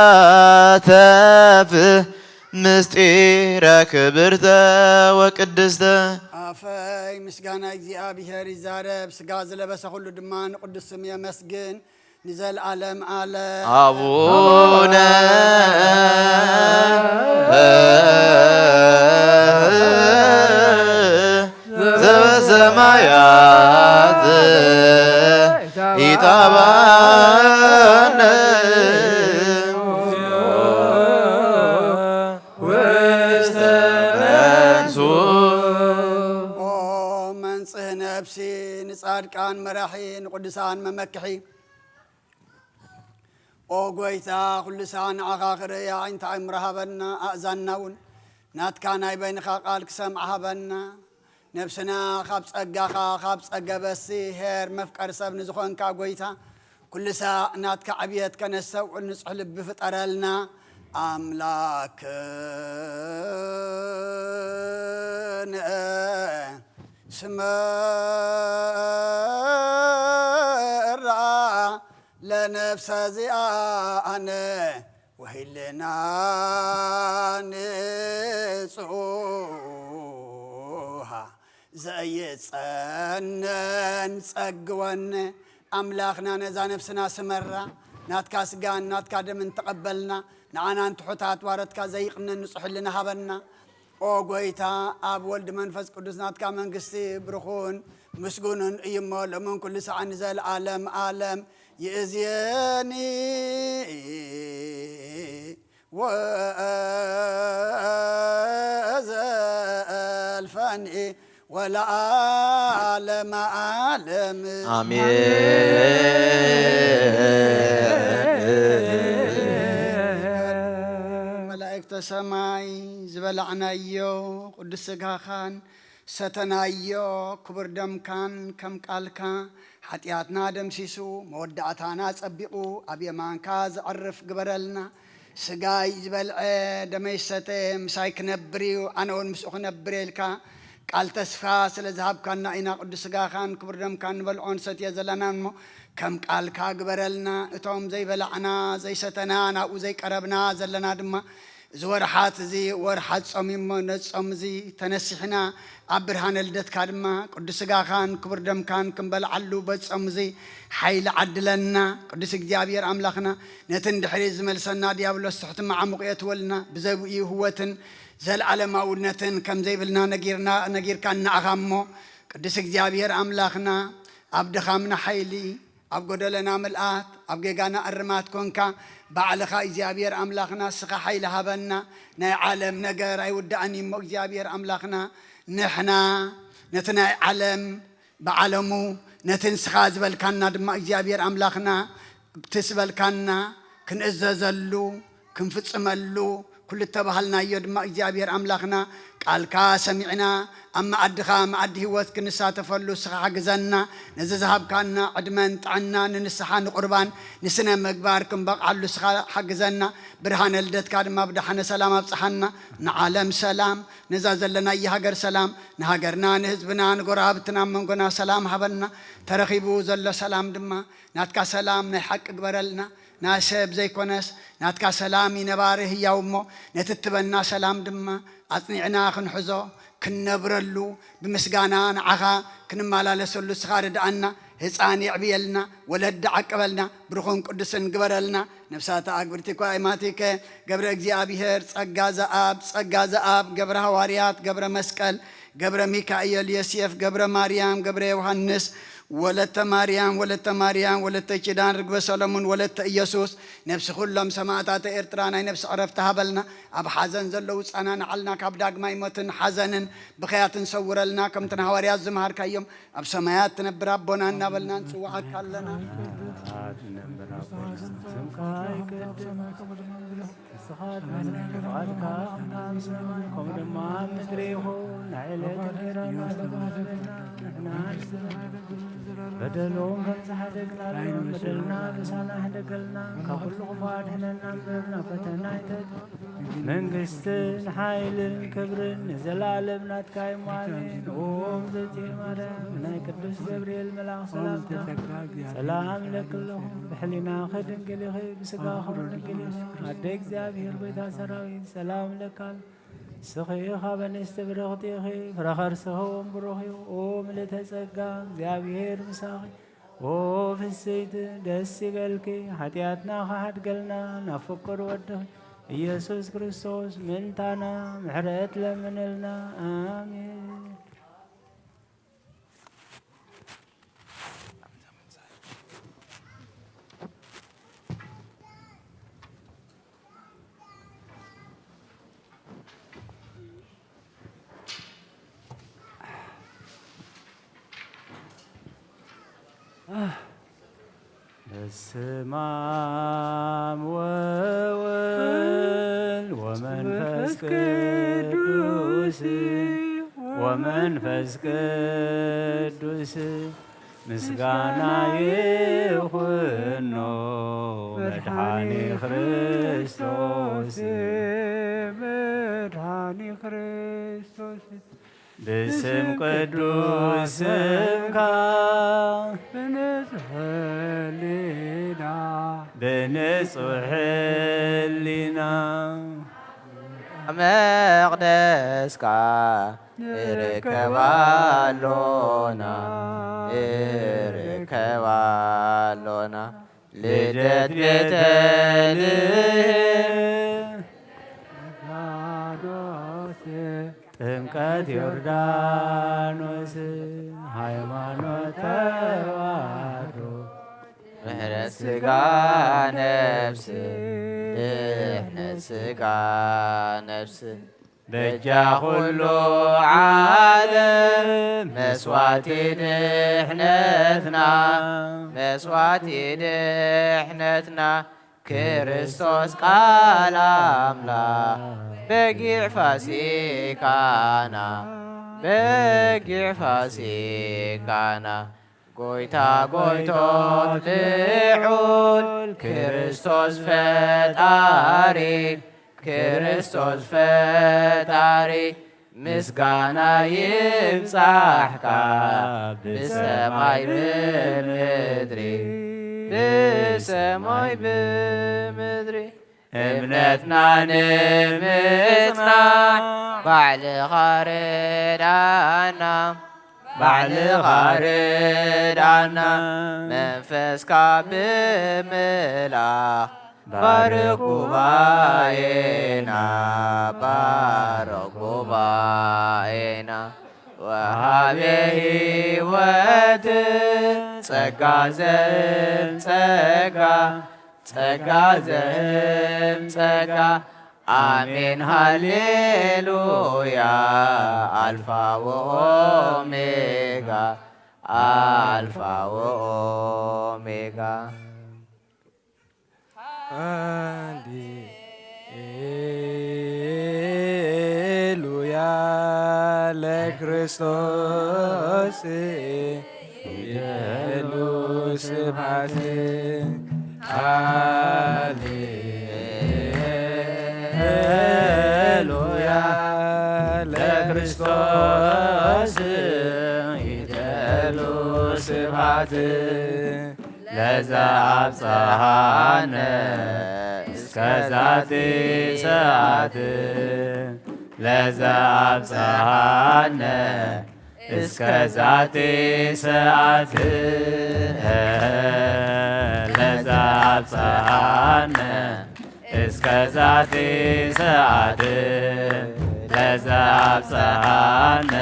ንሳተፍ ምስጢረ ክብርተ ወቅድስተ። ኣፈይ ምስጋና እግዚኣብሔር ይዛረብ፣ ስጋ ዝለበሰ ኩሉ ድማ ንቅዱስ ስም የመስግን። ንዘለዓለም ዓለም። ኣቡነ ዘበሰማያት ኢታባነ ውስተ መንሱ። ኦ መንጽህ ነፍሲ ንጻድቃን መራሒ ንቅዱሳን መመክሒ። ኦ ጎይታ፣ ኩሉ ሳዕ ንዓኻ ክርእያ ኣዒንቲ ኣእምሮ ሃበና፣ ኣእዛንና እውን ናትካ ናይ በይንኻ ቃል ክሰምዓ ሃበና። ነብስና ካብ ጸጋኻ፣ ካብ ጸገበሲ ሄር መፍቀሪ ሰብ ንዝኾንካ ጎይታ፣ ኩሉ ሳዕ ናትካ ዕብየት ከነስተውዕል ንጹሕ ልቢ ፍጠረልና። ኣምላክነ ስመራ ለነፍሰ ዚኣነ ወሂልና ንጹሃ ዘየጸነን ጸግወን። ኣምላኽና ነዛ ነፍስና ስመራ፣ ናትካ ስጋን ናትካ ደምን ተቐበልና፣ ንዓናን ትሑታት ባረትካ ዘይቕነን ንጹሕ ህልና ሃበና። ኦ ጎይታ፣ ኣብ ወልድ መንፈስ ቅዱስ ናትካ መንግስቲ ብሩኹን ምስጉንን እዩ እሞ፣ ሎምን ኩሉ ሰዓን ንዘለዓለም ዓለም ይእዝየኒ ወዘልፈኒ ወለዓለመ ዓለም። ኣሜን። መላእክተ ሰማይ ዝበላዕናዮ ቅዱስ ስጋኻን ሰተናዮ ክቡር ደምካን ከም ቃልካ ሓጢኣትና ደምሲሱ መወዳእታና ጸቢቑ ኣብ የማንካ ዘዕርፍ ግበረልና። ስጋይ ዝበልዐ ደመይ ዝሰተ ምሳይ ክነብር እዩ፣ ኣነ እውን ምስኡ ክነብር እየ ኢልካ ቃል ተስፋ ስለ ዝሃብካና ኢና ቅዱስ ስጋኻን ክቡር ደምካን ንበልዖ ንሰትዮ ዘለና እሞ ከም ቃልካ ግበረልና። እቶም ዘይበላዕና ዘይሰተና ናብኡ ዘይቀረብና ዘለና ድማ እዚ ወርሓት እዚ ወርሓት ጾም እዩ እሞ ነዚ ጾም እዚ ተነሲሕና ኣብ ብርሃነ ልደትካ ድማ ቅዱስ ስጋኻን ክቡር ደምካን ክንበልዓሉ በዚ ጾም እዚ ሓይሊ ዓድለና። ቅዱስ እግዚኣብሔር ኣምላኽና ነቲ እንድሕሪ ዝመልሰና ዲያብሎስ ትሕቲ መዓሙቕ የእትወልና። ብዘብኡ ህይወትን ዘለዓለማውነትን ከም ዘይብልና ነጊርና ነጊርካና ኢኻ እሞ ቅዱስ እግዚኣብሔር ኣምላኽና ኣብ ድኻምና ሓይሊ ኣብ ጎደለና ምልኣት፣ ኣብ ጌጋና እርማት ኮንካ፣ ባዕልኻ እግዚኣብሔር ኣምላኽና፣ ንስኻ ሓይሊ ሃበና። ናይ ዓለም ነገር ኣይውዳእን እዩ እሞ እግዚኣብሔር ኣምላኽና፣ ንሕና ነቲ ናይ ዓለም ብዓለሙ፣ ነቲ ንስኻ ዝበልካና ድማ እግዚኣብሔር ኣምላኽና፣ እቲ ዝበልካና ክንእዘዘሉ፣ ክንፍጽመሉ፣ ኩሉ እተባህልናዮ ድማ እግዚኣብሔር ኣምላኽና፣ ቃልካ ሰሚዕና፣ ኣብ መኣድኻ፣ መኣዲ ህይወት ክንሳተፈሉ ንስኻ ሓግዘና። ነዚ ዝሃብካና ዕድመን ጥዕናን ንንስሓ፣ ንቁርባን፣ ንስነ ምግባር ክንበቕዓሉ ንስኻ ሓግዘና። ብርሃነ ልደትካ ድማ ብደሓነ ሰላም ኣብጽሓና። ንዓለም ሰላም፣ ነዛ ዘለናያ ሃገር ሰላም፣ ንሃገርና፣ ንህዝብና፣ ንጎረባብትና፣ ኣብ መንጎና ሰላም ሃበና። ተረኺቡ ዘሎ ሰላም ድማ ናትካ ሰላም ናይ ሓቂ ግበረልና። ናይ ሰብ ዘይኮነስ ናትካ ሰላም እዩ ነባሪ ህያው እሞ፣ ነቲ እትበና ሰላም ድማ ኣጽኒዕና ክንሕዞ፣ ክንነብረሉ፣ ብምስጋና ንዓኻ ክንመላለሰሉ ንስኻ ርድኣና። ህጻን የዕብየልና፣ ወለዲ ዓቅበልና፣ ብሩኽን ቅዱስን ግበረልና። ነፍሳተ ኣግብርቲ እኳ ኣይማቲከ፣ ገብረ እግዚኣብሔር፣ ጸጋ ዘኣብ፣ ጸጋ ዘኣብ፣ ገብረ ሃዋርያት፣ ገብረ መስቀል፣ ገብረ ሚካኤል፣ ዮሴፍ፣ ገብረ ማርያም፣ ገብረ ዮሃንስ፣ ወለተ ማርያም፣ ወለተ ማርያም፣ ወለተ ኪዳን፣ ርግበ ሰሎሞን፣ ወለተ ኢየሱስ፣ ነፍሲ ኩሎም ሰማእታተ ኤርትራ ናይ ነፍሲ ዕረፍቲ ሃበልና። ኣብ ሓዘን ዘለዉ ጸናንዓልና፣ ካብ ዳግማይ ሞትን ሓዘንን ብኸያትን ሰውረልና። ከምቲ ንሃዋርያት ዝመሃርካዮም፣ ኣብ ሰማያት ትነብር ኣቦና እናበልና ንጽውዓካ ኣለና። ሰማያት ትነብር ኣቦና፣ ስምካ ይቀደስ፣ ንስኻ ትምጻእ፣ ፍቓድካ ኣብ ሰማይ ከምኡ ድማ ኣብ ምድሪ ይኹን። ናይ ዕለት እንጀራና ስጠና ንሕና ንበደሎም ከም ዝሓደግና ንበደልና፣ በደልና ምሳና ሕደገልና፣ ካብ ኩሉ ክፉእ ኣድሕነና እምበር ናብ ፈተና ኣይተእትወና። መንግስትን ሓይልን ክብርን ንዘለኣለም ናትካ እዩ። እሞ ኣሜን። ኦም ዘጽዮን ማርያም፣ ናይ ቅዱስ ገብርኤል መልኣኽ ሰላምታ ሰላም እለኪ ኣለኹ። ብሕሊናኺ ድንግል ኢኺ፣ ብስጋኺ እውን ድንግል ኢኺ። ኣደ እግዚኣብሔር፣ ጎይታ ሰራዊት፣ ሰላም እለኪ ኣለኹ። ንስኺ ካብ ኣንስቲ ብርኽቲ ኢኺ፣ ፍረ ከርስኺ እውን ብሩኽ እዩ። ኦ ምልእተ ጸጋ፣ እግዚኣብሔር ምሳኺ። ኦ ፍስይቲ፣ ደስ ይበልኪ፣ ሓጢኣትና ክሓድገልና ናብ ፍቁር ወድኺ ኢየሱስ ክርስቶስ ምእንታና ምሕረት ለምንልና። ኣሜን። በስመ አብ ወወልድ ወመንፈስ ቅዱስ፣ ወመንፈስ ቅዱስ ምስጋና ይኹኖ መድኃኒ ክርስቶስ፣ መድኃኒ ክርስቶስ። ብስም ቅዱስ ስምካ ብንጹሕ ሕሊና፣ ብንጹሕ ሕሊና መቕደስካ ንርከብ ኣሎና፣ ንርከብ ኣሎና። ልደት ቤተልሔም፣ ጥምቀት ዮርዳኖስ፣ ሃይማኖት ተዋህዶ፣ ምሕረት ሥጋ ነፍስ፣ ድሕነት ሥጋ ነፍስ። በጃ ኩሉ ዓለም መስዋዕቲ ድሕነትና፣ መስዋዕቲ ድሕነትና፣ ክርስቶስ ቃል ኣምላኽ በጊዕ ፋሲካና፣ በጊዕ ፋሲካና። ጎይታ ጎይቶት ልዑል ክርስቶስ ፈጣሪ፣ ክርስቶስ ፈጣሪ፣ ምስጋና ይብጻሕካ ብሰማይ ብምድሪ፣ ብሰማይ ብምድሪ። እምነትና ንምጽናዕ ባዕልኻ ርዳና፣ ባዕልኻ ርዳና፣ መንፈስካ ብምልኣኽ ባርኽ ጉባኤና፣ ባርኽ ጉባኤና። ወሃቤ ሕይወት ጸጋ ዘህብ ጸጋ፣ ጸጋ ዘህብ ጸጋ። ኣሜን ሃሌሉያ። ኣልፋ ወኦሜጋ፣ ኣልፋ ወኦሜጋ። ሃሌሉያ ለክርስቶስ ይደሉ ስብሐት። ሃሌሉያ ለክርስቶስ ይደሉ ስብሐት። ለዘ አብጽሐነ እስከ ዛቲ ሰዓት፣ ለዘ አብጽሐነ እስከ ዛቲ ሰዓት፣ ለዘ አብጽሐነ እስከ ዛቲ ሰዓት፣ ለዘ አብጽሐነ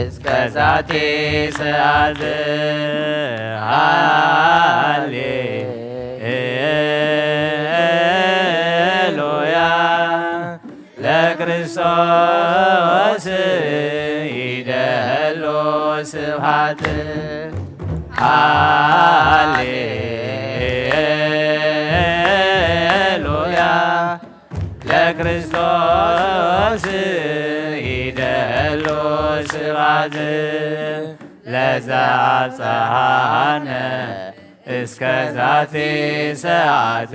እስከ ዛቲ ሰዓት። ሃሌሉያ ለክርስቶስ ይደሉ ስብሐት። ሃሌሉያ ለክርስቶስ ይደሉ ስብሐት። ለዘ አብጽሐነ እስከ ዛቲ ሰዓት፣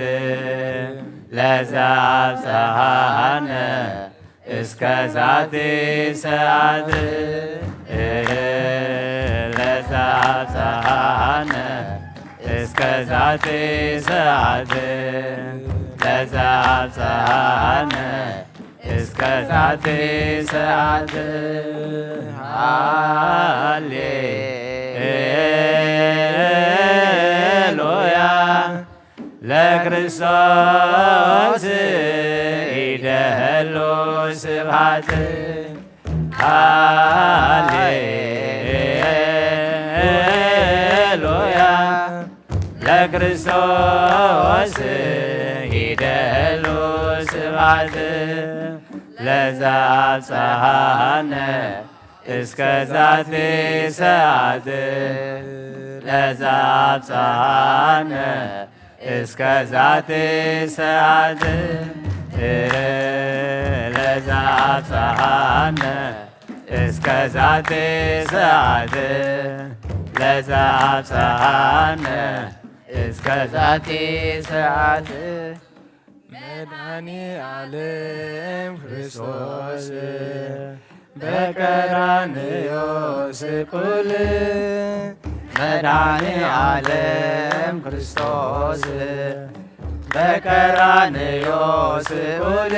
ለዘ አብጽሐነ እስከ ዛቲ ሰዓት፣ ለዘ አብጽሐነ እስከ ዛቲ ሰዓት፣ ለዘ አብጽሐነ እስከ ዛቲ ሰዓት። ሃሌሉያ ለክርስቶስ ይደሉ ስብሐት። ሃሌሉያ ለክርስቶስ ይደሉ ስብሐት። ለዘ አብጽሐነ እስከ ዛቲ ሰዓት፣ ለዘ አብጽሐነ እስከ ዛቲ ሰዓት፣ ለዘ አብጽሐነ እስከ ዛቲ ሰዓት፣ ለዘ አብጽሐነ እስከ ዛቲ ሰዓት። መድኃኔ ዓለም ክርስቶስ በቀራንዮ ስቁል፣ መድኃኔ ዓለም ክርስቶስ በቀራንዮ ስቁል፣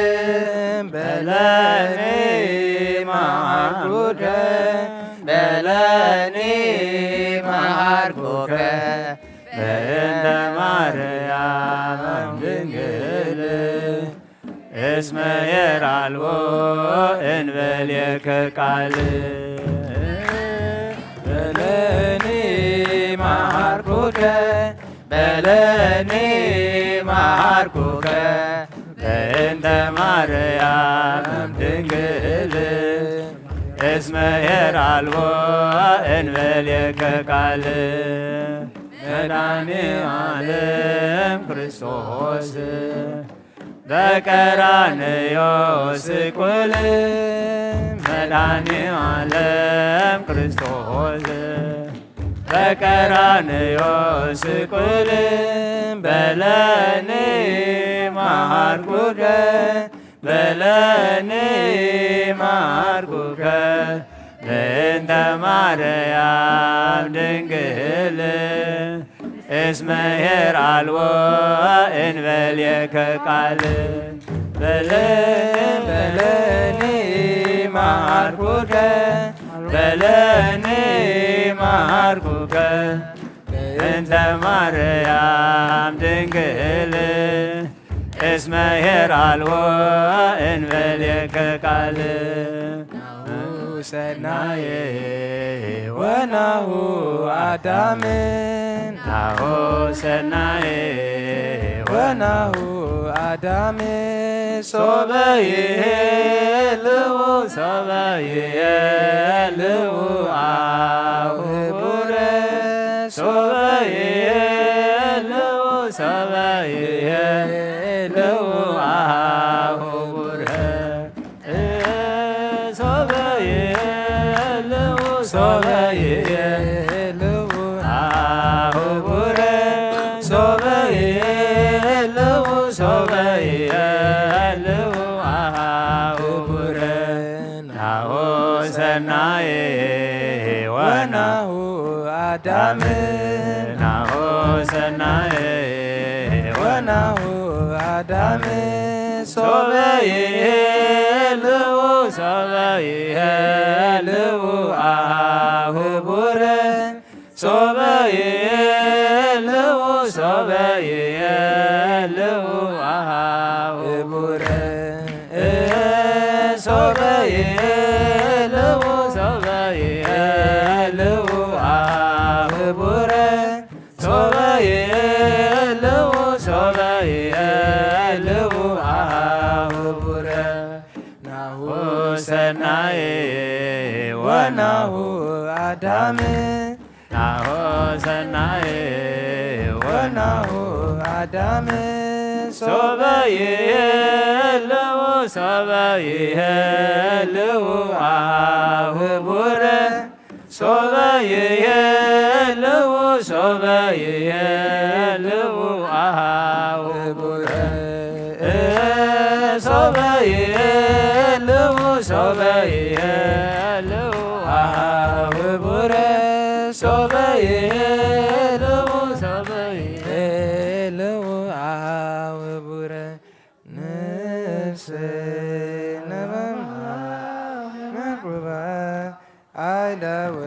በለኒ መዓርኩከ፣ በለኒ መዓርኩከ፣ በእንተ ማርያም ድንግል እስመ ኄር አልቦ እንበሌከ ቃል። በለኒ መዓርኩከ፣ በለኒ መዓርኩከ፣ በእንተ ማርያም ድንግል እስመ ኄር አልቦ እንበሌከ ቃል። መድኃኔ ዓለም ክርስቶስ በቀራንዮ ስቁል፣ መድኃኔ ዓለም ክርስቶስ በቀራንዮ ስቁል፣ በለኒ መዓርኩከ፣ በለኒ መዓርኩከ፣ በእንተ ማርያም ድንግል እስመ ኄር አልቦ እንበሌከ ቃል። በለ-፣ በለኒ መዓርኩከ፣ በለኒ መዓርኩከ፣ በእንተ ማርያም ድንግል እስመ ኄር አልቦ እንበሌከ ቃል። ሰናየ ወናሁ ኣዳም ናሁ ሰናየ ወናሁ ኣዳም ሶበ ይሄልው ሶበ ይሄልው አሁ ህቡረ ሶበ ይሄልው ሶበ ይሄልው አሁ ህቡረ ሶበ ይሄልው ሶበ ይሄልው አሁ ህቡረ ሶበ ይሄልው ሶበ ይሄልው አሁ ህቡረ ናሁ ሰናየ ወናሁ አዳም ናሁ ሰናየ ወናሁ አዳም ሶበ ይሄልው ሶበ ይሄልው አሁ ህቡረ ሶበ ይሄልው ሶበ ይሄልው አሁ ህቡረ ሶበ ይሄልው ሶበ ይሄልው አሁ ህቡረ ሶበ ይሄልው ሶበ ይሄልው አሁ ህቡረ ናሁ ሰናየ ወናሁ አዳም ናሁ ሰናየ ወናሁ አዳም ሶበ ይሄልው ሶበ ይሄልው አሁ ህቡረ ሶበ ይሄልው ሶበ ይሄልው አሁ ህቡረ ሶበ ይሄልው ሶበ ይሄልው አሁ ህቡረ ሶበ ይሄልው ሶበ ይሄልው አሁ ህቡረ ነፍሰ ነባማ መቁባ አይዳወ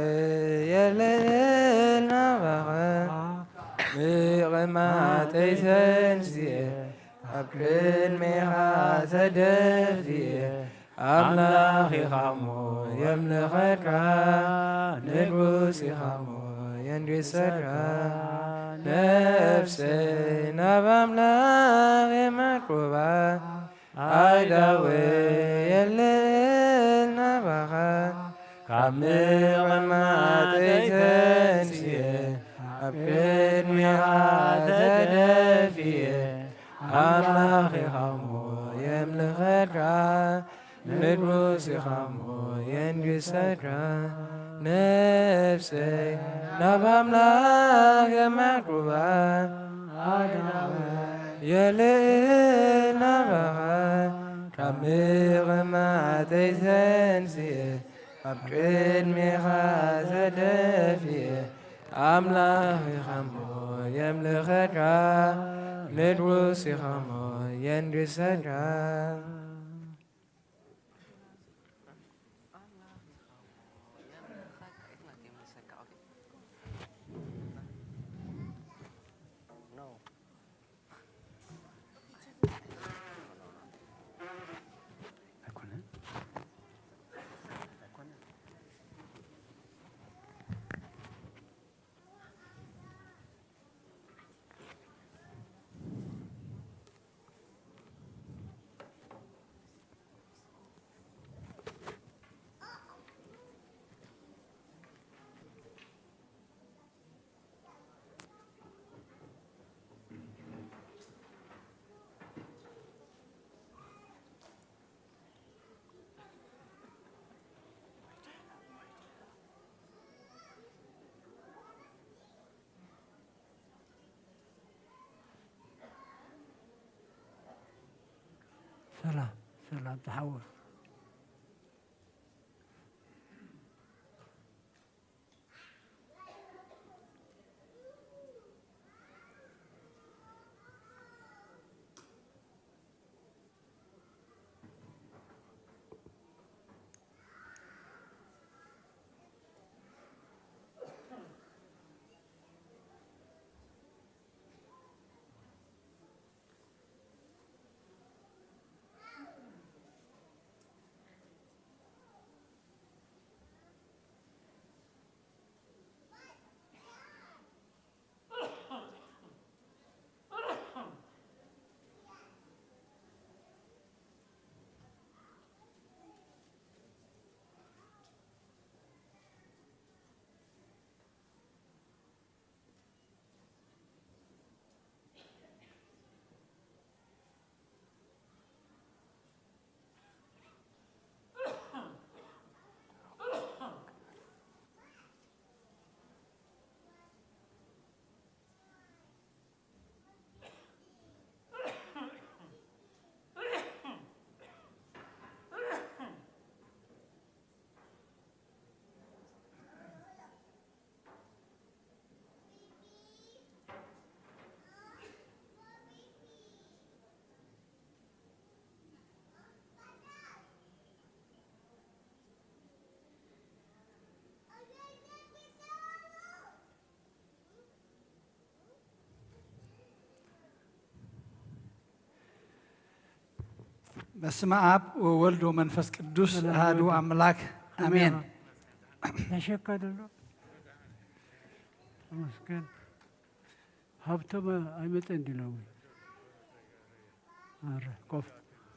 የለየል ናባኸ ምቕማጠይ ተንስየ ኣብ ቅድሜኻ ተደፍየ ኣምላኽ ኢኻሞ የምልኸካ ንጉስ ኢኻሞ የንግሰካ ነፍሰይ ናብ ኣምላኽ የማቁባ ኣይዳወ የለየል ናባኻ ካብ ምቕማጠይ ተንስየ ኣብ ቅድሜኻ ተደፍየ ኣምላኽ ኢኻሞ የምልኸካ ንጉስ ኢኻሞ የንግሰካ ነፍሰይ ናብ ኣምላኽ የማቁባ የልእል ናባኻ ካብ ምቕማጠይ ተንስየ ኣብ ቅድሜኻ ተደፍየ ኣምላኽ ኢኻሞ የምልኸካ ንጉስ ኢኻሞ የንግሰካ ሰላም ሰላም ተሓወስ በስመ አብ ወወልድ ወመንፈስ ቅዱስ አሐዱ አምላክ አሜን። ተሸከደሎ። ተመስገን። ሃብቶም ኣይመጸን ድዩ ሎሚ? ኣረ፣ ኮፍ።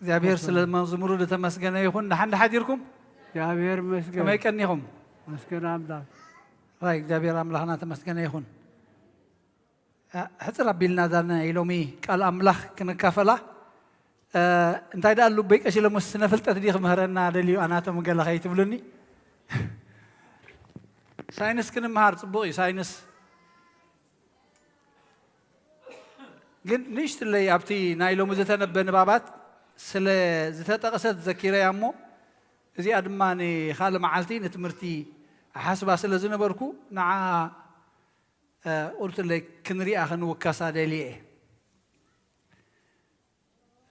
እግዚኣብሔር ስለ መዝሙሩ ዝተመስገነ ይኹን። ደሓን ደሓዲርኩም? እግዚኣብሔር ይመስገን። ከመይ ቀኒኹም? መስገን ኣምላኽ። ራይ እግዚኣብሔር ኣምላኽና ተመስገነ ይኹን። እ፣ ሕጽር ኣቢልና እዛ ናይ ሎሚ ቃል ኣምላኽ ክንካፈላ። እ፣ እንታይ ደኣ ሉበይ ቀሺ ሎምስ ስነ ፍልጠት ድዩ ክምህረና ደልዩ ኣናቶም ገለ ከይትብሉኒ። ሳይንስ ክንምሃር ጽቡቕ እዩ፣ ሳይንስ። ግን ንእሽትለይ ኣብቲ ናይ ሎሚ ዝተነበ ንባባት ስለ ዝተጠቕሰት ዘኪረያ እሞ፣ እዚኣ ድማ ንኻልእ መዓልቲ ንትምህርቲ እሓስባ ስለ ዝነበርኩ፣ ንዓ፣ እ፣ ቁርትለይ ክንሪኣ ክንውከሳ ደልየ እየ።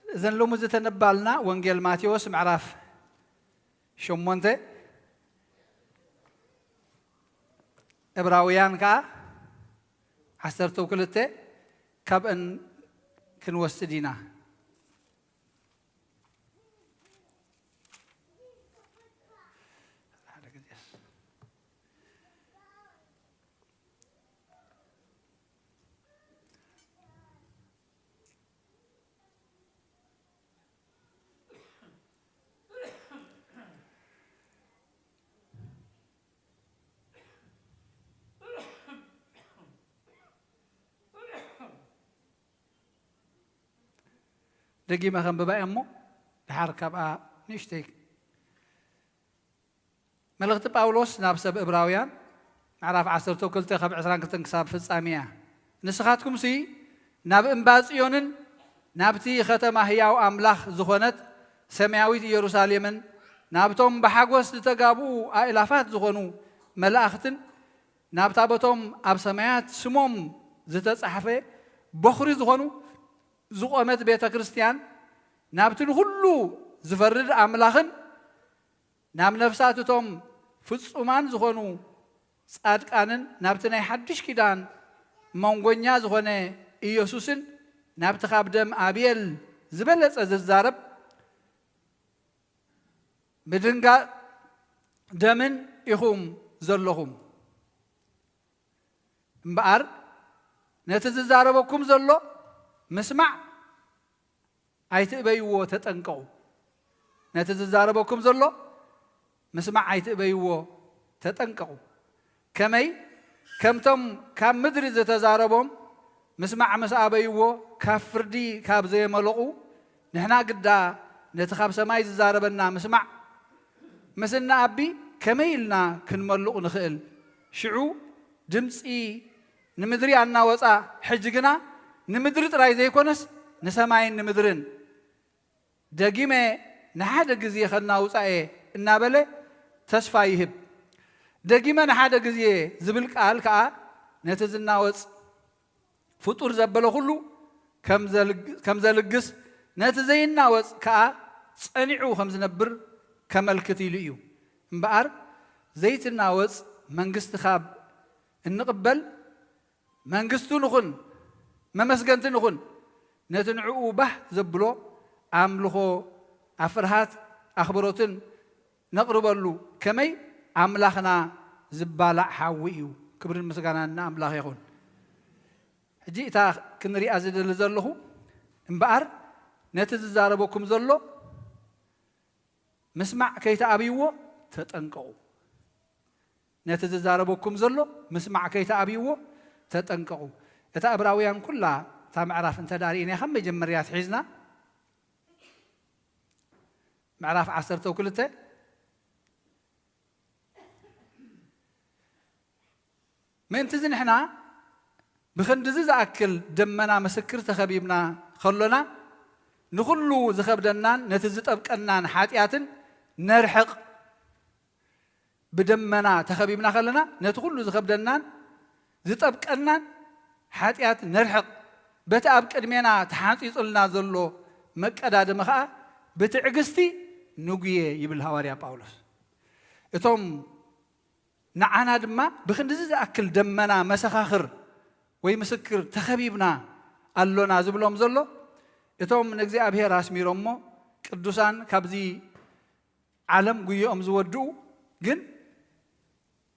እዘን ሎሚ ዝተነባልና ወንጌል ማቴዎስ ምዕራፍ ሸሞንተ፣ ዕብራውያን ከኣ ዓሰርተ ክልተ ካብአን ክንወስድ ኢና። ደጊመ ከንብባ እየ እሞ፣ ድሓር ካብኣ ንእሽተይ። መልእኽቲ ጳውሎስ ናብ ሰብ እብራውያን፣ ምዕራፍ ዓሰርተ ክልተ ካብ ዕስራን ክልተን ክሳብ ፍጻሜ እያ። ንስኻትኩምሲ ናብ እምባ ጽዮንን ናብቲ ኸተማ ህያው ኣምላኽ ዝኾነት ሰማያዊት ኢየሩሳሌምን፣ ናብቶም ብሓጎስ ዝተጋብኡ ኣእላፋት ዝኾኑ መላእኽትን፣ ናብታ በቶም ኣብ ሰማያት ስሞም ዝተጻሕፈ በኹሪ ዝኾኑ ዝቖመት ቤተ ክርስቲያን፣ ናብቲ ንኹሉ ዝፈርድ ኣምላኽን ናብ ነፍሳት እቶም ፍጹማን ዝኾኑ ጻድቃንን ናብቲ ናይ ሓድሽ ኪዳን መንጎኛ ዝኾነ ኢየሱስን ናብቲ ካብ ደም ኣቤል ዝበለጸ ዝዛረብ ምድንጋጽ ደምን ኢኹም ዘለኹም። እምበኣር ነቲ ዝዛረበኩም ዘሎ ምስማዕ ኣይትእበይዎ፣ ተጠንቀቑ። ነቲ ዝዛረበኩም ዘሎ ምስማዕ ኣይትእበይዎ፣ ተጠንቀቑ። ከመይ? ከምቶም ካብ ምድሪ ዝተዛረቦም ምስማዕ ምስ ኣበይዎ፣ ካብ ፍርዲ ካብ ዘየመለቑ፣ ንሕና ግዳ ነቲ ካብ ሰማይ ዝዛረበና ምስማዕ ምስ እንኣቢ፣ ከመይ ኢልና ክንመልቑ ንኽእል? ሽዑ ድምጺ ንምድሪ ኣናወጻ፣ ሕጂ ግና ንምድሪ ጥራይ ዘይኮነስ ንሰማይን ንምድርን ደጊመ ንሓደ ግዜ ከናውጻ እየ እናበለ ተስፋ ይህብ። ደጊመ ንሓደ ግዜ ዝብል ቃል ከኣ ነቲ ዝናወጽ ፍጡር ዘበለ ኩሉ ከም ዘልግ-፣ ከም ዘልግስ፣ ነቲ ዘይናወጽ ከኣ ጸኒዑ ከም ዝነብር ከመልክት ኢሉ እዩ። እምበኣር ዘይትናወጽ መንግስቲ ካብ እንቕበል መንግስቱ ንኹን፣ መመስገንቲ ንኹን፣ ነቲ ንዕኡ ባህ ዘብሎ ኣምልኾ ኣብ ፍርሃት ኣኽብሮትን ነቕርበሉ፣ ከመይ ኣምላኽና ዝባላዕ ሓዊ እዩ። ክብርን ምስጋናን ንኣምላኽ ይኹን። ሕጂ እታ ክንሪኣ ዝደሊ ዘለኹ እምበኣር ነቲ ዝዛረበኩም ዘሎ ምስማዕ ከይትኣብይዎ ተጠንቀቑ። ነቲ ዝዛረበኩም ዘሎ ምስማዕ ከይትኣብይዎ ተጠንቀቑ። እታ ዕብራውያን ኩላ እታ ምዕራፍ እንተ ደኣ ርኢናያ ካብ መጀመርያ ኣትሒዝና ምዕራፍ ዓሰርተ ክልተ ምእንትዚ ንሕና ብኽንድዚ ዝኣክል ደመና ምስክር ተኸቢብና ከሎና፣ ንኹሉ ዝኸብደናን ነቲ ዝጠብቀናን ሓጢኣትን ነርሕቕ። ብደመና ተኸቢብና ከለና፣ ነቲ ኩሉ ዝኸብደናን ዝጠብቀናን ሓጢኣት ነርሕቕ። በቲ ኣብ ቅድሜና ተሓንጺጹልና ዘሎ መቀዳድሚ ኸኣ ብትዕግስቲ ንጉየ ይብል ሃዋርያ ጳውሎስ። እቶም ንዓና ድማ ብኽንድዚ ዝኣክል ደመና መሰኻኽር ወይ ምስክር ተኸቢብና ኣሎና ዝብሎም ዘሎ፣ እቶም ንእግዚኣብሔር ኣስሚሮሞ ቅዱሳን ካብዚ ዓለም ጉይኦም ዝወድኡ ግን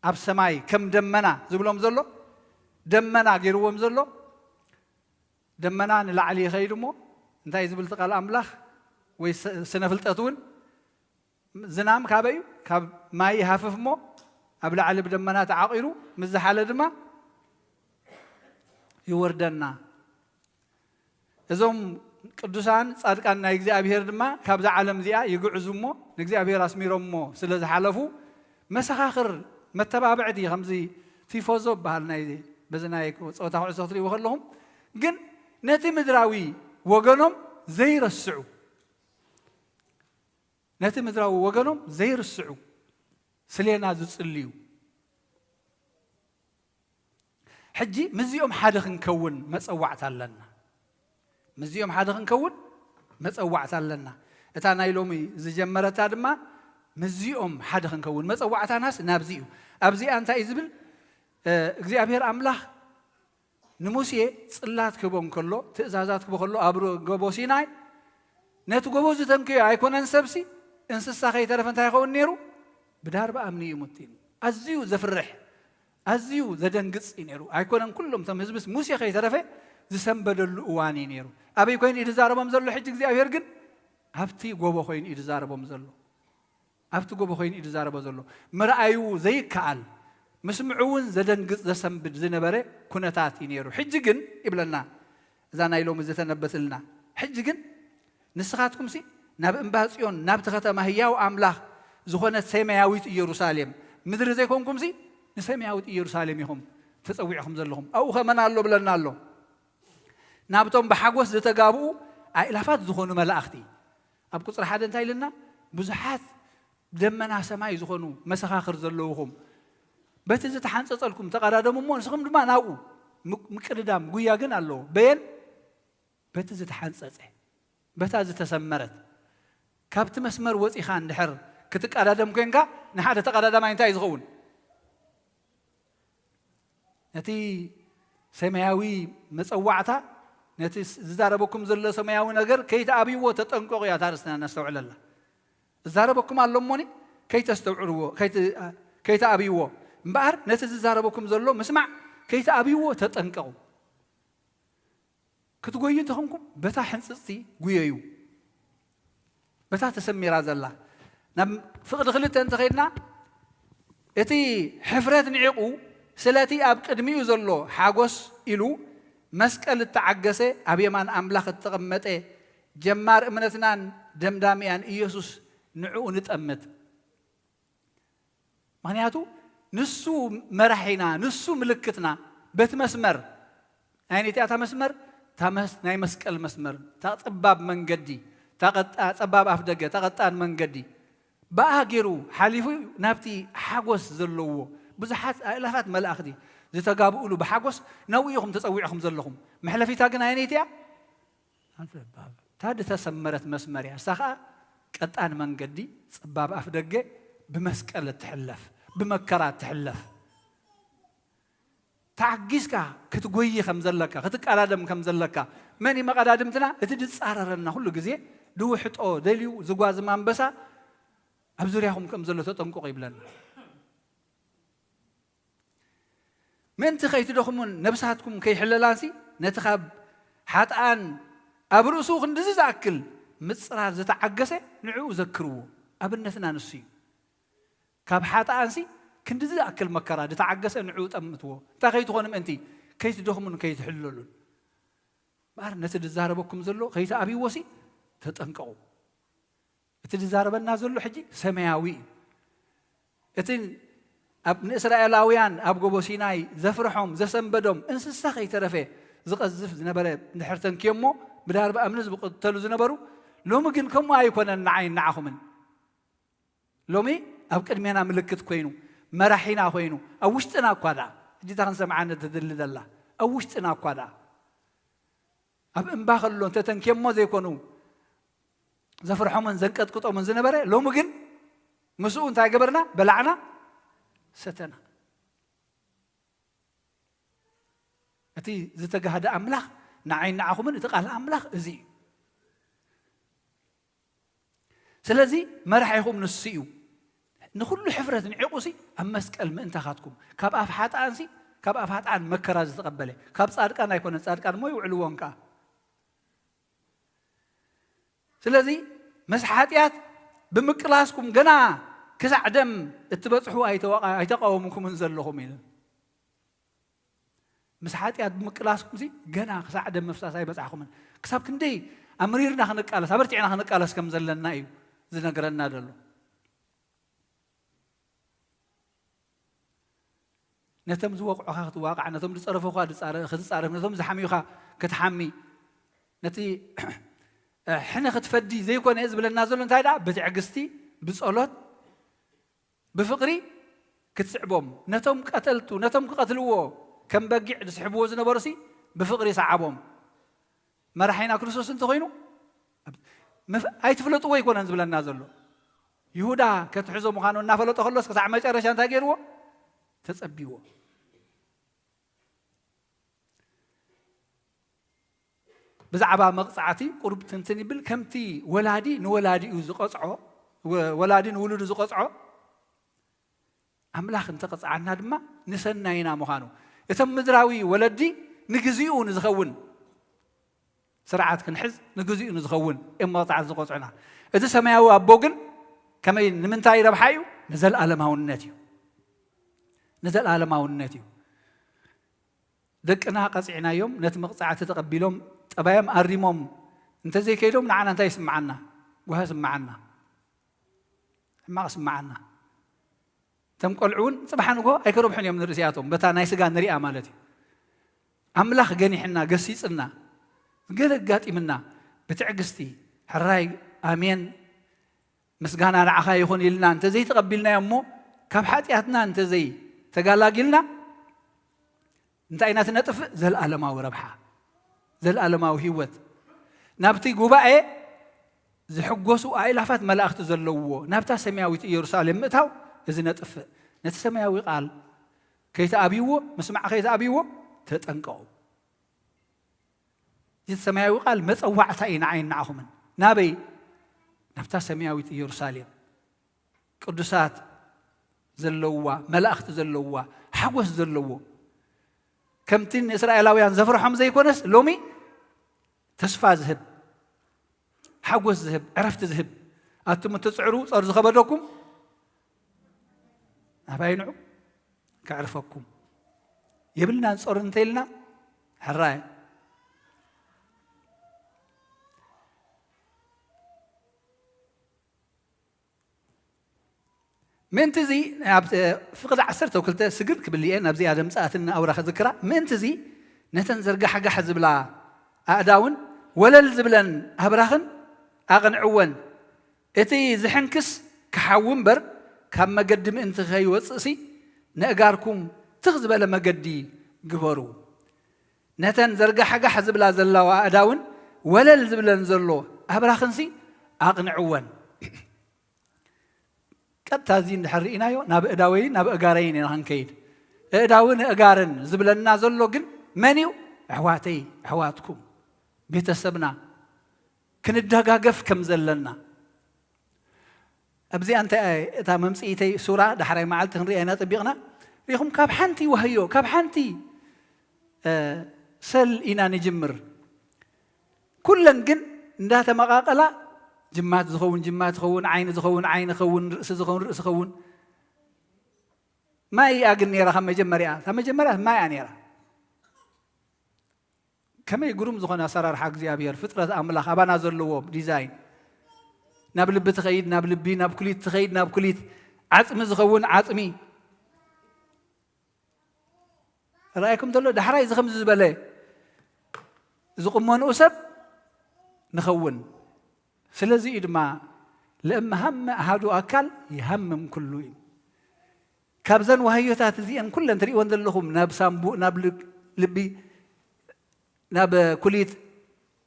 ኣብ ሰማይ ከም ደመና ዝብሎም ዘሎ፣ ደመና ገይርዎም ዘሎ፣ ደመና ንላዕሊ ይኸይድ እሞ እንታይ ዝብል እቲ ቃል ኣምላኽ ወይ ስ-፣ ስነ ፍልጠት እውን ዝናም ካበይ እዩ? ካብ ማይ ይሃፍፍ እሞ ኣብ ላዕሊ ብደመና ተዓቒሩ ምስ ዝሓለ ድማ ይወርደና። እዞም ቅዱሳን ጻድቃን ናይ እግዚኣብሔር ድማ ካብዛ ዓለም እዚኣ ይግዕዙ እሞ ንእግዚኣብሔር ኣስሚሮም እሞ ስለ ዝሓለፉ መሰኻኽር መተባብዕቲ ከምዚ ቲፎዞ በሃል ናይ በዚ ናይ ጸወታ ኩዕሶ ክትሪእዎ ከለኹም ግን ነቲ ምድራዊ ወገኖም ዘይረስዑ ነቲ ምድራዊ ወገኖም ዘይርስዑ ስሌና ዝጽልዩ ሕጂ ምስዚኦም ሓደ ክንከውን መጸዋዕታ ኣለና። ምስዚኦም ሓደ ክንከውን መጸዋዕታ ኣለና። እታ ናይ ሎሚ ዝጀመረታ ድማ ምስዚኦም ሓደ ክንከውን መጸዋዕታናስ ናብዚ እዩ። ኣብዚኣ እንታይ እዩ ዝብል እግዚኣብሔር ኣምላኽ ንሙሴ ጽላት ክህቦ እንከሎ ትእዛዛት ክህቦ ከሎ ኣብ ጎቦ ሲናይ ነቲ ጎቦ ዝተንክዮ ኣይኮነን ሰብሲ እንስሳ ከይተረፈ እንታይ ይኸውን ነይሩ? ብዳርባ ኣምኒ እዩ ሙቲኑ። ኣዝዩ ዘፍርሕ ኣዝዩ ዘደንግጽ እዩ ነይሩ። ኣይኮነን ኩሎም እቶም ህዝብስ ሙሴ ከይተረፈ ዝሰንበደሉ እዋን እዩ ነይሩ። ኣበይ ኮይኑ እዩ ዝዛረቦም ዘሎ ሕጂ እግዚኣብሔር ግን ኣብቲ ጎቦ ኮይኑ እዩ ዝዛረቦም ዘሎ። ኣብቲ ጎቦ ኮይኑ እዩ ዝዛረቦ ዘሎ። ምርኣዩ ዘይከኣል ምስምዑ እውን ዘደንግጽ ዘሰንብድ ዝነበረ ኩነታት እዩ ነይሩ። ሕጂ ግን ይብለና እዛ ናይ ሎሚ ዝተነበትልና ሕጂ ግን ንስኻትኩምሲ ናብ እምባ ጽዮን ናብቲ ከተማ ህያው ኣምላኽ ዝኾነት ሰማያዊት ኢየሩሳሌም ምድሪ ዘይኮንኩምሲ ንሰማያዊት ኢየሩሳሌም ኢኹም ተጸዊዕኹም ዘለኹም ኣብኡ ኸመን ኣሎ ብለና ኣሎ ናብቶም ብሓጎስ ዝተጋብኡ ኣእላፋት ዝኾኑ መላእኽቲ ኣብ ቁፅሪ ሓደ እንታይ ኢልና ብዙሓት ደመና ሰማይ ዝኾኑ መሰኻኽር ዘለውኹም በቲ ዝተሓንፀፀልኩም ተቐዳደሙ እሞ ንስኹም ድማ ናብኡ ምቅድዳም ጉያ ግን ኣለዎ በየን በቲ ዝተሓንፀፀ በታ ዝተሰመረት ካብቲ መስመር ወፂኻ እንድሕር ክትቀዳደም ኮንካ ንሓደ ተቐዳዳማይ እንታይ ዝኸውን ነቲ ሰማያዊ መፀዋዕታ ነቲ ዝዛረበኩም ዘሎ ሰማያዊ ነገር ከይተኣብይዎ ተጠንቀቑ እያ ታርስና ነስተውዕለላ እዛረበኩም ኣሎ እሞኒ ከይተስተውዕልዎ ከይተኣብይዎ እምበኣር ነቲ ዝዛረበኩም ዘሎ ምስማዕ ከይተኣብይዎ ተጠንቀቑ ክትጎዩ እንተኾንኩም በታ ሕንፅፅቲ ጉየዩ በታ ተሰሚራ ዘላ ናብ ፍቕዲ ክልተ እንተኸይድና እቲ ሕፍረት ንዒቑ ስለቲ ኣብ ቅድሚኡ ዘሎ ሓጎስ ኢሉ መስቀል እተዓገሰ ኣብ የማን ኣምላኽ እተቐመጠ ጀማር እምነትናን ደምዳሚያን ኢየሱስ ንዕኡ ንጠምት ምኽንያቱ ንሱ መራሒና ንሱ ምልክትና በቲ መስመር ናይ ነቲኣታ መስመር ናይ መስቀል መስመር እታ ጠባብ መንገዲ እታ ጸባብ ኣፍ ደገ እታ ቀጣን መንገዲ ብኣ ገይሩ ሓሊፉ ናብቲ ሓጎስ ዘለዎ ብዙሓት ኣእላፋት መላእኽቲ ዝተጋብኡሉ ብሓጎስ ናብኡ ኢኹም ተጸዊዕኹም ዘለኹም መሕለፊታ ግን ኣየነይቲ እያ እታ ዝተሰመረት መስመር እያ እሳ ከዓ ቀጣን መንገዲ ጸባብ ኣፍ ደገ ብመስቀል እትሕለፍ ብመከራ እትሕለፍ ተዓጊዝካ ክትጎይ ከም ዘለካ ክትቀዳደም ከም ዘለካ መን እዩ መቐዳድምትና እቲ ዝፃረረና ኩሉ ግዜ ድውሕጦ ደልዩ ዝጓዝም ኣንበሳ ኣብ ዙርያኹም ከም ዘሎ ተጠንቀቑ ይብለና ምእንቲ ከይትደኽሙን ነብሳትኩም ከይሕለላንሲ ነቲ ካብ ሓጥኣን ኣብ ርእሱ ክንድዚ ዝኣክል ምጽራር ዝተዓገሰ ንዕኡ ዘክርዎ ኣብነትና ንሱ እዩ ካብ ሓጥኣንሲ ክንድዚ ዝኣክል መከራ ዝተዓገሰ ንዕኡ ጠምትዎ እንታይ ከይትኾኑ ምእንቲ ከይትደኽሙን ከይትሕለሉን እምበኣር ነቲ ዝዛረበኩም ዘሎ ከይትኣብይዎሲ ተጠንቀቑ እቲ ዝዛረበና ዘሎ ሕጂ ሰማያዊ እዩ እቲ ኣብ ንእስራኤላውያን ኣብ ጎቦ ሲናይ ዘፍርሖም ዘሰንበዶም እንስሳ ከይተረፈ ዝቐዝፍ ዝነበረ እንድሕር ተንክዮ እሞ ብዳርባ እምኒ ዝብቅተሉ ዝነበሩ ሎሚ ግን ከምኡ ኣይኮነን ንዓይን ንዓኹምን ሎሚ ኣብ ቅድሜና ምልክት ኮይኑ መራሒና ኮይኑ ኣብ ውሽጥና እኳ ደኣ ሕጂታ ክንሰምዓነ ትድሊ ዘላ ኣብ ውሽጥና እኳ ደኣ ኣብ እምባ ከሎ እንተተንኬሞ ዘይኮኑ ዘፍርሖምን ዘንቀጥቅጦምን ዝነበረ ሎሚ ግን ምስኡ እንታይ ገበርና በላዕና ሰተና እቲ ዝተጋህደ ኣምላኽ ንዓይ ንዓኹምን እቲ ቃል ኣምላኽ እዚ እዩ ስለዚ መራሒኹም ንሱ እዩ። ንኹሉ ሕፍረት ንዒቑሲ ኣብ መስቀል ምእንታኻትኩም፣ ካብ ኣፍ ሓጥኣንሲ፣ ካብ ኣፍ ሓጥኣን መከራ ዝተቐበለ፣ ካብ ጻድቃን ኣይኮነን፣ ጻድቃን እሞ ይውዕልዎም ከኣ። ስለዚ ምስ ሓጢኣት ብምቅላስኩም ገና ክሳዕ ደም እትበጽሑ ኣይተዋቓ-፣ ኣይተቃወምኩምን ዘለኹም ኢሉ። ምስ ሓጢኣት ብምቅላስኩምሲ ገና ክሳዕ ደም ምፍሳስ ኣይበጻሕኩምን። ክሳብ ክንደይ ኣምሪርና ክንቃለስ፣ ኣበርቲዕና ክንቃለስ ከም ዘለና እዩ ዝነግረና ዘሎ። ነቶም ዝወቕዑኻ ክትዋቃዕ፣ ነቶም ዝጸረፉኻ ድጻረ-፣ ክትጻረፍ፣ ነቶም ዝሓምዩኻ ክትሓሚ፣ ነቲ ሕነ ክትፈዲ ዘይኮነ ዝብለና ዘሎ እንታይ ደኣ? ብትዕግስቲ፣ ብጸሎት፣ ብፍቕሪ ክትስዕቦም። ነቶም ቀተልቱ፣ ነቶም ክቐትልዎ ከም በጊዕ ዝስሕብዎ ዝነበሩሲ ብፍቕሪ ሰዓቦም። መራሒና ክርስቶስ እንተኾይኑ፣ ምፍ-፣ ኣይትፍለጥዎ ኣይኮነን ዝብለና ዘሎ። ይሁዳ ከትሕዞ ምዃኑ እናፈለጦ ከሎስ ክሳዕ መጨረሻ እንታይ ገይርዎ? ተጸቢዎ። ብዛዕባ መቕጻዕቲ ቁሩብ ትንትን ይብል። ከምቲ ወላዲ ንወላዲኡ ዝቐጽዖ፣ ወ-፣ ወላዲ ንውሉዱ ዝቐጽዖ፣ ኣምላኽ እንተቐጽዓና ድማ ንሰናይና ምዃኑ። እቶም ምድራዊ ወለዲ ንግዚኡ ንዝኸውን ስርዓት ክንሕዝ ንግዚኡ ንዝኸውን እዮም መቕጻዕቲ ዝቐጽዑና። እቲ ሰማያዊ ኣቦ ግን ከመይ፣ ንምንታይ ረብሓ እዩ? ንዘለኣለማውነት እዩ። ንዘለኣለማውነት እዩ። ደቅና ቀጺዕናዮም፣ ነቲ መቕጻዕቲ ተቐቢሎም፣ ጠባዮም ኣሪሞም እንተዘይከይዶም ንዓና እንታይ ይስምዓና? ጓሂ ይስምዓና። ሕማቕ ይስምዓና። እቶም ቆልዑ እውን ጽባሕ ንግሆ ኣይከረብሑን እዮም ንርእስያቶም፣ በታ ናይ ስጋ ንሪኣ ማለት እዩ። ኣምላኽ ገኒሕና፣ ገሲጽና፣ ገለ ኣጋጢምና፣ ብትዕግስቲ፣ ሕራይ፣ ኣሜን፣ ምስጋና ንዓኻ ይኹን ኢልና እንተዘይተቐቢልናዮ እሞ፣ ካብ ሓጢኣትና እንተዘይተጋላጊልና፣ እንታይ ኢና ትነጥፍእ? ዘለኣለማዊ ረብሓ፣ ዘለኣለማዊ ህይወት። ናብቲ ጉባኤ ዝሕጎሱ ኣእላፋት መላእኽቲ ዘለውዎ፣ ናብታ ሰማያዊት ኢየሩሳሌም ምእታው፣ እዚ ነጥፍእ። ነቲ ሰማያዊ ቃል ከይተኣብይዎ፣ ምስማዕ ከይተኣብይዎ፣ ተጠንቀቑ። እቲ ሰማያዊ ቃል መጸዋዕታ እዩ ንዓይን ንዓኹምን። ናበይ? ናብታ ሰማያዊት ኢየሩሳሌም። ቅዱሳት ዘለውዋ፣ መላእኽቲ ዘለውዋ፣ ሓጎስ ዘለዎ። ከምቲ ንእስራኤላውያን ዘፍርሖም ዘይኮነስ፣ ሎሚ ተስፋ ዝህብ፣ ሓጎስ ዝህብ፣ ዕረፍቲ ዝህብ። ኣቱም እትጽዕሩ፣ ጾር ዝኸበደኩም፣ ናባይ ንዑ፣ ከዕርፈኩም። የብልናን ጾር እንተኢልና፣ ሕራይ። ምእንቲ እዚ፣ ኣብ ፍቕዲ ዓሰርተ ክልተ ስግር ክብል እየ፣ ናብዚኣ ደምጻኣትን ኣውራ ክዝክራ። ምእንቲ እዚ፣ ነተን ዘርጋሕጋሕ ዝብላ ኣእዳውን ወለል ዝብለን ኣብራኽን ኣቕንዕወን። እቲ ዝሕንክስ ክሓዊ እምበር፣ ካብ መገዲ ምእንቲ ከይወጽእሲ፣ ነእጋርኩም ትኽ ዝበለ መገዲ ግበሩ። ነተን ዘርጋሕጋሕ ዝብላ ዘለዋ ኣእዳውን ወለል ዝብለን ዘሎ ኣብራኽንሲ ኣቕንዕወን። ቀጥታ እዚ እንድሕር ርኢናዮ፣ ናብ እዳወይን ናብ እጋረይን ኢና ክንከይድ። እዳውን እጋርን ዝብለና ዘሎ ግን መን እዩ? ኣሕዋተይ፣ ኣሕዋትኩም፣ ቤተሰብና፣ ክንደጋገፍ ከም ዘለና። ኣብዚኣ እንታይ እያ እታ መምጽኢተይ ሱራ? ዳሕራይ መዓልቲ ክንሪኣ ኢና ጸቢቕና። ሪኹም፣ ካብ ሓንቲ ዋህዮ፣ ካብ ሓንቲ፣ እ፣ ሰል ኢና ንጅምር። ኩለን ግን እንዳተመቓቐላ፣ ጅማት ዝኸውን ጅማት ይኸውን፣ ዓይኒ ዝኸውን ዓይኒ ይኸውን፣ ርእሲ ዝኸውን ርእሲ ይኸውን። ማይ እያ ግን ነይራ ካብ መጀመርያ። ካብ መጀመርያ ማይ እያ ነይራ። ከመይ ግሩም ዝኾነ ኣሰራርሓ እግዚኣብሔር፣ ፍጥረት ኣምላኽ ኣባና ዘለዎ ዲዛይን። ናብ ልቢ ትኸይድ ናብ ልቢ፣ ናብ ኩሊት ትኸይድ ናብ ኩሊት፣ ዓጽሚ ዝኸውን ዓጽሚ። ረኣይኩም ተሎ፣ ዳሕራይ እዚ ከምዚ ዝበለ ዝቕመንኡ ሰብ ንኸውን። ስለዚ እዩ ድማ፣ "ለእመሃመ ኣሃዱ ኣካል ይሃምም ኩሉ" እዩ። ካብዘን ዋህዮታት እዚአን ኩለን ትርእይወን ዘለኹም፣ ናብ ሳምቡእ፣ ናብ ል-፣ ልቢ፣ ናብ ኩሊት፣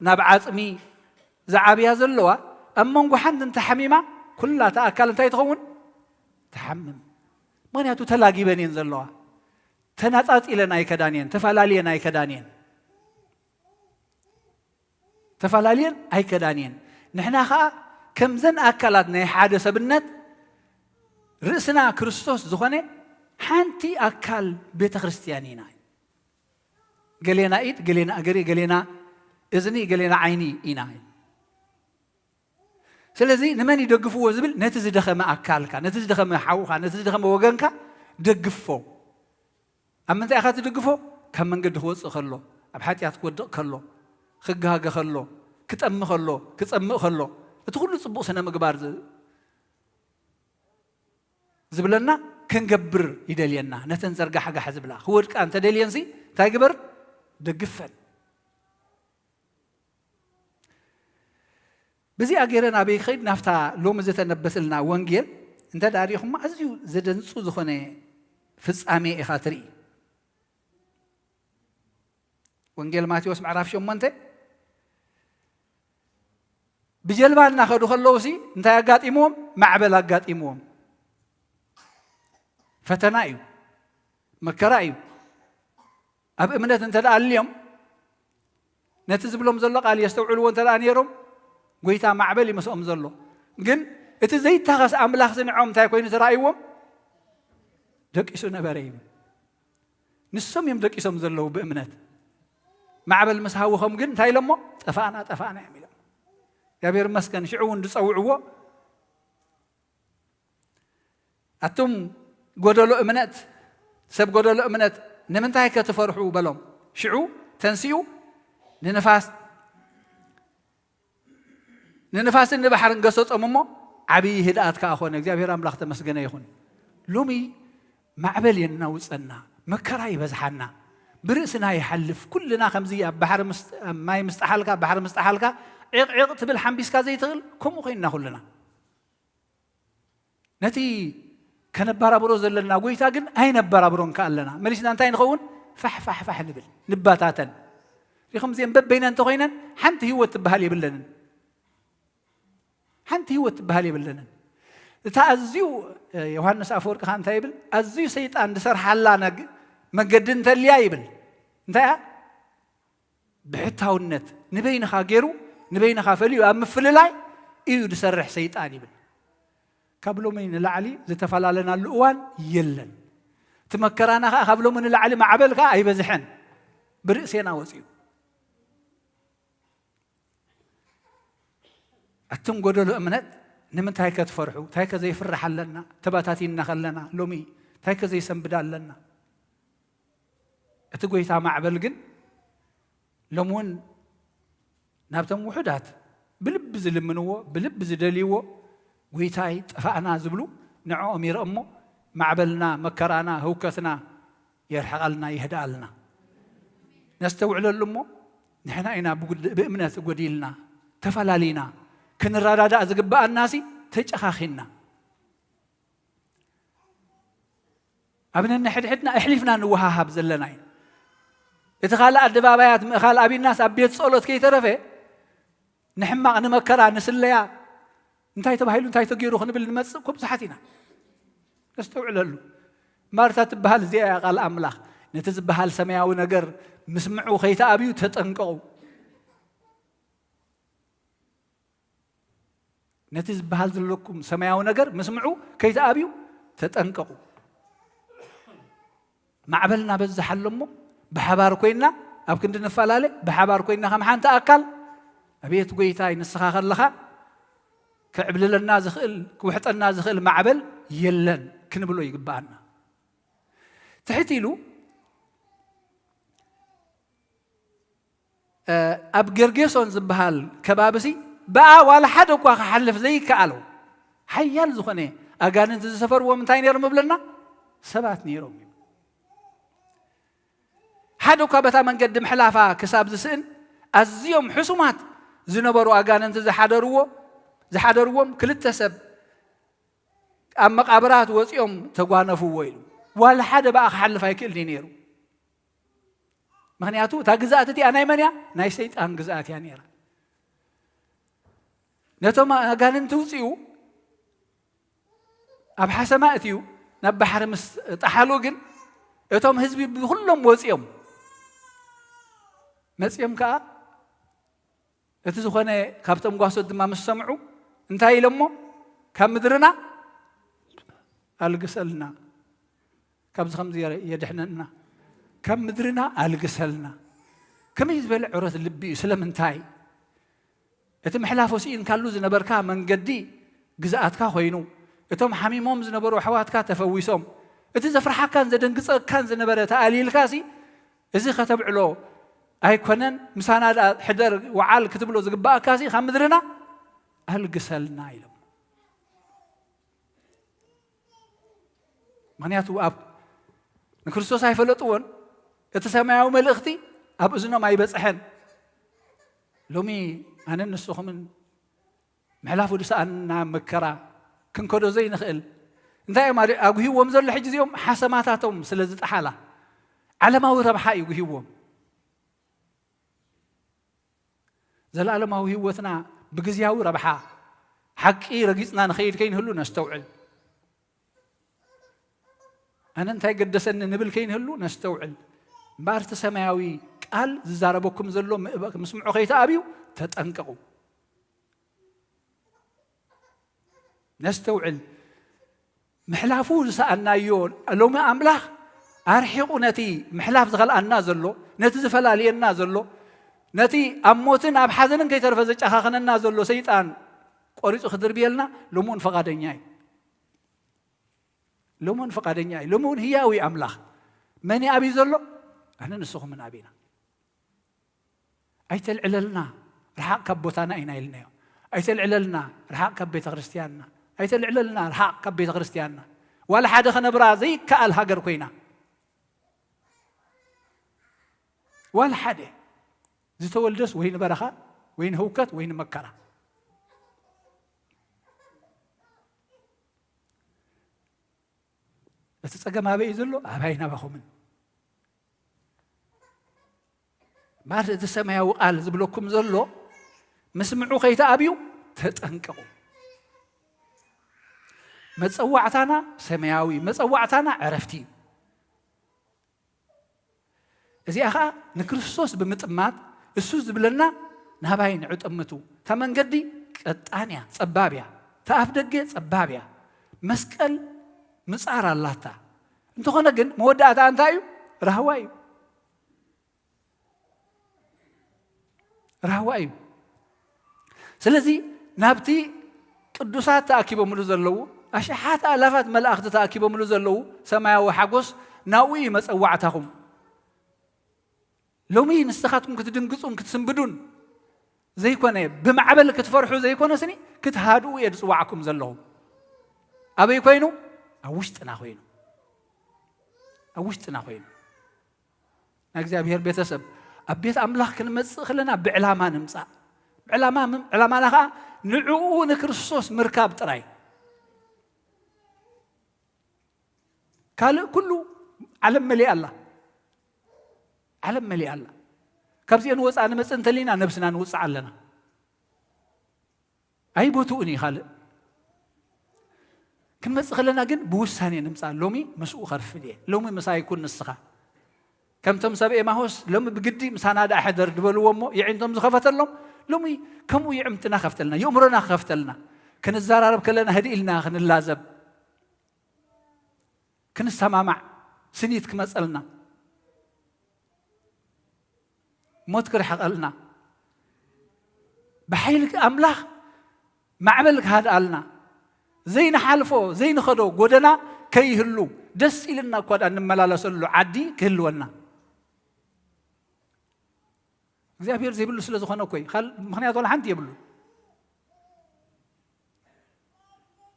ናብ ዓጽሚ ዝዓብያ ዘለዋ፣ ኣብ መንጎ ሓንቲ እንተሓሚማ፣ ኩላ እታ ኣካል እንታይ ትኸውን? ትሓምም። ምኽንያቱ ተላጊበን እየን ዘለዋ። ተናጻጺለን ኣይከዳን እየን፣ ተፈላልየን ኣይከዳን እየን። ተፈላልየን ኣይከዳን እየን። ንሕና ኸኣ ከምዘን ኣካላት ናይ ሓደ ሰብነት ርእስና ክርስቶስ ዝኾነ ሓንቲ ኣካል ቤተ ክርስቲያን ኢና። ገሌና ኢድ፣ ገሌና እግሪ፣ ገሌና እዝኒ፣ ገሌና ዓይኒ ኢና። ስለዚ ንመን ይደግፍዎ ዝብል፣ ነቲ ዝደኸመ ኣካልካ፣ ነቲ ዝደኸመ ሓውኻ፣ ነቲ ዝደኸመ ወገንካ ደግፎ። ኣብ ምንታይ ኢኻ ትድግፎ? ካብ መንገዲ ክወፅእ ከሎ፣ ኣብ ሓጢኣት ክወድቕ ከሎ፣ ክጋገ ከሎ፣ ክጠሚ ከሎ፣ ክፀምእ ከሎ፣ እቲ ኩሉ ፅቡቕ ስነ ምግባር ዝ-፣ ዝብለና ክንገብር ይደልየና። ነተን ዘርጋሕጋሕ ዝብላ ክወድቃ እንተደልየንሲ እንታይ ግበር? ደግፈን። በዚኣ ገይረ ናበይ ክኸይድ? ናብታ ሎሚ ዝተነበሰልና ወንጌል እንተ ደኣ ርኢኹማ፣ ኣዝዩ ዘደንጹ ዝኾነ ፍጻሜ ኢኻ ትርኢ። ወንጌል ማቴዎስ ምዕራፍ ሸሞንተ፣ ብጀልባ እናኸዱ ከለዉሲ እንታይ ኣጋጢምዎም? ማዕበል ኣጋጢምዎም። ፈተና እዩ፣ መከራ እዩ። ኣብ እምነት እንተ ደኣ ኣልዮም፣ ነቲ ዝብሎም ዘሎ ቃል የስተውዕልዎ እንተ ደኣ ነይሮም፣ ጎይታ ማዕበል ይመስኦም ዘሎ። ግን እቲ ዘይታኸስ ኣምላኽ ዝንዖም እንታይ ኮይኑ ተራእይዎም? ደቂሱ ነበረ ይብል። ንሶም እዮም ደቂሶም ዘለዉ ብእምነት። ማዕበል ምስ ሃወኸም ግን እንታይ ኢሎሞ? ጠፋእና፣ ጠፋእና እዮም ኢሎም። እግዚኣብሔር ይመስገን፣ ሽዑ እውን ዝጸውዕዎ፣ ኣቱም ጎደሎ እምነት፣ ሰብ ጎደሎ እምነት፣ ንምንታይ ከ ትፈርሑ? በሎም። ሽዑ ተንሲኡ ንንፋስ፣ ንንፋስን ንባሕርን ገሰጾም እሞ፣ ዓብዪ ህድኣት ከኣ ኾነ። እግዚኣብሔር ኣምላኽ ተመስገነ ይኹን። ሎሚ ማዕበል የናውጸና፣ መከራ ይበዝሓና፣ ብርእስና ይሓልፍ። ኩልና ከምዚ ኣብ ባሕሪ ምስ-፣ ኣብ ማይ ምስ ጠሓልካ፣ ኣብ ባሕሪ ምስ ጠሓልካ፣ ዒቕ ዒቕ ትብል ሓምቢስካ ዘይትኽእል፣ ከምኡ ኮይንና ኩልና። ነቲ ከነባራብሮ ዘለና ጎይታ ግን ኣይነባራብሮን ከኣ ኣለና። መሊስና እንታይ ንኸውን? ፋሕ ፋሕ ፋሕ ንብል፣ ንባታተን። ሪኹም እዚአን በበይነን እንተኾይነን ሓንቲ ህይወት ትበሃል የብለንን። ሓንቲ ህይወት ትበሃል የብለንን። እታ ኣዝዩ፣ እ፣ ዮሃንስ ኣፈወርቂ ኸኣ እንታይ ይብል? ኣዝዩ ሰይጣን ዝሰርሓላ ነግ-፣ መገዲ እንተልያ ይብል። እንታይ እያ? ብሕታውነት ንበይንኻ ገይሩ፣ ንበይንኻ ፈልዩ ኣብ ምፍልላይ እዩ ዝሰርሕ ሰይጣን ይብል። ካብ ሎሚ ንላዕሊ ዝተፈላለናሉ እዋን የለን። እቲ መከራና ኸኣ ካብ ሎሚ ንላዕሊ ማዕበል ከኣ ኣይበዝሐን። ብርእሴና ወፂኡ። ኣቱም ጎደሎ እምነት፣ ንምንታይ ከ ትፈርሑ? እንታይ ከ ዘይፍራሕ ኣለና? ተባታቲንና ከለና ሎሚ እንታይ ከ ዘይሰንብድ ኣለና? እቲ ጎይታ ማዕበል ግን ሎሚ እውን ናብቶም ውሑዳት ብልቢ ዝልምንዎ፣ ብልቢ ዝደልይዎ፣ ጎይታይ ጠፋእና ዝብሉ ንዕኦም ይርኢ እሞ ማዕበልና፣ መከራና፣ ህውከትና የርሕቐልና፣ የህድኣልና። ነስተውዕለሉ እሞ ንሕና ኢና ብጉድ-፣ ብእምነት ጎዲልና፣ ተፈላሊና፣ ክንረዳዳእ ዝግብኣናሲ ተጨኻኺንና። ኣብ ነንሕድሕድና ኣሕሊፍና ንወሃሃብ ዘለና እዩ። እቲ ካልእ ኣደባባያት ምእኻል ኣቢናስ ኣብ ቤት ጸሎት ከይተረፈ ንሕማቕ ንመከራ ንስለያ እንታይ ተባሂሉ እንታይ ተገይሩ ክንብል ንመጽእ እኮ ብዙሓት ኢና። ነስተውዕለሉ። ማርታ ትበሃል እዚኣ እያ ቃል ኣምላኽ። ነቲ ዝበሃል ሰማያዊ ነገር ምስምዑ ከይተኣብዩ ተጠንቀቑ። ነቲ ዝበሃል ዘለኩም ሰማያዊ ነገር ምስምዑ ከይተኣብዩ ተጠንቀቑ። ማዕበል እናበዝሓ ኣሎ እሞ ብሓባር ኮይንና ኣብ ክንዲ ንፈላለ ብሓባር ኮይንና ከም ሓንቲ ኣካል ኣቤት ጎይታይ ንስኻ ከለኻ ክዕብልለና ዝኽእል ክውሕጠና ዝኽእል ማዕበል የለን ክንብሎ ይግብኣና። ትሕት ኢሉ እ፣ ኣብ ጌርጌሶን ዝበሃል ከባብሲ ብኣ ዋላ ሓደ እኳ ክሓልፍ ዘይከኣሎ ሓያል ዝኾነ ኣጋንንቲ ዝሰፈርዎም እንታይ ነይሮም እብለና? ሰባት ነይሮም እዩ። ሓደ እኳ በታ መንገዲ ምሕላፋ ክሳብ ዝስእን ኣዝዮም ሕሱማት ዝነበሩ ኣጋንንቲ ዝሓደርዎ፣ ዝሓደርዎም ክልተ ሰብ ኣብ መቓብራት ወፂኦም ተጓነፍዎ ኢሉ። ዋላ ሓደ ብኣ ክሓልፍ ኣይክእልን እዩ ነይሩ። ምኽንያቱ እታ ግዝኣት እቲኣ ናይ መን እያ? ናይ ሰይጣን ግዝኣት እያ ነይራ። ነቶም ኣጋንንቲ ውፅኡ ኣብ ሓሰማ እትዩ ናብ ባሕሪ ምስ ጠሓሉ ግን እቶም ህዝቢ ብኩሎም ወፂኦም መፂኦም ከዓ እቲ ዝኾነ ካብቶም ጓሶት ድማ ምስ ሰምዑ እንታይ ኢሎሞ? ካብ ምድርና ኣልግሰልና፣ ካብዚ ከምዚ የረ-፣ የድሕነና፣ ካብ ምድርና ኣልግሰልና። ከመይ ዝበለ ዕረት ልቢ እዩ! ስለምንታይ? እቲ ምሕላፍ ወሲእንካሉ ዝነበርካ መንገዲ ግዝኣትካ ኮይኑ፣ እቶም ሓሚሞም ዝነበሩ ኣሕዋትካ ተፈዊሶም፣ እቲ ዘፍርሓካን ዘደንግጸካን ዝነበረ ተኣልይልካሲ፣ እዚ ከተብዕሎ ኣይኮነን፣ ምሳና ደኣ ሕደር ወዓል ክትብሎ ዝግባኣካሲ፣ ካብ ምድርና ኣልግሰልና ኢሎም። ምኽንያቱ ኣብ ንክርስቶስ ኣይፈለጥዎን፣ እቲ ሰማያዊ መልእኽቲ ኣብ እዝኖም ኣይበጽሐን። ሎሚ ኣነን ንስኹምን ምሕላፉ ዝሰኣና መከራ ክንከዶ ዘይንኽእል እንታይ እዮም ኣድ-፣ ኣጉሂዎም ዘሎ? ሕጂ እዚኦም ሓሰማታቶም ስለ ዝጠሓላ ዓለማዊ ረብሓ እዩ ጉሂዎም። ዘለኣለማዊ ህይወትና ብግዝያዊ ረብሓ ሓቂ ረጊጽና ንኸይድ ከይንህሉ ነስተውዕል። ኣነ እንታይ ገደሰኒ ንብል ከይንህሉ ነስተውዕል። እምበኣር እቲ ሰማያዊ ቃል ዝዛረበኩም ዘሎ ምእባ-፣ ምስምዑ ከይተኣብዩ ተጠንቀቑ። ነስተውዕል። ምሕላፉ ዝሰኣናዮ ሎሚ ኣምላኽ ኣርሒቑ ነቲ ምሕላፍ ዝኸልኣና ዘሎ፣ ነቲ ዝፈላልየና ዘሎ፣ ነቲ ኣብ ሞትን ኣብ ሓዘንን ከይተርፈ ዘጨኻኽነና ዘሎ ሰይጣን ቆሪጹ ክድርብየልና ሎሚ እውን ፈቓደኛ እዩ። ሎሚ እውን ፈቓደኛ እዩ። ሎሚ እውን ህያው እዩ ኣምላኽ። መን እዩ ኣብዩ ዘሎ? ኣነ ንስኹምን ኣብና። ኣይተልዕለልና፣ ርሓቕ ካብ ቦታና ኢና ኢልናዮ። ኣይተልዕለልና፣ ርሓቕ ካብ ቤተ ክርስቲያንና። ኣይተልዕለልና፣ ርሓቕ ካብ ቤተ ክርስቲያንና። ዋላ ሓደ ከነብራ ዘይከኣል ሃገር ኮይና። ዋላ ሓደ። ዝተወልደስ ወይ ንበረኻ፣ ወይ ንህውከት፣ ወይ ንመከራ። እቲ ጸገም ኣበይ እዩ ዘሎ? ኣባይን ኣባኹምን። ማለት እቲ ሰማያዊ ቃል ዝብለኩም ዘሎ፣ ምስምዑ ከይተኣብዩ ተጠንቀቑ። መጸዋዕታና ሰማያዊ፣ መጸዋዕታና ዕረፍቲ እዩ። እዚኣ ኸኣ ንክርስቶስ ብምጥማት፣ እሱ ዝብለና ናባይ ንዑ ጠምቱ። እታ መንገዲ ቀጣን እያ፣ ጸባብ እያ። እታ ኣፍ ደገ ጸባብ እያ። መስቀል ምጻር ኣላታ። እንተኾነ ግን መወዳእታ እንታይ እዩ? ራህዋ እዩ። ራህዋ እዩ። ስለዚ ናብቲ ቅዱሳት ተኣኪቦምሉ ዘለዉ፣ ኣሽሓት ኣእላፋት መላእኽቲ ተኣኪቦምሉ ዘለዉ ሰማያዊ ሓጎስ ናብኡ እዩ መጸዋዕታኹም። ሎሚ ንስኻትኩም ክትድንግጹን ክትስንብዱን ዘይኮነ፣ ብማዕበል ክትፈርሑ ዘይኮነ ስኒ፣ ክትሃድኡ እየ ዝጽዋዕኩም ዘለኹ። ኣበይ ኮይኑ? ኣብ ውሽጥና ኮይኑ። ኣብ ውሽጥና ኮይኑ። ናይ እግዚኣብሔር ቤተሰብ፣ ኣብ ቤት ኣምላኽ ክንመጽእ ከለና ብዕላማ ንምጻእ። ብዕላማ፣ ዕላማና ኸኣ ንዕኡ ንክርስቶስ ምርካብ ጥራይ። ካልእ ኩሉ ዓለም መሊኣ ኣላ። ዓለም መሊኣ ኣላ። ካብዚኦ ንወጻእ ንመጽእ እንተሊና ነብስና ንውጻዕ ኣለና። ኣይቦትኡን እዩ ካልእ። ክንመጽእ ከለና ግን ብውሳኔ ንምጻእ። ሎሚ ምስኡ ከርፍድ እየ። ሎሚ ምሳይ ኩን ንስኻ። ከምቶም ሰብ ኤማሆስ ሎሚ ብግዲ ምሳና ደኣ ሕደር ዝበልዎ እሞ የዒንቶም ዝኸፈተሎም፣ ሎሚ ከምኡ የዕምትና ከፍተልና፣ የእምሮና ከፍተልና። ክንዘራረብ ከለና ህድእ ኢልና ክንላዘብ፣ ክንሰማማዕ፣ ስኒት ክመጸልና፣ ሞት ክርሕቐልና፣ ብሓይሊ ኣምላኽ ማዕበል ክሃድኣልና፣ ዘይንሓልፎ ዘይንኸዶ ጎደና ከይህሉ፣ ደስ ኢልና እኳ ደኣ እንመላለሰሉ ዓዲ ክህልወና። እግዚኣብሔር ዘይብሉ ስለ ዝኾነ እኮ እዩ። ካል-፣ ምኽንያት ዋላ ሓንቲ የብሉ።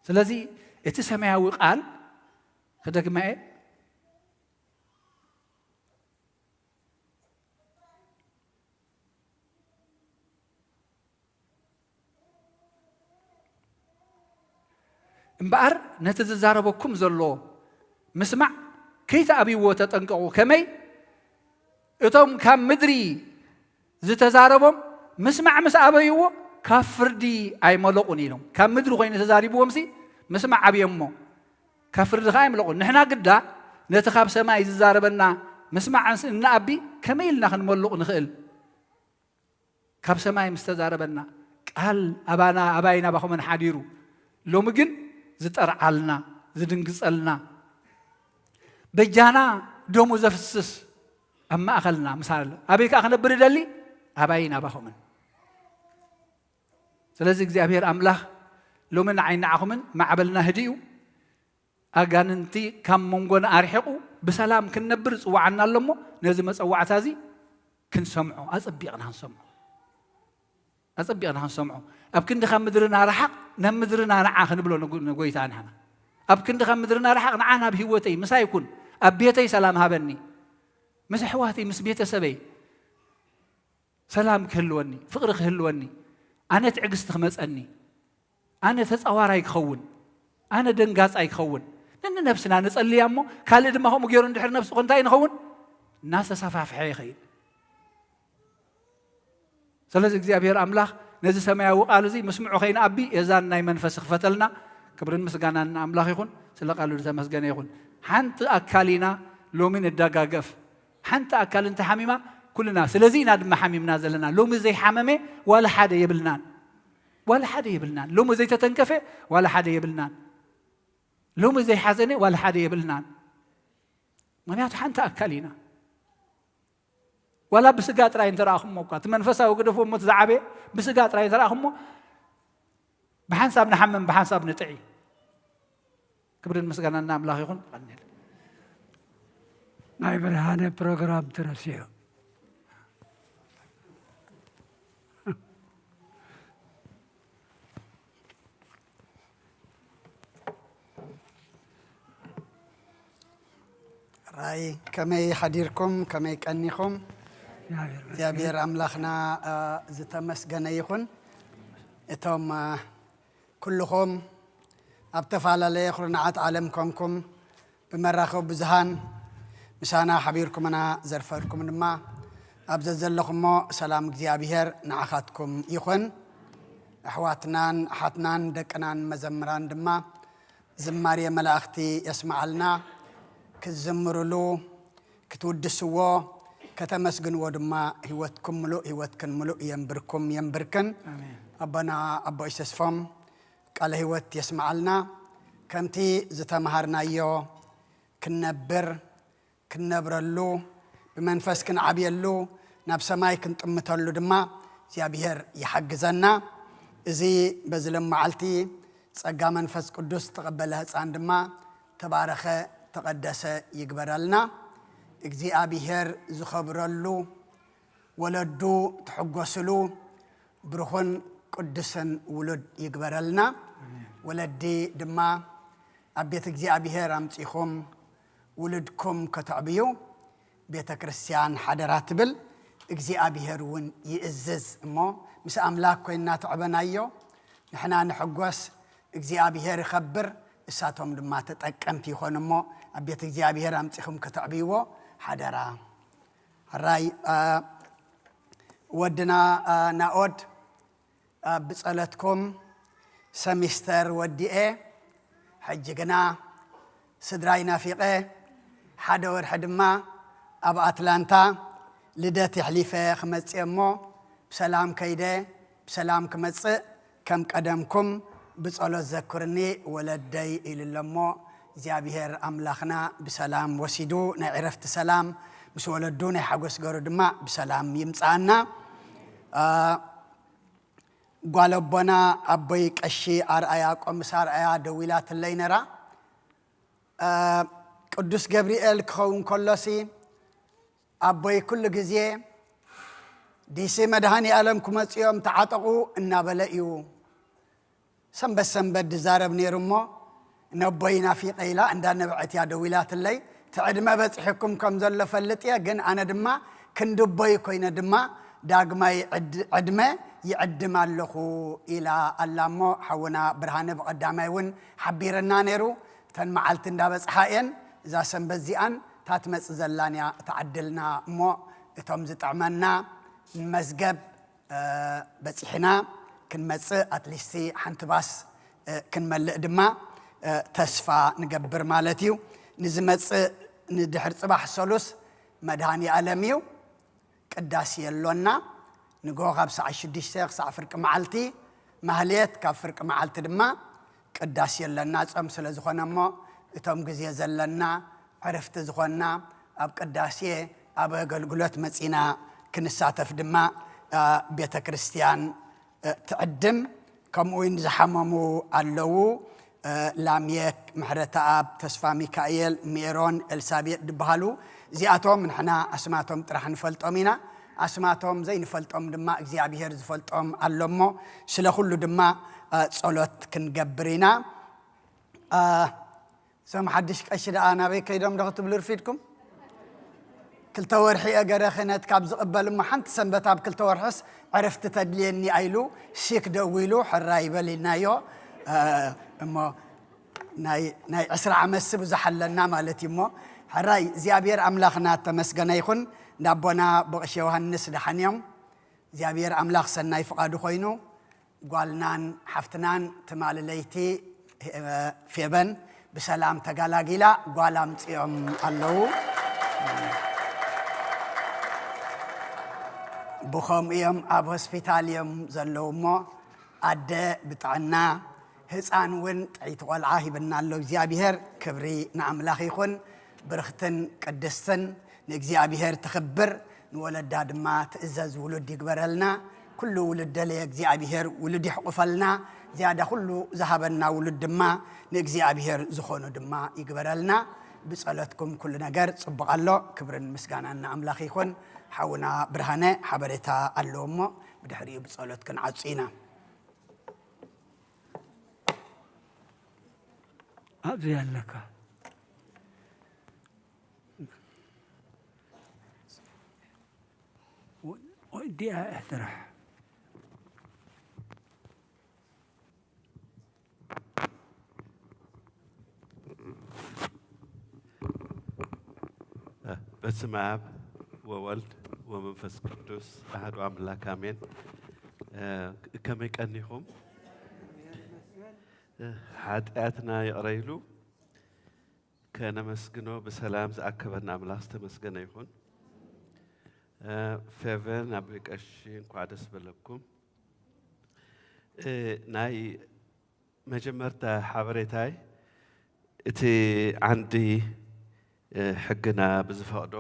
ስለዚ እቲ ሰማያዊ ቃል ክደግማ እየ። እምበኣር ነቲ ዝዛረበኩም ዘሎ ምስማዕ ከይትኣብይዎ ተጠንቀቑ። ከመይ? እቶም ካብ ምድሪ ዝተዛረቦም ምስማዕ ምስ ኣበይዎ ካብ ፍርዲ ኣይመለቑን ኢሎም። ካብ ምድሪ ኮይኑ ተዛሪብዎምሲ ምስማዕ ኣብዮሞ ካብ ፍርዲ ኸዓ ኣይመለቑን። ንሕና ግዳ ነቲ ካብ ሰማይ ዝዛረበና ምስማዕ እንስ-፣ እንኣቢ ከመይ ኢልና ክንመልቕ ንኽእል? ካብ ሰማይ ምስ ተዛረበና፣ ቃል ኣባና ኣባይ ናባኹምን ሓዲሩ፣ ሎሚ ግን ዝጠርዓልና፣ ዝድንግጸልና፣ በጃና ደሙ ዘፍስስ ኣብ ማእኸልና ምሳል ኣበይ ከኣ ክነብር ይደሊ? ኣባይ ናባኹምን። ስለዚ እግዚኣብሔር ኣምላኽ ሎሚ ንዓይ ንዓኹምን ማዕበልና ህዲኡ፣ ኣጋንንቲ ካብ መንጎና ኣርሒቑ ብሰላም ክንነብር ዝጽውዓና ኣሎ እሞ፣ ነዚ መጸዋዕታ እዚ ክንሰምዖ፣ ኣጸቢቕና ክንሰምዖ፣ ኣጸቢቕና ክንሰምዖ። ኣብ ክንዲ ካብ ምድርና ረሓቕ፣ ናብ ምድርና ንዓ ክንብሎ ንጉ-፣ ንጎይታ ንሕና። ኣብ ክንዲ ካብ ምድርና ረሓቕ፣ ንዓ ናብ ህይወተይ፣ ምሳይ ኩን፣ ኣብ ቤተይ ሰላም ሃበኒ፣ ምስ ኣሕዋተይ፣ ምስ ቤተሰበይ ሰላም ክህልወኒ፣ ፍቕሪ ክህልወኒ፣ ኣነ ትዕግስቲ ክመጸኒ፣ ኣነ ተጻዋራይ ክኸውን፣ ኣነ ደንጋጻይ ክኸውን፣ ነንነብስና ንጸልያ እሞ፣ ካልእ ድማ ከምኡ ገይሩ እንድሕር ነብሱ እንታይ ንኸውን? እናተሰፋፍሐ ይኸይድ። ስለዚ እግዚኣብሔር ኣምላኽ ነዚ ሰማያዊ ቃል እዚ ምስምዑ ከይንኣቢ የዛን ናይ መንፈስ ክፈተልና። ክብርን ምስጋናን ንኣምላኽ ይኹን። ስለ ቃሉ ዝተመስገነ ይኹን። ሓንቲ ኣካል ኢና፣ ሎሚ ንደጋገፍ። ሓንቲ ኣካል እንተሓሚማ ኩልና፣ ስለዚ ኢና ድማ ሓሚምና ዘለና። ሎሚ ዘይሓመመ ዋላ ሓደ የብልናን። ዋላ ሓደ የብልናን። ሎሚ ዘይተተንከፈ ዋላ ሓደ የብልናን። ሎሚ ዘይሓዘነ ዋላ ሓደ የብልናን። ምኽንያቱ ሓንቲ ኣካል ኢና። ዋላ ብስጋ ጥራይ እንተረኣኹሞ እኳ፣ እቲ መንፈሳዊ ግደፎ እሞ እቲ ዝዓበየ ብስጋ ጥራይ እንተረኣኹሞ፣ ብሓንሳብ ንሓምም፣ ብሓንሳብ ንጥዒ። ክብርን ምስጋናን ንኣምላኽ ይኹን። ቀንል። ናይ ብርሃነ ፕሮግራም ተረሲዑ። ራይ፣ ከመይ ሓዲርኩም? ከመይ ቀኒኹም? እግዚኣብሔር ይመስገን። እግዚኣብሔር ኣምላኽና፣ እ፣ ዝተመስገነ ይኹን። እቶም፣ እ፣ ኩልኹም ኣብ ተፈላለየ ኩርናዓት ዓለም ኮንኩም ብመራኸቢ ብዙሃን ምሳና ሓቢርኩምና ዘርፈርኩም ድማ፣ ኣብ ዘዘለኹሞ ሰላም እግዚኣብሔር ንዓኻትኩም ይኹን። ኣሕዋትናን ኣሓትናን ደቅናን መዘምራን ድማ ዝማሬ መላእኽቲ የስምዓልና። ክትዝምርሉ፣ ክትውድስዎ፣ ከተመስግንዎ ድማ ህይወትኩም ምሉእ፣ ህይወትክን ምሉእ የንብርኩም፣ የንብርክን። ኣሜን። ኣቦና ኣቦይ ተስፎም ቃለ ህይወት የስምዓልና። ከምቲ ዝተምሃርናዮ ክንነብር፣ ክንነብረሉ፣ ብመንፈስ ክንዓብየሉ፣ ናብ ሰማይ ክንጥምተሉ ድማ እግዚኣብሔር ይሓግዘና። እዚ በዚ ሎም መዓልቲ ጸጋ መንፈስ ቅዱስ ዝተቐበለ ህፃን ድማ ተባረኸ፣ ተቐደሰ ይግበረልና። እግዚኣብሔር ዝኸብረሉ፣ ወለዱ ትሕጎስሉ ብሩኽን ቅዱስን ውሉድ ይግበረልና። ኣሜን። ወለዲ ድማ ኣብ ቤት እግዚኣብሔር ኣምጺኹም ውሉድኩም ከተዕብዩ ቤተ ክርስቲያን ሓደራ ትብል። እግዚኣብሔር እውን ይእዝዝ እሞ ምስ ኣምላኽ ኮይንና ተዕበናዮ። ንሕና ንሕጎስ፣ እግዚኣብሔር ይኸብር፣ እሳቶም ድማ ተጠቀምቲ ይኾኑ እሞ ኣብ ቤት እግዚኣብሔር ኣምጺኹም ከተዕብይዎ ሓደራ። ሕራይ፣ አ፣ ወድና፣ አ፣ ናኦድ፣ አ፣ ብጸሎትኩም ሰሚስተር ወዲኤ፣ ሕጂ ግና ስድራይ ናፊቐ፣ ሓደ ወርሒ ድማ ኣብ ኣትላንታ ልደት የሕሊፈ ክመጽእ እሞ፣ ብሰላም ከይደ፣ ብሰላም ክመጽእ፣ ከም ቀደምኩም ብጸሎት ዘክርኒ ወለደይ ኢሉ ኣሎ እሞ፣ እግዚኣብሔር ኣምላኽና ብሰላም ወሲዱ፣ ናይ ዕረፍቲ ሰላም ምስ ወለዱ፣ ናይ ሓጎስ ገሩ ድማ ብሰላም ይምጽኣና። አ፣ ጓል ኣቦና ኣቦይ ቀሺ ኣርኣያ፣ ቆምስ ኣርኣያ ደዊላትለይ ነራ። አ፣ ቅዱስ ገብርኤል ክኸውን ከሎሲ፣ ኣቦይ ኩሉ ግዜ፣ "ዲሲ መድሃኒ ኣለም ክመጽኦም ተዓጠቑ" እናበለ እዩ ሰንበት ሰንበት ዝዛረብ ነይሩ እሞ፣ "ነቦይ ናፊቐ" ኢላ እንዳ ነብዐት እያ ደዊላትለይ። "እቲ ዕድመ በጺሕኩም ከም ዘሎ ፈልጥ እየ፣ ግን ኣነ ድማ ክንዲ ኣቦይ ኮይነ ድማ ዳግማይ ዕድ-፣ ዕድመ ይዕድም ኣለኹ" ኢላ ኣላ እሞ፣ ሓውና ብርሃነ ብቐዳማይ እውን ሓቢርና ነይሩ። እተን መዓልቲ እንዳበጽሓ እየን፣ እዛ ሰንበት እዚኣን እታ ትመጽእ ዘላን እያ እታ ዕድልና እሞ፣ እቶም ዝጥዕመና ንመዝገብ፣ እ፣ በጺሕና ክንመጽእ፣ ኣትሊስቲ ሓንቲ ባስ፣ እ፣ ክንመልእ ድማ፣ እ፣ ተስፋ ንገብር ማለት እዩ። ንዝመጽእ ንድሕር ጽባሕ ሰሉስ መድሃኒ ኣለም እዩ። ቅዳሴ ኣሎና። ንግሆ ካብ ሰዓት ሽዱሽተ ክሳዕ ፍርቂ መዓልቲ ማህሌት ካብ ፍርቂ መዓልቲ ድማ ቅዳሴ ኣለና። ጾም ስለ ዝኾነ እሞ እቶም ግዜ ዘለና ዕረፍቲ ዝኾንና ኣብ ቅዳሴ ኣብ ኣገልግሎት መጺና ክንሳተፍ ድማ ቤተ ክርስቲያን ትዕድም። ከምኡ እውን ዝሓመሙ ኣለዉ። ላምየክ፣ ምሕረተኣብ፣ ተስፋ ሚካኤል፣ ሜሮን፣ ኤልሳቤጥ ዝበሃሉ እዚኣቶም ንሕና ኣስማቶም ጥራሕ ንፈልጦም ኢና። ኣስማቶም ዘይንፈልጦም ድማ እግዚኣብሔር ዝፈልጦም ኣሎ እሞ ስለ ኩሉ ድማ ጸሎት ክንገብር ኢና። እዞም ሓድሽ ቀሺ ደኣ ናበይ ከይዶም ዶ ክትብሉ ርፊድኩም? ክልተ ወርሒ እገረ ክህነት ካብ ዝቕበል እሞ ሓንቲ ሰንበት ኣብ ክልተ ወርሕስ ዕረፍቲ ተድልየኒ ኣይሉ ሲክ ደዊሉ ሕራይ ይበል ኢልናዮ። እሞ ናይ ዕስራ ዓመትሲ ብዙሕ ኣለና ማለት እዩ። እሞ ሕራይ እግዚኣብሔር ኣምላኽና ተመስገነ ይኹን። እንዳቦና ብቕሽ ዮሃንስ ደሓን እዮም። እግዚኣብሔር ኣምላኽ ሰናይ ፍቓዱ ኮይኑ ጓልናን ሓፍትናን ትማሊ ለይቲ ፌበን ብሰላም ተጋላጊላ ጓል ኣምጺኦም ኣለዉ። ብኸምኡ እዮም ኣብ ሆስፒታል እዮም ዘለዉ እሞ ኣደ ብጥዕና ህፃን እውን ጥዕይቲ ቆልዓ ሂብና ኣሎ እግዚኣብሔር። ክብሪ ንኣምላኽ ይኹን። ብርኽትን ቅድስትን ንእግዚኣብሔር ትኽብር፣ ንወለዳ ድማ ትእዘዝ ውሉድ ይግበረልና። ኩሉ ውሉድ ደለየ እግዚኣብሔር ውሉድ ይሕቁፈልና። ዝያዳ ኩሉ ዝሃበና ውሉድ ድማ ንእግዚኣብሔር ዝኾኑ ድማ ይግበረልና። ብጸሎትኩም ኩሉ ነገር ጽቡቕ ኣሎ። ክብርን ምስጋናን ንኣምላኽ ይኹን። ሓውና ብርሃነ ሓበሬታ ኣለዎ እሞ ብድሕሪኡ ብጸሎት ክንዓጹ ኢና። ኣብዚ ኣለካ። ወዲኣ እያ ትራሕ። በስመ አብ ወወልድ ወመንፈስ ቅዱስ አሐዱ አምላክ አሜን። ከመይ ቀኒኹም? ሓጢኣትና ይቕረ ኢሉ ከነመስግኖ ብሰላም ዝኣከበና ኣምላኽ ዝተመስገነ ይኹን። ፌቨን ኣቦይ ቀሺ እንኳዕ ደስ በለኩም። ናይ መጀመርታ ሓበሬታይ እቲ ዓንዲ ሕግና ብዝፈቕዶ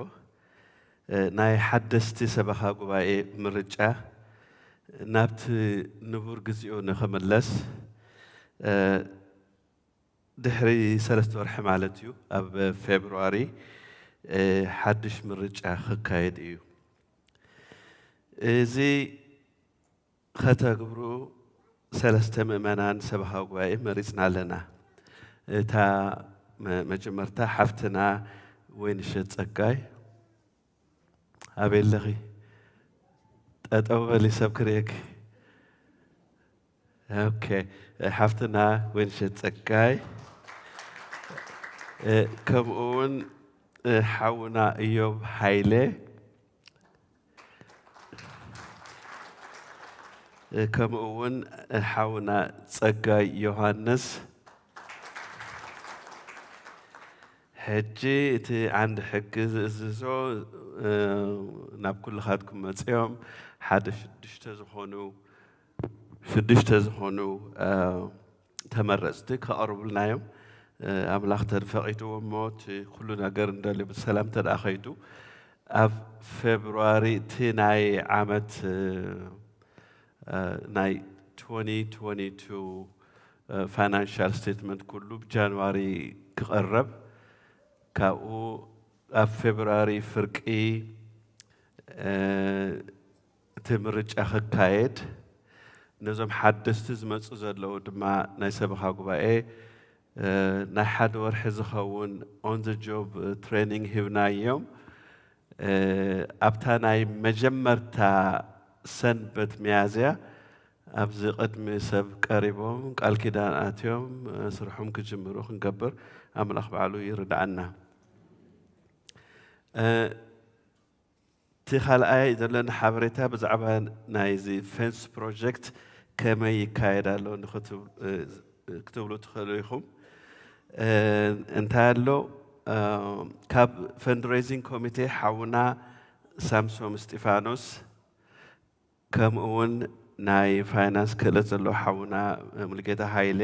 ናይ ሓደስቲ ሰበኻ ጉባኤ ምርጫ ናብቲ ንቡር ግዚኡ ንኽምለስ ድሕሪ ሰለስተ ወርሒ ማለት እዩ፣ ኣብ ፌብርዋሪ ሓድሽ ምርጫ ክካየድ እዩ። እዚ ከተግብሩ ሰለስተ ምእመናን ሰበኻ ጉባኤ መሪፅና ኣለና። እታ መጀመርታ ሓፍትና ወይንሸት ፀጋይ ኣበይ ኣለኺ? ጠጠው በሊ ሰብ ክርእየኪ። ኦኬ፣ ሓፍትና ወይንሸት ፀጋይ፣ ከምኡ እውን ሓውና እዮብ ሃይለ፣ ከምኡ እውን ሓውና ፀጋይ ዮሃንስ። ሕጂ እቲ ዓንዲ ሕጊ ዝእዝዞ ናብ ኩልኻትኩም መፅኦም ሓደ ሽዱሽተ ዝኾኑ ሽዱሽተ ዝኾኑ ተመረፅቲ ከቐርቡልና እዮም። ኣምላኽ ተፈቒድዎ እሞ እቲ ኩሉ ነገር እንደልዩ ብሰላም እንተ ደኣ ኸይዱ ኣብ ፌብርዋሪ እቲ ናይ ዓመት ናይ ትወንቲ ትወንቲ ቱ ፋይናንሻል ስቴትመንት ኩሉ ብጃንዋሪ ክቐረብ ካብኡ ኣብ ፌብርዋሪ ፍርቂ እቲ ምርጫ ክካየድ ነዞም ሓደስቲ ዝመፁ ዘለዉ ድማ ናይ ሰበኻ ጉባኤ ናይ ሓደ ወርሒ ዝኸውን on the job training ሂብናዮም። ኣብታ ናይ መጀመርታ ሰንበት ሚያዝያ ኣብዚ ቅድሚ ሰብ ቀሪቦም ቃል ኪዳን ኣትዮም ስርሖም ክጅምሩ ክንገብር ኣምላኽ ባዕሉ ይርድኣና። እቲ ካልኣይ ዘለኒ ሓበሬታ ብዛዕባ ናይዚ ፌንስ ፕሮጀክት ከመይ ይካየድ ኣሎ ክትብሉ ትኽእሉ ኢኹም። እንታይ ኣሎ ካብ ፈንድሬዚንግ ኮሚቴ ሓውና ሳምሶም እስጢፋኖስ ከምኡ እውን ናይ ፋይናንስ ክእለት ዘለዎ ሓውና ሙሉጌታ ሃይለ፣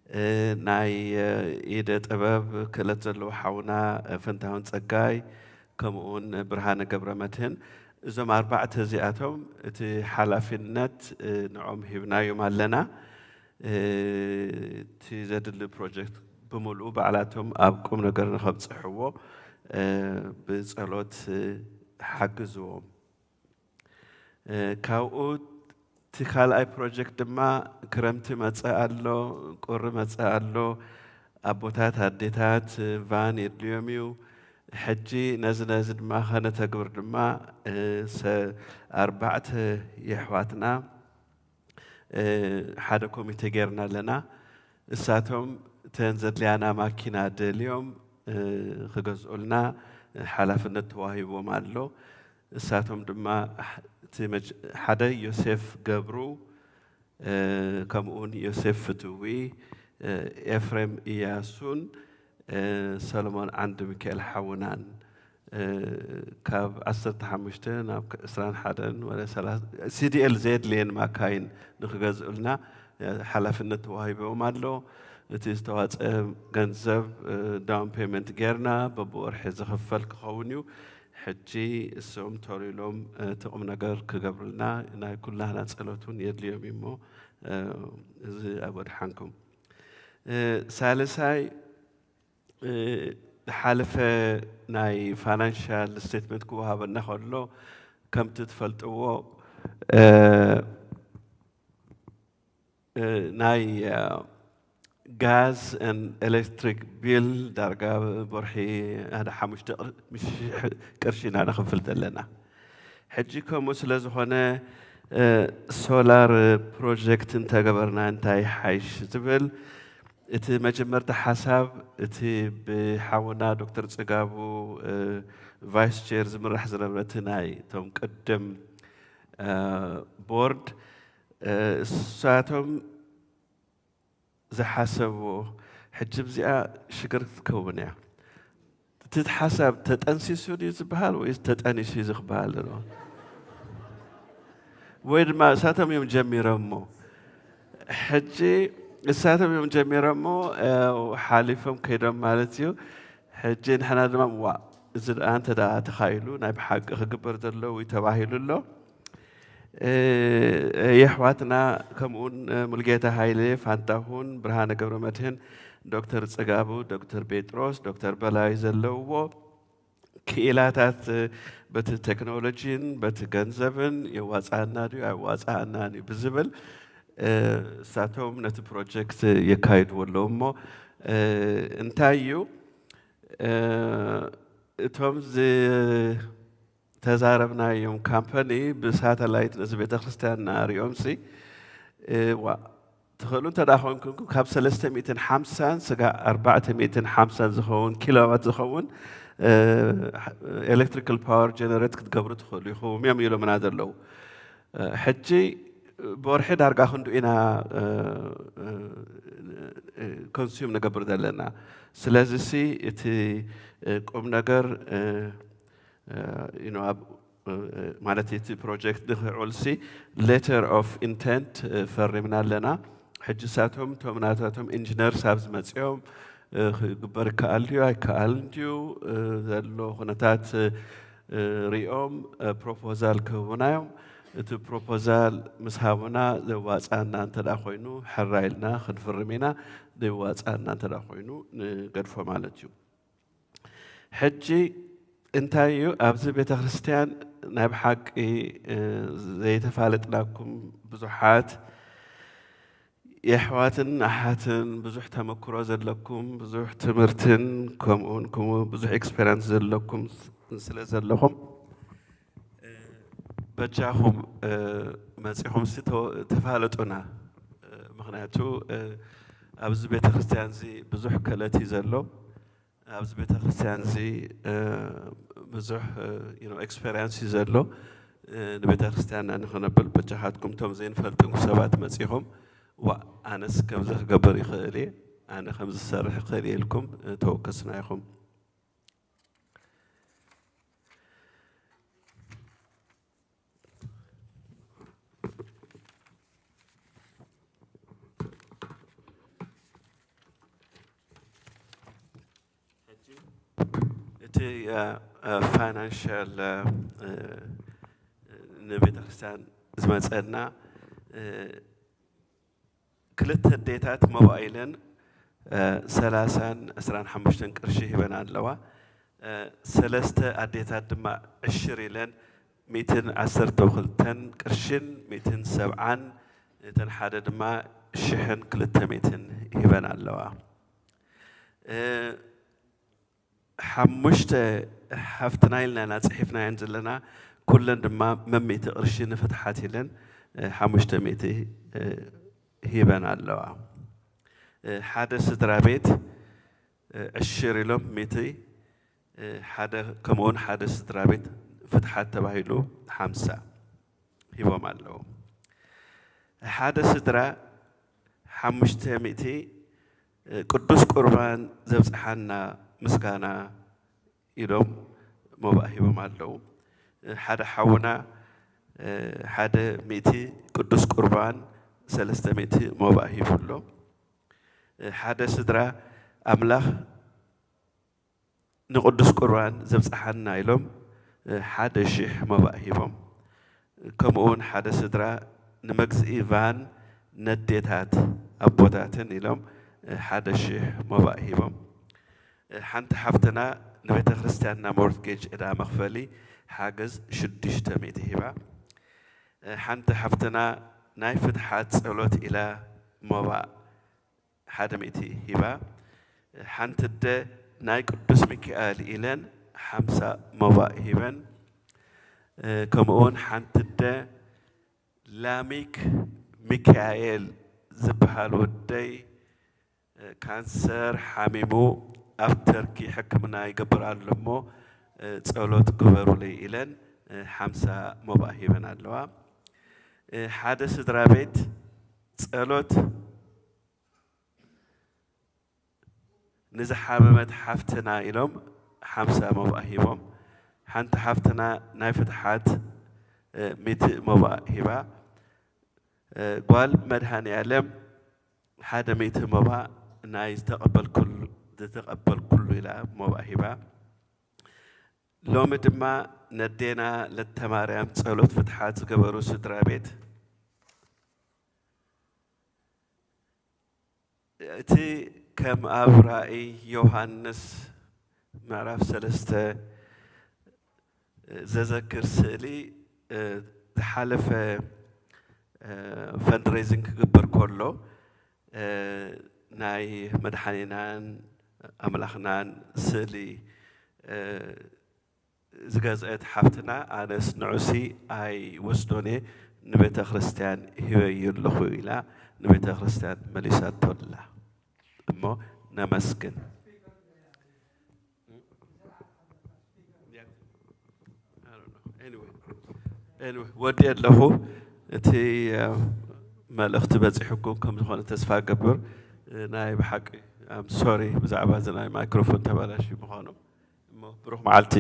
እ፣ ናይ፣ እ፣ ኢደ ጥበብ ክእለት ዘለዎ ሓውና፣ እ፣ ፈንታሁን ጸጋይ፣ ከምኡ እውን ብርሃነ ገብረ መድህን። እዞም ኣርባዕተ እዚኣቶም እቲ ሓላፊነት፣ እ፣ ንዖም ሂብናዮም ኣለና። እ፣ እቲ ዘድሊ ፕሮጀክት ብምሉኡ ባዕላቶም ኣብ ቁም ነገር ንኸብጽሕዎ፣ እ፣ ብጸሎት፣ እ፣ ሓግዝዎም። እ፣ ካብኡ እቲ ካልኣይ ፕሮጀክት ድማ ክረምቲ መጸ ኣሎ፣ ቁሪ መጸ ኣሎ። ኣቦታት፣ ኣዴታት ቫን የድልዮም እዩ። ሕጂ ነዚ፣ ነዚ ድማ ከነተግብር ድማ፣ እ፣ ሰ-፣ ኣርባዕተ የሕዋትና፣ እ፣ ሓደ ኮሚቴ ጌርና ኣለና። እሳቶም እተን ዘድልያና ማኪና ደልዮም፣ እ፣ ክገዝኡልና ሓላፍነት ተዋሂቦም ኣሎ። እሳቶም ድማ ሕ-፣ እቲ መጅ-፣ ሓደ ዮሴፍ ገብሩ፣ እ፣ ከምኡውን ዮሴፍ ፍትዊ፣ እ፣ ኤፍሬም እያሱን፣ እ፣ ሰሎሞን ዓንዱ ሚካኤል ሓውናን፣ እ፣ ካብ ዓሰርተ ሓሙሽተ ናብ ዕስራን ሓደን ወደ ሰላሳ፣ ሲ ዲ ኤል ዘየድልየን ማካይን ንክገዝኡልና፣ እ፣ ሓላፍነት ተዋሂቦም ኣሎ። እቲ ዝተዋፀ ገንዘብ፣ እ፣ ዳውን ፔመንት ጌርና በብወርሒ ዝኽፈል ክኸውን እዩ። ሕጂ እሶም ተር ኢሎም፣ እ፣ እቲ ቁም ነገር ክገብሩልና ናይ ኩላህና ጸሎት እውን የድልዮም እዩ እሞ፣ እ፣ እዚ ኣብ ወድሓንኩም። እ፣ ሳልሳይ፣ እ፣ ዝሓለፈ ናይ ፋይናንሻል ስቴትመንት ክወሃበና ከሎ፣ ከምቲ ትፈልጥዎ፣ እ፣ እ፣ ናይ፣ እ፣ ጋዝ ን ኤሌክትሪክ ቢል ዳርጋ ብወርሒ ሓደ ሓሙሽተ ቅር-፣ ሽሕ ቅርሺ ኢና ነኽፍል ዘለና። ሕጂ ከምኡ ስለ ዝኾነ፣ እ፣ ሶላር ፕሮጀክት እንተገበርና እንታይ ሓይሽ ዝብል፣ እቲ መጀመርታ ሓሳብ፣ እቲ ብሓውና ዶክተር ጽጋቡ፣ እ፣ ቫይስ ቼር ዝምራሕ ዝነበረ፣ እቲ ናይ እቶም ቅድም፣ እ፣ ቦርድ፣ እ፣ እሳቶም ዝሓሰብዎ፣ ሕጂ ብዚኣ ሽግር ክትከውን እያ። እቲ ሓሳብ ተጠንሲሱ ድዩ ዝበሃል ወይስ ተጠኒሱ እዩ ዝክበሃል ዘሎ? ወይ ድማ እሳቶም እዮም ጀሚሮሞ። ሕጂ እሳቶም እዮም ጀሚሮሞ፣ እ፣ ሓሊፎም ከይዶም ማለት እዩ። ሕጂ ንሕና ድማ፣ "ዋ፣ እዚ ደኣ እንተ ደኣ ተኻኢሉ ናይ ብሓቂ ክግበር ዘለዎ እዩ" ተባሂሉ ኣሎ። እ፣ የሕዋትና ከምኡውን፣ እ፣ ሙሉጌታ ሃይለ፣ ፋንታሁን፣ ብርሃነ ገብረመድህን፣ ዶክተር ጽጋቡ፣ ዶክተር ጴጥሮስ፣ ዶክተር በላይ ዘለውዎ ክኢላታት፣ እ፣ በቲ ቴክኖሎጂን በቲ ገንዘብን የዋጽኣና ድዩ ኣይዋጽኣናን እዩ ብዝብል፣ እ፣ እሳቶም ነቲ ፕሮጀክት የካይድዎ ኣለዉ እሞ፣ እ፣ እንታይ እዩ፣ እ፣ እቶም ዝተዛረብናዮም ካምፓኒ ብሳተላይት ነዚ ቤተክርስትያንና ኣሪኦምሲ፣ እ፣ ዋ፣ ትኽእሉ እንተ ደኣ ኮንኩም ካብ ሰለስተ ሚእትን ሓምሳን ስጋዕ ኣርባዕተ ሚእትን ሓምሳን ዝኸውን ኪሎዋት ዝኸውን፣ እ፣ ኤሌክትሪካል ፓወር ጀነሬት ክትገብሩ ትኽእሉ ኢኹም እዮም ኢሎምና ዘለዉ። እ፣ ሕጂ ብወርሒ ዳርጋ ክንዱ ኢና፣ እ፣ እ፣ እ፣ ኮንሱም ንገብር ዘለና። ስለዚሲ እቲ፣ እ፣ ቁም ነገር፣ እ፣ እ፣ you know፣ ኣብ፣ እ፣ ማለት እቲ ፕሮጀክት ንክዕውልሲ ሌተር ኦፍ ኢንተንት፣ እ፣ ፈሪምና ኣለና። ሕጂ ሳቶም እቶም ናታቶም ኢንጂነርስ ኣብዚ መጺኦም፣ እ፣ ክግበር ይከኣል ድዩ ኣይከኣልን ድዩ፣ እ፣ ዘሎ ኩነታት፣ እ፣ እ፣ ሪኦም፣ እ፣ ፕሮፖዛል ክህቡና እዮም። እቲ ፕሮፖዛል ምስ ሃቡና ዘዋጽኣና እንተ ደኣ ኮይኑ ሕራይ ኢልና ክንፍርም ኢና፣ ዘዋጽኣና እንተ ደኣ ኮይኑ ንገድፎ ማለት እዩ። ሕጂ እንታይ እዩ፣ ኣብዚ ቤተ ክርስቲያን ናይ ብሓቂ፣ እ፣ ዘይተፋለጥናኩም ብዙሓት የሕዋትን ኣሓትን ብዙሕ ተመክሮ ዘለኩም፣ ብዙሕ ትምህርትን ከምኡውን ከምኡ ብዙሕ ኤክስፔሪንስ ዘለኩም ስ-፣ ስለ ዘለኹም፣ እ፣ በጃኹም፣ እ፣ መጺኹም ሲ ተወ-፣ ተፋለጡና። እ፣ ምኽንያቱ፣ እ፣ ኣብዚ ቤተ ክርስቲያን እዚ ብዙሕ ክእለት እዩ ዘሎ። ኣብዚ ቤተ ክርስቲያን እዚ፣ እ፣ ብዙሕ፣ እ፣ you know፣ ኤክስፔሪንስ እዩ ዘሎ። እ፣ ንቤተ ክርስቲያንና ንኸነብል በጃኻትኩም እቶም ዘይንፈልጥኩም ሰባት መጺኹም፣ "ዋ፣ ኣነስ ከምዚ ክገብር ይኽእል እየ፣ ኣነ ከምዚ ዝሰርሕ ይኽእል እየ" ኢልኩም፣ እ፣ ተወከስና ኢኹም። እቲ ፋይናንሻል ንቤተ ክርስቲያን ዝመፀና ክልተ ኣዴታት መባእ ኢለን ሰላሳን ዕስራን ሓሙሽተን ቅርሺ ሂበን ኣለዋ። ሰለስተ ኣዴታት ድማ ዕሽር ኢለን ሚእትን ዓሰርተ ክልተን ቅርሽን ሚእትን ሰብዓን፣ እተን ሓደ ድማ ሽሕን ክልተ ሚእትን ሂበን ኣለዋ። ሓሙሽተ ሓፍትና ኢልና ኢና ጽሒፍናየን ዘለና። ኩለን ድማ መሚእቲ ቅርሺ ንፍትሓት ኢለን ሓሙሽተ ሚእቲ ሂበን ኣለዋ። ሓደ ስድራ ቤት ዕሽር ኢሎም ሚእቲ፣ ሓደ ከምኡውን ሓደ ስድራ ቤት ፍትሓት ተባሂሉ ሓምሳ ሂቦም ኣለዉ። ሓደ ስድራ ሓሙሽተ ሚእቲ ቅዱስ ቁርባን ዘብጽሓና ምስጋና ኢሎም መባእ ሂቦም ኣለዉ። ሓደ ሓውና ሓደ ሚእቲ ቅዱስ ቁርባን ሰለስተ ሚእቲ መባእ ሂቡ ኣሎ። ሓደ ስድራ ኣምላኽ ንቅዱስ ቁርባን ዘብጽሓና ኢሎም ሓደ ሽሕ መባእ ሂቦም። ከምኡ እውን ሓደ ስድራ ንመግዝኢ ቫን ነዴታት ኣቦታትን ኢሎም ሓደ ሽሕ መባእ ሂቦም። ሓንቲ ሓፍትና ንቤተ ክርስቲያንና ሞርትጌጅ ዕዳ መኽፈሊ ሓገዝ ሽዱሽተ ሚእቲ ሂባ። ሓንቲ ሓፍትና ናይ ፍትሓት ጸሎት ኢላ መባእ ሓደ ሚእቲ ሂባ። ሓንቲ ኣደ ናይ ቅዱስ ሚካኤል ኢለን ሓምሳ መባእ ሂበን። ከምኡውን ሓንቲ ኣደ ላሚክ ሚካኤል ዝበሃል ወደይ ካንሰር ሓሚሙ ኣብ ተርኪ ሕክምና ይገብር ኣሎ እሞ ጸሎት ግበሩለይ ኢለን ሓምሳ መባእ ሂበን ኣለዋ። ሓደ ስድራ ቤት ጸሎት ንዝሓመመት ሓፍትና ኢሎም ሓምሳ መባእ ሂቦም። ሓንቲ ሓፍትና ናይ ፍትሓት ሚእቲ መባእ ሂባ። ጓል መድሃኔ ኣለም ሓደ ሚእቲ መባእ ናይ ዝተቐበልኩሉ ዝተቐበልኩሉ ኢላ መባእ ሂባ። ሎሚ ድማ ነዴና ለተማርያም ጸሎት ፍትሓት ዝገበሩ ስድራ ቤት እቲ ከም ኣብ ራእይ ዮሃንስ ምዕራፍ ሰለስተ ዘዘክር ስእሊ ዝሓለፈ ፈንድሬዚንግ ክግበር ከሎ ናይ መድሓኒናን ኣምላኽናን ስእሊ ዝገዝአት ሓፍትና ኣነስ ንዑሲ ኣይወስዶን እየ ንቤተ ክርስቲያን ሂበዮ ኣለኹ ኢላ ንቤተ ክርስቲያን መሊሳቶ ኣላ። እሞ ነመስግን። ወዲ ኣለኹ እቲ መልእኽቲ በፂሕኩም ከም ዝኾነ ተስፋ ገብር። ናይ ብሓቂ ኣም ሶሪ ብዛዕባ እዚ ናይ ማይክሮፎን ተባላሽ ምዃኑ። እሞ ብሩኽ መዓልቲ።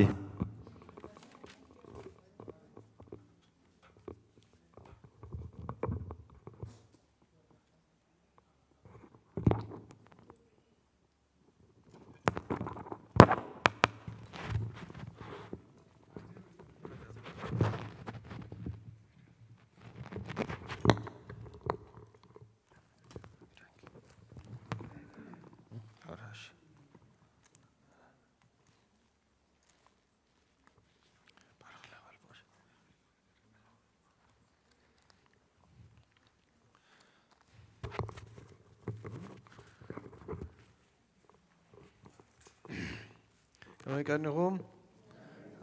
ከመይ ቀኒኹም?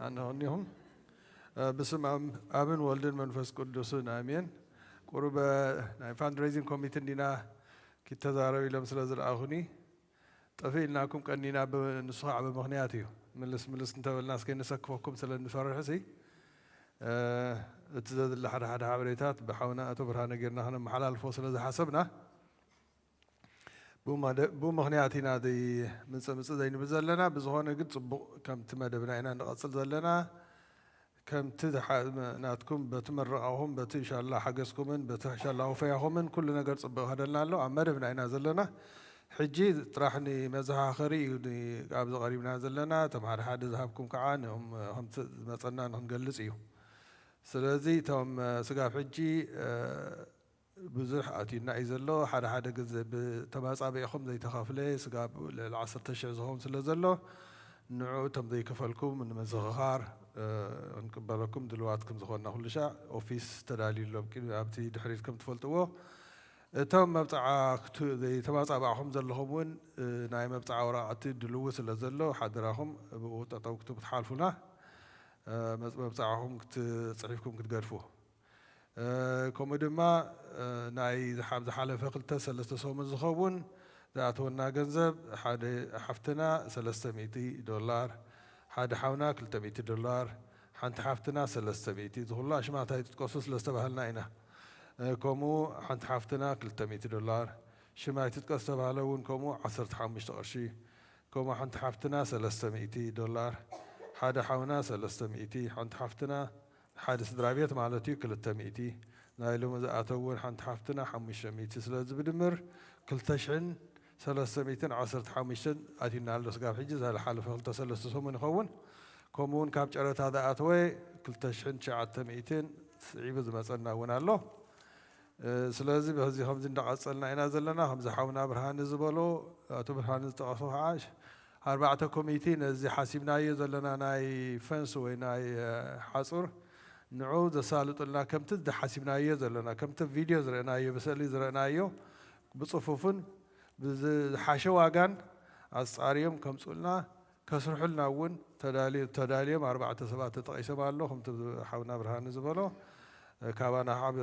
ኣነ ቀኒኹም? ብስም ኣብን ወልድን መንፈስ ቅዱስን ኣሜን። ቁሩብ ናይ ፋንድሬዚንግ ኮሚቴ እንዲና ኪተዛረብ ኢሎም ስለ ዝለኣኹኒ ጠፊእ ኢልናኩም ቀኒና። ንሱ ከዓ ብምኽንያት እዩ። ምልስ ምልስ እንተበልና እስከ ንሰክፈኩም ስለ እንፈርሕሲ እቲ ዘድሊ ሓደ ሓደ ሓበሬታት ብሓውና ኣቶ ብርሃነ ጌርና ክነመሓላልፎ ስለ ዝሓሰብና ብኡ ምኽንያት ኢና ምፅእ ምፅእ ዘይንብል ዘለና። ብዝኾነ ግን ፅቡቕ ከምቲ መደብና ኢና ንቐፅል ዘለና። ከምቲ ናትኩም በቲ ምርቓኹም በቲ ሻላ ሓገዝኩምን በቲ ሻላ ወፈያኹምን ኩሉ ነገር ፅቡቕ ይኸደልና ኣሎ። ኣብ መደብና ኢና ዘለና። ሕጂ ጥራሕ ንመዘኻኸሪ እዩ ን-፣ ኣብዚ ቀሪብና ዘለና። እቶም ሓደ ሓደ ዝሃብኩም ከዓ ነኦም ከምቲ ዝመፀና ንክንገልፅ እዩ። ስለዚ እቶም ስጋብ ሕጂ ብዙሕ ኣትዩና እዩ ዘሎ። ሓደ ሓደ ግዜ ብተመጻቢዕኹም ዘይተኸፍለ ስጋብ ልዕሊ ዓሰርተ ሽሕ ዝኸውን ስለ ዘሎ፣ ንዑ እቶም ዘይከፈልኩም ንምዝኽኻር ክንቅበለኩም ድልዋት ከም ዝኾንና ኩሉ ሻዕ ኦፊስ ተዳልዩ ኣሎ። ኣብቲ ድሕሪት ከም ትፈልጥዎ እቶም መብጽዓ ክት-፣ ዘይተመጻባዕኹም ዘለኹም እውን ናይ መብጽዓ ወረቓቕቲ ድልው ስለ ዘሎ ሓደራኹም ብኡ ጠጠው ክትብሉ ክትሓልፉና መብጽዓኹም ክት-፣ ጽሒፍኩም ክትገድፉ። ከምኡ ድማ ናይ ዝሓ-፣ ዝሓለፈ ክልተ ሰለስተ ሰሙን ዝኸውን ዝኣተወና ገንዘብ ሓደ ሓፍትና ሰለስተ ሚእቲ ዶላር፣ ሓደ ሓውና ክልተ ሚእቲ ዶላር፣ ሓንቲ ሓፍትና ሰለስተ ሚእቲ፣ ዝኹሉ ኣሽማት ኣይትጥቀሱ ስለ ዝተባህልና ኢና። ከምኡ ሓንቲ ሓፍትና ክልተ ሚእቲ ዶላር፣ ሽም ኣይትጥቀስ ዝተባህለ እውን ከምኡ ዓሰርተ ሓሙሽተ ቅርሺ፣ ከምኡ ሓንቲ ሓፍትና ሰለስተ ሚእቲ ዶላር፣ ሓደ ሓውና ሰለስተ ሚእቲ፣ ሓንቲ ሓፍትና ሓደ ስድራ ቤት ማለት እዩ ክልተ ሚእቲ፣ ናይ ሎሚ ዝኣተው እውን ሓንቲ ሓፍትና ሓሙሽተ ሚእቲ፣ ስለዚ ብድምር ክልተ ሽሕን ሰለስተ ሚእትን ዓሰርተ ሓሙሽተን ኣትዩና ኣሎ። ስጋብ ሕጂ ዝሓለፈ ክልተ ሰለስተ ሰሙን ይኸውን። ከምኡ እውን ካብ ጨረታ ዝኣተወ ክልተ ሽሕን ትሽዓተ ሚእትን ስዒቡ ዝመፀና እውን ኣሎ። ስለዚ በዚ ከምዚ እንዳቐፀልና ኢና ዘለና። ከምዚ ሓውና ብርሃነ ዝበሎ፣ ኣቶ ብርሃነ ዝጠቐሶ ከዓ ኣርባዕተ ኮሚቲ ነዚ ሓሲብናዮ ዘለና ናይ ፈንስ ወይ ናይ ሓፁር ንዑ ዘሳልጡልና ከምቲ ዝሓሲብናዮ ዘለና ከምቲ ቪድዮ ዝረእናዮ ብስእሊ ዝረእናዮ ብፅፉፍን ብዝሓሸ ዋጋን ኣፃርዮም ከምፁልና ከስርሑልና እውን ተዳልዮ-፣ ተዳልዮም ኣርባዕተ ሰባት ተጠቒሶም ኣሎ። ከምቲ ሓውና ብርሃነ ዝበሎ ካባና ሓብ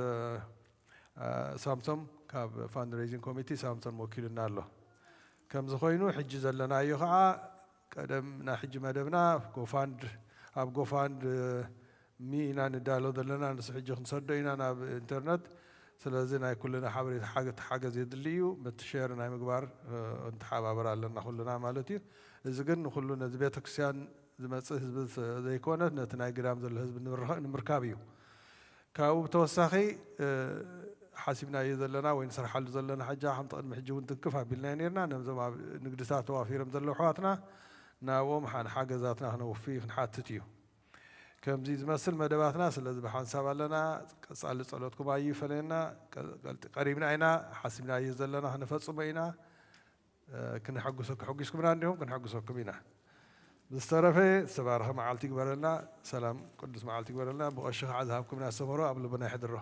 ሳምሶም ካብ ፋንድሬዚንግ ኮሚቴ ሳምሶም ወኪሉና ኣሎ። ከምዚ ኮይኑ ሕጂ ዘለናዮ ከዓ ቀደም ናይ ሕጂ መደብና ጎፋንድ፣ ኣብ ጎፋንድ ሚ ኢና ንዳሎ ዘለና። ንሱ ሕጂ ክንሰዶ ኢና ናብ ኢንተርነት። ስለዚ ናይ ኩልና ሓበሬታ ሓገ-፣ ሓገዝ የድሊ እዩ። በቲ ሼር ናይ ምግባር ንተሓባበር ኣለና ኩልና ማለት እዩ። እዚ ግን ንኩሉ ነዚ ቤተክርስትያን ዝመፅእ ህዝቢ ዘይኮነ ነቲ ናይ ግዳም ዘሎ ህዝቢ ንምርካ-፣ ንምርካብ እዩ። ካብኡ ብተወሳኺ ሓሲብናዮ ዘለና ወይ ንሰርሓሉ ዘለና ሕጃ ከምቲ ቅድሚ ሕጂ እውን ትንክፍ ኣቢልናዮ ነርና። ነዞም ኣብ ንግድታት ተዋፊሮም ዘለዉ ኣሕዋትና ናብኦም ሓን ሓገዛትና ክነውፊ ክንሓትት እዩ። ከምዚ ዝመስል መደባትና ስለዚ ብሓንሳብ ኣለና። ቀጻሊ ጸሎትኩም ኣይፈለየና። ቀ-፣ ቀልጢ-፣ ቀሪብና ኢና። ሓሲብናዮ ዘለና ክነፈጽሞ ኢና። እ፣ ክነሐጉሰ-፣ ከሐጒስኩምና እንዲኹም ክንሐጉሰኩም ኢና። ብዝተረፈ ዝተባረኸ መዓልቲ ይግበረልና። ሰላም ቅዱስ መዓልቲ ይግበረልና። ብቐሺ ከዓ ዝሃብኩምና ኣስተምህሮ ኣብ ልብና ይሕድሮ።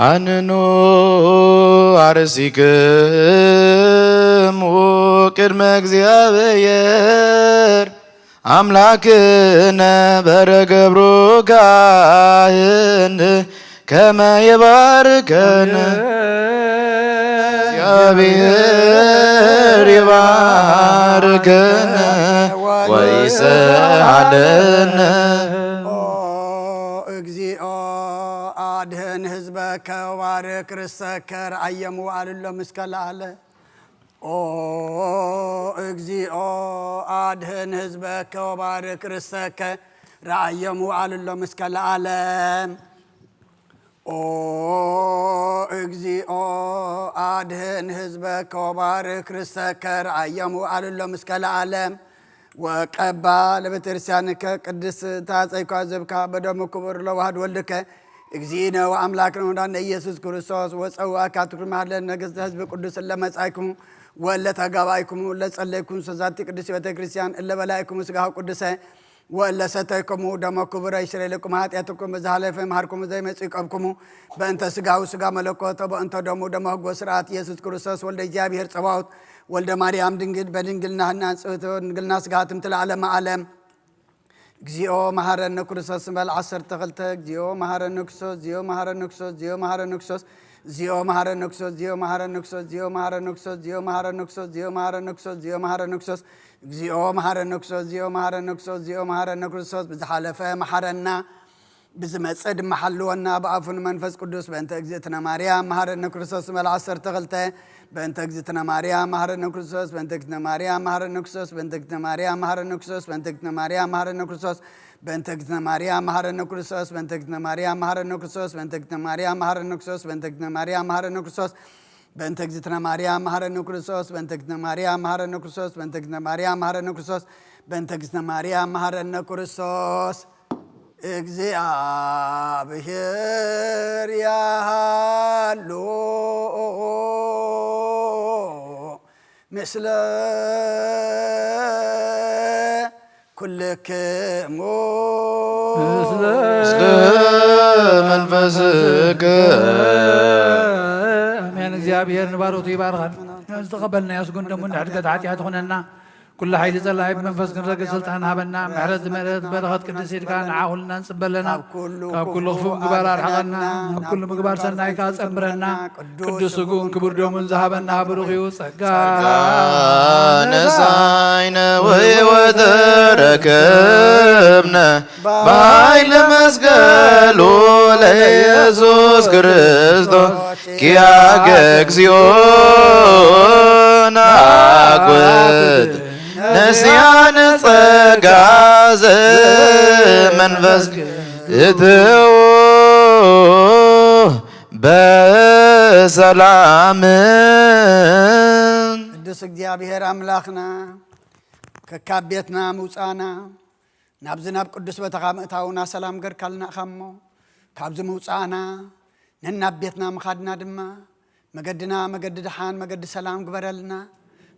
ኣንኑ ኣርሲክሙ ቅድመ እግዚኣብሔር ኣምላክነ በረ ገብሩ ካህን ከመ ይባርከነ። እግዚኣብሔር ይባርከነ ወይስዓለነ። ኦ እግዚኦ፣ ኣድህን ህዝበከ ወባርክ ርሰከ፣ ረኣየሙ ኣልሎ ምስከ ለዓለ። ኦ እግዚኦ፣ ኣድህን ህዝበከ ወባርክ ርሰከ፣ ረኣየሙ ኣልሎ ምስከ ለዓለም። ኦ እግዚኦ፣ ኣድህን ህዝበከ ወባርክ ርሰከ፣ ረኣየሙ ኣልሎ ምስከ ለዓለም። ወቀባ ለቤተክርስቲያንከ ቅድስት ታጸይኳ ዘብካ በደሙ ክቡር ለዋህድ ወልድከ እግዚእነ ወአምላክነ ወመድኃኒነ ኢየሱስ ክርስቶስ ወጸዋእካ ትኩን መሃለን ነገስተ ህዝብ ቅዱስ እለ መጻይኩሙ ወእለ ተጋባይኩሙ እለ ጸለይኩም ሰዛቲ ቅድስት ቤተክርስቲያን እለ በላይኩሙ ስጋሁ ቅዱሰ ወእለ ሰተይኩሙ ደሞ ክቡረ ይስረይ ለኩም ኃጢአትኩም በዛ ኃለፈ መሃርኩሙ ዘይመጽእ ይቀብኩሙ በእንተ ስጋሁ ስጋ መለኮት በእንተ ደሙ ደሞ ህጎ ስርዓት ኢየሱስ ክርስቶስ ወልደ እግዚኣብሔር ጸባኦት ወልደ ማርያም ድንግል በድንግልና ህናን ጽእቶ ድንግልና ስጋ ትምትል ዓለመ ዓለም። እግዚኦ መሐረነ ክርስቶስ በል ዓሰርተ ክልተ። እግዚኦ መሐረነ ክርስቶስ፣ እግዚኦ መሐረነ ክርስቶስ፣ እግዚኦ መሐረነ ክርስቶስ፣ እግዚኦ መሐረነ ክርስቶስ፣ እግዚኦ መሐረነ ክርስቶስ፣ እግዚኦ መሐረነ ክርስቶስ፣ እግዚኦ መሐረነ ክርስቶስ፣ እግዚኦ መሐረነ ክርስቶስ፣ እግዚኦ መሐረነ ክርስቶስ፣ እግዚኦ መሐረነ ክርስቶስ፣ እግዚኦ መሐረነ ክርስቶስ፣ እግዚኦ መሐረነ ክርስቶስ፣ ብዝሓለፈ መሐረና፣ ብዝመጽእ ድማ ሓልወና፣ ብኣፉን መንፈስ ቅዱስ፣ በእንተ እግዝእትነ ማርያም መሐረነ ክርስቶስ፣ በል ዓሰርተ ክልተ፣ በእንተ እግዝእትነ ማርያም መሐረነ ክርስቶስ፣ በእንተ እግዝእትነ ማርያም መሐረነ ክርስቶስ፣ በእንተ እግዝእትነ ማርያም መሐረነ ክርስቶስ፣ በእንተ እግዝእትነ ማርያም መሐረነ ክርስቶስ፣ በእንተ እግዝእትነ ማርያም መሐረነ ክርስቶስ፣ በእንተ እግዝእትነ ማርያም መሐረነ ክርስቶስ፣ በእንተ እግዝእትነ ማርያም መሐረነ ክርስቶስ፣ በእንተ እግዝእትነ ማርያም መሐረነ ክርስቶስ፣ በእንተ እግዝእትነ ማርያም መሐረነ ክርስቶስ፣ በእንተ እግዝእትነ ማርያም መሐረነ ክርስቶስ፣ በእንተ እግዝእትነ ማርያም መሐረነ ክርስቶስ፣ በእንተ እግዝእትነ ማርያም መሐረነ ክርስቶስ። እግዚኣብሔር ያሃሉ ምስለ ኩልክሙ። ምስለ መንፈስከ። ኣሜን። እግዚኣብሔር ንባሮቱ ይባርኸን። ዝተቐበልና ያስጉን ደሙ ንሕድገት ሓጢኣት ይኹነና። ኩሉ ሓይሊ ጸላኢ ብመንፈስ ክንረግእ ስልጣን ሃበና። ምሕረት ዝመልአት በረኸት ቅድስት ኢድካ ንዓ ኩልና ንጽበለና። ካብ ኩሉ ክፉእ ምግባር ኣርሕቐና። ናብ ኩሉ ምግባር ሰናይካ ጸምረና። ቅዱስ ስጉን ክቡር ደሙን ዝሃበና ብሩኽ እዩ። ጸጋ ነሳይነ ወሕይወት ረከብነ በኃይለ መስቀሉ ለኢየሱስ ክርስቶስ ኪያከ እግዚኦ ናኩት ነስያነ ጸጋ ዘመንፈስ እትው በሰላም። ቅዱስ እግዚኣብሔር ኣምላኽና፣ ከካብ ቤትና ምውፃእና ናብዚ ናብ ቅዱስ ቦታኻ ምእታውና ሰላም ገርካልና ኢኻ እሞ፣ ካብዚ ምውፃእና ነናብ ቤትና ምኻድና ድማ መገድና መገዲ ደሓን መገዲ ሰላም ግበረልና።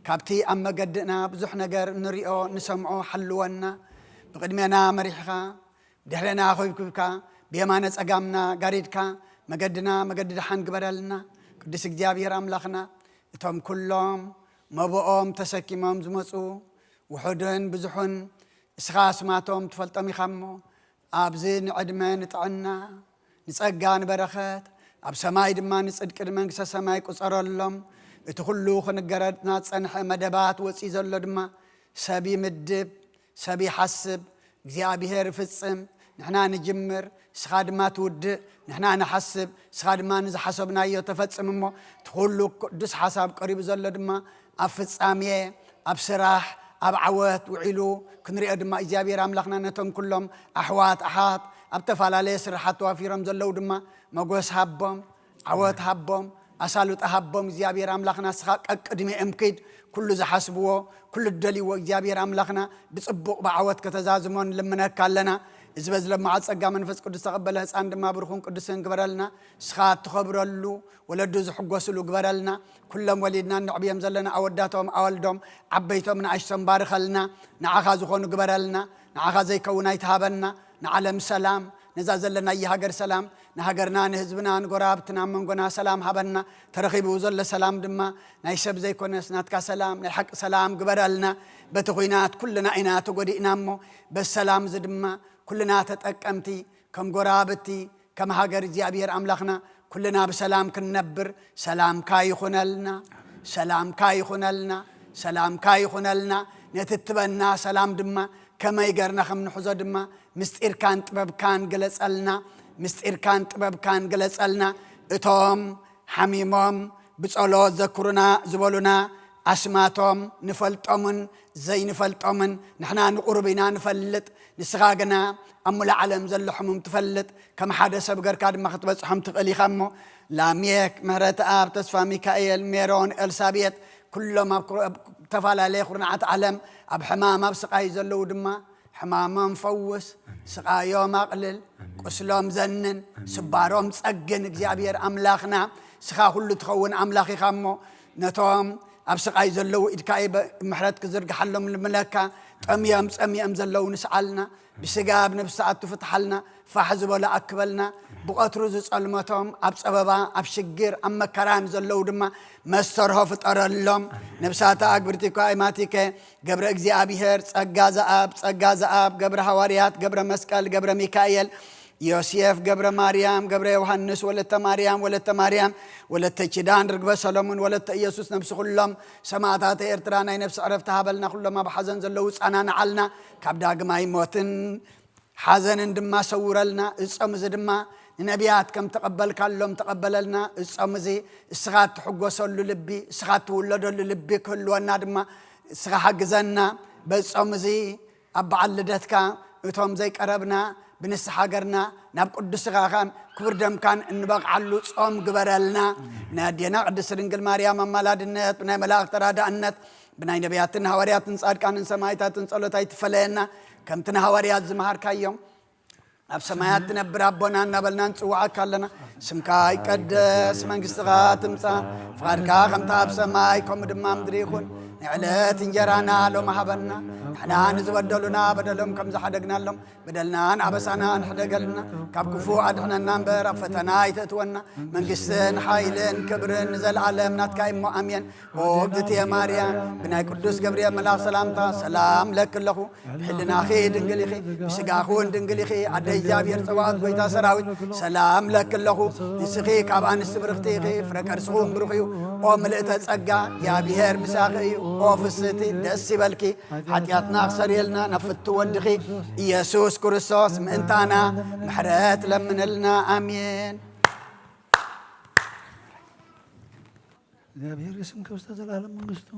ካብቲ ኣብ መገድና ብዙሕ ነገር እንሪኦ እንሰምዖ ሓልወና። ብቕድሜና መሪሕኻ ድሕሬና ኮይብኩብካ ብየማነ ጸጋምና ጋሪድካ መገድና መገዲ ደሓን ግበረልና። ቅዱስ እግዚኣብሔር ኣምላኽና፣ እቶም ኩሎም መብኦም ተሰኪሞም ዝመጹ ውሑድን ብዙሑን እስኻ ኣስማቶም ትፈልጦም ኢኻ እሞ፣ ኣብዚ ንዕድመ ንጥዕና ንጸጋ ንበረኸት ኣብ ሰማይ ድማ ንጽድቂ ንመንግስተ ሰማይ ቁጸረሎም። እቲ ኩሉ ክንገረና ዝጸንሐ መደባት ወጺኡ ዘሎ ድማ ሰብ ይምድብ፣ ሰብ ይሓስብ፣ እግዚኣብሔር ይፍጽም። ንሕና ንጅምር፣ ንስኻ ድማ ትውድእ። ንሕና ንሓስብ፣ ንስኻ ድማ ንዝሓሰብናዮ ተፈጽም። እሞ እቲ ኩሉ ቅዱስ ሓሳብ ቀሪቡ ዘሎ ድማ ኣብ ፍጻሜ፣ ኣብ ስራሕ፣ ኣብ ዓወት ውዒሉ ክንሪኦ ድማ እግዚኣብሔር ኣምላኽና ነቶም ኩሎም ኣሕዋት ኣሓት ኣብ ተፈላለየ ስራሓት ተዋፊሮም ዘለዉ ድማ መጎስ ሃቦም። ዓወት ሃቦም፣ ኣሳልጦ ሃቦም እግዚኣብሔር ኣምላኽና። ንስኻ ቀቅድሚኦም ኪድ፣ ኩሉ ዝሓስብዎ፣ ኩሉ ዝደልይዎ እግዚኣብሔር ኣምላኽና ብጽቡቕ ብዓወት ከተዛዝሞን ልምነካ ኣለና። እዚ በዚ ለማዓት ጸጋ መንፈስ ቅዱስ ተቐበለ ህፃን ድማ ብሩኹን ቅዱስን ግበረልና። ንስኻ እትኸብረሉ፣ ወለዱ ዝሕጎስሉ ግበረልና። ኩሎም ወሊድና እነዕብዮም ዘለና ኣወዳቶም ኣወልዶም ዓበይቶም ንኣሽቶም ባርኸልና። ንዓኻ ዝኾኑ ግበረልና። ንዓኻ ዘይከውን ኣይትሃበና። ንዓለም ሰላም፣ ነዛ ዘለናያ ሃገር ሰላም፣ ንሃገርና ንህዝብና ንጎረባብትና ኣብ መንጎና ሰላም ሃበና። ተረኺቡ ዘሎ ሰላም ድማ ናይ ሰብ ዘይኮነስ ናትካ ሰላም፣ ናይ ሓቂ ሰላም ግበረልና። በቲ ኹናት ኩልና ኢና ተጎዲእና እሞ በሰላም እዚ ድማ ኩልና ተጠቀምቲ ከም ጎረባብቲ ከም ሃገር እግዚኣብሔር ኣምላኽና ኩልና ብሰላም ክንነብር ሰላምካ ይኹነልና፣ ሰላምካ ይኹነልና፣ ሰላምካ ይኹነልና። ነቲ እትበና ሰላም ድማ ከመይ ገርና ከም ንሕዞ ድማ ምስጢርካን ጥበብካን ግለጸልና፣ ምስጢርካን ጥበብካን ግለጸልና። እቶም ሓሚሞም ብጸሎት ዘክሩና ዝበሉና ኣስማቶም ንፈልጦምን ዘይንፈልጦምን ንሕና ንቑሩብ ኢና ንፈልጥ። ንስኻ ግና ኣብ ሙሉእ ዓለም ዘሎ ሕሙም ትፈልጥ። ከም ሓደ ሰብ ገርካ ድማ ክትበጽሖም ትኽእል ኢኻ እሞ ላሜክ፣ ምህረተኣብ፣ ተስፋ ሚካኤል፣ ሜሮን፣ ኤልሳቤጥ ኩሎም ኣብ ዝተፈላለየ ኩርናዓት ዓለም ኣብ ሕማም ኣብ ስቓይ ዘለዉ ድማ ሕማሞም ፈውስ፣ ስቓዮም ኣቕልል፣ ቁስሎም ዘንን፣ ስባሮም ጸግን እግዚኣብሔር ኣምላኽና። ስኻ ኩሉ ትኸውን ኣምላኽ ኢኻ እሞ ነቶም ኣብ ስቓይ ዘለዉ ኢድካ ምሕረት ክዝርግሓሎም ልምለካ። ጠምዮም ጸሚኦም ዘለዉ ንስዓልና። ብስጋ ብነብሲ ኣቱ ፍትሓልና። ፋሕ ዝበሎ ኣክበልና። ብቐትሩ ዝጸልመቶም ኣብ ጸበባ ኣብ ሽግር ኣብ መከራ ንዘለዉ ድማ መስተርሆ ፍጠረሎም። ነብሳተ ኣግብርቲ እኳ ኣይማቲከ ገብረ እግዚኣብሔር ጸጋ ዘኣብ ጸጋ ዘኣብ ገብረ ሃዋርያት ገብረ መስቀል ገብረ ሚካኤል ዮሴፍ ገብረ ማርያም፣ ገብረ ዮሃንስ፣ ወለተ ማርያም፣ ወለተ ማርያም፣ ወለተ ኪዳን፣ ርግበ ሰሎሙን፣ ወለተ ኢየሱስ፣ ነብሲ ኩሎም ሰማዕታት ኤርትራ ናይ ነብሲ ዕረፍቲ ሃበልና። ኩሎም ኣብ ሓዘን ዘለዉ ጸናንዓልና፣ ካብ ዳግማይ ሞትን ሓዘንን ድማ ሰውረልና። እዚ ጾም እዚ ድማ ንነቢያት ከም ተቐበልካሎም ተቐበለልና። እዚ ጾም እዚ እስኻ እትሕጎሰሉ ልቢ፣ እስኻ እትውለደሉ ልቢ ክህልወና ድማ እስኻ ሓግዘና። በዚ ጾም እዚ ኣብ በዓል ልደትካ እቶም ዘይቀረብና ብንስሓ ገርና ናብ ቅዱስ ስጋኻን ክቡር ደምካን እንበቕዓሉ ጾም ግበረልና። ናይ ኣዴና ቅድስት ድንግል ማርያም ኣማላድነት፣ ብናይ መላእኽቲ ተራዳእነት፣ ብናይ ነቢያትን ሃዋርያትን ጻድቃንን ሰማዕታትን ጸሎት ኣይትፈለየና። ከምቲ ንሃዋርያት ዝመሃርካዮም፣ ኣብ ሰማያት ትነብር ኣቦና እናበልና ንጽውዓካ ኣለና። ስምካ ይቀደስ፣ መንግስትኻ ትምጻእ፣ ፍቓድካ ከምታ ኣብ ሰማይ ከምኡ ድማ ምድሪ ይኹን። ንዕለት እንጀራና ሎም ሃበና፣ ንሕና ንዝበደሉና በደሎም ከም ዝሓደግናሎም በደልናን ኣበሳናን ሕደገልና፣ ካብ ክፉ ኣድሕነና እምበር ኣብ ፈተና ኣይተእትወና። መንግስትን ሓይልን ክብርን ንዘለኣለም ናትካ እሞ ኣሜን። ኦ እግዝእትየ ማርያም፣ ብናይ ቅዱስ ገብርኤል መልኣኽ ሰላምታ ሰላም ለኪ ኣለኹ። ብሕልናኺ ድንግል ኢኺ፣ ብስጋኺ እውን ድንግል ኢኺ። ኣደ እግዚኣብሔር ጸባኦት፣ ጎይታ ሰራዊት፣ ሰላም ለኪ ኣለኹ። ንስኺ ካብ ኣንስቲ ብርኽቲ ኢኺ፣ ፍረ ከርስኺ እውን ብሩኽ እዩ። ኦ ምልእተ ጸጋ፣ እግዚኣብሔር ምሳኺ እዩ። ኦ ፍስህቲ፣ ደስ ይበልኪ። ሓጢኣትና ክሰርየልና ናብ ፍቱ ወድኺ ኢየሱስ ክርስቶስ ምእንታና ምሕረት ለምንልና። ኣሜን። እግዚኣብሔር ይስም ከውስተ ዘላለም መንግስቱ።